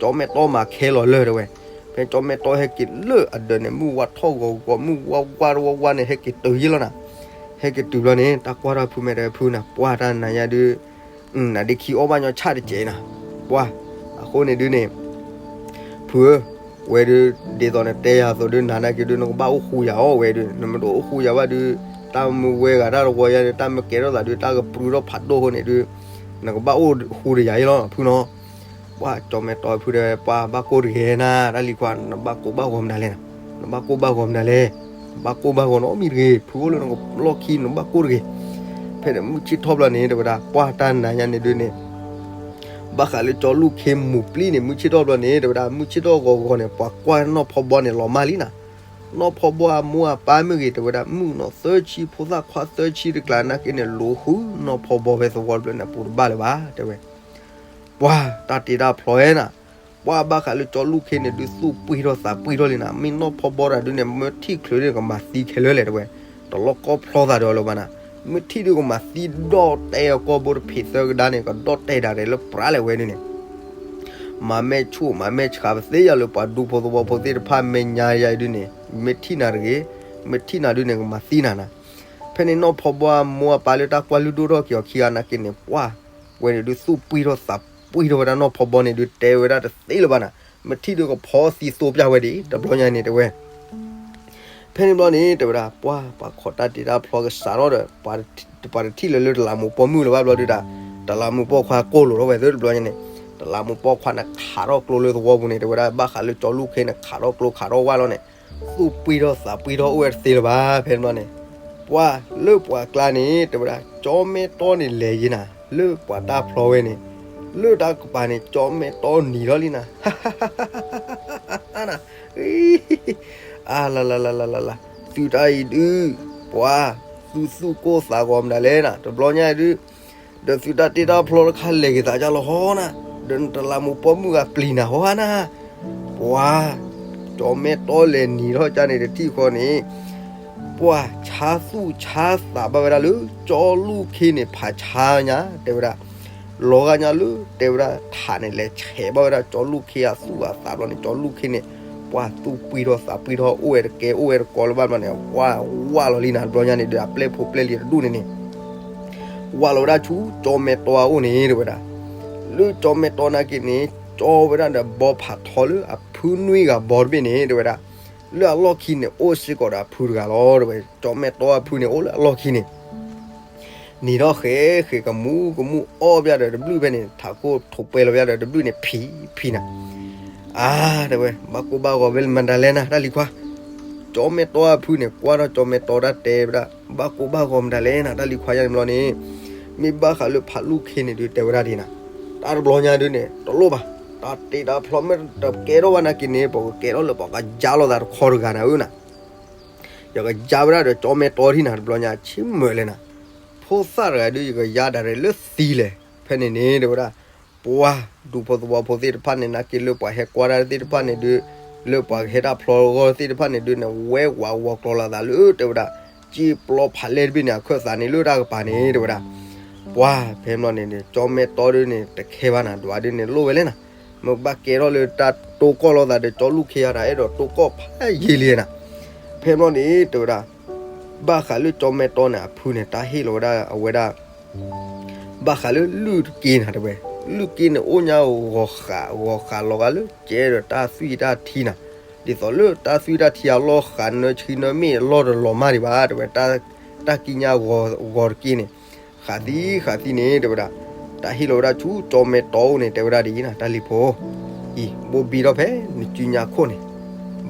ကၠီမဲာ်တီၢ်မၤခဲလီၤလၢာ်တဲဝဲ. ဖဲကၠီမဲာ်တီၢ်ဟဲက့ၤလၢအဒၢးန့ၣ် မုၢ်ဝါထီၣ်ဂီၤဂီၤ မုၢ်ဝါဝါတဝါဝါန့ၣ် ဟဲက့ၤတုၤယ့ၢ်လီၤနၤ. ဟဲက့ၤတုၤဘျီန့ၣ် တၢ်ကွၢ်ထီၣ်ဖုမဲာ်ဒီး ဖုနၤ ပှၢ်တၢ်နၤညါဒုး နၤဒုးခံအီၣ်ဘၣ်ညီဆၣ်တစဲးနၤ, ပှၢ်, အဃိန့ၣ်ဒုးန့ၣ် ဖုဧၢ, ဝဲဒုး ဒ်သိးနတဲယၤအသိးဒုး နၤနာ်က့ၤဒုး နကဘၣ်အိၣ်ဃူယၤအီၤဝဲဒုး နမ့ၢ်တအိၣ်ဃူယၤဘၣ်ဒုး တၢ်မ့ၢ်ဝဲဂၤတၢ်တဝီယါဒုး တၢ်မ့ၢ်ကဲထီၣ်သးဒုး တၢ်ကပြုၢ်ထီၣ်ဖးဒိၣ်အဃိန့ၣ်ဒုး နကဘၣ်အိၣ်ဃူဒီးယၤအံၤလီၤ ဖုနီၤ. ပှၢ်ကၠီမဲာ်တီၢ်ဖုတဲဝဲ ပှၢ်ဘၣ်ကိၢ်တဂ့ၤနၤ တၢ်လံၤခွါ နဘၣ်ကိၢ်ဘၣ်ဂီၤမနုၤလဲၣ်, နဘၣ်ကိၢ်ဘၣ်ဂီၤမနုၤလဲၣ်, နဘၣ်ကိၢ်ဘၣ်ဂီၤနီတမံၤတဂ့ၤ, ဖုအိၣ်လၢနလီၢ်ခံ နဘၣ်ကိၢ်တဂ့ၤ. ဖဲန့ၣ်မုၢ်ဆ့ၣ်ထီၣ်ဘျီန့ၣ် တဲဝဲဒၣ် ပှၢ်တၢ်နၤညါန့ၣ်ဒုးန့ၣ် ဘၣ်ဃးလၢကၠီလူၢ်ခ့မူၤပျံၤန့ၣ် မုၢ်ဆ့ၣ်ထီၣ်ဘျီန့ၣ် တဲဝဲဒၣ် မုၢ်ဆ့ၣ်ထီၣ်ဂီၤဂီၤန့ၣ် ပှၤကွၢ်နီၢ်ဖီဘီန့ၣ်လီၤမၢ်လံနၤ. နီၢ်ဖီဘီအမိၢ်အပၢ်မ့ၢ်ဂ့ၤ တဲဝဲဒၣ် မုၣ်ကနီၤသၢဆံ ဖိသၣ်ခွါသၢဆံတကျါနာ်က့န့ၣ် လူၤဃုနီၢ်ဖီဘီဖဲသဝီတဖျၢၣ်န့ၣ် အပူၤတဘၣ်လၢၤဘၣ် တဲဝဲ. ပှၢ်တၢ်တ့တၢ်ဖျီဝဲနၤ, ပှၢ်ဘၣ်ဃးလၢကၠီလူၢ်ခ့န့ၣ်ဒုး သူၣ်ပှံၢ်ထီၣ်သးပှံၢ်ထီၣ်လံနၤ, မ့ၢ်နီၢ်ဖီဘီတၢ်ဒုးန့ၣ် မ့ၢ်ထံၣ်ချုးဒုး ကမၤသံခဲလၢာ်လဲၣ် တဲဝဲ, တလီၢ်ကီၢ်ဖျီသးဒီးလၢၤဘၣ်နၤ, မ့ၢ်ထံၣ်ဒုးကမၤသံဒီၣ်တဲအကီၢ်ဘိတဖံးသၢကဒါန့ၣ် ကဒီၣ်တဲဒၣ်ရဲၣ်လၢပြးလဲၣ်ဝဲဒုးန့ၣ် မၤမဲာ်ဆူၣ်မၤမဲာ်ဆှးပသ့ယၤလၢပှၤဒူဖိသဝီဖိသ့ၣ်တဖၣ်မဲာ်ညါယၤအံၤဒုးန့ၣ်, မ့ၢ်ထံၣ်နၤတဂ့ၤ, မ့ၢ်ထံၣ်နၤဒုးန့ၣ် ကမၤသံနၤနၤ. ဖဲန့ၣ်နီၢ်ဖီဘီအမိၢ်အပၢ်လၢတၢ်ကွၢ်လုၢ်ဒိၣ်ထီၣ်က့ၤအီၤခံဂၤနာ်က့န့ၣ် ပှၢ်ဝဲန့ၣ်ဒုး သူၣ်ပှံၢ်ထီၣ်သးပှံၢ်ထီၣ်ဝဲဒၣ်နီၢ်ဖီဘီန့ၣ်ဒုး တဲဝဲဒၣ်တသ့လၢၤဘၣ်နၤ, မ့ၢ်ထံၣ်ဒုးကဖီသံသိပျၢ်ဝဲဒၣ် တဘျီညါန့ၣ် တဲဝဲ ဖဲန့ၣ်ဘျီန့ၣ် တဲဝဲဒၣ် ပှၢ်ပှၤခိးတၢ်တ့တၢ်ဖျီကစးထီၣ်ဒီး ပှၤတထံၣ်လၢၤလၢတလးမူးပိာ်မုၣ်လၢၤဘၣ်ဘျီဒုးဒၣ်, တလးမူးပိာ်ခွါကိၢ်လိာ်ထီၣ်ဝဲသ့တဘျီညါန့ၣ်, တလးမူးပိာ်ခွါန့ၣ်ခးထီၣ်ကျိလၢသဝီပူၤန့ၣ် တဲဝဲဒၣ် ဘၣ်ဃးလၢကၠီလူၢ်ခ့န့ၣ် ခးထီၣ်ကျိခးထီၣ်ဝၣ်လီၤန့ၣ်, သူၣ်ပှံၢ်ထီၣ်သးပှံၢ်ထီၣ်အိၣ်ဝဲတသ့လၢၤဘၣ် ဖဲန့ၣ်ဘျီန့ၣ်, ပှၢ်လၢပှၤကျါန့ၣ် တဲဝဲဒၣ် ကၠီမဲာ်တီၢ်န့ၣ်လဲၤယံၤနၤ, လၢပှၤတၢ်ဖျီဝဲန့ၣ်, လၢတၢ်ကပၤန့ၣ် ကၠီမဲာ်တီၢ်နံၤထီၣ်လံနၤ န အါလလလလလလ, သုတၢ်အံၤဒုး, ပှၤ, သုသူၣ်ကိၢ်သးဂီၤမနုၤလဲၣ်နၤ တဘျီညါအံၤဒုး, ဒီးသုတၢ်တ့တၢ်ဖျီတခါလဲၤက့ၤသးဒ်လဲၣ်ဟီနၤ, ဒီးနတလးမူးပိာ်မုၣ်ဂၤပျံၤနၤဟီနၤ, ပှၤ, ကၠီမဲာ်တီၢ်လဲၤနံၤထီၣ်ကၠီန့ၣ်တထံၣ်ဃီန့ၣ် ပှၤဆါသူၣ်ဆါသးဘၣ်ဝဲဒၣ်လၢ ကၠီလူၢ်ခ့န့ၣ် ဖးဆါညါ တဲဝဲဒၣ်, လီၤဂာ်ညါလၢ တဲဝဲဒၣ် ထးန့ၣ် လဲၤဆဲးဘၣ်ဝဲဒၣ် ကၠီလူၢ်ခ့အသူၣ်အသးဘျီန့ၣ် ကၠီလူၢ်ခ့န့ၣ် ပှၤသူၣ်ပှံၢ်ထီၣ်သးပှံၢ်ထီၣ် အိၣ်ဝဲတကဲ အိၣ်ဝဲတကိးလၢၤဘၣ်ဘျီန့ၣ် ဝၢ်ဝၢ်လီၤလံနၤ တဘျီညါန့ၣ်ဒီး အပျဲၢ်ဖိပျဲၢ်လံၤတဒူၣ်န့ၣ်န့ၣ် ဝၢ်လီၤဝဲဒၣ်ဆူ ကၠီမဲာ်တီၢ်အအိၣ်န့ၣ် တဲဝဲဒၣ်, လၢကၠီမဲာ်တီၢ်နာ်က့န့ၣ် ကၠီဝဲဒၣ်ဒီးဘီဖးထီလၢအဖုနွံဂၤဘီတဘ့ၣ်န့ၣ် တဲဝဲဒၣ်, လၢအလီၢ်ခံန့ၣ် အိၣ်စ့ၢ်ကီးဒီးအဖုတဂၤလီၤ တဲဝဲ, ကၠီမဲာ်တီၢ်အဖုန့ၣ် အိၣ်လၢအလီၢ်ခံန့ၣ် နံၤထီၣ်ဃဲဃဲကမူကမူအီၣ်ဘၣ်ဒီးတဘျုးဖဲန့ၣ် ထးခိၣ်ထိးပှဲၤလီၤဘၣ်ဒီးတဘျုးန့ၣ် ဖံးဖံးနၤ, အါ တဲဝဲ ဘၣ်ကိၢ်ဘၣ်ဂီၤဖဲလၢမနုၤလဲၣ်နၤ တၢ်လံၤခွါ, ကၠီမဲာ်တီအဖုန့ၣ် ကွၢ်ထီၣ်ကၠီမဲာ်တီတၢ်တဲဝဲဒၣ် ဘၣ်ကိၢ်ဘၣ်ဂီၤမတၤလဲၣ်နၤ တၢ်လံၤခွါယါန့ၣ်ဘျီန့ၣ်, မ့ၢ်ဘၣ်ဃးလၢဖးလူၢ်ခ့န့ၣ်ဒုးတဲဝဲဒၣ်ဒ်နၤ, တၢ်တဘျီညါဒုးန့ၣ် တလိၣ်ဘၣ်, တၢ်တ့တၢ်ဖျီမ့ၢ်တကဲထီၣ်ဘၣ်နာ်က့န့ၣ် ပကကဲထီၣ်လၢပှၤကယါလိာ်သးတခီတဂၤနၤဧၢနၤ, ယကယါဝဲဒၣ်ဒီးကၠီမဲာ်တီထံၣ်နၤ တဘျီညါဆံးမုာ်လဲၣ်နၤ, ဖိသၣ်တဂၤဒုး ယကယါဒၣ်ရဲၣ်လၢသံလဲၣ်, ဖဲန့ၣ်န့ၣ် တဲဝဲဒၣ် ပှၤဒူဖိသဝီဖိသ့ၣ်တဖၣ်န့ၣ် နာ်က့လၢပှၤဟဲကွၢ်တၢ်သ့ၣ်တဖၣ်န့ၣ်ဒုး, လၢပှၤကဟဲတၢ်ဖျီဂီၢ်သ့ၣ်တဖၣ်န့ၣ်ဒုးန့ၣ် ဝဲဝးဝီၤကျီၤလီၤသးလၢ တဲဝဲဒၣ် ကၠ့ပျီဖးလဲၢ်တဘ့ၣ်န့ၣ် အခၢၣ်သးန့ၣ်လၢတၢ်ကပၤန့ၣ် တဲဝဲဒၣ်, ပှၤဖဲမလီၤန့ၣ် ကၠီမဲာ်တီဒုးန့ၣ် တခဲဘၣ်နၤ ဒွးဒုးန့ၣ် လိၣ်ဝဲလဲၣ်နၤ, မ့ၢ်ဘၣ်ကဲထီၣ်လၢတၢ်တိၢ်ကီၢ်လိာ်သးဒီးကၠီလူၢ်ခ့ဧါ တၢ်အဲၣ်ဒိးတိၢ်ကီၢ်ဖးယံာ်လံနၤ, ဖဲမလီၤန့ၣ် တဲဝဲဒၣ် ဘၣ်ဃးလၢကၠီမဲာ်တီန့ၣ် အဖုန့ၣ် တၢ်ဟ့ၣ်လီၤဝဲဒၣ်အဝဲဒၣ် ဘၣ်ဃးလၢလုၢ်တက့နၤ တဲဝဲ, လုၢ်က့န့ၣ် အိၣ်ညါဂီၤဃး ဂီၤဃးလီၤဂာ်လၢကဲဒီးတၢ်သွံၣ်တၢ်ထံနၤ, ဒ်သိးလၢတၢ်သွံၣ်တၢ်ထံအလီၢ်ဃးနၢဆှံနၢမ့ၣ်အလီၢ်တလီၤမၢ်ဒံးဘၣ် တဲဝဲ, တၢ်ကံညါဂီၤတက့န့ၣ် ဃးသံဃးသံန့ၣ် တဲဝဲဒၣ်, တၢ်ဟ့ၣ်လီၤဝဲဒၣ်ဆူကၠီမဲာ်တီအိၣ်န့ၣ် တဲဝဲဒၣ်ဒ်အံၤနၤ တၢ်လံၤဖိ, အံၤ ဘိၣ်ဘံထီၣ်ဖဲနစုညါခိၣ်န့ၣ်,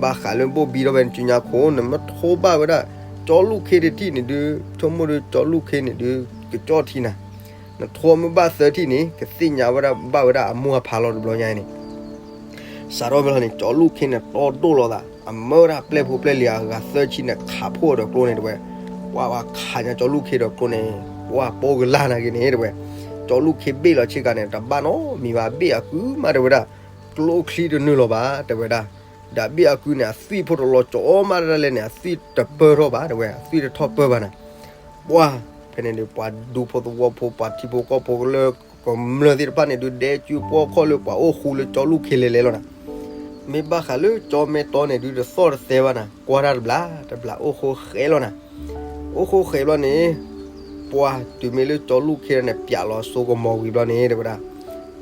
ဘၣ်ဃးလၢဘိၣ်ဘံထီၣ်ဖဲနစုညါခိၣ် နမ့ၢ်ထိဘၣ်ဝဲဒၣ် ကၠီလူၢ်ခ့တထံၣ်န့ၣ်ဒုး ဆိကမိၣ်ဒုးကၠီလူၢ်ခ့န့ၣ်ဒုး ကကၠီၣ်ထံနၤ, နထိမ့ၢ်ဘၣ်သၢထံၣ်န့ၣ် ကသ့ၣ်ညါဝဲဒၣ်ဘၣ်ဝဲဒၣ်အမိၢ်အဖါလီၤ တဘျီညါအံၤန့ၣ် စးထီၣ်ဖဲလီၤန့ၣ် ကၠီလူၢ်ခ့န့ၣ် တီဒိၣ်လိာ်သး အမၢဝဲဒၣ်ပျဲၢ်ဖိပျဲၢ်လံၤအဂၤသၢဆံန့ၣ် ခးဖှိၣ်ဒီးကျိန့ၣ် တဲဝဲ, ပှၤပှၤခးညါကၠီလူၢ်ခ့ဒီးကျိန့ၣ် ပှၤပိကလၢ်နာ်က့န့ၣ် တဲဝဲ, ကၠီလူၢ်ခ့ဘ့ၣ်လီၤဆ့ကၤန့ၣ် တဘၣ်နီတမံၤဘၣ် ဘ့ၣ်အကုမး တဲဝဲဒၣ်, ကျိချံတနုာ်လီၤဘၣ် တဲဝဲဒၣ်, ဒီးဘ့ၣ်အကုန့ၣ် အသွံၣ်ဖိတလီၤကၠီမးတၢ်လဲၣ်န့ၣ် အသွံၣ်တပၢၢ်ထီၣ်ဘၣ် တဲဝဲ, အသွံၣ်တထီၣ်ပၢၢ်ဘၣ်နၤ ပှၤဖဲန့ၣ်ဒီး ပှၤဒူဖိသဝီဖိ ပှၤထံဖိကီၢ်ဖိလၢကမျၢၢ်သ့ၣ်တဖၣ်န့ၣ်ဒုး ဒဲကၠူပှီၢ်ခီၣ်လၢပှၤအိၣ်ဃူလၢကၠီလူၢ်ခ့လဲၤလဲၤလီၤနၤ, မ့ၢ်ဘၣ်ဃးလၢကၠီမဲာ်တီန့ၣ်ဒုး တသီၣ်တသဲဘၣ်နၤ ကွၢ်တၢ်တဘျီတဘျီ အိၣ်ဃိဃဲလီၤနၤ, အိၣ်ဃိဃဲဘျီန့ၣ် ပှၤတုၤမ့ၢ်လၢကၠီလူၢ်ခ့န့ၣ် ပၠးလီၤစိကမီၤဝံၤဘျီန့ၣ် တဲဝဲဒၣ်,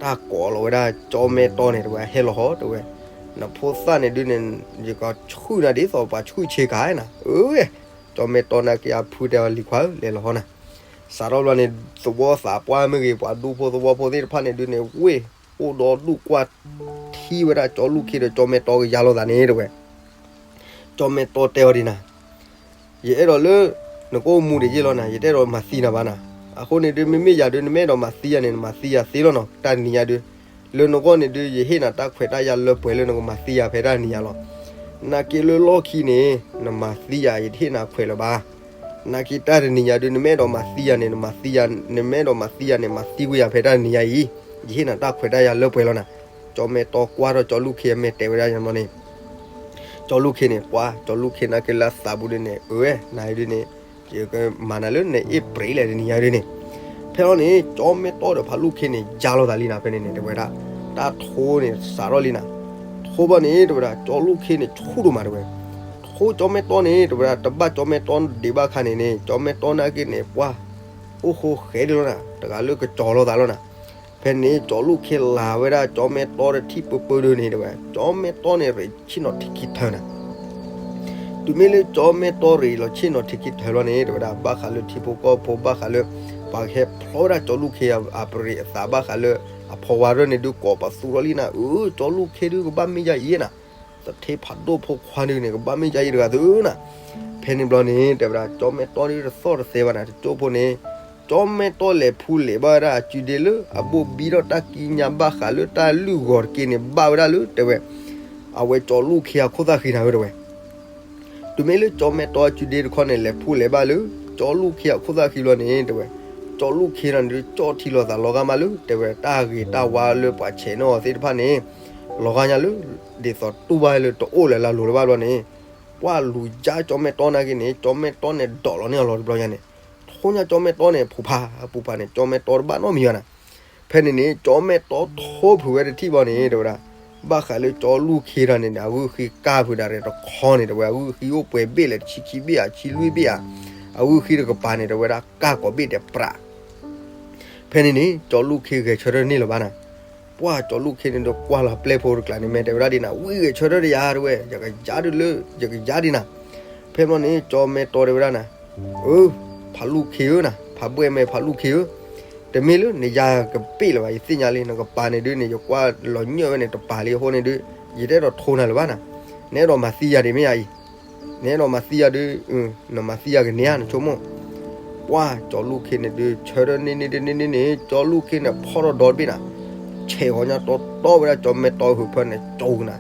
တၢ်ကိးလီၤဝဲဒၣ်ကၠီမဲာ်တီန့ၣ် တဲဝဲ ဟဲလီၤဟီ တဲဝဲ, နဖိသၣ်န့ၣ်ဒုးန့ၣ် ယကဆှုၣ်နၤဒ်သိးပှၤဆှုၣ်ဆ့ကၤနၤ, အၢ ကၠီမဲာ်တီနာ်က့အဖုတဲအီၤ လံၤခွါဧၢ လဲၤလီၤဟီနၤ, စးထီၣ်ဘျီန့ၣ် သဝီသးပှၢ်မ့ၢ်ဂ့ၤ ပှၤဒူဖိသဝီဖိသ့ၣ်တဖၣ်န့ၣ်ဒုးန့ၣ် ဝ့ၢ်အိၣ်ဒီဒူၣ်ကွၢ်ထံဝဲဒၣ်ကၠီလူၢ်ခ့ဒီးကၠီမဲာ်တီကယါလိာ်သးန့ၣ် တဲဝဲ, ကၠီမဲာ်တီတဲအီၤဒ်နၤ, ယအဲၣ်ဒိးလၢ နကအိၣ်မူဒံးယ့ၢ်လီၤနၤ ယတအဲၣ်ဒိးမၤသံနၤဘၣ်နၤ, အဃိန့ၣ်ဒုး မ့မ့ၢ်ယၤဒုး နမ့ၢ်အဲၣ်ဒိးမၤသံယၤန့ၣ် နမၤသံယၤသ့လီၤနီၤ တၢ်တနံၤညါဒုး, လၢနဂီၢ်န့ၣ်ဒုး ယဟ့ၣ်နၤတၢ်ခွဲးတၢ်ယာ်လၢပှဲၤလၢနကမၤသံယၤဖဲတၢ်တနံၤညါလီၤ, နာ်က့လၢလီၢ်ခံန့ၣ် နမၤသံယၤ ယတဟ့ၣ်နၤခွဲးလၢၤဘၣ်, နာ်က့တၢ်တနံၤညါဒုး နမ့ၢ်အဲၣ်ဒိးမၤသံယၤန့ၣ် နမၤသံယၤ နမ့ၢ်အဲၣ်ဒိးမၤသံယၤန့ၣ် မၤသံကွံာ်ယၤဖဲတၢ်တနံၤညါအံၤ, ယဟ့ၣ်နၤတၢ်ခွဲးတၢ်ယာ်လၢပှဲၤလီၤနၤ, ကၠီမဲာ်တီကွၢ်ထီၣ်ကၠီလူၢ်ခ့အမဲာ်တဲဝဲဒၣ်ညါဘျီန့ၣ် ကၠီလူၢ်ခ့န့ၣ် ပှၤ ကၠီလူၢ်ခ့နာ်က့လၢအသးပူၤဒုးန့ၣ် အၢ နၤဒုးန့ၣ် ယကမၤနၤလၢနအ့ၣ်ပြံးလဲၣ်တနံၤညါဒုးန့ၣ်, ဖဲလီၤန့ၣ် ကၠီမဲာ်တီဒီးဖးလူၢ်ခ့န့ၣ် ယါလိာ်သးလံနၤ ဖဲန့ၣ်န့ၣ် တဲဝဲဒၣ်, တၢ်ထိန့ၣ်စးထီၣ်လံနၤ, ထိဘၣ်န့ၣ် တဲဝဲဒၣ် ကၠီလူၢ်ခ့န့ၣ် ဆူၣ်ဒိၣ်မး တဲဝဲ, ထိကၠီမဲာ်တီန့ၣ် တဲဝဲဒၣ် တဘၣ်ကၠီမဲာ်တီဒံးဘၣ်ခါန့ၣ်န့ၣ် ကၠီမဲာ်တီနာ်က့န့ၣ် ပှၤ အိၣ်ဃိဃဲဒၣ်လီၤနၤ တဂၤလၢကကၠီလိာ်သးလီၤနၤ, ဖဲန့ၣ် ကၠီလူၢ်ခ့လၤဝဲဒၣ် ကၠီမဲာ်တီတထံၣ်ပၢပၢဒုးန့ၣ် တဲဝဲ ကၠီမဲာ်တီန့ၣ် ရ့ၣ်ဆ့ၣ်နီၤထံးခံထၢနၤ, တုၤမ့ၢ်လၢကၠီမဲာ်တီရ့ၣ်လီၤဆ့ၣ်နီၤထံးခံထၢလီၤန့ၣ် တဲဝဲဒၣ် ဘၣ်ဃးလၢထံဖိကီၢ်ဖိ ဘၣ်ဃးလၢ ပှၤကဟဲဖျီဝဲဒၣ်ကၠီလူၢ်ခ့အပရံးအသး ဘၣ်ဃးလၢ အဖီဝါရၢၢ်န့ၣ်ဒုး ကိးပသူထီၣ်လံနၤ အၢ ကၠီလူၢ်ခ့ဒုး ကဘၣ်မ့ၢ်ယါအံၤနၤ, သထ့ဖးဒိၣ်ဖိခွါဒုးန့ၣ် ကဘၣ်မ့ၢ်ယါအံၤတဂၤသုနၤ, ဖဲန့ၣ်ဘျီန့ၣ် တဲဝဲဒၣ် ကၠီမဲာ်တီဒုး တသီၣ်တသဲဘၣ်နၤ တကၠိဖိန့ၣ် ကၠီမဲာ်တီလဲၤဖူလဲၤဘၣ်ဝဲဒၣ်အစုဒ့လၢ အဘိၣ်ဘံထီၣ်တၢ်ကံညါဘၣ်ဃးလၢတၢ်လုၢ်ဂီၤတက့န့ၣ် ဘၣ်ဝဲဒၣ်လၢ တဲဝဲ အဝဲကၠီလူၢ်ခ့အခိၣ်သၣ်ဃံနၤဧၢ တဲဝဲ, တုၤမ့ၢ်လၢကၠီမဲာ်တီအစုဒ့တခီန့ၣ် လဲၤဖူလဲၤဘၣ်လၢ ကၠီလူၢ်ခ့အခိၣ်သၣ်ဃံဘျီန့ၣ် တဲဝဲ ကၠီလူၢ်ခ့န့ၣ်ဒုး ကၠီထံလီၤသးလီၤဂာ်မးလၢ တဲဝဲ တၢ်ဂ့ၤတၢ်ဝါလၢပှၤဆဲးန့ၢ်အီၤသ့ၣ်တဖၣ်န့ၣ် လီၤဂာ်ညါလၢ ဒ်သိးတူၢ်ဘၣ်လၢတအိၣ်လၢၤလၢ်လိၤလၢၤဘၣ်ဘျီန့ၣ် ပှၤလူၤယါကၠီမဲာ်တီနာ်က့န့ၣ် ကၠီမဲာ်တီန့ၣ် ဒိးလီၤန့ၢ်အလီၢ်တဘျီညါန့ၣ် ထိညါကၠီမဲာ်တီန့ၣ် ဖူးဖးအပူၤဖးန့ၣ် ကၠီမဲာ်တီတဘၣ်နီတမံၤဘၣ်နၤ, ဖဲန့ၣ်န့ၣ် ကၠီမဲာ်တီထိဖုးဝဲတထံၣ်ဘျီန့ၣ် တဲဝဲဒၣ် ဘၣ်ဃးလၢကၠီလူၢ်ခ့တၢ်န့ၣ်န့ၣ် အဂုၢ်ဃ့ကၢ်ဖုးဒၣ်ရဲၣ်တခီန့ၣ် တဲဝဲ အဂုၢ်ဃ့အိၣ်ပှဲၤဘ့ၣ်လဲၣ် တဆံခံဘ့ၣ်ဧါ ဆံလွံၢ်ဘ့ၣ်ဧါ, အဂုၢ်ဃ့တကပၤန့ၣ် တဲဝဲဒၣ် ကၢ်ကိးဘ့ၣ်တဲပြး ဖဲန့ၣ်န့ၣ် ကၠီလူၢ်ခ့ဂဲၤဆၢထၢၣ်န့ၢ်လၢၤဘၣ်နၤ, ပှၤကၠီလူၢ်ခ့န့ၣ်ဒီးကွၢ်လီၤပျဲၢ်ဖိတကျါန့ၣ် မ့ၢ်တဲဝဲဒၣ်ဒ်နၤ ဝံဂဲၤဆၢထၢၣ်တယၤ တဲဝဲ ယကယါဒုးလၢ ယကယါဒ်နၤ, ဖဲဘျီန့ၣ် ကၠီမဲာ်တီတဲဝဲဒၣ်နၤ, အၢ ဖးလူၢ်ခ့ဧၢနၤ ဖးဘှဲၣ်မဲာ်ဖးလူၢ်ခ့ဧၢ, တမ့ၢ်လၢနယါကပ့ၣ်လၢၤဘၣ် ယသ့ၣ်ညါလံ နကပၤန့ၣ်ဒုးန့ၣ် ယကွၢ်လီၤညၢၣ်ဝဲန့ၣ်တပၤလံအဃိန့ၣ်ဒုး ယတအဲၣ်ဒိးထိနၤလၢၤဘၣ်နၤ, နအဲၣ်ဒိးမၤသံယၤဒံးမ့ၢ်ယါအံၤ, နအဲၣ်ဒိးမၤသံယၤဒုး, နမၤသံယၤကန့ၢ်ဧါ နဆိကမိၣ်. ပှၢ်ကၠီလူၢ်ခ့န့ၣ်ဒုး ဆၢထၢၣ်န့ၢ်န့ၢ်တန့ၢ်န့ၣ်န့ၣ် ကၠီလူၢ်ခ့န့ၣ် ဖီၣ်ထီၣ်ဒီတဘ့ၣ်နၤ, ဆဲးဃီၤညါတီတီဝဲဒၣ်ကၠီမဲာ်တီၢ်ဟုးဖၢန့ၣ် ကၠီနၤ,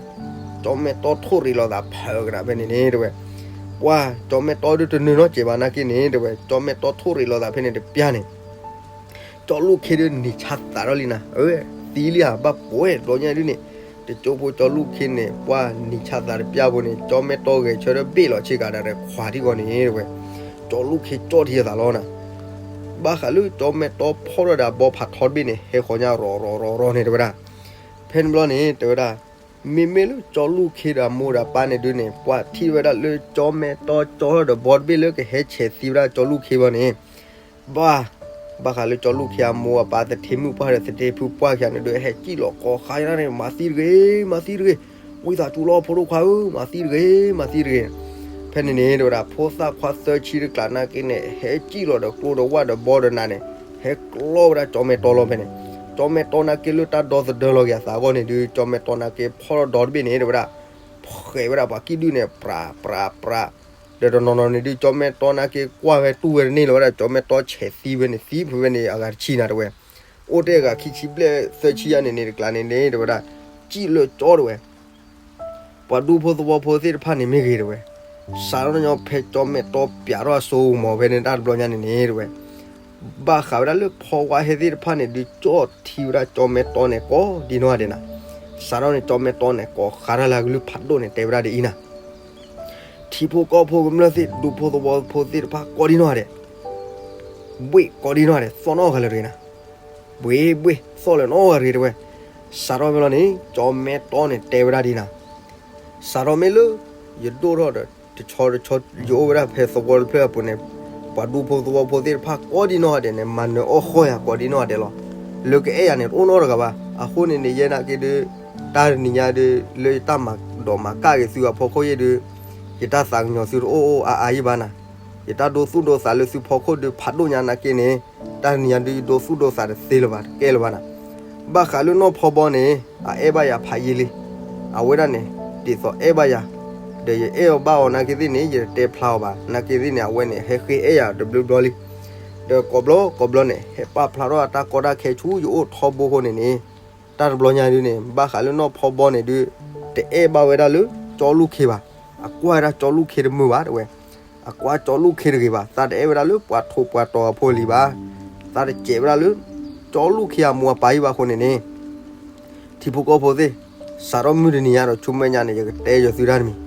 ကၠီမဲာ်တီၢ်ထိၣ်ရ့လိာ်သးဖးကနၤဖဲန့ၣ်န့ၣ် တဲဝဲ. ပှၢ်ကၠီမဲာ်တီၢ်ဒုးတနုာ်နီတစဲးဘၣ်နာ်က့န့ၣ် တဲဝဲ, ကၠီမဲာ်တီၢ်ထိၣ်ရ့လိာ်သးဖဲန့ၣ်တပျၢ်န့ၣ် ကၠီလူၢ်ခ့ဒုးနံၤဆါသးထီၣ်လံနၤ, သံလံဧါ ဘၣ်ပှဲၤတဘျီညါဒုးန့ၣ်, တကၠိဖိကၠီလူၢ်ခ့န့ၣ် ပှၢ်နံၤဆါသးတပျၢ်ဖိန့ၣ် ကၠီမဲာ်တီၢ်ဂဲၤဆၢထၢၣ်ဘ့ၣ်လီၤဆ့ကၤဒီးခွးထံဂီၤန့ၣ် တဲဝဲ. ကၠီလူၢ်ခ့ကၠီၣ်ထံအသးလီၤနၤ, ဘၣ်ဃးလၢကၠီမဲာ်တီၢ်ဖီၣ်ထီၣ်ဒီးဘီဖးထီတဘ့ၣ်န့ၣ် ဟဲဃီၤညါရီၤရီၤရီၤရီၤန့ၣ် တဲဝဲဒၣ်. ဖဲန့ၣ်ဘျီန့ၣ် တဲဝဲဒၣ်, မ့မ့ၢ်လၢကၠီလူၢ်ခ့ဒီးအမိၢ်ဒီးပၢ်န့ၣ်ဒုးန့ၣ် ပှၢ်ထံၣ်ဝဲဒၣ်လၢကၠီမဲာ်တီၢ်ကၠီထီၣ်ဒီးဘီတဘ့ၣ်လၢကဟဲဆဲးသံဝဲဒၣ်ကၠီလူၢ်ခ့ဘျီန့ၣ် ဘၣ်, ဘၣ်ဃးလၢကၠီလူၢ်ခ့အမိၢ်အပၢ်သထ့မုၣ်ပှၢ်ဒီးသထ့ဖုပှၢ်ခံဂၤန့ၣ်ဒုး ဟဲစံၣ်လီၤကိးဃါန့ၣ် မၤသံတဂ့ၤ, မၤသံတဂ့ၤ, ဝံသးစူၤလီၤဖိဒိၣ်ခွါဧၢ, မၤသံတဂ့ၤ, မၤသံတဂ့ၤ. ဖဲန့ၣ်န့ၣ် တဲဝဲဒၣ် ဖိသၣ်ခွါသၢဆံတကျးနာ်က့န့ၣ် ဟဲစံၣ်လီၤဒီးကျိဒီးဝၣ်ဒီးဘီဒီးနးန့ၣ် ဟဲကျီဝဲဒၣ်ကၠီမဲာ်တီၢ်လီၤဖဲန့ၣ်, ကၠီမဲာ်တီၢ်နာ်က့လၢတၢ်ဒီသဒၢလီၤက့ၤအသးအဂီၢ်န့ၣ်ဒုး ကၠီမဲာ်တီၢ်နာ်က့ဖီၣ်ထီၣ်ဒီတဘ့ၣ်န့ၣ် တဲဝဲဒၣ် ဖှဲးဝဲဒၣ်ပှၤကံၣ်ဒုၣ်န့ၣ် ပြးပြးပြး ဒီးတနီၤနီၤန့ၣ်ဒုး ကၠီမဲာ်တီၢ်နာ်က့ကွၢ်ဝဲတူၢ်ဝဲတန့ၢ်လၢၤဝဲဒၣ် ကၠီမဲာ်တီၢ်ဆဲးသံဝဲန့ၣ် သံဖုဝဲန့ၣ် အဂၤတဆံနၤတဲဝဲ, အိၣ်တ့ၢ်အဂၤခံဆံဘျဲၣ်သၢဆံယါန့ၣ်န့ၣ် တကျးန့ၣ်န့ၣ် တဲဝဲဒၣ်, စံၣ်လၢကၠီတဲဝဲ, ပှၤဒူဖိသဝီဖိသ့ၣ်တဖၣ်န့ၣ်မ့ၢ်ဂ့ၤတဲဝဲ, စးထီၣ်ညီဖဲကၠီမဲာ်တီၢ်ပၠးထီၣ်အစိကမီၤဖဲန့ၣ်တၢ်တဘျီညါန့ၣ်န့ၣ် တဲဝဲ ဘၣ်ဃးဝဲဒၣ်လၢဖီဝါဟဲသ့ၣ်တဖၣ်န့ၣ် ဒုးကၠီထံဝဲဒၣ်ကၠီမဲာ်တီၢ်န့ၣ်ကိးဒံနီၢ်ဂၤဒဲးနၤ, စးထီၣ်န့ၣ် ကၠီမဲာ်တီၢ်န့ၣ် ကိးဃးတၢ်လၢအကလုၢ်ဖးဒိၣ်န့ၣ် တဲဝဲဒၣ်ဒ်အံၤနၤ, ထံဖိကီၢ်ဖိကမျၢၢ်သ့ၣ် ဒူဖိသဝီဖိသ့ၣ်တဖၣ်ကိးဒံနီၢ်ဂၤဒဲး, ဘှ့ၣ်ကိးဒံနီၢ်ဂၤဒဲး သီၣ်နီၢ်ဂၤလၢာ်တဂ့ၤနၤ, ဘှ့ၣ်ဘှ့ၣ် သီၣ်လၢာ်နီၢ်ဂၤတဂ့ၤတဲဝဲ, စးထီၣ်ဖဲလီၤန့ၣ် ကၠီမဲာ်တီၢ်န့ၣ် တဲဝဲဒၣ်ဒ်နၤ စးထီၣ်မ့ၢ်လၢ ယဒိၣ်ထီၣ်ဒီး တဆီတဆီ ယအိၣ်ဝဲဒၣ်ဖဲသဝီတဖျၢၣ်အပူၤန့ၣ် ပှၤဒူဖိသဝီဖိသ့ၣ်တဖၣ်ကိးဒံနီၢ်ဂၤဒဲးန့ၣ် မၤနၢၤအီၣ်ဃီၢ်ယၤကိးဒံနီၢ်ဂၤဒဲးလီၤ. လၢကအဲၣ်ယၤန့ၣ် တအိၣ်နီတဂၤဘၣ်. အဃိန့ၣ်န့ၣ် ယဲနာ်က့ဒုး တၢ်တနံၤညါဒုး လၢယတၢ်မၤဒိးမၤကၣ်က့ၤသုအဖီခိၣ်ယဲဒုး ယတၢ်သးကညီၤသုတအိၣ်အိၣ်အါအါယံၣ်ဘၣ်နၤ. ယတၢ်ဒိသူၣ်ဒိသးလၢသုဖီခိၣ်ဒုးဖးဒိၣ်ညါနာ်က့န့ၣ် တၢ်တနံၤညါဒုး ယဒိသူၣ်ဒိသးတသ့လၢၤဘၣ် တကဲလၢၤဘၣ်နၤ. ဘၣ်ဃးလၢနီၢ်ဖီဘီန့ၣ် အအဲၣ်ဘၣ်ယၤဖးယံာ်လံ. အဝဲဒၣ်န့ၣ် ဒ်သိးအဲၣ်ဘၣ်ယၤ ဒီးယအဲၣ်အီၤဘၣ်အီၤနာ်က့သ့ၣ်န့ၣ် ယတတဲဖျါအီၤဘၣ်. နာ်က့သ့ၣ်န့ၣ် အဝဲန့ၣ် ဟဲဃ့အဲၣ်ယၤတဘျီဘျီလံ. ဒီးကိးဘျီကိးဘျီန့ၣ် ဟဲပာ်ဖျါထီၣ်အတၢ်ကီတၢ်ခဲဆူယအိၣ်ထီဘိအဃိန့ၣ်န့ၣ် တၢ်တဘျီညါဒုးန့ၣ် ဘၣ်ဃးလၢနီၢ်ဖီဘီန့ၣ်ဒုး တအဲၣ်ဘၣ်ဝဲဒၣ်လၢကၠီလူၢ်ခ့ဘၣ်. အကွၢ်ဝဲဒၣ်ကၠီလူၢ်ခ့တမုာ်ဘၣ်တဲဝဲ. အကွၢ်ကၠီလူၢ်ခ့တဂ့ၤဘၣ်. သးတအဲၣ်ဝဲဒၣ်လၢပှၤထိးပှၤတီၤအဖိအလံၤဘၣ်. သးတစဲးဝဲဒၣ်လၢ ကၠီလူၢ်ခ့အမိၢ်အပၢ်အံၤဘၣ်အဃိန့ၣ်န့ၣ် ထံဖိကီၢ်ဖိသ့ၣ်, စးထီၣ်မုၢ်တနံၤညါဒီးဆူမဲာ်ညါန့ၣ် ယကတဲယွၤသုတၢ်တမံၤ,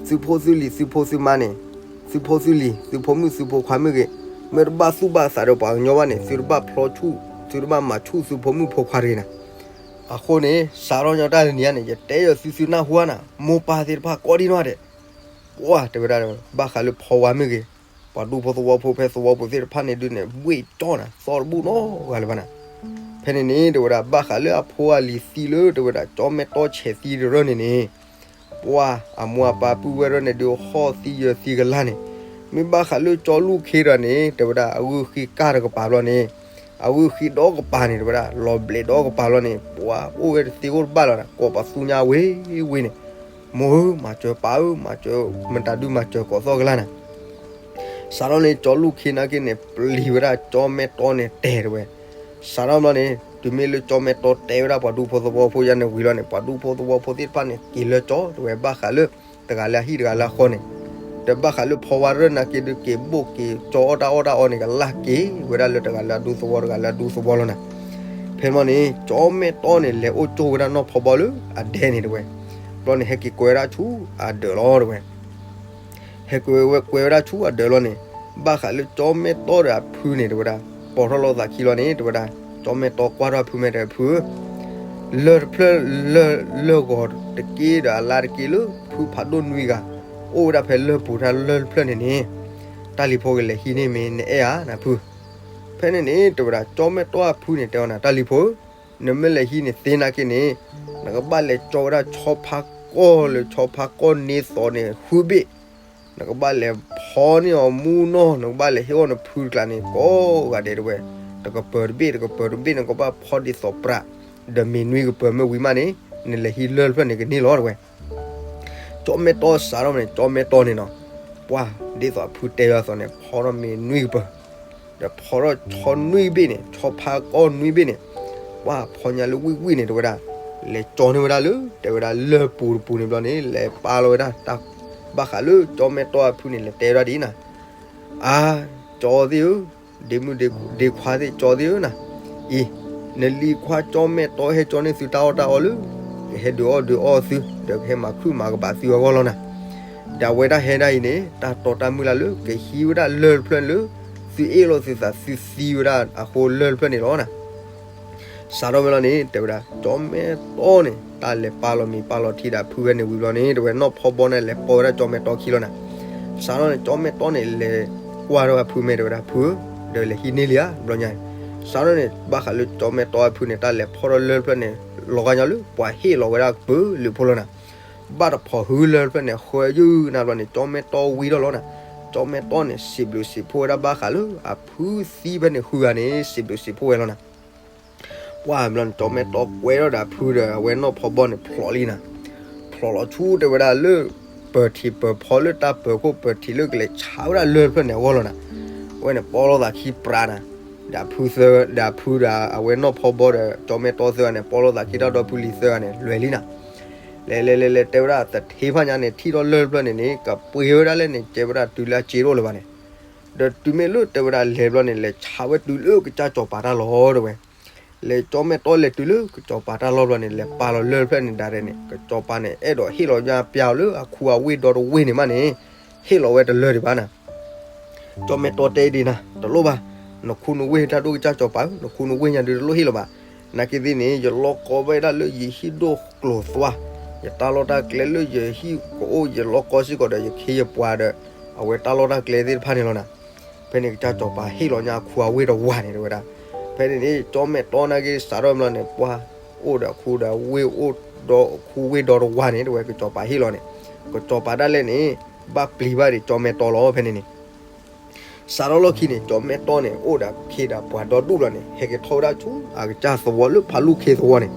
သုဖိသုလံၤ သုဖိသုမါန့ၣ်, သုဖိသုလံၤ သုဖိမုၣ်သုဖိခွါမ့ၢ်ဂ့ၤ, မ့ၢ်တဘၣ်သူၣ်ဘၣ်သးဒီးပှၤကညီဘၣ်န့ၣ် သုတဘၣ်ဖျီဆူၣ် သုတဘၣ်မၤဆူၣ်သုဖိမုၣ်ဖိခွါတဂ့ၤနၤ. အဃိန့ၣ် စးထီၣ်ညီတၢ်တနံၤညါန့ၣ် ယတဲယွၤသုသုနၢ်ဟူနၤ, မိၢ်ပၢ်သ့ၣ်တဖၣ်ကိးဒံနီၢ်ဂၤဒဲး, ပှၢ်တဲဝဲဒၣ် ဘၣ်ဃးလၢဖီဝါမ့ၢ်ဂ့ၤ, ပှၤဒူဖိသဝီဖိဖဲသဝီပူၤသ့ၣ်တဖၣ်န့ၣ်ဒုးန့ၣ် ဘှ့ၣ်ကၠီနၤ သီၣ်တဘူၣ်နီတဂၤလၢၤဘၣ်နၤ. ဖဲန့ၣ်န့ၣ် တဲဝဲဒၣ် ဘၣ်ဃးလၢအဖိအလံၤသံလၢ တဲဝဲဒၣ် ကၠီမဲာ်တီၢ်ဆဲးသံတရၢၢ်န့ၣ်န့ၣ်, ပှၢ်အမိၢ်အပၢ်ပုၢ်ဝဲၢ်ရၢၢ်န့ၣ်ဒုး ဟီၣ်သံယၢၤသံကလၢ်န့ၣ်, မ့ၢ်ဘၣ်ဃးလၢကၠီလူၢ်ခ့ဒီးန့ၣ် တဲဝဲဒၣ် အဂုၢ်ဃ့ကၢ်တကပၤဘျီန့ၣ်, အဂုၢ်ဃ့ဒီးကပၤန့ၣ် တဲဝဲဒၣ် လီၤဘျဲးဒီးကပၤဘျီန့ၣ် ပှၢ်အိၣ်ဝဲတသ့အိၣ်တဘၣ်လီၤနၤ, ကိးပသူညါဝ့ၤဝ့ၤန့ၣ်, မိၢ်ဧၢ မၤစၢၤပၢ်ဧၢ မၤစၢၤ မတၤဒုးမၤစၢၤကိးသီၣ်ကလၢ်နၤ. စးထီၣ်န့ၣ် ကၠီလူၢ်ခ့နာ်က့န့ၣ် ပျံၤဝဲဒၣ်ကၠီမဲာ်တီၢ်န့ၣ်တဲာ်တဲဝဲ. စးထီၣ်ဘျီန့ၣ် တုၤမ့ၢ်လၢကၠီမဲာ်တီၢ်တဲဝဲဒၣ်ပှၤဒူဖိသဝီဖိယါန့ၣ်ဝံၤလီၤန့ၣ် ပှၤဒူဖိသဝီဖိသ့ၣ်တဖၣ်န့ၣ် က့ၤလၢကၠီတဲဝဲ ဘၣ်ဃးလၢတဂၤလၢအဟံၣ်တဂၤလၢအဃီန့ၣ်, ဒီးဘၣ်ဃးလၢဖီဝါရၢၢ်နာ်က့ဒုး က့ၤဘိၣ်က့ၤကၠီအီၣ်တၢ်အီၣ်တၢ်အီန့ၣ် ကလၢ်က့ၤဝဲဒၣ်လၢတဂၤလၢအဒူသဝီ တဂၤလၢအဒူသဝီလီၤနၤ. ဖဲမီန့ၣ် ကၠီမဲာ်တီၢ်န့ၣ် လဲၤအိၣ်ကၠိဝဲဒၣ်နီၢ်ဖီဘီလၢအဒဲန့ၣ်တဲဝဲ. ဘျီန့ၣ် ဟဲက့ၤကွဲဝဲဒၣ်ဆူအဒၢးလီၤတဲဝဲ. ဟဲကွဲဝဲကွဲဝဲဒၣ်ဆူအဒၢးလီၤန့ၣ်, ဘၣ်ဃးလၢကၠီမဲာ်တီၢ်ဒီးအဖုန့ၣ်တဲဝဲဒၣ် ပိာ်ထီၣ်လိာ်သးခံလီၤန့ၣ် တဲဝဲဒၣ် ကၠီမဲာ်တီၢ်ကွၢ်ထီၣ်အဖုမဲာ်တဲ ဖုဧၢ, လၢၢ်တဖျၢၣ် လၢၢ် လၢၢ်ဂီၤတက့ၢ်ဒီးအလါတက့ၢ်လၢဖုဖးဒိၣ်နွံဂၤ အိၣ်ဝဲဒၣ်ဖဲလၢၢ်ပူၤတၢ်လၢၢ်တဖျၢၣ်န့ၣ်န့ၣ်, တၢ်လံၤဖိကလဲၤဟံးန့ၢ်မ့ၢ်နအဲၣ်ဧါနဖု. ဖဲန့ၣ်န့ၣ် တဲဝဲဒၣ် ကၠီမဲာ်တီၢ်အဖုန့ၣ် တဲအီၤနၤ တၢ်လံၤဖိဧၢ, နမ့ၢ်လဲၤဟံးန့ၣ်သ့နာ်က့န့ၣ်, နကဘၣ်လဲၤကၠီဝဲဒၣ်ဆီဖါကီၢ်လၢဆီဖါကီၢ်န့ၢ်သီန့ၣ် ဃုဘ့ၣ်, နကဘၣ်လဲၤဖီန့ၢ်အီၤမူနီၢ် နကဘၣ်လဲၤဟ့ၣ်အီၣ်နဖုတကျးန့ၣ် ကိးဂၤဒဲးတဲဝဲ, တကပၤတဘ့ၣ် တကပၤတဘ့ၣ် နကဘၣ်ဖီဒ်သိးပြး, ဒီးမ့ၢ်နွံကပၤမ့ၢ်ဝံၤမးန့ၣ် နလဲၤဟံးလၢၢ်တဖျၢၣ်န့ၣ်ကန့ၢ်လီၤတဲဝဲ. ကၠီမဲာ်တီၢ်စးထီၣ်န့ၣ် ကၠီမဲာ်တီၢ်န့ၣ်နီၤ, ပှၢ်ဒ်သိးအဖုတဲဝဲအသိးန့ၣ် ဖီထီၣ်မ့ၤနွံကပၢၤ, ဒီးဖီထီၣ်ဆီနွံဘ့ၣ်န့ၣ် ဆီဖါကီၢ်နွံဘ့ၣ်န့ၣ်, ပှၢ်ဖီညါလၢဝံၣ်ဝံၣ်န့ၣ် တဲဝဲဒၣ်, လဲၤကၠီန့ၢ်ဝဲဒၣ်လၢ တဲဝဲဒၣ်လၢၢ်ပူၤတပူၤန့ၣ်ဘျီန့ၣ် လဲၤပာ်လီၤဝဲဒၣ်တၢ်, ဘၣ်ဃးလၢကၠီမဲာ်တီအဖုန့ၣ် လဲၤတဲဝဲဒၣ်ဒ်အံၤနၤ, အါ, ကၠီသ့ၣ်ဧၢ, ဒ့မုၣ်ဒ့ခွါသ့ၣ် ကၠီသ့ၣ်ဧၢနၤ, အံၤ, နလံၤခွါကၠီမဲာ်တီဟဲကၠီန့ၢ်သုတၢ်အီၣ်တၢ်အီလၢ ကဟဲဒုးအီၣ်ဒုးအီသု ဒီးကဟဲမၤခုၣ်မၤကဘၣ်သုအဂီၢ်လီၤနၤ. ဒီးအဝဲဒၣ်ဟဲဒၣ်အံၤန့ၣ် တၢ်တီတၢ်မုၢ်လၢ်လၢ ကဟံးဝဲဒၣ်လၢၢ်တဖျၢၣ်လၢ သုအ့ၣ်လိာ်သုသးသုသံဝဲဒၣ်အဃိလၢၢ်တဖျၢၣ်န့ၣ်လီၤနၤ. စးထီၣ်ဝဲလီၤန့ၣ် တဲဝဲဒၣ် ကၠီမဲာ်တီန့ၣ် တၢ်လဲၤပာ်လီၤမ့ၤပာ်လီၤထံဒီးအဖုဝဲန့ၣ်ဝံၤဘျီန့ၣ် တဲဝဲနီၢ်ဖီဘီန့ၣ် လဲၤပိာ်ဝဲဒၣ်ကၠီမဲာ်တီခံလီၤနၤ. စးထီၣ်န့ၣ် ကၠီမဲာ်တီန့ၣ် လဲၤကွၢ်ထီၣ်အဖုမဲာ် တဲဝဲဒၣ် ဖုဧၢ, ဒီးလဲၤဟံးန့ၢ်လံဧါ ဘျီညါန့ၣ်, စးထီၣ်န့ၣ် ဘၣ်ဃးလၢကၠီမဲာ်တီအဖုန့ၣ် တၢ်လဲၤဖီၣ်ထီၣ်လၢၢ်တဖျၢၣ်န့ၣ် လီၤဂာ်ညီလၢ ပှၤဟ့ၣ်လီၤဝဲဒၣ်ကပၢၤလၢဖိလီၤနၤ. ဘၣ်တဖိးဟုလၢၢ်တဖျၢၣ်န့ၣ် ဃၢယုၢ်နၤဘျီန့ၣ် ကၠီမဲာ်တီဝံထီၣ်လီၤနၤ. ကၠီမဲာ်တီန့ၣ် စံးဘျုးစံးဖှိၣ်ဝဲဒၣ်ဘၣ်ဃးလၢ အဖုသံဖဲန့ၣ်ဃုဂၤန့ၣ် စံးဘျုးစံးဖှိၣ်ဝဲလီၤနၤ. ပှၢ်ဘျီန့ၣ် ကၠီမဲာ်တီကွဲထီၣ်ဒီးအဖုဒီး အဝဲနီၢ်ဖီဘီန့ၣ် ဖျိးလံနၤ. ဖျိးလီၤဆူ တဲဝဲဒၣ်လၢ ပၢၤထံးပၢၤဖီလၢတၢ်ပၢၤခိၣ်ပၢၤထံးလၢကလဲၤဆါဝဲဒၣ်လၢၢ်တဖျၢၣ်န့ၣ်အဂီၢ်လီၤနၤ. အဝဲန့ၣ် ပီၣ်လိာ်သးခံပြးနၤ, ဒီးအဖုသၢ, ဒီးအဖုဒီးအဝဲနီၢ်ဖီဘီဒီး ကၠီမဲာ်တီသၢဂၤန့ၣ် ပီၣ်လိာ်သးခံတၢ်ဒီဖုလံၤသၢဂၤန့ၣ် လဲၤလံနၤ. လဲၤလဲၤလဲၤလဲၤ တဲဝဲဒၣ်သထ့ဖၣ်ညါန့ၣ် ထံၣ်ထီၣ်လၢၢ်တဖျၢၣ်န့ၣ်န့ၣ် ကပှ့ၤဝဲဒၣ်လဲၣ်န့ၣ် ကဲဝဲဒၣ်တုၤလၢအစ့တအိၣ်လၢၤဘၣ်န့ၣ်, ဒီးတုၤမ့ၢ်လၢတဲဝဲဒၣ်လဲၤဘျီန့ၣ် လဲၤဆါဝဲတုၤလၢကစၢ်စီၤပၤတၢ်လီၢ် တဲဝဲ လဲၤကၠီမဲာ်တီလဲၤတုၤလၢကစၢ်စီၤပၤတၢ်လီၢ်ဘျီန့ၣ် လဲၤပာ်လီၤလၢၢ်တဖျၢၣ်န့ၣ်ဒၣ်ရဲၣ်န့ၣ် ကစၢ်စီၤပၤန့ၣ် အဲၣ်ဒိးဟ့ၣ်လီၤညါပျဲအီၤလၢအခူအဝ့ၢ်ဒီတဝ့ၢ်န့ၣ်မးန့ၣ် ဟ့ၣ်လီၤဝဲတလၢာ်ဒံးဘၣ်နၤ. ကၠီမဲာ်တီတဲဒ်နၤ တလိၣ်ဘၣ်, နခူနဝ့ၢ်တၢ်ဒိၣ်ကစၢ်စီၤပၤဧၢ, နခူနဝ့ၢ်ညါဒုးတလိၣ်ဟ့ၣ်လီၤဘၣ်. နာ်က့သ့ၣ်န့ၣ် ယလီၢ်ကီဝဲဒၣ်လၢယဟံၣ်ဒိၣ်ကျိၤသွါ, ယတၢ်လီၢ်တၢ်ကျဲလၢယဟံၣ်ကအိၣ် ယလီၢ်ကီစ့ၢ်ကီးဒီးယခ့ယပှၤဒီး အဝဲတၢ်လီၢ်တၢ်ကျဲသ့ၣ်တဖၣ်န့ၣ်လီၤနၤ. ဖဲန့ၣ်ကစၢ်စီၤပၤဟ့ၣ်လီၤညါအခူအဝ့ၢ်တဝၤန့ၣ် တဲဝဲဒၣ်. ဖဲန့ၣ်န့ၣ် ကၠီမဲာ်တီနာ်က့စးထီၣ်ဘျီန့ၣ် ပှၢ်အိၣ်ဒီးအခူဒီးအဝ့ၢ် အိၣ်ဒီးအခူဝ့ၢ်ဒီတဝၤန့ၣ် တဲဝဲ ကစၢ်စီၤပၤဟ့ၣ်လီၤန့ၣ် ကစၢ်စီၤပၤဒၣ်လဲာ်န့ၣ် ဘၣ်ပျံၤဘၣ်ဒံးကၠီမဲာ်တီလီၤ. ဖဲန့ၣ်န့ၣ် စးထီၣ်လီၢ်ခံန့ၣ် ကၠီမဲာ်တီန့ၣ် အိၣ်ဒီးအခ့ဒီးပှၤဒီဒူၣ်လီၤန့ၣ် ဟဲက့ၤထီၣ်ဝဲဒၣ်ဆူအကစၢ်သဝီလၢဖးလူၢ်ခ့သဝီန့ၣ်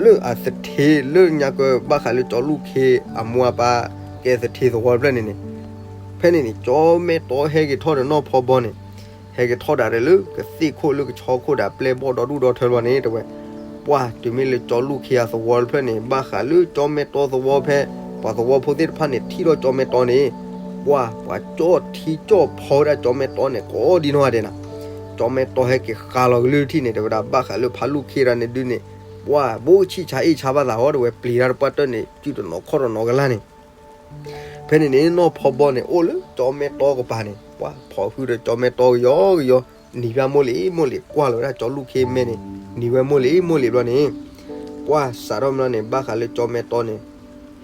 လၢအသထ့လၢညါကဘၣ်ဃးလၢကၠီလူၢ်ခ့အမိၢ်အပၢ်ကဲသထ့သဝီတဖျၢၣ်န့ၣ်န့ၣ် ဖဲန့ၣ်န့ၣ် ကၠီမဲာ်တီဟဲက့ၤထီၣ်ဒီးနီၢ်ဖီဘီန့ၣ် ဟဲက့ၤထီၣ်ဒၣ်လဲာ်လၢကသ့ၣ်ခိၣ်လၢကဆီခိၣ်ဒီးအပျဲၢ်ဘီၣ်ဒီဒူၣ်ဒီထၢဘျီန့ၣ် တဲဝဲ ပှၢ်တုၤမ့ၢ်လၢကၠီလူၢ်ခ့အသဝီတဖျၢၣ်န့ၣ် ဘၣ်ဃးလၢကၠီမဲာ်တီသဝီဖဲ ပှၤသဝီဖိသ့ၣ်တဖၣ်န့ၣ် ထံၣ်ထီၣ်ကၠီမဲာ်တီန့ၣ် ပှၢ်ပှၤကၠီၣ်ထံကၠီၣ်ဖီဝဲဒၣ်ကၠီမဲာ်တီန့ၣ် ကိးဒံနီၢ်ဂၤဒဲးနၤ. ကၠီမဲာ်တီဟဲက့ၤဃးလီၤကလုၢ်ထံၣ်န့ၣ် တဲဝဲဒၣ်ဘၣ်ဃးလၢဖးလူၢ်ခ့တၢ်န့ၣ်ဒုးန့ၣ် ပှၢ်ဘိဆံၣ်ဆါအ့ၣ်ဆါဘၣ်သးအီၤ တဲဝဲပျံၤတၢ်တပှၢ်တၢၢ်န့ၣ် စုတနီၤခီၣ်တနီၤကလၢ်န့ၣ် ဖဲန့ၣ်န့ၣ် နီၢ်ဖီဘီန့ၣ် အိၣ်လၢကၠီမဲာ်တီကပၤန့ၣ် ပှၢ်ဖီၣ်ဟုဒီးကၠီမဲာ်တီကယီကယီ နံၤဖျၢၣ်မိၢ်လံၤမိၢ်လံၤ ကွၢ်လီၤဝဲဒၣ်ကၠီလူၢ်ခ့မဲာ်န့ၣ် နံၤဝဲမိၢ်လံၤမိၢ်လံၤဘျီန့ၣ် ပှၢ်စးထီၣ်မးန့ၣ် ဘၣ်ဃးလၢကၠီမဲာ်တီန့ၣ်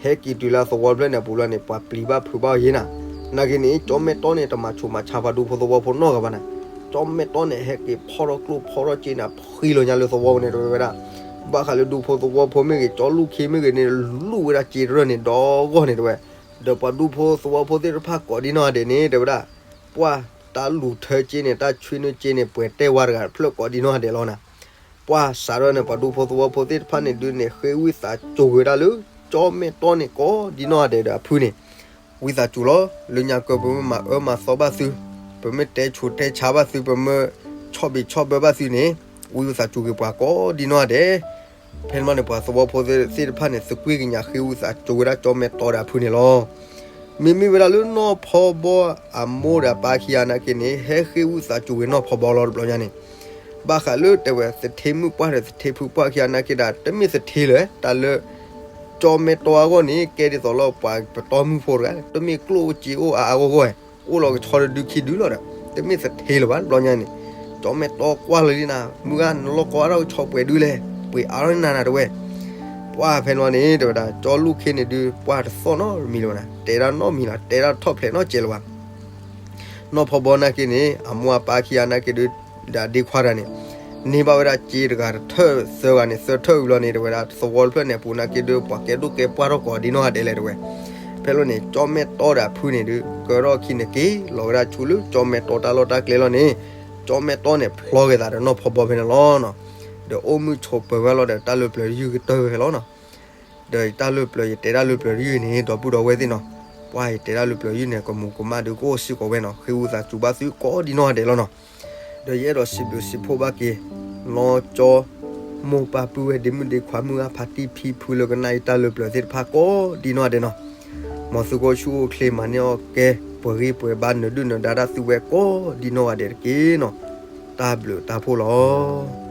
ဟဲက့ၤတုၤလၢသဝီတဖျၢၣ်န့ၣ်အပူၤလီၤန့ၣ် ပှၤပျံၤဘၣ်ဖုးဘၣ်အီၤယ့နၤ. နာ်က့န့ၣ် ကၠီမဲာ်တီန့ၣ် တမၤဆူးမၤဆါပှၤဒူဖိသဝီဖိနီတဂၤဘၣ်နၤ. ကၠီမဲာ်တီန့ၣ် ဟဲက့ၤဖီၣ်ထီၣ်ကျိၣ်ဖီၣ်ထီၣ်စ့န့ၣ် ဖှံလီၤညါလၢသဝီပူၤန့ၣ် တဲဝဲဒၣ် ဘၣ်ဃးလၢဒူဖိသဝီဖိမ့ၢ်ဂ့ၤ ကၠီလူၢ်ခ့မ့ၢ်ဂ့ၤန့ၣ် လူၢ်ဝဲဒၣ်စ့တရၢၢ်န့ၣ် ဒီဂီၢ်န့ၣ် တဲဝဲ ဒီးပှၤဒူဖိသဝီဖိသ့ၣ်တဖၣ်ကိးဒံနီၢ်ဂၤဒဲးန့ၣ် တဲဝဲဒၣ် ပှၢ်တၢ်လူၤထၢစ့န့ၣ် တၢ်ဆွံနုာ်စ့န့ၣ် ပှဲၤတဲဝဲတဂၤတဖျၢၣ်ကိးဒံနီၢ်ဂၤဒဲးလီၤနၤ. ပှၢ်စးထီၣ်န့ၣ် ပှၤဒူဖိသဝီဖိသ့ၣ်တဖၣ်န့ၣ်ဒုးန့ၣ် ဃ့ဝံသးစူၤဝဲဒၣ်လၢ ကၠီမဲာ်တီန့ၣ် ကိးဒံနီၢ်ဂၤဒဲးဒီးအဖုန့ၣ် ဝံသးစူၤလီၤ. လၢညါကၢပမ့ၢ်မၤအၢမၤသီဘၣ်သု, ပမ့ၢ်တဲဆူးတဲဆါဘၣ်သု, ပမ့ၢ်ဆီၣ်ဘံးဆီၣ်ဘၢဘၣ်သုန့ၣ် ဝံသးစူၤက့ၤပှၤကိးဒံနီၢ်ဂၤဒဲး ဖဲန့ၣ်မးန့ၣ် ပှၤသဝီဖိသ့ၣ်တဖၣ်န့ၣ် သကွံၢ်ကညးဃ့ဝံသးစူၤဝဲဒၣ်ကၠီမဲာ်တီဒီးအဖုန့ၣ်လီၤ. မ့မ့ၢ်ဝဲဒၣ်လၢနီၢ်ဖီဘီအမိၢ်ဒီးအပၢ်ခံဂၤနာ်က့န့ၣ် ဟဲဃ့ဝံသးစူၤဝဲနီၢ်ဖီဘီလီၤတဘျီညါန့ၣ်, ဘၣ်ဃးလၢတဲဝဲသထ့မုၣ်ပှၢ်ဒီးသထ့ဖုပှၢ်ခံဂၤနာ်က့ဒီး တမ့ၢ်သထ့လၢၤ တၢ်လၢ ကၠီမဲာ်တီအဂီၢ်န့ၣ် ကဲဒ်သိးလၢပှၤပတီၢ်မုၢ်ဖိတဂၤ တမ့ၢ်ကျိၣ်အိၣ်စ့အိၣ်အါအါဂီၢ်ဂီၢ် အိၣ်လီၤကဆီတဒုခံဒုလီၤဒီး တမ့ၢ်သထ့လၢၤဘၣ်တဘျီညါန့ၣ်, ကၠီမဲာ်တီကွၢ်လီၤလံနၤ မုၢ်ဂၤနလီၢ်ကီအါထီၣ်ကဆီပှဲၤဒုလဲၣ် ပှ့ၤအါထီၣ်နၤနၤတဲဝဲ, ပှၢ်ဖဲန့ၣ်န့ၣ် တဲဝဲဒၣ် ကၠီလူၢ်ခ့န့ၣ်ဒုး ပှၢ်တသီၣ်နီတမံၤလၢၤဘၣ်နၤ တဲဒၣ်နီတမံၤလီၤ တဲဒၣ်ထီၣ်ဖျဲးနီတစဲးလၢၤဘၣ် နီၢ်ဖီဘီနာ်က့န့ၣ် အမိၢ်အပၢ်ခံဂၤနာ်က့ဒုး ဒီးဒ့ခွါတဂၤန့ၣ် န့ၢ်ဘၣ်ဝဲဒၣ်စ့တဂၤတထၢၣ်သၢဂၤန့ၣ် သၢထၢၣ်ဝံၤလီၤန့ၣ် တဲဝဲဒၣ်သဝီတဖျၢၣ်န့ၣ်အပူၤနာ်က့ဒုး ပှၤကဲဒိၣ်ကဲပှၢ်ထီၣ်ကိးဒံနီၢ်ဂၤဒဲးလဲၣ်တဲဝဲ, ဖဲလီၤန့ၣ် ကၠီမဲာ်တီဒီးအဖုန့ၣ်ဒုး ကၢထီၣ်ခံန့ၣ်က့ၤလီၤဝဲဒၣ်ဆူလၢကၠီမဲာ်တီတၢ်လီၢ်တၢ်ကျဲလီၤန့ၣ်, ကၠီမဲာ်တီန့ၣ် ဖျီက့ၤသးဒီးနီၢ်ဖီဘီဖဲန့ၣ်လီၤနီၤ, ဒီးအိၣ်မုာ်ဆိးပၢၤဝဲလီၤဒီးတၢ်လၢပျၢၤတယုၢ်ကတၢၢ်ဝဲဖဲလီၤနီၤ. ဒီးတၢ်လၢပျၢၤ ယတဲတၢ်လၢပျၢၤတယုၢ်န့ၣ် ဒီပုၢ်ဒီဝဲၢ်သ့ၣ်နီၤ, ပှၤယတဲဒၣ်လၢပျၢၤယုၢ်န့ၣ် ကမူးကမၣ်ဒုးကအိၣ်စ့ၢ်ကီးဝဲနီၤ, ဃ့ဝံသးစူၤဘၣ်သုကိးဒံနီၢ်ဂၤဒဲးလီၤနီၤ. ဒီးယအဲၣ်ဒိးစံးဘျုးစံးဖှိၣ်ဘၣ်က့ၤ လီကၠီ မိၢ်ပၢ်ပုၢ်ဝဲၢ်ဒ့မုၣ်ဒ့ခွါမုၣ်အါဖါတံၢ်ဖံဖုလၢကနၣ်အံၤတၢ်လၢပျၢၤသ့ၣ်တဖၣ်ကိးဒံနီၢ်ဂၤဒဲးနီၤ. မ်သုကအိၣ်ဆူၣ်အိၣ်ချ့မၤန့ၢ်အီၣ်ကဲ ပှဲၤဂံၢ်ပှဲၤဘါနၢၤဒုၣ်နၢၤဒါတၢ်သုဝဲကိးဒံနီၢ်ဂၤဒဲးတက့ၢ်နီၤ. တၢ်ဘျုးတၢ်ဖှိၣ်လီၤ.